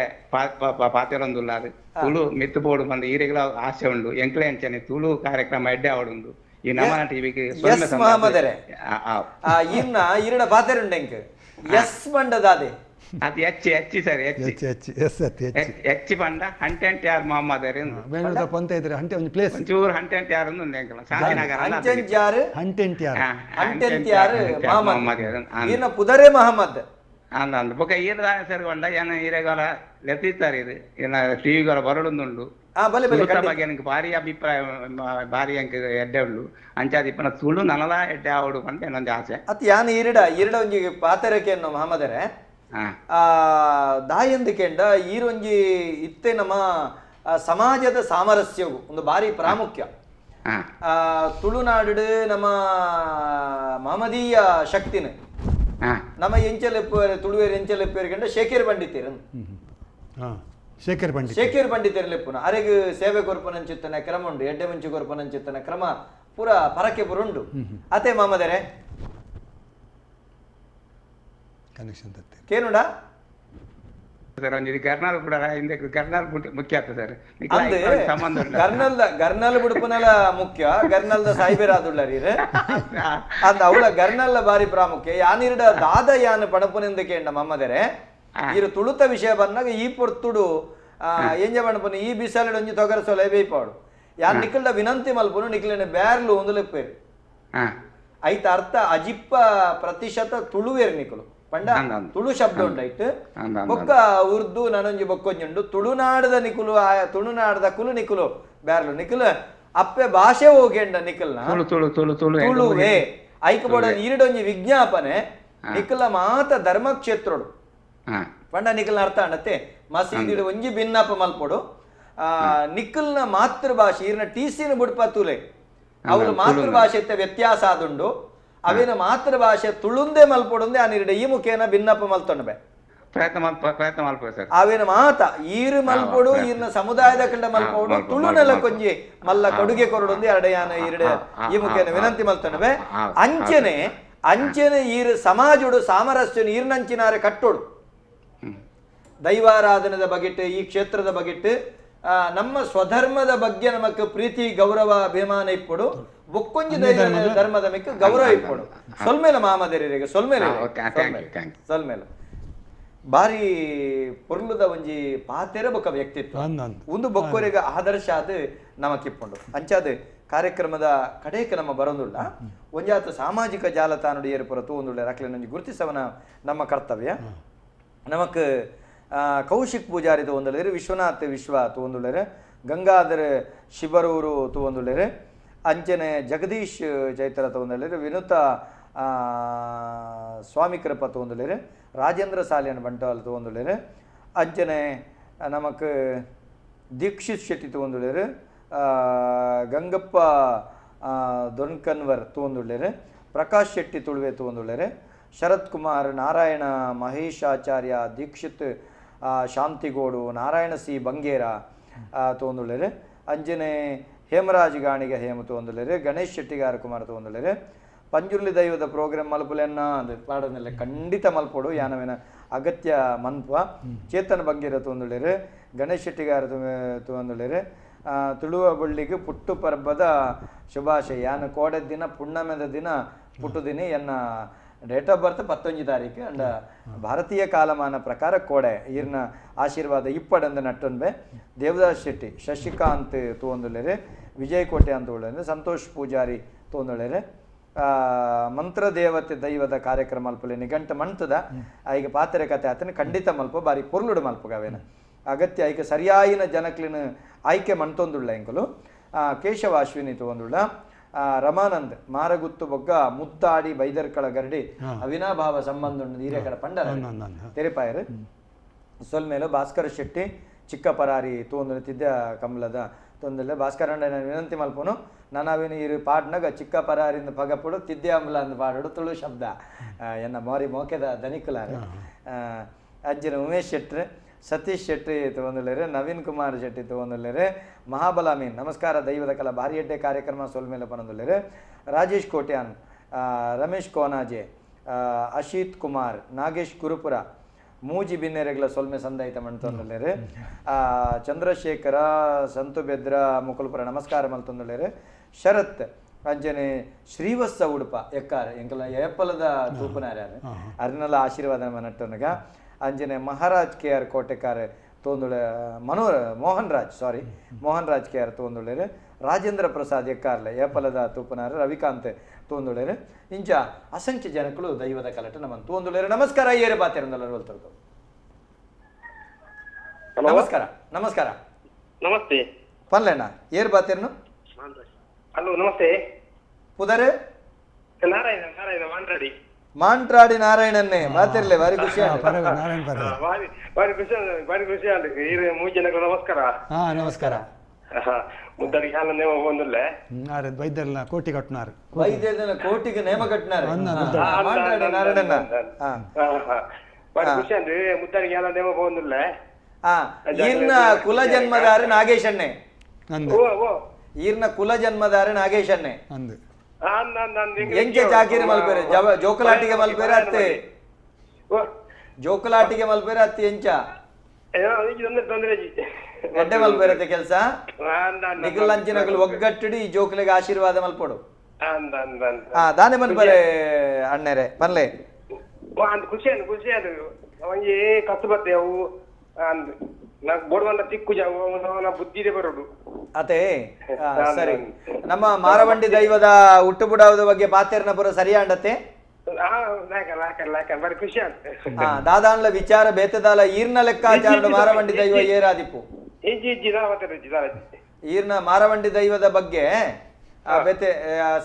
ಪಾತೆರೊಂದುಲ್ಲಾರು ತುಳು ಮಿತ್ತು ಬೋಡು ಬಂದು ಈರೆಗಳ ಆಸೆ ಉಂಡು ಎಂಕ್ಲೆ ಅಂಚನೆ ತುಳು ಕಾರ್ಯಕ್ರಮ ಎಡ್ಡೆ ಆವಡುಂಡು ಈ ನಮ್ಮ ಟಿವಿಗೆ ಎಸ್ ಮಹಮ್ಮದರೇ ಇನ್ನ ಈರಡ ಪಾತೆರುಂಡು ಎಂಕ್ ಎಸ್ ಬಂಡದಾದೆ ಅದು H H sir H H H S ಅತ್ ಎಚ್ ಎಚ್ ಬಂಡ ಹಂಟೆಂಟ್ ಯಾರ್ ಮೊಹಮ್ಮದ್ ಬೆಂಗಳೂರದ ಪಂತ ಇದ್ರೆ ಹಂಟೆ ಒಂದು ಪ್ಲೇಸ್ ಒಂಚೂರು ಹಂಟೆಂಟ್ ಯಾರ್ ಒಂದು ಎಂಕಲ ಶಾಂತಿನಗರ ಹಂಟೆಂಟ್ ಯಾರು ಹಂಟೆಂಟ್ ಯಾರು ಹಂಟೆಂಟ್ ಯಾರು ಮೊಹಮ್ಮದ್ ಈನ ಪುದರೆ ಮೊಹಮ್ಮದ್ ಅಂದ ಅಂದ ಬೊಕ ಈರ ಸರ್ ಬಂಡ ಏನ ಈರೆಗಾಲ ಲೆತ್ತಿತ್ತಾರೆ ಇದು ಏನ ಟಿವಿಗಾಲ ಬರಡೊಂದುಂಡು ಬಗ್ಗೆ எனக்கு ಭಾರಿ ಅಭಿಪ್ರಾಯ ಭಾರಿ ಅಂಕ ಎಡ್ಡೆ ಉಂಡು ಅಂಚಾದ ಇಪ್ಪನ ತುಳು ನನಲ ಎಡ್ಡೆ ಆವಡು ಪಂಡ ಏನೊಂದು ಆಸೆ ಅತ್ ಯಾನ್ ಈರಿಡ ಈರಿಡ ಒಂಜಿ ಪಾತೆರಕ್ಕೆ ಮೊಹಮ್ಮದರೆ ದಾಯಂದು ಕೆಂಡ ಈರೊಂಜಿ ಇತ್ತೆ ನಮ್ಮ ಸಮಾಜದ ಸಾಮರಸ್ಯವು ಒಂದು ಭಾರಿ ಪ್ರಾಮುಖ್ಯ ತುಳುನಾಡು ನಮ್ಮ ಮಹಮದೀಯ ಶಕ್ತಿನ ನಮ್ಮ ಎಂಚಲೆಪ್ಪುವರು ತುಳುವೇರು ಎಂಚಲೆಪ್ಪುವರು ಕಂಡ ಶೇಖರ್ ಪಂಡಿತರು ಶೇಖರ್ ಪಂಡಿತ್ ಶೇಖರ್ ಪಂಡಿತರು ಲೆಪ್ಪುನ ಅರೆಗ್ ಸೇವೆ ಕೊರ್ಪನಂಚಿತ್ತನ ಕ್ರಮ ಉಂಡು ಎಡ್ಡೆ ಮುಂಚೆ ಕೊರ್ಪನಂಚಿತ್ತನ ಕ್ರಮ ಪೂರ ಪರಕೆ ಪುರುಂಡು ಅತೆ ಮಾಮದರೆ ಕನೆಕ್ಷನ್ ತತ್ತೆ ಕೇನುಡ ಸರ್ ಒಂಜಿ ಗರ್ನಾಲ್ ಕೂಡ ಇಂದಕ್ಕೆ ಗರ್ನಾಲ್ ಮುಖ್ಯ ಆತ ಸರ್ ಸಂಬಂಧ ಗರ್ನಲ್ದ ಗರ್ನಲ್ ಬುಡುಪುನಲ ಮುಖ್ಯ ಗರ್ನಲ್ದ ಸಾಯಿಬೇರಾದುಳ್ಳರಿ ಅಂದ ಅವಳ ಗರ್ನಲ್ಲ ಬಾರಿ ಪ್ರಾಮುಖ್ಯ ಯಾನಿರ್ಡ ದಾದ ಯಾನ್ ಪಣಪುನಿಂದ ಕೇಂಡ ಮಮ್ಮದರೆ ಇರು ತುಳುತ ವಿಷಯ ಬಂದಾಗ ಈ ಪೊರ್ತುಡು ಎಂಜ ಪಣಪುನ ಈ ಬಿಸಾಲಡ್ ಒಂಜಿ ತೊಗರ ಸೊಲೆ ಬೇಯ್ಪಾಡು ಯಾನ್ ನಿಕ್ಕಲ್ಡ ವಿನಂತಿ ಮಲ್ಪುನು ನಿಕ್ಲೆನ ಬ್ಯಾರ್ಲು ಒಂದು ಲೆಪ್ಪೇರು ಐತ ಅರ್ಥ ಅಜಿಪ್ಪ ಪ್ರತಿಶತ ತುಳುವೇರು ನಿಕುಲು ಪಂಡ ತುಳು ಶಬ್ದ ಉಂಡೈಟ್ ಬೊಕ್ಕ ಉರ್ದು ನಾನೊಂಜಿ ಬೊಕ್ಕೊಂಜುಂಡು ತುಳುನಾಡದ ನಿಕುಲು ತುಳುನಾಡದ ಕುಲು ನಿಕುಲು ಬ್ಯಾರ್ಲು ನಿಕುಲು ಅಪ್ಪೆ ಭಾಷೆ ಹೋಗೇಂಡ ನಿಕಲ್ನ ತುಳುವೆ ಐಕ ಬೋಡ ಈರಡೊಂಜಿ ವಿಜ್ಞಾಪನೆ ನಿಕಲ ಮಾತ ಧರ್ಮಕ್ಷೇತ್ರೋಡು ಪಂಡ ನಿಕಲ್ನ ಅರ್ಥ ಅಂಡತ್ತೆ ಮಸೀದಿಡು ಒಂಜಿ ಭಿನ್ನಪ ಮಲ್ಪೊಡು ನಿಕಲ್ನ ಮಾತೃಭಾಷೆ ಈರ್ನ ಟೀಸಿನ ಬುಡ್ಪ ತುಲೆ ಅವಳು ಮಾತೃಭಾಷೆ ವ್ಯತ್ಯಾಸ ಆದುಂಡು ಅವೇನ ಮಾತೃಭಾಷೆ ತುಳುಂದೇ ಮಲ್ಪೊಡುಂದೆ ಆ ನೀರಿಡ ಈ ಮುಖೇನ ಭಿನ್ನಪ ಮಲ್ತೊಂಡ ಪ್ರಯತ್ನ ಮಲ್ಪೊ ಸರ್ ಅವೇನ ಮಾತ ಈರು ಮಲ್ಪೊಡು ಈರ್ನ ಸಮುದಾಯದ ಕಂಡ ಮಲ್ಪೊಡು ತುಳುನೆಲ್ಲ ಕೊಂಜಿ ಮಲ್ಲ ಕೊಡುಗೆ ಕೊರಡುಂದೆ ಎರಡೆಯಾನ ಈರಡೆ ಈ ಮುಖೇನ ವಿನಂತಿ ಮಲ್ತೊಂಡಬೆ ಅಂಚನೆ ಅಂಚನೆ ಈರು ಸಮಾಜುಡು ಸಾಮರಸ್ಯನು ಈರ್ನಂಚಿನಾರೆ ಕಟ್ಟೋಡು ದೈವಾರಾಧನದ ಬಗೆಟ್ ಈ ಕ್ಷೇತ್ರದ ಬಗೆಟ್ ನಮ್ಮ ಸ್ವಧರ್ಮದ ಬಗ್ಗೆ ನಮಕ್ ಪ್ರೀತಿ ಗೌರವ ಅಭಿಮಾನ ಇಪ್ಪಡು ಬೊಕ್ಕೊಂಜಿ ಧರ್ಮದ ಮಿಕ್ಕ ಗೌರವ ಇಪ್ಪಡು ಸೊಲ್ಮೇಲ ಮಾಮದೇರಿಗೆ ಸೊಲ್ಮೇಲೆ ಸೊಲ್ಮೇಲೆ ಬಾರಿ ಪೊರ್ಲುದ ಒಂಜಿ ಪಾತೆರ ಬೊಕ್ಕ ವ್ಯಕ್ತಿತ್ವ ಒಂದು ಬೊಕ್ಕೊರಿಗೆ ಆದರ್ಶ ಅದು ನಮಕಿಪ್ಪುಂಡು ಅಂಚಾದ ಕಾರ್ಯಕ್ರಮದ ಕಡೆಗೆ ನಮ್ಮ ಬರೋದುಳ್ಳ ಒಂಜಾತ ಸಾಮಾಜಿಕ ಜಾಲತಾಣಡು ಏರ್ಪುರ ತೂಂದುಳ್ಳ ರಕ್ಲೆನೊಂಜಿ ಗುರುತಿಸವನ ನಮ್ಮ ಕರ್ತವ್ಯ ನಮಕ್ ಕೌಶಿಕ್ ಪೂಜಾರಿ ತೂವೊಂದುಲ್ಲೆರ್ ವಿಶ್ವನಾಥ್ ವಿಶ್ವ ತೂವೊಂದುಲ್ಲೆರ್ ಗಂಗಾಧರ್ ಶಿಬರೂರು ತೂವೊಂದುಲ್ಲೆರ್ ಅಂಚನೆ ಜಗದೀಶ್ ಚೈತ್ರ ತೂವೊಂದುಲ್ಲೆರ್ ವಿನುತ ಸ್ವಾಮಿ ಕೃಪ ತೂವೊಂದುಲ್ಲೆರ್ ರಾಜೇಂದ್ರ ಸಾಲಿಯನ್ ಬಂಟ್ವಾಲ್ ತೂವೊಂದುಲ್ಲೆರ್ ಅಂಚನೆ ನಮಕ್ ದೀಕ್ಷಿತ್ ಶೆಟ್ಟಿ ತೂವೊಂದುಲ್ಲೆರ್ ಗಂಗಪ್ಪ ದೊನ್ಕನ್ವರ್ ತೂವೊಂದುಲ್ಲೆರ್ ಪ್ರಕಾಶ್ ಶೆಟ್ಟಿ ತುಳುವೆ ತೂವೊಂದುಲ್ಲೆರ್ ಶರತ್ ಕುಮಾರ್ ನಾರಾಯಣ ಮಹೇಶ್ ಆಚಾರ್ಯ ದೀಕ್ಷಿತ್ ಶಾಂತಿಗೋಡು ನಾರಾಯಣ ಸಿ ಬಂಗೇರ ತೂವೊಂದುಲ್ಲೆರ್ ಅಂಜನೆ ಹೇಮರಾಜ್ ಗಾಣಿಗ ಹೇಮ ತೂವೊಂದುಲ್ಲೆರ್ ಗಣೇಶ್ ಶೆಟ್ಟಿಗಾರ ಕುಮಾರ್ ತೂವೊಂದುಲ್ಲೆರ್ ಪಂಜುರ್ಲಿ ದೈವದ ಪ್ರೋಗ್ರಾಮ್ ಮಲ್ಪುಲೆನ್ನ ಅದು ಪಾಡೋದಿಲ್ಲ ಖಂಡಿತ ಮಲ್ಪೊಡು ಯಾನವೇನ ಅಗತ್ಯ ಮನ್ಪ ಚೇತನ್ ಬಂಗೇರ ತೂವೊಂದುಲ್ಲೆರ್ ಗಣೇಶ್ ಶೆಟ್ಟಿಗಾರ ತೂವೊಂದುಲ್ಲೆರ್ ತುಳುವ ಬಳ್ಳಿಗೆ ಪುಟ್ಟು ಪರ್ಬದ ಶುಭಾಶಯ ಯಾನು ಕೋಡೆ ದಿನ ಪುಣ್ಣಮೆದ ದಿನ ಪುಟ್ಟುದಿನಿ ಎನ್ನ ಡೇಟ್ ಆಫ್ ಬರ್ತ್ 19 ತಾರೀಕು ಅಂಡ ಭಾರತೀಯ ಕಾಲಮಾನ ಪ್ರಕಾರ ಕೋಡೆ ಈರ್ನ ಆಶೀರ್ವಾದ ಇಪ್ಪಡಂದ ನಟ್ಟೊನ್ಬೆ ದೇವದಾಸ್ ಶೆಟ್ಟಿ ಶಶಿಕಾಂತ್ ತೂವೊಂದುಲ್ಲೆರ್ ವಿಜಯ್ ಕೋಟೆ ಅಂತ ಉಳ್ಳೆರ್ ಸಂತೋಷ್ ಪೂಜಾರಿ ತೂವೊಂದುಲ್ಲೆರ್ ಮಂತ್ರದೇವತೆ ದೈವದ ಕಾರ್ಯಕ್ರಮ ಮಲ್ಪಲೆ ನಿಘಂಟು ಮಂತದ ಐಗ ಪಾತ್ರೆ ಕತೆ ಆತನ ಖಂಡಿತ ಮಲ್ಪ ಬಾರಿ ಪೊರ್ಲುಡು ಮಲ್ಪಗವೇನ ಅಗತ್ಯ ಐಕ ಸರಿಯಾಯಿನ ಜನಕ್ಲಿನ ಆಯ್ಕೆ ಮಂತೊಂದುಳ್ಳ ಎಂಕುಲು ಕೇಶವ ಅಶ್ವಿನಿ ತೂವೊಂದುಳ್ಳ ರಮಾನಂದ್ ಮಾರಗುತ್ತು ಬೊಗ್ಗ ಮುತ್ತಾಡಿ ಬೈದರ್ಕಳ ಗರಡಿ ಅವಿನಾಭಾವ ಸಂಬಂಧ ಹಿರಿಯ ಕಡೆ ಪಂಡರ ತೆರಿಪಾಯರು ಸೊಲ್ಮೇಲು ಭಾಸ್ಕರ ಶೆಟ್ಟಿ ಚಿಕ್ಕ ಪರಾರಿ ತೂವೊಂದು ತಿದ್ದ ಕಮಲದ ತೊಂದರೆ ಭಾಸ್ಕರ ನಾನು ವಿನಂತಿ ಮಲ್ಪನು ನಾನು ಇರು ಪಾಡ್ನಾಗ ಚಿಕ್ಕ ಪರಾರಿಂದ ಪಗಪುಡು ತಿದ್ದೆ ಅಂಬಲ ಅಂದ್ ಪಾಡೋಡು ತುಳು ಶಬ್ದ ಎನ್ನ ಮೋರಿ ಮೋಕೆದ ದನಿಕುಲಾರ ಅಜ್ಜನ ಉಮೇಶ್ ಶೆಟ್ರು ಸತೀಶ್ ಶೆಟ್ಟಿ ತೂವೊಂದುಲ್ಲೆರ್ ನವೀನ್ ಕುಮಾರ್ ಶೆಟ್ಟಿ ತೂವೊಂದುಲ್ಲೆರ್ ಮಹಾಬಲ ಮೀನ್ ನಮಸ್ಕಾರ ದೈವದ ಕಲಾ ಭಾರಿ ಎಡ್ಡೆ ಕಾರ್ಯಕ್ರಮ ಸೊಲ್ಮೇಲೆ ಪನೊಂದುಲ್ಲೆರ್ ರಾಜೇಶ್ ಕೋಟ್ಯಾನ್ ರಮೇಶ್ ಕೋನಾಜೆ ಅಶೀತ್ ಕುಮಾರ್ ನಾಗೇಶ್ ಗುರುಪುರ ಮೂಜಿ ಬಿನ್ನೆರೆಗಳ ಸೊಲ್ಮೆ ಸಂದಾಯಿತ ಮಂತೊಂದುಲ್ಲೆರ್ ಚಂದ್ರಶೇಖರ ಸಂತು ಬೆದ್ರ ಮುಕುಲ್ಪುರ ನಮಸ್ಕಾರ ಮಲ್ತೊಂದುಲ್ಲೆರ್ ಶರತ್ ಅಂಚನೆ ಶ್ರೀವತ್ಸ ಉಡುಪ ಎಕ್ಕಾರ ಎಂಕಲ ಏಪಲದ ತೂಪುನಾರ ಅರ್ನಲ ಆಶೀರ್ವಾದ ನಟ್ಟೊನಗ ಅಂಜನೆ ಮಹಾರಾಜ್ ಕೆ ಆರ್ ಕೋಟೆಕಾರ್ ತೋಂದುಳೆ ಮನೋರ ಮೋಹನ್ ರಾಜ್ ಸಾರಿ ಮೋಹನ್ ರಾಜ್ ಕೆ ಆರ್ ತೋಂದುಳೆರ್ ರಾಜೇಂದ್ರ ಪ್ರಸಾದ್ ಎಕ್ಕಾರ್ಲೆ ಏಪಲದ ತೂಪನಾರ್ ರವಿಕಾಂತ್ ತೋಂದುಳೆರ್ ಇಂಚ ಅಸಂಖ್ಯ ಜನಗಳು ದೈವದ ಕಲಟ ನಮ್ಮನ್ನು ತೋಂದುಳೆರ್ ನಮಸ್ಕಾರ ಏರು ಬಾತೆರಂದಲ್ಲ ಹೋಲ್ತರ್ದು ನಮಸ್ಕಾರ ನಮಸ್ಕಾರ ನಮಸ್ತೆ ಪನ್ಲೆಣ್ಣ ಏರು ಬಾತೆರ್ನು ಹಲೋ ನಮಸ್ತೆ ಪುದರೆ ನಾರಾಯಣ ನಾರಾಯಣ ಮಾಂಡ್ರಾಡಿ ಮಾಂಟ್ರಾಡಿ ನಾರಾಯಣನ್ನೇ ಮಾತಿರ್ಲೆ ಭಾರಿ ಖುಷಿ ಭಾರಿ ಖುಷಿ ಭಾರಿ ಖುಷಿ ಮೂರು ಜನಕ್ಕೆ ನಮಸ್ಕಾರ ಹಾ ನಮಸ್ಕಾರ ಮುದ್ದಡಿಗೆ ಹಾಲ ನೇಮ ಬಂದಿಲ್ಲ ವೈದ್ಯರಲ್ಲ ಕೋಟಿ ಕಟ್ನಾರು ವೈದ್ಯರ ಕೋಟಿಗೆ ನೇಮ ಕಟ್ನಾರು ಮಾಂಟ್ರಾಡಿ ನಾರಾಯಣನ್ನ ಭಾರಿ ಖುಷಿ ಅಂದ್ರೆ ಮುದ್ದಡಿಗೆ ಹಾಲ ನೇಮ ಬಂದಿಲ್ಲ ಈರ್ನ ಕುಲ ಜನ್ಮದಾರ ನಾಗೇಶಣ್ಣೆ ಈರ್ನ ಕುಲ ಜನ್ಮದಾರ ನಾಗೇಶಣ್ಣೆ ಎಂಕೆ ಚಾಕಿರಿ ಮಲ್ಪೇರೆ ಜೋಕಲಾಟಿಗೆ ಮಲ್ಪೇರೆ ಅತ್ತೆ ಜೋಕುಲಾಟಿಗೆ ಮಲ್ಪೇರ ಅತ್ತಿ ಎಂಚ ಎಡ್ಡೆ ಮಲ್ಪೇರತ್ತೆ ಕೆಲಸ ನಿಗುಲಂಚಿನಗಳು ಒಗ್ಗಟ್ಟಿಡಿ ಈ ಜೋಕುಲಿಗೆ ಆಶೀರ್ವಾದ ಮಲ್ಪೋಡು. ದಾನೆ ಮನ್ಪರೆ ಅಣ್ಣರೆ ಪನ್ಲೆ ಖುಷಿ ಖುಷಿ ಅದು ಒಂಜಿ ಕತ್ತು ಬತ್ತೆ ಅವು ಬೋರ್ಡ್ ತಿಕ್ಕು ಬುದ್ಧಿ ಬರೋದು ಅದೇ. ಸರಿ, ನಮ್ಮ ಮಾರವಂಡಿ ದೈವದ ಹುಟ್ಟುಬುಡಾವದ ಬಗ್ಗೆ ಪಾತೇರ್ನ ಪುರ ಸರಿಯಾಂಡತೆ ದಾದಾನ್ಲ ವಿಚಾರ ಬೇತದಾಲ ಈರ್ನ ಲೆಕ್ಕಾಚಾರ ಮಾರವಂಡಿ ದೈವ ಏರಾದಿಪ್ಪು ಈರ್ನ ಮಾರವಂಡಿ ದೈವದ ಬಗ್ಗೆ ಬೇತೆ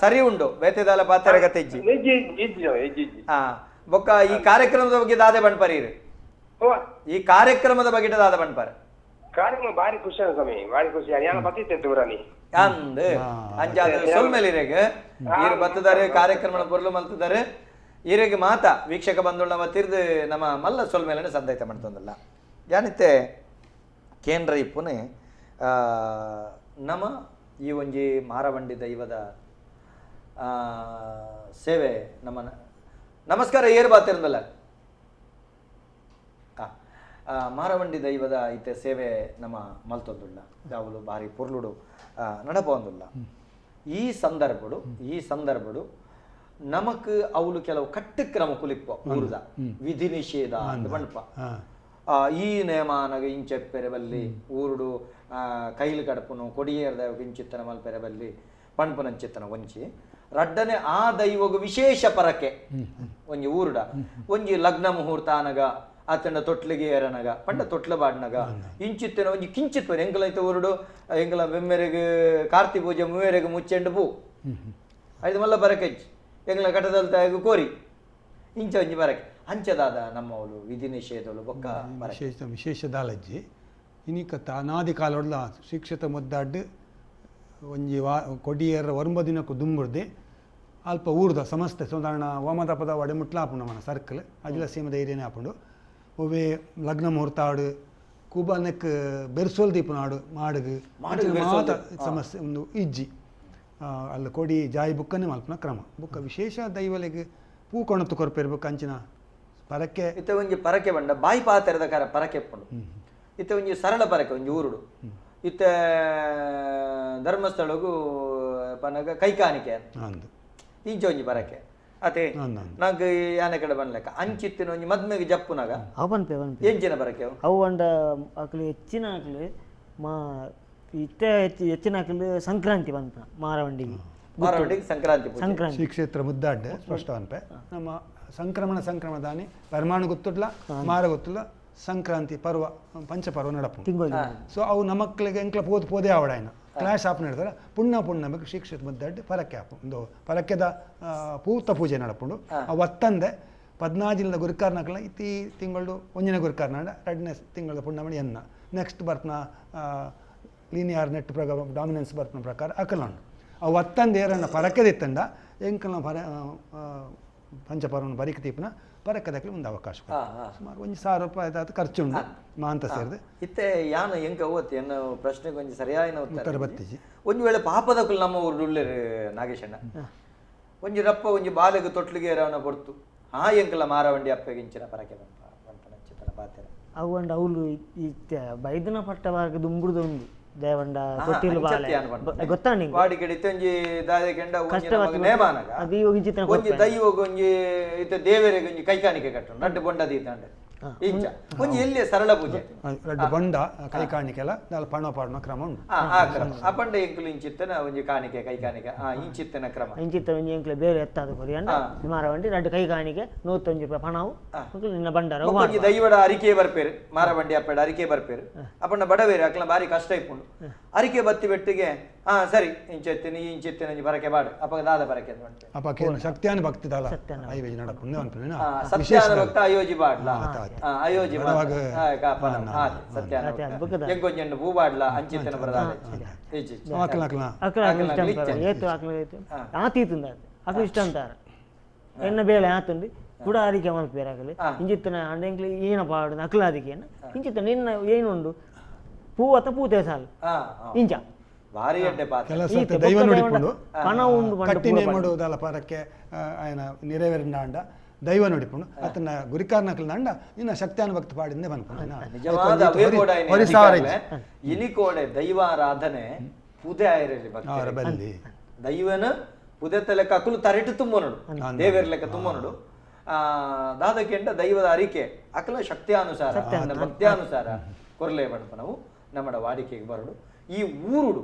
ಸರಿ ಉಂಡು ಬೇತೆದಾಲ ಪಾತೆರ ಗತೆಜ್ಜಿ. ಬೊಕ್ಕ ಈ ಕಾರ್ಯಕ್ರಮದ ಬಗ್ಗೆ ದಾದೆ ಬಣ್ಪರಿ, ಈ ಕಾರ್ಯಕ್ರಮದ ಬಗ್ಗೆ ದಾದ ಬಣ್ಪರ್ ಕಾರ್ಯಕ್ರಮ ಭಾರಿ ಖುಷಿ ಸ್ವಾಮಿ, ಭಾರಿ ಖುಷಿ. ಅಂದ್ ಅಂಜಾದ ಸೊಲ್ಮೇಲೆ ಇರೆಗ್ ಈರು ಬತ್ತದಾರೆ ಕಾರ್ಯಕ್ರಮ ಪೊರ್ಲು ಮಲ್ತಿದ್ದಾರೆ. ಈರೆಗೆ ಮಾತಾ ವೀಕ್ಷಕ ಬಂಧುಳ ತಿರ್ದು ನಮ್ಮ ಮಲ್ಲ ಸೊಲ್ಮೇಲೆ ಸಂದೈತ ಮಾಡ್ತಂದಲ್ಲ ಜಾನಿತೆ ಕೇಂದ್ರ ಇಪ್ಪುನೆ ನಮ್ಮ ಈ ಒಂಜಿ ಮಾರವಂಡಿ ದೈವದ ಸೇವೆ ನಮ್ಮ. ನಮಸ್ಕಾರ, ಏರು ಬಾತಿರಂದಲ್ಲ ಮಾರವಂಡಿ ದೈವದ ಇತ್ತೆ ಸೇವೆ ನಮ್ಮ ಮಲ್ತೊಂದುಳ್ಳ ದಾವುಲು ಭಾರಿ ಪೊರ್ಲುಡು ನಡಪೊಂದುಳ್ಳ. ಈ ಸಂದರ್ಭಡು ನಮಕ್ ಅವಳು ಕೆಲವು ಕಟ್ಟುಕ್ರಮ ಕುಲಿಪ್ಪ ಊರುದ ವಿಧಿ ನಿಷೇಧ ಅಂತ ಪಂಡ್ಪ. ಈ ನೇಮಾನಗ ಇಂಚೆಪ್ಪೆರೆ ಬಲ್ಲಿ ಊರುಡು ಕೈಲು ಕಡಪುನು ಕೊಡಿಯೇರ್ದ ಇಂಚಿತ್ತನ ಮಲ್ಪೆರೆ ಬಲ್ಲಿ ಪಣ್ಪುನಂಚಿತ್ತನ ಒಂಜಿ ರಡ್ಡನೆ ಆ ದೈವಗು ವಿಶೇಷ ಪರಕೆ ಒಂಜಿ ಊರುಡ ಒಂಜಿ ಲಗ್ನ ಮುಹೂರ್ತ ಆನಗ ಆತನ ತೊಟ್ಲಿಗೆ ಏರನಗ ಪಂಡ ತೊಟ್ಲ ಬಾಡ್ನಗ ಇಂಚಿತ್ತನ ಒಂಜಿ ಕಿಂಚಿತ್ವನ ಎಂಕಲೈತ ಊರುಡು ಎಂಕಲ ಬೆಮ್ಮೆರೆಗ್ ಕಾರ್ತಿ ಪೂಜೆ ಮೂವೆರೆಗ್ ಮುಚ್ಚೆಂಡು ಪೂ ಐದು ಮಲ್ಲ ಬರಕೆಜ್ಜಿ ಎಂಗ್ಲ ಕಟದಲ್ ತಾಯಿಗೂ ಕೋರಿ ಇಂಚ ಒಂಜಿ ಬರಕೆ ಅಂಚದಾದ ನಮ್ಮವಳು ವಿಧಿ ನಿಷೇಧಗಳು ಬೊಕ್ಕ ವಿಶೇಷ ವಿಶೇಷ ದಾಲಜ್ಜಿ ಇನಿಕತ್ತ ಅನಾದಿ ಕಾಲೊಡ್ಲ ಶಿಕ್ಷಿತ ಮುದ್ದಾಡ್ ಒಂಜಿ ವಾ ಕೊಡಿಯರ ಒರಂಬ ದಿನಕ್ಕೂ ದುಂಬುರ್ದೆ ಅಲ್ಪ ಊರ್ದ ಸಮಸ್ತೆ ಸಾಧಾರಣ ಓಮದಪದ ಒಡೆಮುಟ್ಲ ಆಪುಂಡು ನಮ್ಮನ ಸರ್ಕಲ್ ಅಜಿಲ ಸೀಮದ ಏರಿಯಾನೇ ಆಪುಂಡು. ಒವೇ ಲಗ್ನ ಮುಹೂರ್ತ ಆಡು ಕೂಬಾನಕ್ ಬೆರ್ಸೋಲ್ ದೀಪನಾಡು ಮಾಡುಗು ಮಾತ ಸಮಸ್ಯೆ ಒಂದು ಇಜ್ಜಿ ಅಲ್ಲಿ ಕೊಡಿ ಜಾಯಿ ಬುಕ್ಕನೆ ಮಲ್ಪನ ಕ್ರಮ ಬುಕ್ಕ ವಿಶೇಷ ದೈವಲೆಗ್ ಪೂ ಕೊಣತು ಕೊರ್ಪಿರ್ಬೇಕು ಅಂಚಿನ ಪರಕೆ ಇತ್ತೆ ಒಂಜಿ ಪರಕೆ ಬಂಡ ಬಾಯಿ ಪಾತೆರದ ಕರ ಪರಕೆ ಪುಂಡು. ಇತ್ತೆ ಒಂಜಿ ಸರಳ ಪರಕೆ ಒಂಜಿ ಊರುಡು ಇತ್ತೆ ಧರ್ಮಸ್ಥಳಗು ಪನಗ ಕೈಕಾಣಿಕೆ ಇಂಚ ಒಂಜಿ ಪರಕೆ ಅತೆ ನಂಗೆ ಯಾನೆ ಕಡೆ ಬನ್ಲೆಕ್ಕ ಅಂಚಿತ್ತಿನ ಒಂಜಿ ಮದ್ಮೆಗೆ ಜಪ್ಪುನಾಗ ಅವು ಪನ್ಪೆ ಪನ್ಪೆ ಎಂಚಿನ ಪರಕೆ ಅವು ಅಂಡ ಅಕ್ಲು ಹೆಚ್ಚಿನ ಅಕ್ಲು ಮಾ ಇತ್ತೆ ಹೆಚ್ಚು ಹೆಚ್ಚಿನ ಅಕ್ಲು ಸಂಕ್ರಾಂತಿ ಪನ್ಪ ಮಾರವಂಡಿಗೆ ಮಾರವಂಡಿಗೆ ಸಂಕ್ರಾಂತಿ ಸಂಕ್ರಾಂತಿ ಶ್ರೀ ಕ್ಷೇತ್ರ ಮುದ್ದಾಡ್ಡೆ ಸ್ಪಷ್ಟ ಅನ್ಪೆ ನಮ್ಮ ಸಂಕ್ರಮಣ ಸಂಕ್ರಮಣ ದಾನಿ ಪರಮಾಣು ಗೊತ್ತಿಲ್ಲ ಮಾರ ಗೊತ್ತಿಲ್ಲ ಸಂಕ್ರಾಂತಿ ಪರ್ವ ಪಂಚಪರ್ವ ನಡಪು. ಸೊ ಅವು ನಮಕ್ಳಿಗೆ ಎಂಕ್ಲ ಪೋದು ಪೋದೇ ಆವಡಾಯನ ಕ್ಲಾಶ್ ಆಪ್ ನಡ್ತಾರೆ ಪುಣ್ಯ ಪುಣ್ಯ ಶ್ರೀ ಮುದ್ದಾಡ್ಡೆ ಪರಕ್ಕೆ ಆಪು ಒಂದು ಪರಕ್ಕೆದ ಪೂತ ಪೂಜೆ ನಡಪುಂಡು. ಆ ಒತ್ತಂದೆ ಪದ್ನಾಜಿಲ್ದ ಗುರುಕಾರ್ನಕ್ಲ ಇತ್ತಿ ತಿಂಗಳು ಒಂಜಿನ ಗುರುಕಾರ್ನಾಡ ಎರಡನೇ ತಿಂಗಳ ಪುಣ್ಯಮಣಿ ಎನ್ನ ನೆಕ್ಸ್ಟ್ ಬರ್ಪನ ಲೀನಿಯರ್ ನೆಟ್ ಪ್ರಕಾರ ಡಾಮಿನೆನ್ಸ್ ಬರ್ಪನ ಪ್ರಕಾರ ಅಕಲಂಡು ಆ ಒತ್ತಂದೆ ಏರನ್ನ ಪರಕೆದಿತ್ತಂಡ ಎಂಕಲ್ನ ಪರ ಪಂಚಪರ್ವನ ಬರಿಕ ತೀಪನ ಪರಕ್ಕದಕ್ಕೆ ಒಂದು ಅವಕಾಶ ಸುಮಾರು ಒಂದು 1000 ರೂಪಾಯಿ ಆದ ಖರ್ಚು ಉಂಟು ಮಾಂತ ಸೇರಿದೆ. ಇತ್ತೆ ಯಾನ ಎಂಕ ಓತ್ ಎನ್ನ ಪ್ರಶ್ನೆಗೆ ಒಂಜಿ ಸರಿಯಾದ ಉತ್ತರ ಬತ್ತಿಜಿ. ಒಂದು ವೇಳೆ ಪಾಪದಕ್ಕಲು ನಮ್ಮ ಊರುಡುಲ್ಲೆರ್ ನಾಗೇಶಣ್ಣ ಒಂಜಿ ರಪ್ಪ ಒಂಜಿ ಬಾಲೆಗೆ ತೊಟ್ಲಿಗೆ ಏರವನ ಪೊರ್ತು ಆ ಎಂಕಲ ಮಾರವಂಡಿ ಅಪ್ಪಗೆ ಇಂಚಿನ ಪರಕೆ ಬಂಪ ಬಂಪನ ಪಾತೆರ ಅವು ಅಂಡ ಅವಳು ಇತ್ತೆ ಬೈದನ ಪಟ್ಟ ಬಾರ್ಗ ದುಂಬುಡ್ದು ಉಂಡು ದೇವಂಡ ತೊಟ್ಟಿಲು ಬಾಲೆ ಗೊತ್ತಾ ನಿಂಗೆ ವಾಡಿ ಕಡೆ ಒಂಜಿ ದಾದೆ ಕೆಂಡ ಒಂಜಿ ನಮಗೆ ನೇಮಾನಗ ಒಂಜಿ ದೈವಗ ಒಂಜಿ ಇತ್ತೆ ದೇವರಿಗೆ ಒಂಜಿ ಕೈಕಾಣಿಕೆ ಕಟ್ಟು ರಡ್ಡು ಬೊಂಡ ದೀತಾಂಡ ಇಂಚ ಒಂಜಿ ಎಲ್ಲಿ ಸರಳ ಪೂಜೆ ರಡ್ಡು ಬೊಂಡ ಕೈ ಕಾಣಿಕೆ ಎಲ್ಲ ದಾಲ ಪಣ ಪಾಡುನ ಕ್ರಮ ಉಂಟು. ಆ ಕ್ರಮ ಅಪಂಡ ಎಂಕುಲು ಇಂಚಿತ್ತನ ಒಂಜಿ ಕಾಣಿಕೆ ಕೈ ಕಾಣಿಕೆ ಆ ಇಂಚಿತ್ತನ ಕ್ರಮ ಇಂಚಿತ್ತ ಒಂಜಿ ಎಂಕುಲು ಬೇರೆ ಎತ್ತಾದ ಕೊರಿ ಅಂಡ ಮಾರವಂಡಿ ರಡ್ಡು ಕೈ ಕಾಣಿಕೆ 101 ರೂಪಾಯಿ ಪಣವು ನಿನ್ನ ಬಂಡಾರ ಒಂಜಿ ದೈವಡ ಅರಿಕೆ ಬರ್ಪೇರು ಮಾರವಂಡಿ ಅಪ್ಪಡ ಅರಿಕೆ ಬರ್ಪೇರು ಅಪಂಡ ಬಡವೇರು ಅಕ್ಲ ಬಾರಿ ಕಷ್ಟ ಇಪ್ಪುಂಡು ಅರಿಕೆ ಬತ್ತಿ ಬೆಟ್ಟಿಗೆ ಹಾ ಸರಿ ಇಂಚೆತ್ತಿನ ಇಂಚಿತ್ತಿನ ಒಂಜಿ ಪರಕೆ ಬಾಡು ಅಪಗ ದಾದ ಪರಕೆ ಅಪ ಸತ್ಯಾನ ಭಕ್ತಿ ದಾಲ ಐವೇಜಿ ನಡಪುಂಡು ಅನ್ಪುನ ಸತ್ಯಾನ ಭಕ್ತ ಅಯೋಜಿ ಬಾಡ್ಲ ಅಯೋಜಿ ಸತ್ಯಾನ ಎಂಕೊಂಜೆಂಡು ಪೂ ಬಾಡ್ಲ ಅಂಚಿತ್ತನ ಬರದಾದ ಆತೀತುಂದ ಅಕ್ಲು ಇಷ್ಟ ಅಂತಾರ ಎನ್ನ ಬೇಳೆ ಆತುಂಡು ಕೂಡ ಅರಿಕೆ ಮಲ್ಪೇರು ಆಗಲಿ ಇಂಚಿತ್ತನ ಅಂಡ ಎಂಕ್ಲು ಏನ ಪಾಡು ಅಕ್ಲ ಅದಕ್ಕೆ ಇಂಚಿತ್ತ ನಿನ್ನ ಏನುಂಡು ಪೂ ಅತ್ತ ಪೂತೆ ಸಾಲು ಇಂಚ ಭಾರಿ ಎಡ್ಡೆ ಪಾತ್ರ ಕೆಲಸ ದೈವ ನುಡಿಪುಂಡು ಕಟ್ಟಿನೇ ಮಾಡುವುದಲ್ಲ ಪರಕ್ಕೆ ಆಯನ ನೆರವೇರಿನ ಅಂಡ ದೈವ ನೋಡಿಪುಂಡು ಅತನ ಗುರಿಕಾರನಕಲ್ ನಂಡ ನಿನ್ನ ಶಕ್ತಿಯಾನ ಭಕ್ತ ಪಾಡಿಂದೆ ಬನ್ಪುಂಡು. ಇನಿಕೋಡೆ ದೈವಾರಾಧನೆ ಪುದೆ ಆಯಿರಲಿ ಭಕ್ತಿ ದೈವನ ಪುದೆ ತಲೆಕ ಅಕುಲು ತರೆಟು ತುಂಬನಡು ದೇವೇರ್ ಲೆಕ್ಕ ತುಂಬನಡು ದಾದಕೆಂಡ ದೈವದ ಅರಿಕೆ ಅಕಲ ಶಕ್ತಿಯಾನುಸಾರ ಭಕ್ತಿಯಾನುಸಾರ ಕೊರ್ಲೆ ಬಣಪ ನಾವು ನಮ್ಮಡ ವಾಡಿಕೆಗೆ ಬರಡು. ಈ ಊರುಡು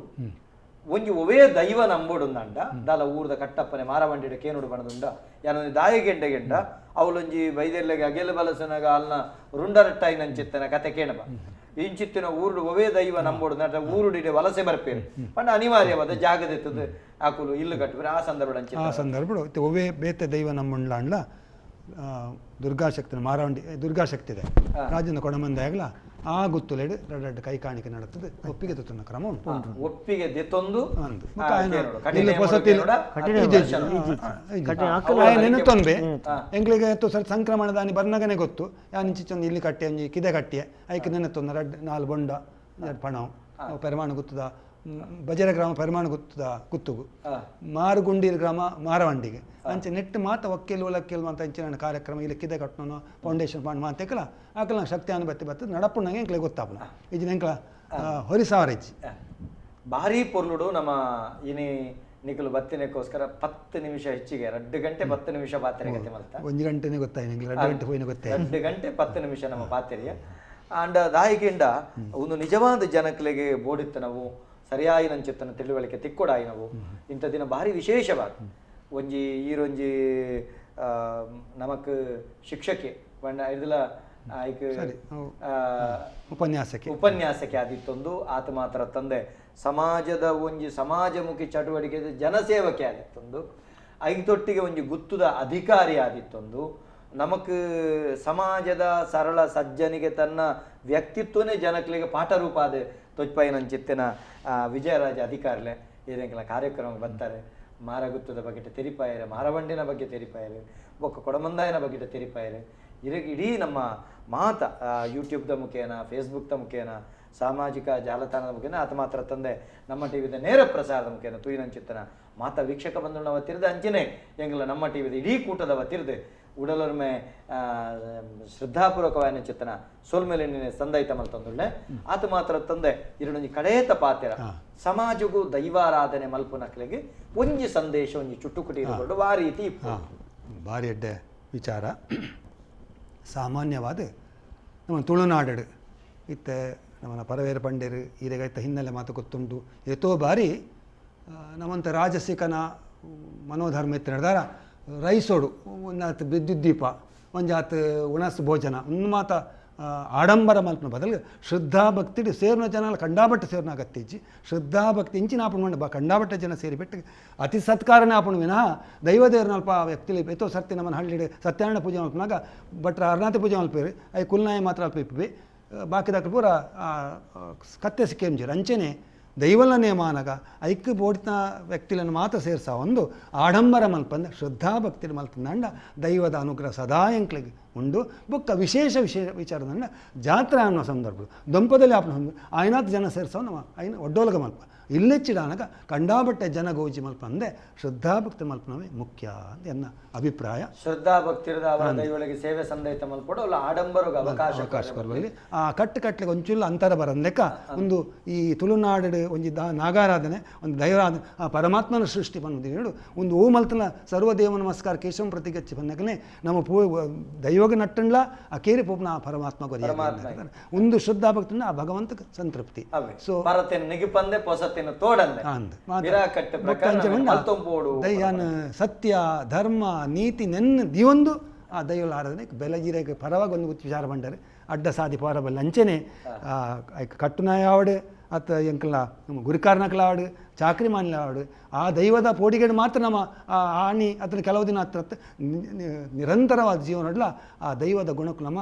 ಒಂಜಿ ಒವೇ ದೈವ ನಂಬೋಡುಂದಂಡ ದಾಲ ಊರದ ಕಟ್ಟಪ್ಪನೆ ಮಾರವಂಡಿಡ ಕೇನುಡು ಬಣದುಂಡ ಯಾನೊಂದು ದಾಯ ಗೆಂಡ ಗೆಂಡ ಅವಳೊಂಜಿ ಬೈದೆರ್ಲೆಗೆ ಅಗೆಲ ಬಲಸನಾಗ ಅಲ್ನ ರುಂಡರಟ್ಟಾಯಿ ನಂಚಿತ್ತನ ಕತೆ ಕೇಣಬ ಇಂಚಿತ್ತಿನ ಊರುಡು ಒವೇ ದೈವ ನಂಬೋಡು ನಟ ಊರುಡಿಡೆ ವಲಸೆ ಬರ್ಪೇರು ಪಂಡ ಅನಿವಾರ್ಯವಾದ ಜಾಗದೆತ್ತದು ಆಕುಲು ಇಲ್ಲು ಕಟ್ಟುವ ಆ ಸಂದರ್ಭ ಆ ಸಂದರ್ಭ ಒವೇ ಬೇತೆ ದೈವ ನಂಬುಂಡ್ಲಾಂಡ್ಲ ದುರ್ಗಾಶಕ್ತಿನ ಮಾರವಂಡಿ ದುರ್ಗಾಶಕ್ತಿ ಇದೆ ರಾಜನ ಕೊಡಮಂದಾಗಲ ಆ ಗುತ್ತುಲೆಡು ರಡ್ಡ ಕೈ ಕಾಣಿಕೆ ನಡತದೆ ಒಪ್ಪಿಗೆ ತೊತ್ತನ ಕ್ರಮ ಉಂಟು. ಒಪ್ಪಿಗೆ ದೆತ್ತೊಂದು ನೆನತೊಂಬೆ ಎಂಕ್ಲಿಗೆ ಸರ್ ಸಂಕ್ರಮಣದಾನಿ ಬರ್ನಗನೆ ಗೊತ್ತು ಯಾನಿಂಚಿಚ್ಚೊಂದು ಇಲ್ಲಿ ಕಟ್ಟೆ ಒಂಜಿ ಕಿದೆ ಕಟ್ಟಿಯೆ ಐಕ್ ನೆನತೊಂದು ರಡ್ಡ ನಾಲ್ ಬೊಂಡ ಪಣವು ಪೆರಮಾಣು ಗುತ್ತದ ಬಜರ ಗ್ರಾಮ ಪೆರಮಾಣು ಗುತ್ತದ ಗುತ್ತುಗು ಮಾರುಗುಂಡಿರ ಗ್ರಾಮ ಮಾರವಂಡಿಗೆ ಅಂಚೆ ನೆಟ್ ಮಾತ ಒಕ್ಕೆಲ್ ಒಲಕ್ಕೆಲ್ ಅಂತ ಅಂಚಿನ ಕಾರ್ಯಕ್ರಮ ಇಲ್ಲಿ ಕಿದೆ ಕಟ್ಟೋಣ ಫೌಂಡೇಶನ್ ಫಂಡ್ ಮಾತೆಕಲ ಆಕಲ ಶಕ್ತಿ ಅನು ಬತ್ತಿ ಬತ್ತದ ನಡಪುಣ್ಣಂಗೆ ಎಂಕ್ಲೆ ಗೊತ್ತಾಪುನ ಇಜಿನ ಎಂಕ್ಲ ಹೊರಿಸಾವರ ಇಜ್ಜಿ ಭಾರಿ ಪೊರ್ಲುಡು ನಮ್ಮ ಇನಿ ನಿಕಲು ಬತ್ತಿನಕ್ಕೋಸ್ಕರ 10 ನಿಮಿಷ ಹೆಚ್ಚಿಗೆ 2 ಗಂಟೆ 10 ನಿಮಿಷ ಪಾತ್ರೆ ಕತೆ ಮಲ್ತ 1 ಗಂಟೆನೇ ಗೊತ್ತಾಯ್ತು 2 ಗಂಟೆ ಹೋಯಿನ ಗೊತ್ತಾಯ್ತು 2 ಗಂಟೆ 10 ನಿಮಿಷ ನಮ್ಮ ಪಾತ್ರೆಯ ಅಂಡ ದಾಯಿಕೆಂಡ ಒಂದು ನಿಜವಾದ ಜನಕ್ಲೆಗೆ ಬೋಡಿತ್ತ ನಾವು ಸರಿಯಾಯಿನಂಚಿತ್ತನ ತಿಳುವಳಿಕೆ ತಿಕ್ಕೊಡಾಯಿನವು ಇಂಥ ದಿನ ಭಾರಿ ವಿಶೇಷವಾದ ಒಂಜಿ ಈರೊಂಜಿ ನಮಕ್ ಶಿಕ್ಷಕೆ ಬಣ್ಣ ಇದೆಲ್ಲ ಐಕ್ ಉಪನ್ಯಾಸಕ್ಕೆ ಆದಿತ್ತೊಂದು ಆತ ಮಾತ್ರ ತಂದೆ ಸಮಾಜದ ಒಂಜಿ ಸಮಾಜಮುಖಿ ಚಟುವಟಿಕೆ ಜನಸೇವಕೆ ಆದಿತ್ತೊಂದು ಐತೊಟ್ಟಿಗೆ ಒಂಜಿ ಗುತ್ತುದ ಅಧಿಕಾರಿ ಆದಿತ್ತೊಂದು ನಮಕ್ ಸಮಾಜದ ಸರಳ ಸಜ್ಜನಿಗೆ ತನ್ನ ವ್ಯಕ್ತಿತ್ವನೇ ಜನಕ್ಲಿಗೆ ಪಾಠ ರೂಪ ಆದ ತೊಜ್ಪಾಯಿನಂಚಿತ್ತಿನ ವಿಜಯರಾಜ ಅಧಿಕಾರಿಲೆ ಏನೆಲ್ಲ ಕಾರ್ಯಕ್ರಮ ಬರ್ತಾರೆ ಮಾರಗುತ್ತದ ಬಗ್ಗೆ ತೆರಿಪಾಯರೆ ಮಾರವಂಡಿನ ಬಗ್ಗೆ ತೆರಿಪಾಯರೆ ಬೊಕ್ಕ ಕೊಡಮಂದಾಯನ ಬಗ್ಗೆ ತೆರಿಪಾಯರೆ ಇಡೀ ನಮ್ಮ ಮಾತ ಯೂಟ್ಯೂಬ್ದ ಮುಖೇನ ಫೇಸ್ಬುಕ್ದ ಮುಖೇನ ಸಾಮಾಜಿಕ ಜಾಲತಾಣದ ಮುಖೇನ ಆತ ಮಾತ್ರ ತಂದೆ ನಮ್ಮ ಟಿವಿದ ನೇರ ಪ್ರಸಾರದ ಮುಖೇನ ತೂಯಿನಂಚಿತ್ತನ ಮಾತ ವೀಕ್ಷಕ ಬಂಧುನವ ತಿರ್ದ ಅಂಚನೆ ಎಂಗಲ ನಮ್ಮ ಟಿವಿದ ಇಡೀ ಕೂಟದವ ತಿರ್ದೆ ಉಡಲೊರ್ಮೆ ಶ್ರದ್ಧಾಪೂರ್ವಕವಾದ ಚಿತ್ತನ ಸೋಲ್ಮೇಲೆ ಸಂದೈತ ಮಲ್ತಂದುಳ್ಳೆ ಆತ ಮಾತ್ರ ತಂದೆ ಎರಡೊಂಜಿ ಕಡೇತ ಪಾತ್ರ ಸಮಾಜಗೂ ದೈವಾರಾಧನೆ ಮಲ್ಪುನಕ್ಲೆಗೆ ಒಂಜಿ ಸಂದೇಶ ಒಂಜಿ ಚುಟ್ಟುಕುಟಿ ಇರಕೊಂಡು ಆ ರೀತಿ ಭಾರಿ ಎಡ್ಡೆ ವಿಚಾರ. ಸಾಮಾನ್ಯವಾದ ನಮ್ಮ ತುಳುನಾಡು ಇತ್ತೆ ನಮ್ಮನ ಪರವೇರ ಪಂಡೇರು ಈರೆಗೈತ ಹಿನ್ನೆಲೆ ಮಾತು ಗೊತ್ತುಂಟು ಎತೋ ಬಾರಿ ನಮ್ಮಂಥ ರಾಜಸಿಕನ ಮನೋಧರ್ಮ ಇತ್ತು ನಡೆದಾರ ರೈಸೋಡು ಒಂದಾತು ವಿದ್ಯುತ್ ದೀಪ ಒಂಜಾತು ಉಣಸು ಭೋಜನ ಒಂದು ಮಾತ ಆಡಂಬರ ಮಲ್ಪನ ಬದಲು ಶ್ರದ್ಧಾ ಭಕ್ತಿ ಸೇರ್ನ ಜನ ಕಂಡಾಬಟ್ಟೆ ಸೇರ್ನ ಅಗತ್ಯ ಇಜ್ಜಿ. ಶ್ರದ್ಧಾ ಭಕ್ತಿ ಇಂಚಿನ ಆಪಣ ಬಾ ಕಂಡಾಬಟ್ಟೆ ಜನ ಸೇರಿಬಿಟ್ಟು ಅತಿ ಸತ್ಕಾರನೇ ಆಪಣ ವಿನಃ ದೈವದೇವ್ರನಲ್ಪ ವ್ಯಕ್ತಿ ಎತ್ತೋ ಸರ್ತಿ ನಮ್ಮನ್ನು ಹಳ್ಳಿ ಸತ್ಯನಾರಾಯಣ ಪೂಜೆ ಮಲ್ಪನಾಗ ಭಟ್ರ ಅರ್ನಾಥಿ ಪೂಜೆ ಮಲ್ಪೇರಿ I ಕುಲ್ನಾಯ ಮಾತ್ರ ಅಲ್ಪ ಇಪ್ಪಿ ಬಾಕಿದಾಕ ಪೂರ ಕತ್ತೆ ಸಿಕ್ಕೇಂಜಿರು ಅಂಚೆನೆ ದೈವಲ ನೇಮಾನಗ ಐಕ್ ಬೋಡಿನ ವ್ಯಕ್ತಿಗಳನ್ನು ಮಾತ್ರ ಸೇರ್ಸ ಒಂದು ಆಡಂಬರ ಮಲ್ಪಂದ ಶ್ರದ್ಧಾಭಕ್ತಿ ಮಲ್ಪಂದ ದೈವದ ಅನುಗ್ರಹ ಸದಾ ಎಂಕ್ಲಿಗೆ ಉಂಡು. ಬೊಕ್ಕ ವಿಶೇಷ ವಿಶೇಷ ವಿಚಾರದಂಡ ಜಾತ್ರೆ ಅನ್ನೋ ಸಂದರ್ಭ ದೊಂಪದಲ್ಲಿ ಆಪನ ಆಯ್ನಾಥ ಜನ ಸೇರ್ಸೋ ನಮ್ಮ ಐನ ಒಡ್ಡೋಲಗ ಮಲ್ಪ ಇಲ್ಲೆಚ್ಚಿಡಾನಗ ಕಂಡಾಬಟ್ಟೆ ಜನ ಗೋಜಿ ಮಲ್ಪ ಅಂದೆ ಶ್ರದ್ಧಾಭಕ್ತಿ ಮಲ್ಪನವೇ ಮುಖ್ಯ ಅಂತ ಎನ್ನ ಅಭಿಪ್ರಾಯ. ಶ್ರದ್ಧಾಭಕ್ತಿರದ ಅವರ ದೈವಳಿಗೆ ಸೇವೆ ಸಂದೈತ ಮಲ್ಪಡು ಅಲ್ಲ ಆಡಂಬರಗೆ ಅವಕಾಶ ಕೊರಬಲ್ಲಿ ಆ ಕಟ್ಟು ಕಟ್ಲಿಗೆ ಒಂಚೂರು ಅಂತರ ಬರಂದೆಕ್ಕ ಒಂದು ಈ ತುಳುನಾಡು ಒಂಜಿ ನಾಗಾರಾಧನೆ ಒಂದು ದೈವಾರಾಧನೆ ಆ ಪರಮಾತ್ಮನ ಸೃಷ್ಟಿ ಬಂದು ಹೇಳು ಒಂದು ಓ ಮಲ್ತನ ಸರ್ವದೇವ ನಮಸ್ಕಾರ ಕೇಶವ ಪ್ರತಿಗಚ್ಚಿ ಬಂದಕನೆ ನಮ್ಮ ಪೂ ದೈವಗ ನಟ್ಟಂಡ್ಲ ಆ ಕೇರಿ ಪೋಪ್ನ ಆ ಪರಮಾತ್ಮ ಗೊರಿಯ ಒಂದು ಶ್ರದ್ಧಾಭಕ್ತಿನ ಆ ಭಗವಂತ ಸಂತೃಪ್ತಿ. ಸೊ ನಿಗಿಪಂದೆ ಪೊಸತಿನ ತೋಡಂದೆ ದೈಯಾನ ಸತ್ಯ ಧರ್ಮ ನೀತಿ ನೆನ್ನ ದಿವೊಂದು ಆ ದೈವಲ ಆರಾಧನೆ ಬೆಲಜಿರೆಗೆ ಪರವಾಗಿ ಒಂದು ವಿಚಾರ ಬಂಡರೆ ಅಡ್ಡ ಸಾದಿ ಪಾರಬಲ್ಲ ಅಂಚೆನೆ ಕಟ್ಟುನಾಯಾವಡು ಅತ್ತ ಎಂಕಲ ನಮ್ಮ ಗುರಿಕಾರನಕಲಾವಡು ಚಾಕ್ರಿ ಮಾನ್ಲಾವಡು ಆ ದೈವದ ಪೋಡಿಗೇಡು ಮಾತ್ರ ನಮ್ಮ ಆ ಆಣಿ ಅದನ್ನ ಕೆಲವು ದಿನ ಹತ್ರ ನಿರಂತರವಾದ ಜೀವನಡ್ಲ ಆ ದೈವದ ಗುಣಕ್ಕೆ ನಮ್ಮ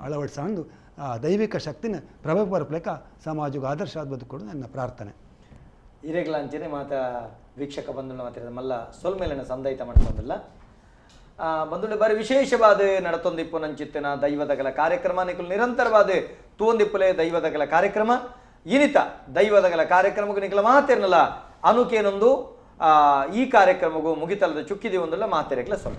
ಅಳವಡಿಸಂದು ಆ ದೈವಿಕ ಶಕ್ತಿನ ಪ್ರಭಾವ ಬರಪ್ಲೇಕ ಸಮಾಜಕ್ಕೆ ಆದರ್ಶ ಬದುಕೊಡು ನನ್ನ ಪ್ರಾರ್ಥನೆ. ಹಿರೇಗಳ ಅಂಚನೆ ಮಾತ ವೀಕ್ಷಕ ಬಂಧುಗಳ ಮಾತ್ರ ಮಲ್ಲ ಸೊಲ್ಮೇಲಿನ ಸಂದೈತ ಮಾಡ್ಕೊಂದಿಲ್ಲ ಬಂಧುಗಳು ಬಾರಿ ವಿಶೇಷವಾದ ನಡತೊಂದಿಪ್ಪು ನಂಚಿತ್ತಿನ ದೈವದಗಲ ಕಾರ್ಯಕ್ರಮ ನಿಕುಲು ನಿರಂತರವಾದ ತೂಂದಿಪ್ಪುಲೆ ದೈವದಗಲ ಕಾರ್ಯಕ್ರಮ ಇನಿತ ದೈವದಗಲ ಕಾರ್ಯಕ್ರಮಕ್ಕೂ ನಿಕಲ ಮಾತಿರ್ನಲ್ಲ ಅನುಕೇನೊಂದು ಈ ಕಾರ್ಯಕ್ರಮಗೂ ಮುಗಿತಲದ ಚುಕ್ಕಿದಿ ಒಂದಲ್ಲ ಮಾತಿರಕ್ಲ ಸೊಲ್ಲ.